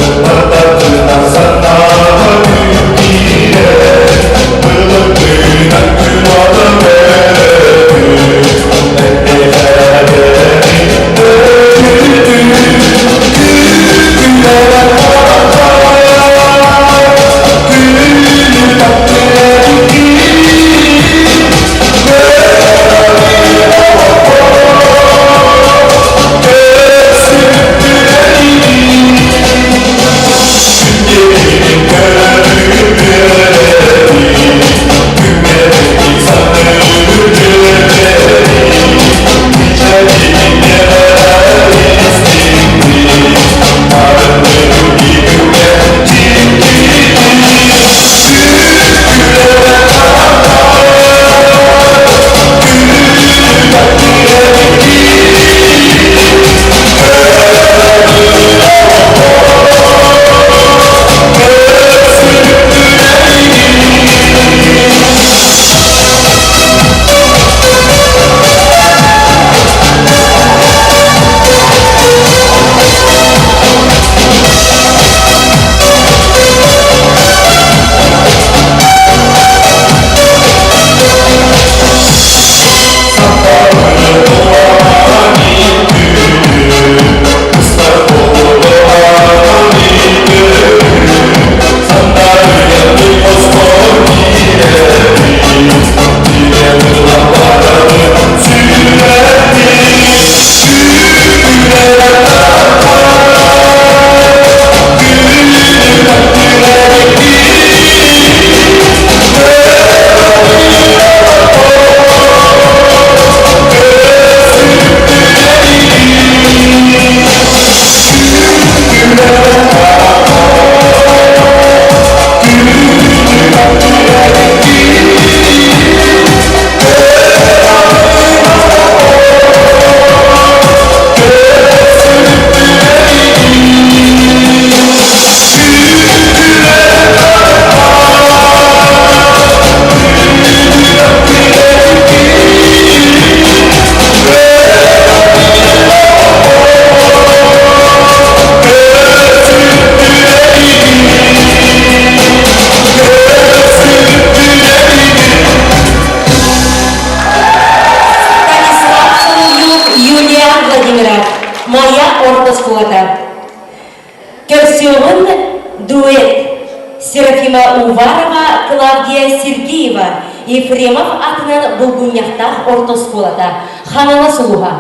Дуэт Серафима Уварова, Клавдия Сергеева, Ефремов атынан Булгунньахтаах орто оскуолата, Хаҥалас улууһа.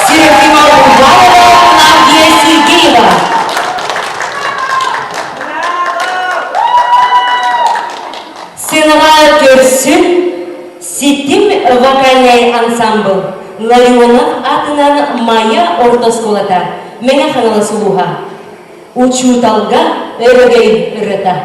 Серафима Уварова, Клавдия Сергеева. Сынаға көрсін Ситим вокальнай ансамбл Ларионов атынан Майя орто оскуолата Мэҥэ Хаҥалас улууһа. Учууталга өрөгөй ырыта.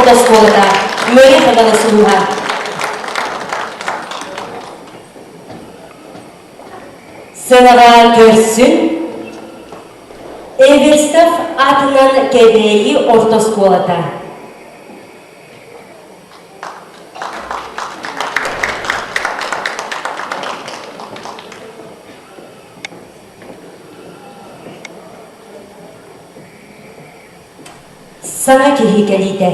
орто оскуолата, Мэҥэ Хаҥалас улууһа. Сыанаҕа көрсүн Эверстов аатынан Кэбээйи орто оскуолата. Саҥа киһи кэлиитэ.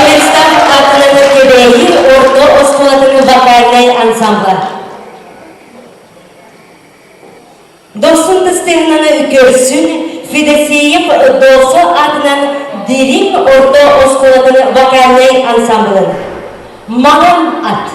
Эверстов аатынан Кэбээйи орто оскуолатын вокальнай ансамбла. Дохсун тыстыһынан көрсүн Федосеев Доосо аатынан Дириҥ орто оскуолатын вокальнай ансамблын. Маҥан ат.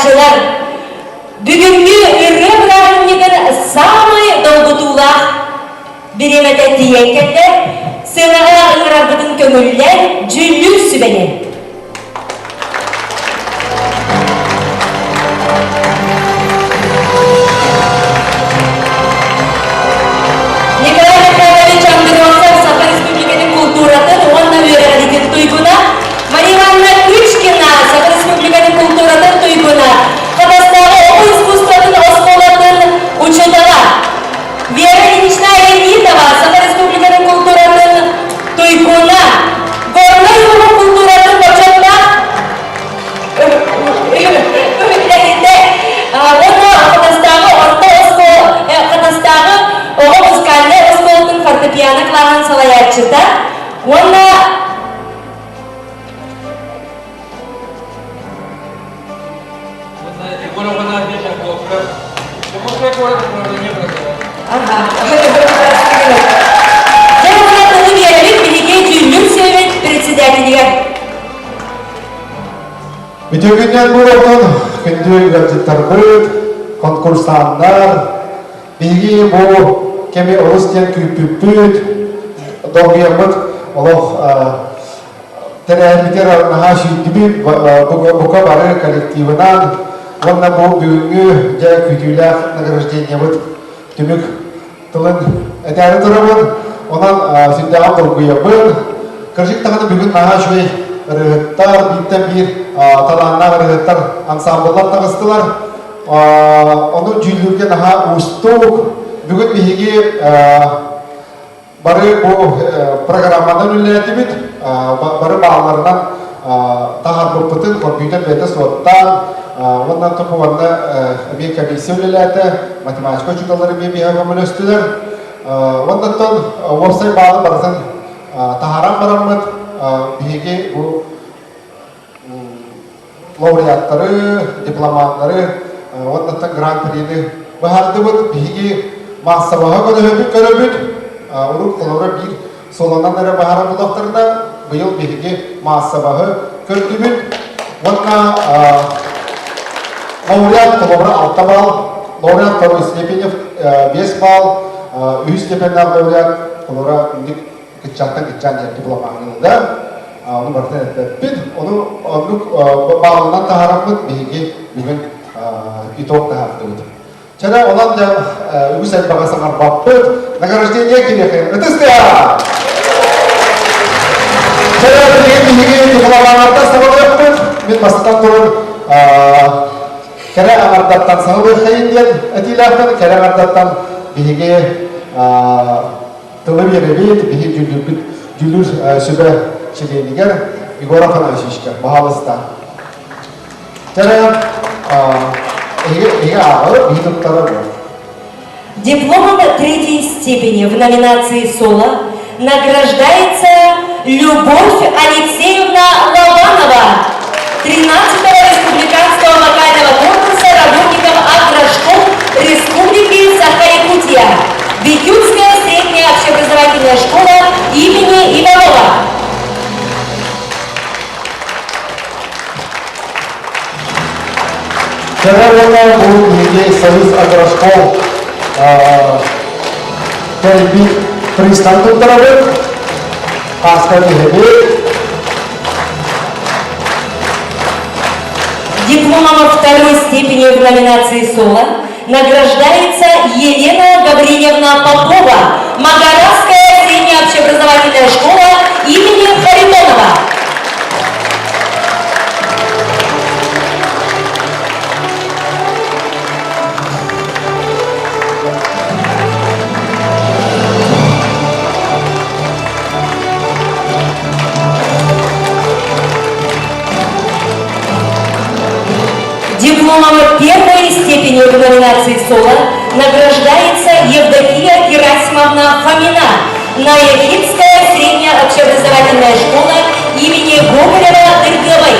кыттааччылар, бүгүҥҥү ырыа бырааһынньыгын саамай долгутуулаах бириэмэтэ тиийэн кэллэ, сыанаҕа ыҥырарбытын көҥүллээн дьүүллүүр сүбэни. Николай Михайлович Андросов Саха Республикатын култууратын уонна үөрэҕириитин туйгуна, Мария Ивановна Кычкина Саха Республикатын култууратын туйгуна, Хатастааҕы оҕо искусствотын оскуолатын учуутала, Вера Ильинична Леонидова Саха Республикатын култууратын туйгуна, Горнай улууһун култууратын бочуоттаах үлэһитэ уонна Хатастааҕы орто оскуола Хатастааҕы оҕо музыкальнай оскуолатын фортепиано кылааһын салайааччыта уонна Егор Афанасьевич Охлопков. Дьокуускай куорат управление образования. Ага. Дьэ, уонна тылы биэрэбит биһиги дьүүллүүр сүбэбит председателигэр. Үтүө күннэр буолуохтун, күндү ыалдьыттарбыт, конкурсаннар, биһиги бу кэми олус диэн күүппүппүт, долгуйаммыт олох тэрээһиммитигэр наһаа сүүрдүбүт, бука бары коллективынан уонна бу бүгүҥҥү дьэ күүтүүлээх награждениебыт түмүк тылын этээри турабын. Онон сүрдээҕин долгуйабын. Кырдьык даҕаны бүгүн наһаа үчүгэй ырыаһыттар, бииртэн биир талааннаах ырыаһыттар ансамбллар таҕыстылар. Ону дьүүллүүргэ наһаа уустук. Бүгүн биһиги Бары бу программанан үлэлээтибит, бары баалларынан таһаарбыппытын компьютер бэйэтэ суоттаан, уонна тупу уонна эмиэ комиссия үлэлээтэ, математика учууталлара эмиэ биһиэхэ көмөлөстүлэр. Уоннаттан уопсай баалы барытын таһааран бараммыт, биһиги бу лауреаттары, дипломаттары уонна гран-прини быһаардыбыт. Биһиги маассабаһа көрөбүт, көрөбүт. Урут холобура биир солонан эрэ баһара буллахтарына, быйыл биһиги маассабаһы көрдүбүт. Уонна лауреат холобура 6 балл, лауреат второй степени 5 балл, үһүс степеннээх лауреат холобура кыччаттан кыччаан диэн дипломаҥҥын да ону барытын эппэппит. Ону оннук баалынан таһаараммыт биһиги бүгүн итог таһаардыбыт. Чара онон да үгүс элбэҕи саҥарбаппыт. Награждение кириэхэ ытыс тыаһа! Чара билигин биһиги дипломаннартан саҕалыахпыт. Мин бастатан туран кэрэ аҥардаттан саҕалыаххайын диэн этиилээхпин. Кэрэ аҥардаттан биһиги Тылы биэрэбит, биһи дьүүллүүрбүт дьүүллүүр сүбэ чилиэнигэр Егор Афанасьевичка, баһаалыста. Чара, эһиги эһиги ааҕы, биһи туттара Дипломом третьей степени в номинации «Соло» награждается Любовь Алексеевна Лобанова, 13-го республиканского вокального конкурса работников агрошкол Республики Саха-Якутия. Бикютская средняя общеобразовательная школа имени Иванова. Кэрэ бу биһиги Союз агрошкол кэлбит пристан туттарабыт, хаска биһиги Дипломом второй степени в номинации «Соло» награждается Елена Гаврилевна Попова, Магаравская средняя общеобразовательная школа имени Харитонова. Дипломом первой степени в номинации «Соло» награждается Евдокия Герасимовна Фомина, Наякинская средняя общеобразовательная школа имени Гоголева-Дырговой.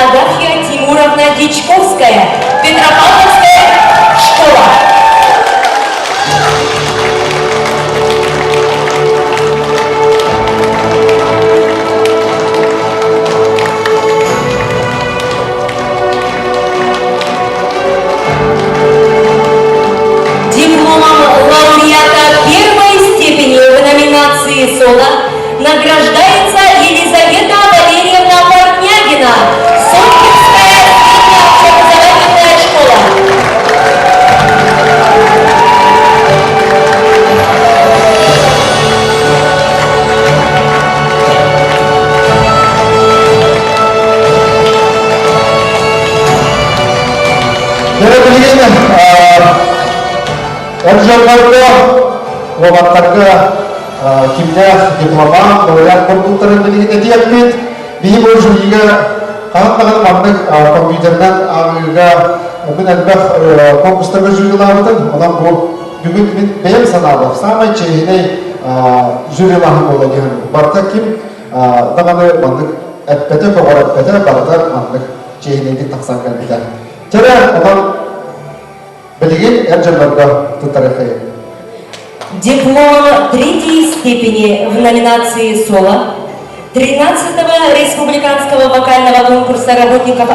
Агафья Тимуровна Дичковская, Петропавловская школа. Дипломом лауреата первой степени в номинации «Соло» награждается Елизавета Валерьевна Портнягина, Соткинская средняя общеобразовательная школа. Дьэ билигин эр дьоннорго, уолаттарга кимнээх дипломат, лауреат буолбуттарын билигин этиэхпит. Биһи бу жюрига хаһан даҕаны маннык компьютерынан ааҕыыга мин элбэх конкурстарга жюрилаабытым. Онон бу бүгүн мин бэйэм санаабар саамай чиэһинэй жюрилааһын буолла диэн. Барыта ким даҕаны маннык эппэтэ, көҕүрэппэтэ, барыта маннык чиэһинэйдик тахсан кэлбитэ. Чэрэ, онон билигин эр дьоннорго туттарыаххайын. Диплом третьей степени в номинации «Соло» 13-го республиканского вокального конкурса работников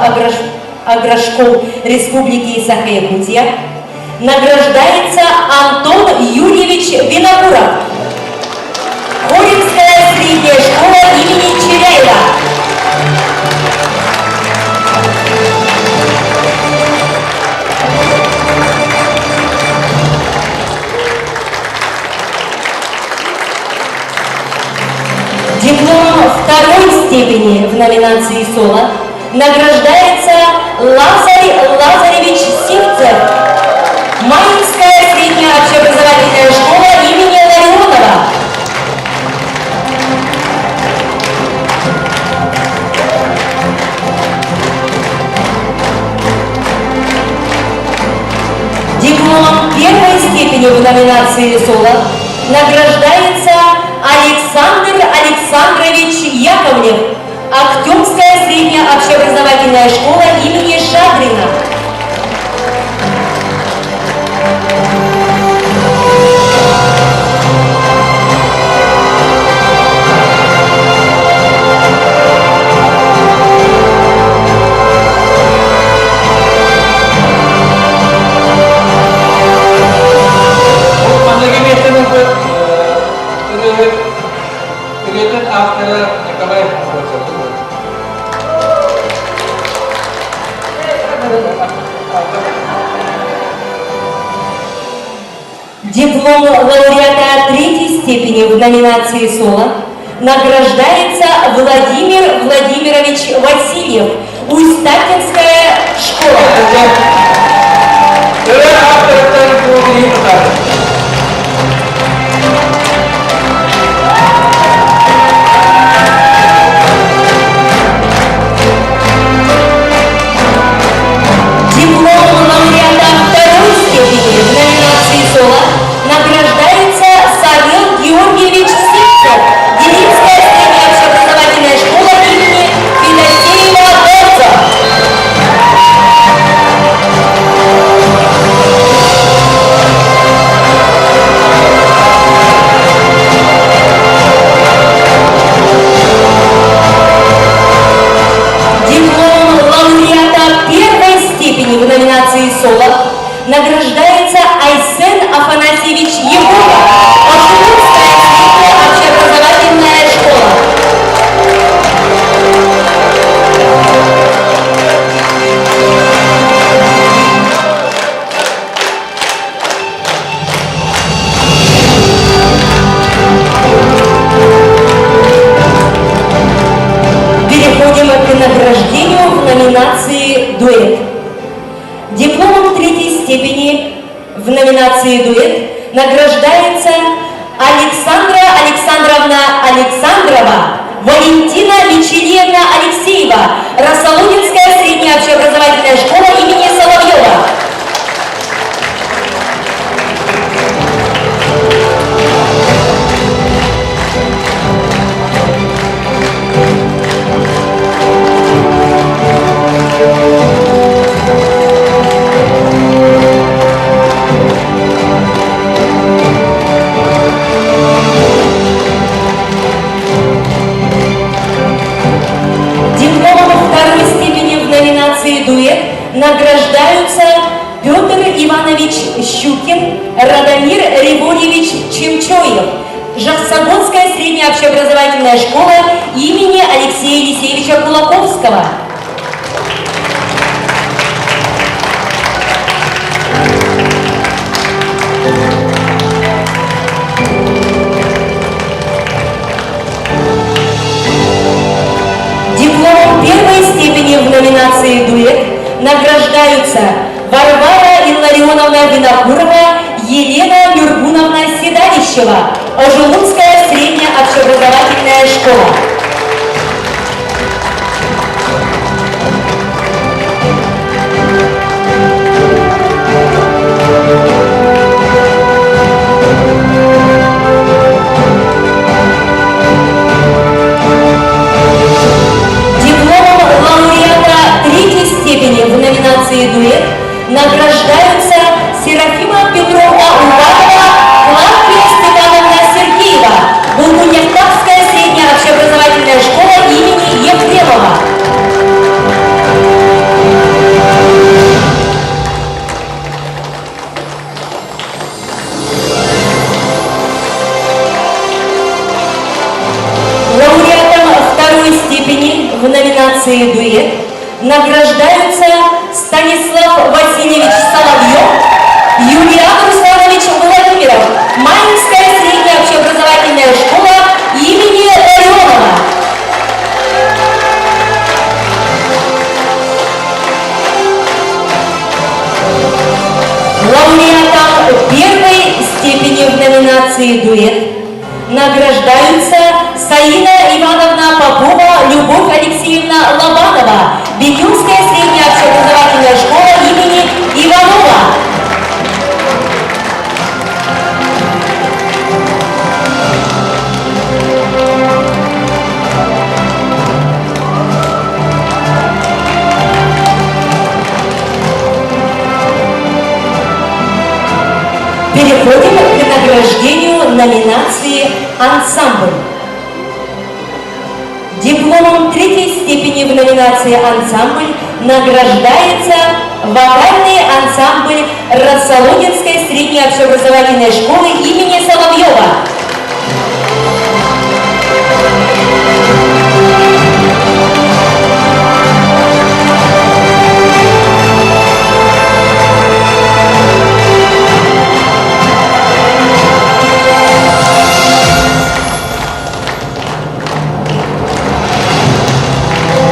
агрошкол Республики Саха-Якутия награждается Антон Юрьевич Винокуров. Хоринская средняя школа имени Черяева. Дипломом второй степени в номинации «Соло» награждается Лазарь Лазаревич Сивцев, Майнская средняя общеобразовательная школа имени Ларионова. Дипломом первой степени в номинации «Соло» награждается Александр Александрович Яковлев, Актемская средняя общеобразовательная школа имени Шадрина. Манныгы Ырыатын автора Николай Амбросов. Диплом лауреата третьей степени в номинации «Соло» награждается Владимир Владимирович Васильев, Усть-Таттинская школа. Ырыа авторыттан Диплом лауреата второй степени в номинации «Соло» награждается Савел Георгиевич Сивцев, Делинская средняя общеобразовательная школа имени Федосеева Дорца. Диплом лауреата первой степени в номинации «Соло» награждается Айсен Афанасьевич Егоров, Ошелунская средняя общеобразовательная школа. Переходим к награждению в номинации «Дуэт». Дипломом третьей степени в номинации «Дуэт» награждается Александра Александровна Александрова, Валентина Мичельевна Алексеева, Росолунинская средняя общеобразовательная школа имени Соловьева. награждаются Петр Иванович Щукин, Радомир Револьевич Чемчоев, Жаксагонская средняя общеобразовательная школа имени Алексея Елисеевича Кулаковского. Дипломом первой степени в номинации «Дуэт» награждаются Варвара Илларионовна Винокурова, Елена Нюргуновна Седалищева, Ожелунская средняя общеобразовательная школа. Дипломом лауреата третьей степени в номинации «Дуэт» награждаются Серафима Петровна Уварова, Клавдия Степановна Сергеева, Булгуньяхтавская средняя общеобразовательная школа имени Ефремова. Лауреатом второй степени в номинации «Дуэт» награждаются Станислав Васильевич Соловьев, Юлиан Русланович Владимиров, Майнская средняя общеобразовательная школа имени Ларионова. Лауреатом первой степени в номинации «Дуэт» награждаются Саина Ивановна Попова, Любовь Алексеевна Лобанова, Бекюнская средняя общеобразовательная школа имени Иванова. Переходим к награждению номинации «Ансамбль». Дипломом третьей степени в номинации «Ансамбль» награждается вокальный ансамбль Рассолодинской средней общеобразовательной школы имени Соловьева.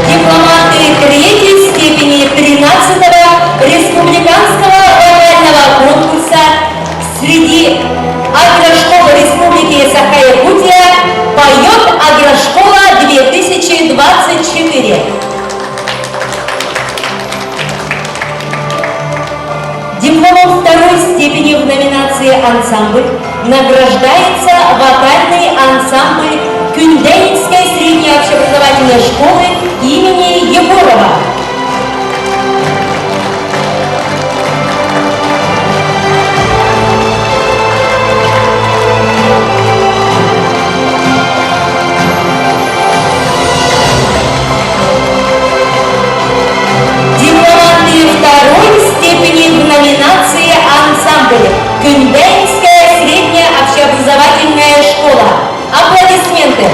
Дипломаты третьей степени 13-го республиканского вокального конкурса среди агрошкол Республики Саха-Якутия «Поет агрошкола-2024». Дипломом второй степени в номинации «Ансамбль» награждается вокальный ансамбль Күндәйинской средней общеобразовательной школы имени Егорова. Дипломанты второй степени в номинации «Ансамбль» Күндәйинская средняя общеобразовательная школа. Аплодисменты!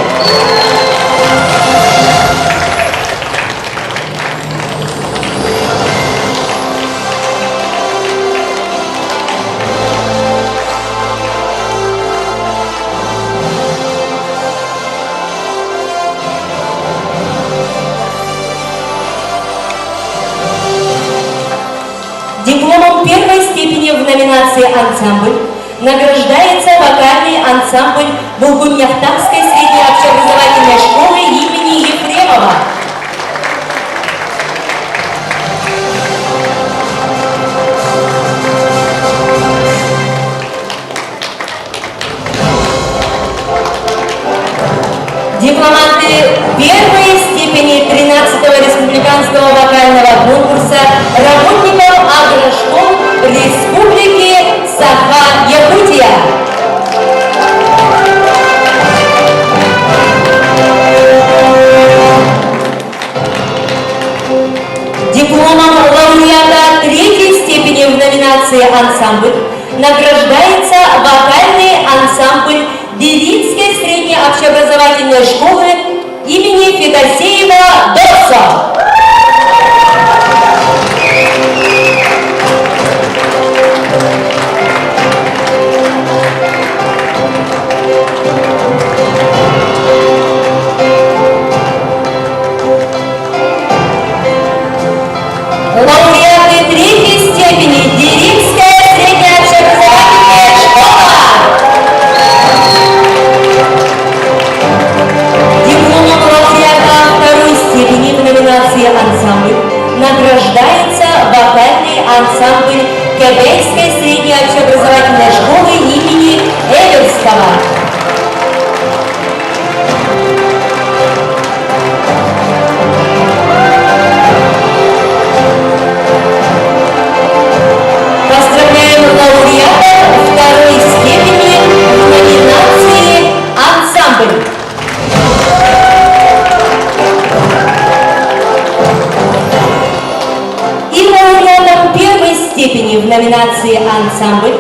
Дипломом первой степени в номинации «Ансамбль» награждается вокальный ансамбль Булгуньяхтанской средней общеобразовательной школы имени Ефремова. Дипломанты первой степени 13-го республиканского вокального конкурса работников агрошкол Республики Саха-Якутия. номинации «Ансамбль» награждается вокальный ансамбль Деринской средней общеобразовательной школы имени Федосеева Дорсо. Лауреаты третьей степени Деринская средняя общеобразовательная школа. Дипломом лауреата второй степени в номинации «Ансамбль» награждается вокальный ансамбль Кебекской средней общеобразовательной школы имени Эверского. Поздравляем лауреатов второй степени в номинации «Ансамбль». И лауреатом первой степени в номинации «Ансамбль»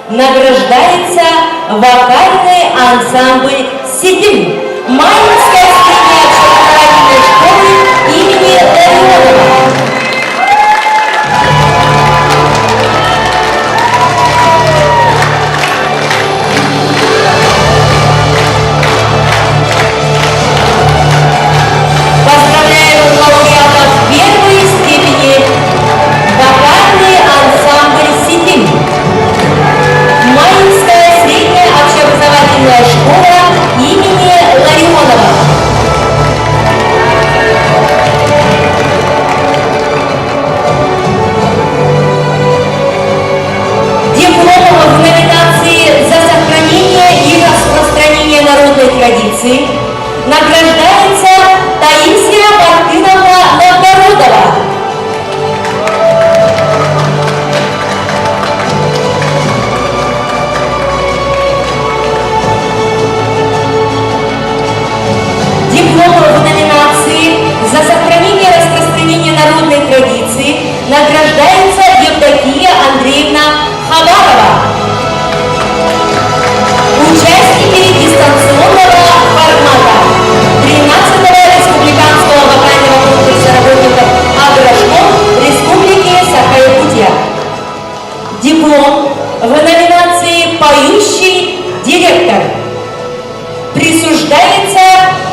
награждается вокальный ансамбль «Ситим» Майнской средней общеобразовательной школы имени Ларионова. Поздравляю лауреатов первой степени вокальный ансамбль «Ситим». Майнская средняя общеобразовательная школа имени Ларионова. Дипломом в номинации «За сохранение и распространение народной традиции» награждается Таисия Мартыновна Новгородова. Диплом в номинации «За сохранение и распространение народной традиции» награждается Евдокия Андреевна Хабарова. Участники дистанционного формата 13-го республиканского вокального конкурса работников агрошкол Республики Саха-Якутия. Диплом в номинации «Поющий директор» присуждается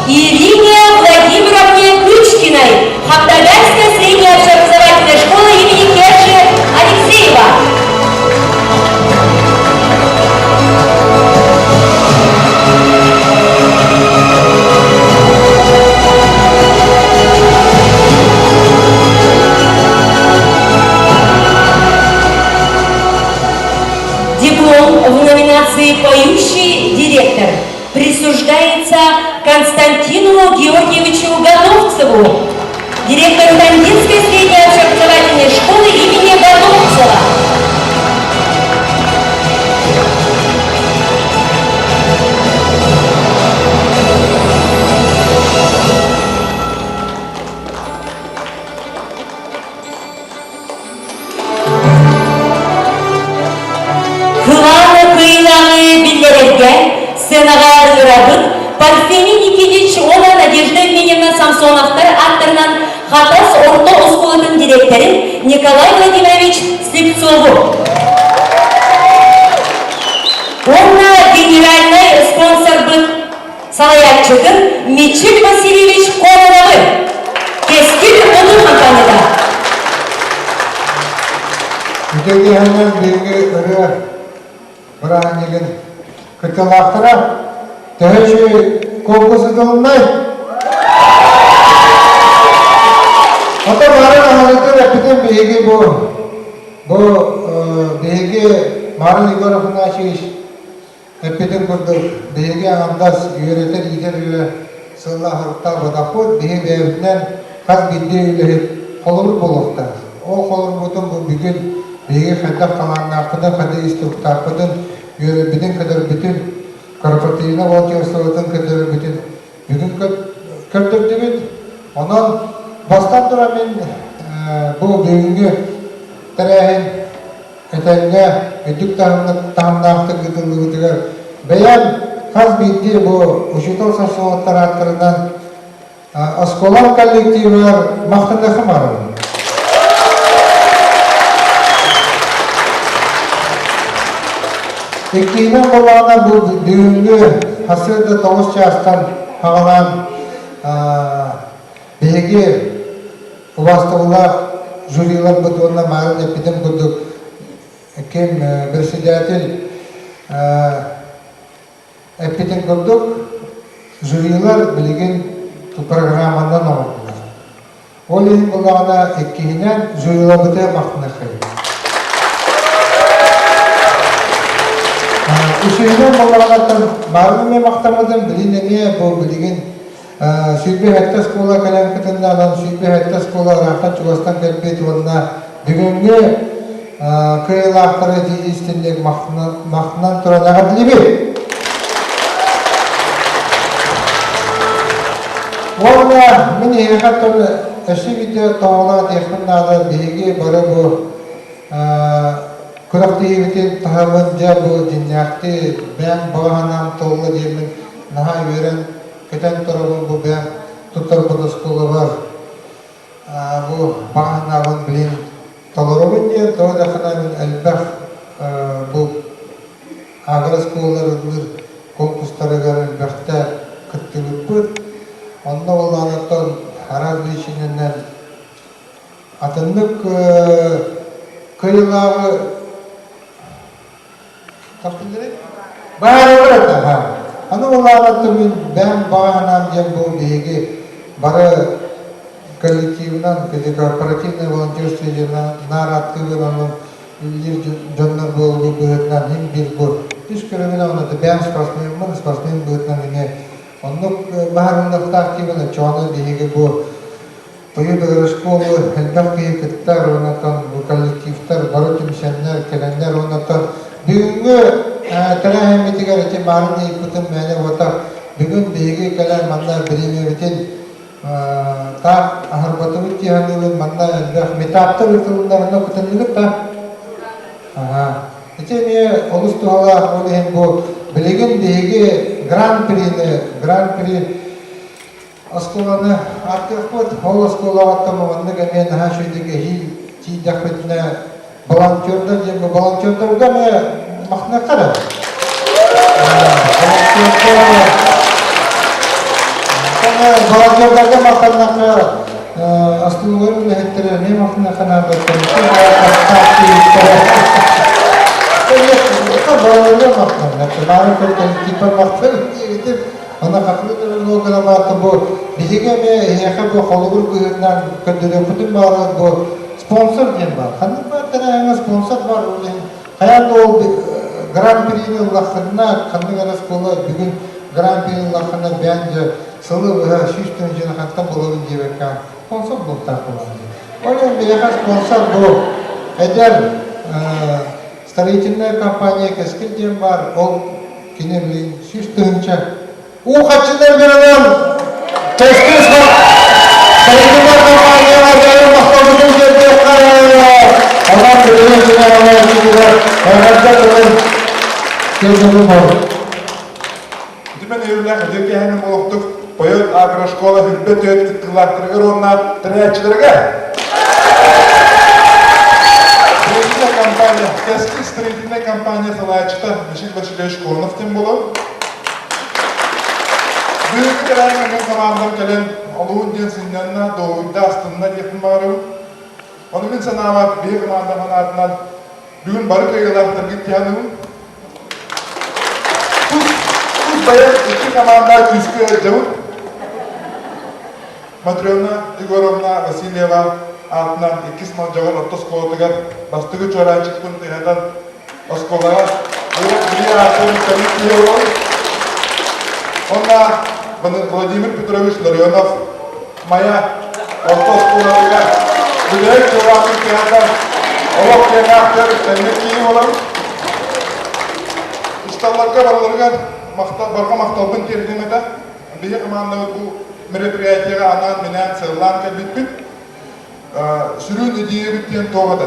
Ирине Владимировне Кычкиной, Хаптагайской средней общеобразовательной школы имени Керши Алексеева. Диплом в номинации «Поющий директор» присуждается Константину Георгиевичу Готовцеву, директору Тандинской средней общеобразовательной школы имени Готовцева. Кылааны кыйылаҕы биллэрэргэ сценаҕа ыҥырабыт Парфений Никитич уонна Надежда Евгеньевна Самсоновтар ааттарынан Хатас орто оскуолатын дириэктэрин Николай Владимирович Слепцову. Уонна генеральнай спонсорбыт салайааччытын Мичил Васильевич Кононовы Кэскил Улуу хампаанньата. Үтүө биһиги ырыа бырааһынньыгын кыттыылаахтара төһө үчүгэй конкурс ыытылыннай? Ото бары аһылытыр эппитин биһиги бу бу биһиги Марын Егор Афанасьевич Эппитин курдук, биһиги аҥардас үөрэтэр-иитэр үлэ сыллаах-сыллаах биһи бэйэбитинэн хас биирдии үлэһит холобур буолуохтаах. Ол холобурбутун бу бүгүн биһиги хайдах талааннаахпытын, хайдах ис туруктаахпытын, үөрэрбитин-көтөрбүтүн, корпоративнай волонтерствобытын көрдөрөрбүтүн бүгүн көрдөрдүбүт. Онон бастан туран мин бу бүгүҥҥү тэрээһин. этэҥҥэ үрдүк таһымнаахтык ыытыллыбытыгар бэйэм хас биирдии бу учуутал сосуолаттар ааттарынан оскуолам коллективыгар махтаныахым барабын. Иккиһинэн буоллаҕына бу бүгүҥҥү сарсыарда 9 чаастан саҕалаан биһиги убаастабыллаах жюриларбыт уонна маарын эппитим курдук ким председатель эппитин курдук жюрилар билигин программанан оҥордулар. Ол иһин буоллаҕына иккиһинэн жюриларбытыгар махтаныаххайын. Үсүһүнэн буоллаҕына баарын эмиэ махтаммытым билин эмиэ бу билигин 27 оскуола кэлэн кытынна, онон 27 оскуола ыраахтан чугастан кэлбит уонна бүгүҥҥү кыайыылаахтары истинник махтанан туран эҕэрдэлиибит! Уонна мин эһиэхэ өссө биирдэ тоҕолоох этиэхпин наада, биһиги бары бу күрэхтэһиибитин таһымын дьэ бу дьиҥнээхтии бэйэм баҕа санаам туолла диэммин наһаа үөрэн Көтөн турабын бу бэйэм туттарбыт оскуолабар бу баҕаһынаабын билин толоробун диэн тоҕо дэххинэ мин элбэх бу агрооскуолалар ыллыыр конкурстарыгар элбэхтэ кыттыбыппыт. Онно буоллаҕына араас причинэнэн атыннык кыайыылааҕы Баарыгар этэ, Аны улаабаттым мин бэйэм баҕа санаам диэн бу биһиги бары коллективынан, корпоративное волонтерство диэн наар ааттыыбын, онон үлэлиир дьоннор буолуу быһыытынан иһин биир бу үс көрүҥүнэн онно бэйэм спортсмеммын, спортсмен быһыытынан эмиэ оннук баһарыннахтаах диибин, оччоҕуна биһиги бу Тойон школу элбэх киһи кыттар уонна бу коллективтар бары түмсэннэр, кэлэннэр уонна бүгүҥҥү тэрээһиммитигэр ити маарын ыйыппытым мээнэ буотах бүгүн биһиги кэлэн манна бириэмэбитин таах аһарбатыбыт дии саныыбын манна элбэх метаптар ыытылыннарына кытынныбыт да Аха. Ити эмиэ олус туһалаах ол иһин бу билигин биһиги гран-прини гран-при Оскуоланы ааттыахпыт, ол оскуолаҕа маннык эмиэ наһаа үчүгэйдик эһиил тиийдэхпитинэ волонтердар диэн бу волонтердарга эмиэ махтаныахха эрэ. Волонтердарга махтаннахха оскуолалар үлэһиттэрэ эмиэ махтаныахха наада. Баларга махтаннахха, бары коллективпар махтанар Аны хахлыы граммата бу биһиги эмиэ эһиэхэ бу холобур быһыытынан көрдөрүөхпүтүн баҕарабыт бу спонсор диэн баар. Ханнык баар тэрээһиҥҥэ спонсор баар ол иһин хайаан да ол гран-прини ыллаххына ханнык эрэ оскуола бүгүн гран-при ыллаххына бэйэҥ дьэ сылы быһа 100 тыһыынчаны хантан булабын диэбэккэ спонсор буолуохтаах буолан дии. Ол иһин биһиэхэ спонсор бу эдэр строительная компания Кэскил диэн баар ол Кини билигин 100 000 уу хаччынар беренен Кэскил строительная компанияға бәрі мақтаудың жерде Онан билигин киноҕа эҕэрдэ тылын тиэрдэбин буолар. Түмэн өйүллээх үтүө киэһэни олохтук Поет агрошкола хүрбэ түөт кыттыылаахтарыгар уонна тэрийээччилэригэр Строительная компания, Кэскил строительная компания салайааччыта Мишель Васильевич Конов диэн буолар. Бүгүҥҥү тэрээһиҥҥэ мин хамаандам кэлэн олуһун диэн сынньанна, дуоһуйда, астынна диэхпин баҕарабын. Ону мин санаабар, биһи хамаандам санаатынан бүгүн бары кыайыылаахтаргыт диэн Тус, тус бэйэм икки хамаанда күүскэ ыалдьабын. Матрена Егоровна Васильева аатынан иккис Малдьаҕар орто оскуолатыгар бастакы чуораанчыкпын тыаһатан оскуолаҕа үөрэх билии аатын көмүс киһи олорон. Онно Владимир Петрович Ларионов Майа орто оскуолатыгар бүтэһик чуораанчык тыаһатан олох киэҥээхтэр тэҥҥэ киһи буолан Учууталларга барыларыгар махтал, барҕа махталбын тиэрдиэм этэ. Биһиги хамаандабыт бу мероприятиеҕа анаан-минээн сыаллаан кэлбиппит. Сүрүн идеябыт диэн туох этэ?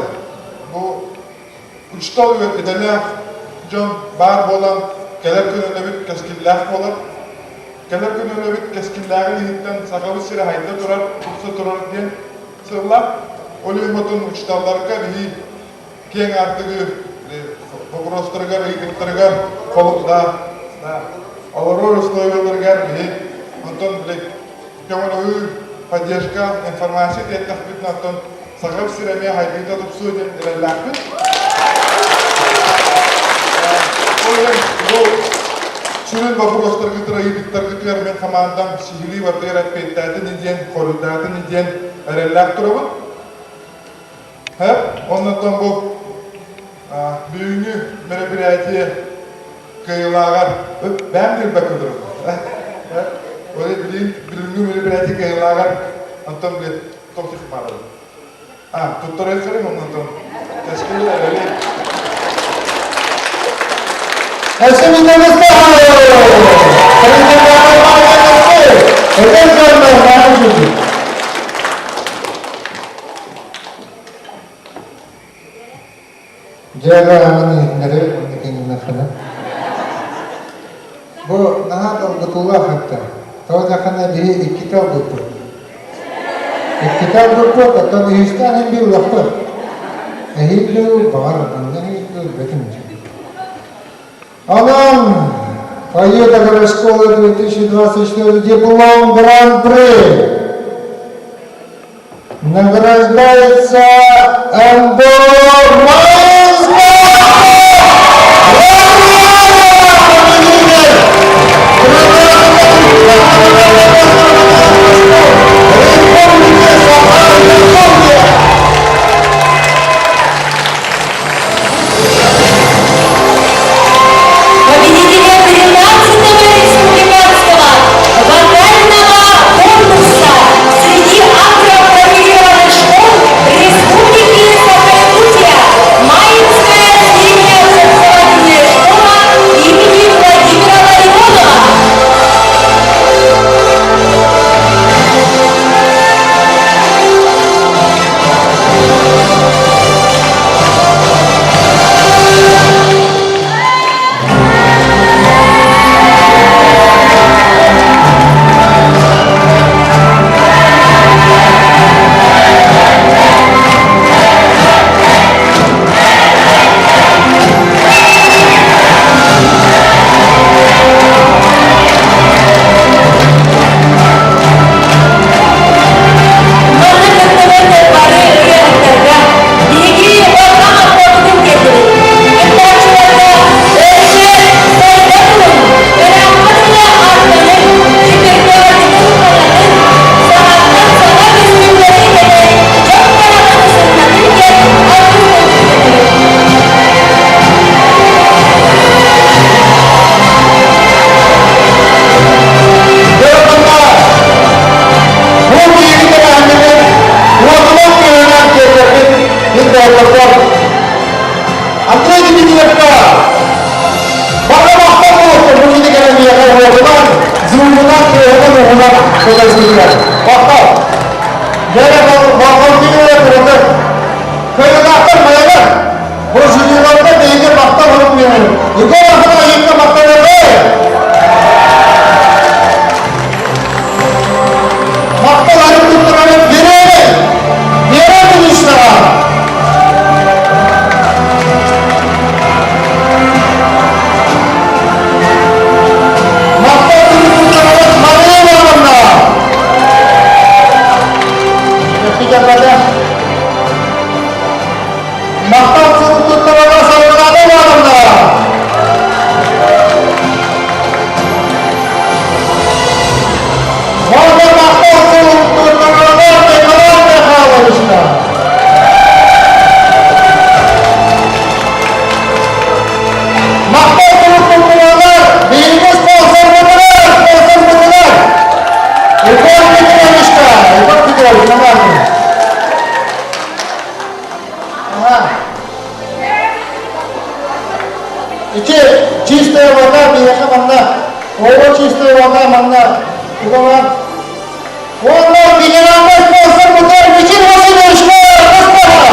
Бу Учуутал идэлээх дьон баар буолан, кэлэр көлүөнэбит кэскиллээх буолар. Кэлэр көлүөнэбит кэскиллээҕин иһиттэн Сахабыт сирэ хайда турар, тупса турар диэн сыаллаах. Ол иһин отун учууталларга биһи киэҥ аартыгы боппуруостарыгар, ыйытыктарыгар да, да, олорор условияларыгар биһи онтон көмөлөһүү, поддержка, информация тиэртэхпитинэ оттон Сахам сирэ эмиэ хайдыыта тупсуо диэн эрэллээхпит. Ол иһин бу сүрүн боппуруостаргытыгар, ыйытыктаргытыгар мин хамаандам сиһилии барытыгар эппиэттээтин диэн, хоруйдаатын диэн эрэллээх турабын. Оннуттан бу бүгүҥҥү мероприятие кыайыылааҕар бэйэм билбэккэ турабын. Ол билигин бүгүҥҥү мероприятие кыайыылааҕар онтон тохтик баарабын. А, туттарыахтарын оннуттан кэскили эрэли. Дьиэҕэ аҕын иһитиннэри кининэххинэ. Бу наһаа долгутуулаах этэ. Тоҕо диэххинэ биһи иккитэ ылбыппыт. Иккитэ ылбыппыт, оттон үһүстээн иһин биир ылыахпыт. Эһиил дуу, баҕар, манна эһиил дуу, билбэтим. Онон Поеда школа 2024 диплом Гран-при награждается Андор Победителя 13-го республиканского вокального конкурса среди агропрофилированных школ Республики Саха-Якутия Майинская средняя образовательная школа имени Владимира Ларионова. Манна кыттыбыт бары ырыаһыттарга биһиги улахан махталбытын тиэрдэбит. Кыттааччыларга өссө сайда туруҥ, ыраахха дылы аттанын, репертуаргытын хаҥатын, саҥаттан саҥа көстүүлэри кэлэн дьон хараҕын сымнатын диэн алгыс тылбытын Бу биһиги тэрээһиммитин уотунан күөһүнэн киэргэппит мин доҕотторбор Андрей Дмитриевка барҕа махтал буолуохтун бу кини кэлэн миэхэ уотунан, звугунан, тыаһынан, уһунан көмөлөспүтүгэр. Махтал! Дьэ, болҕомтону тураты кыайыылаахтар майалар бу жюриларга биһиги махтал урук биэрэбит. Егор Афанасьевка махтанабыт! Махтал арыт туттарабыт биэрэбит! Биэрэбит Ильичнаҕа! Махтал туттарабыт Мария Ивановна! Махтал туттарабыт Саргылана Ивановна! Уонна махтал туттарабыт Николай Михайловичка! Махтал туттарабыт биһиги спонсорбутугар, спонсорбутугар! Егор Петровичка! Егор Петрович, нормально. Ага. Ити чистая вода биһиэхэ манна, оҕо чистая вода манна тугала. Уонна генеральный спонсор Мичил Васильевичка Москваҕа!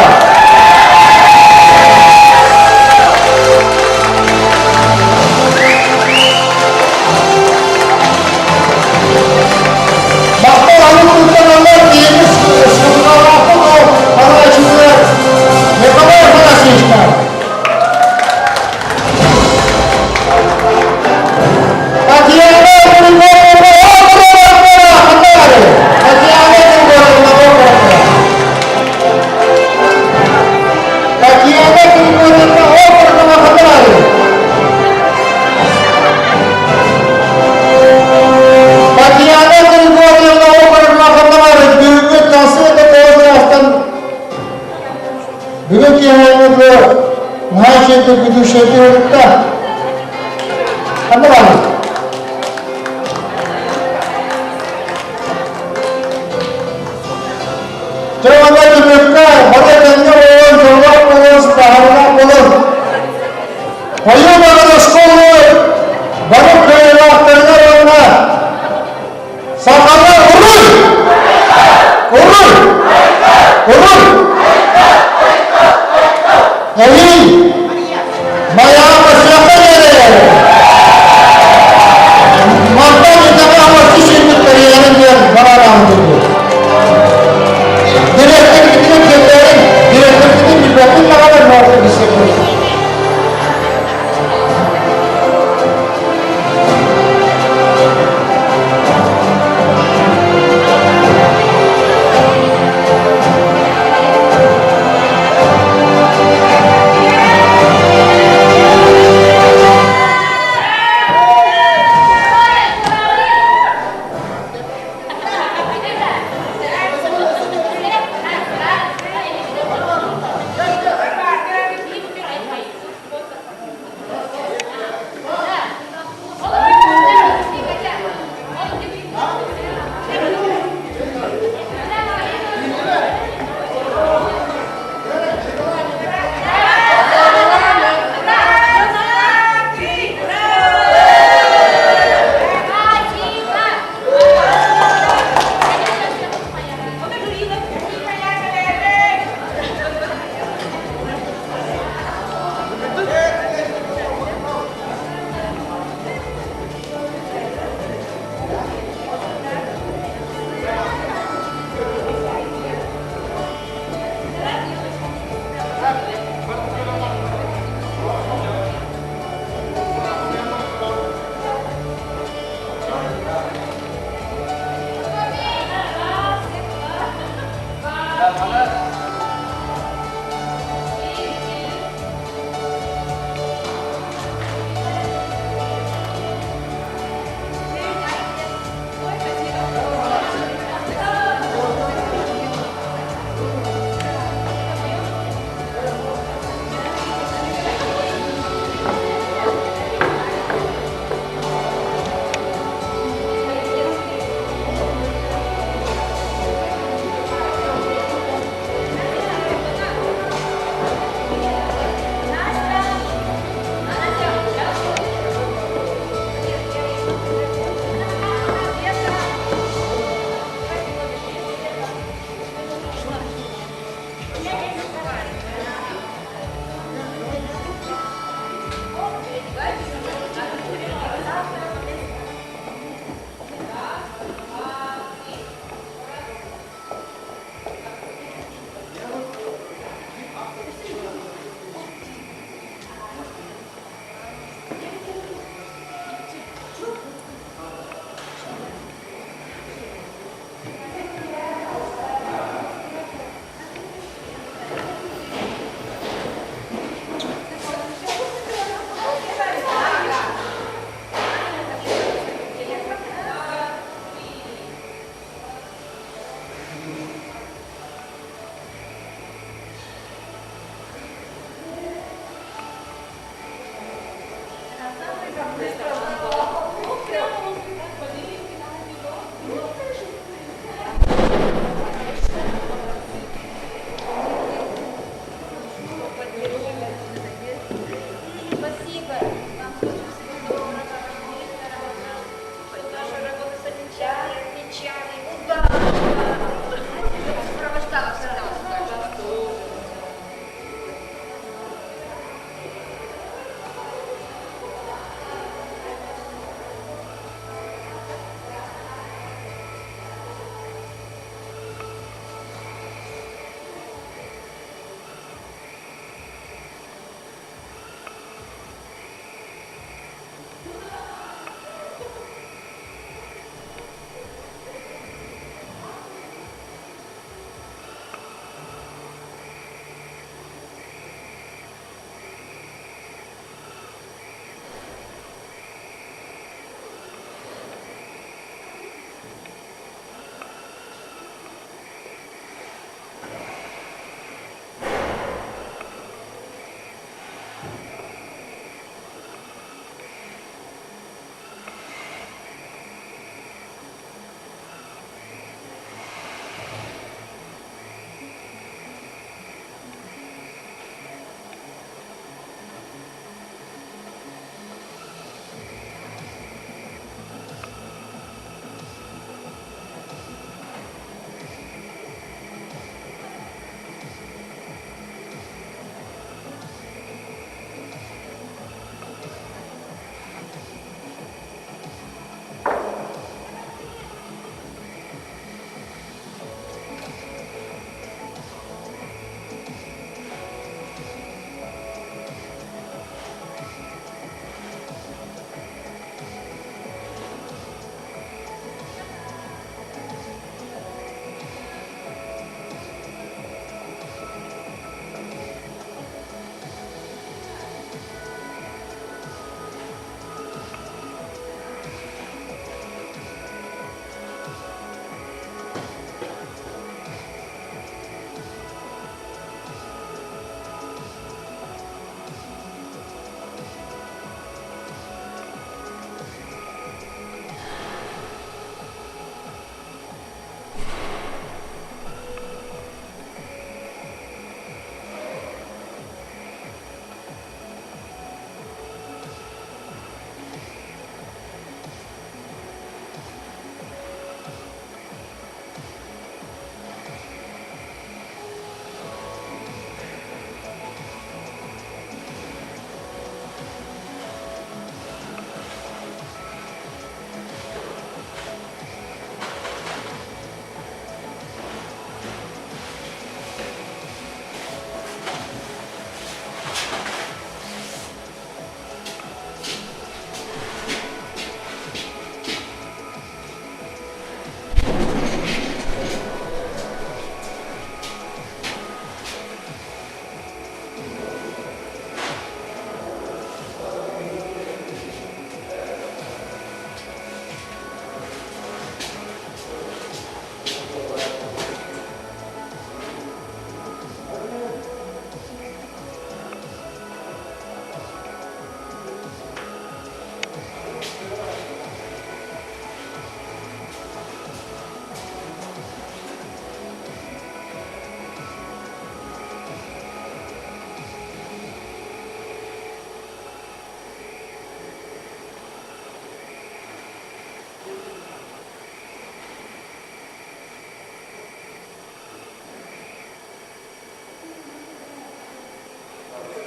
Бүгүн киэһээҥҥи бу наһаа үчүгэйдик ведущайдыы сырытта. Ханна баарый? Дьэ уонна түмүккэ бары этэҥҥэ буолан, дьоллоох буолан, сатаһарылаах буолан, Ойуу баҕар оскуола бары кыайыылаахтарыгар уонна сахалар уруй! Уруй! Уруй! Эһиил Майаҕа көрсүөххэ диэри! Мантан итэҕэ оҥорсу сүүрбүт карьерын диэн барараан турбут. Директор.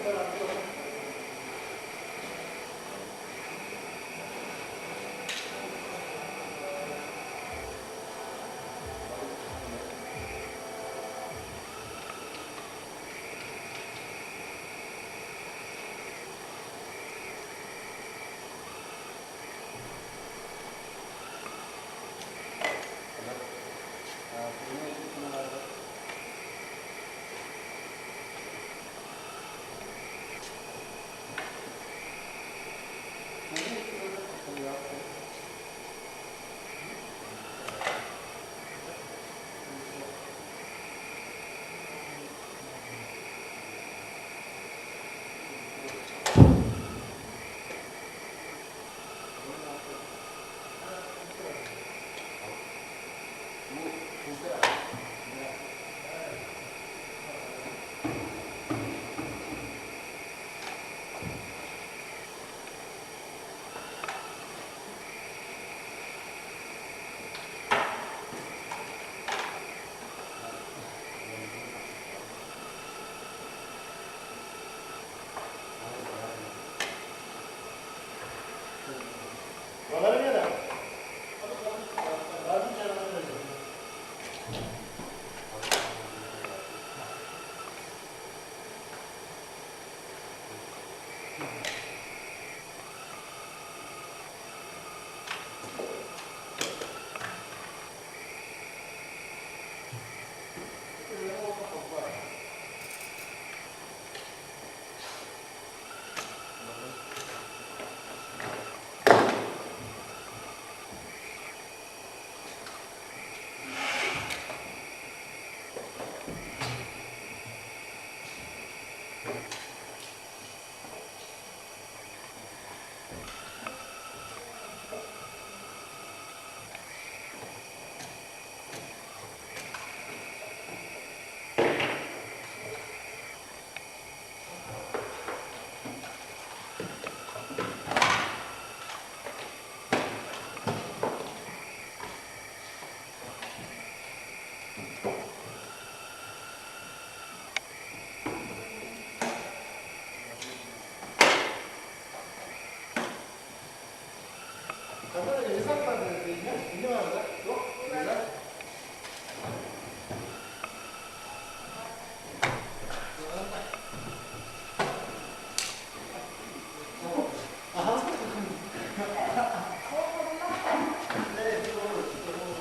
Thank you.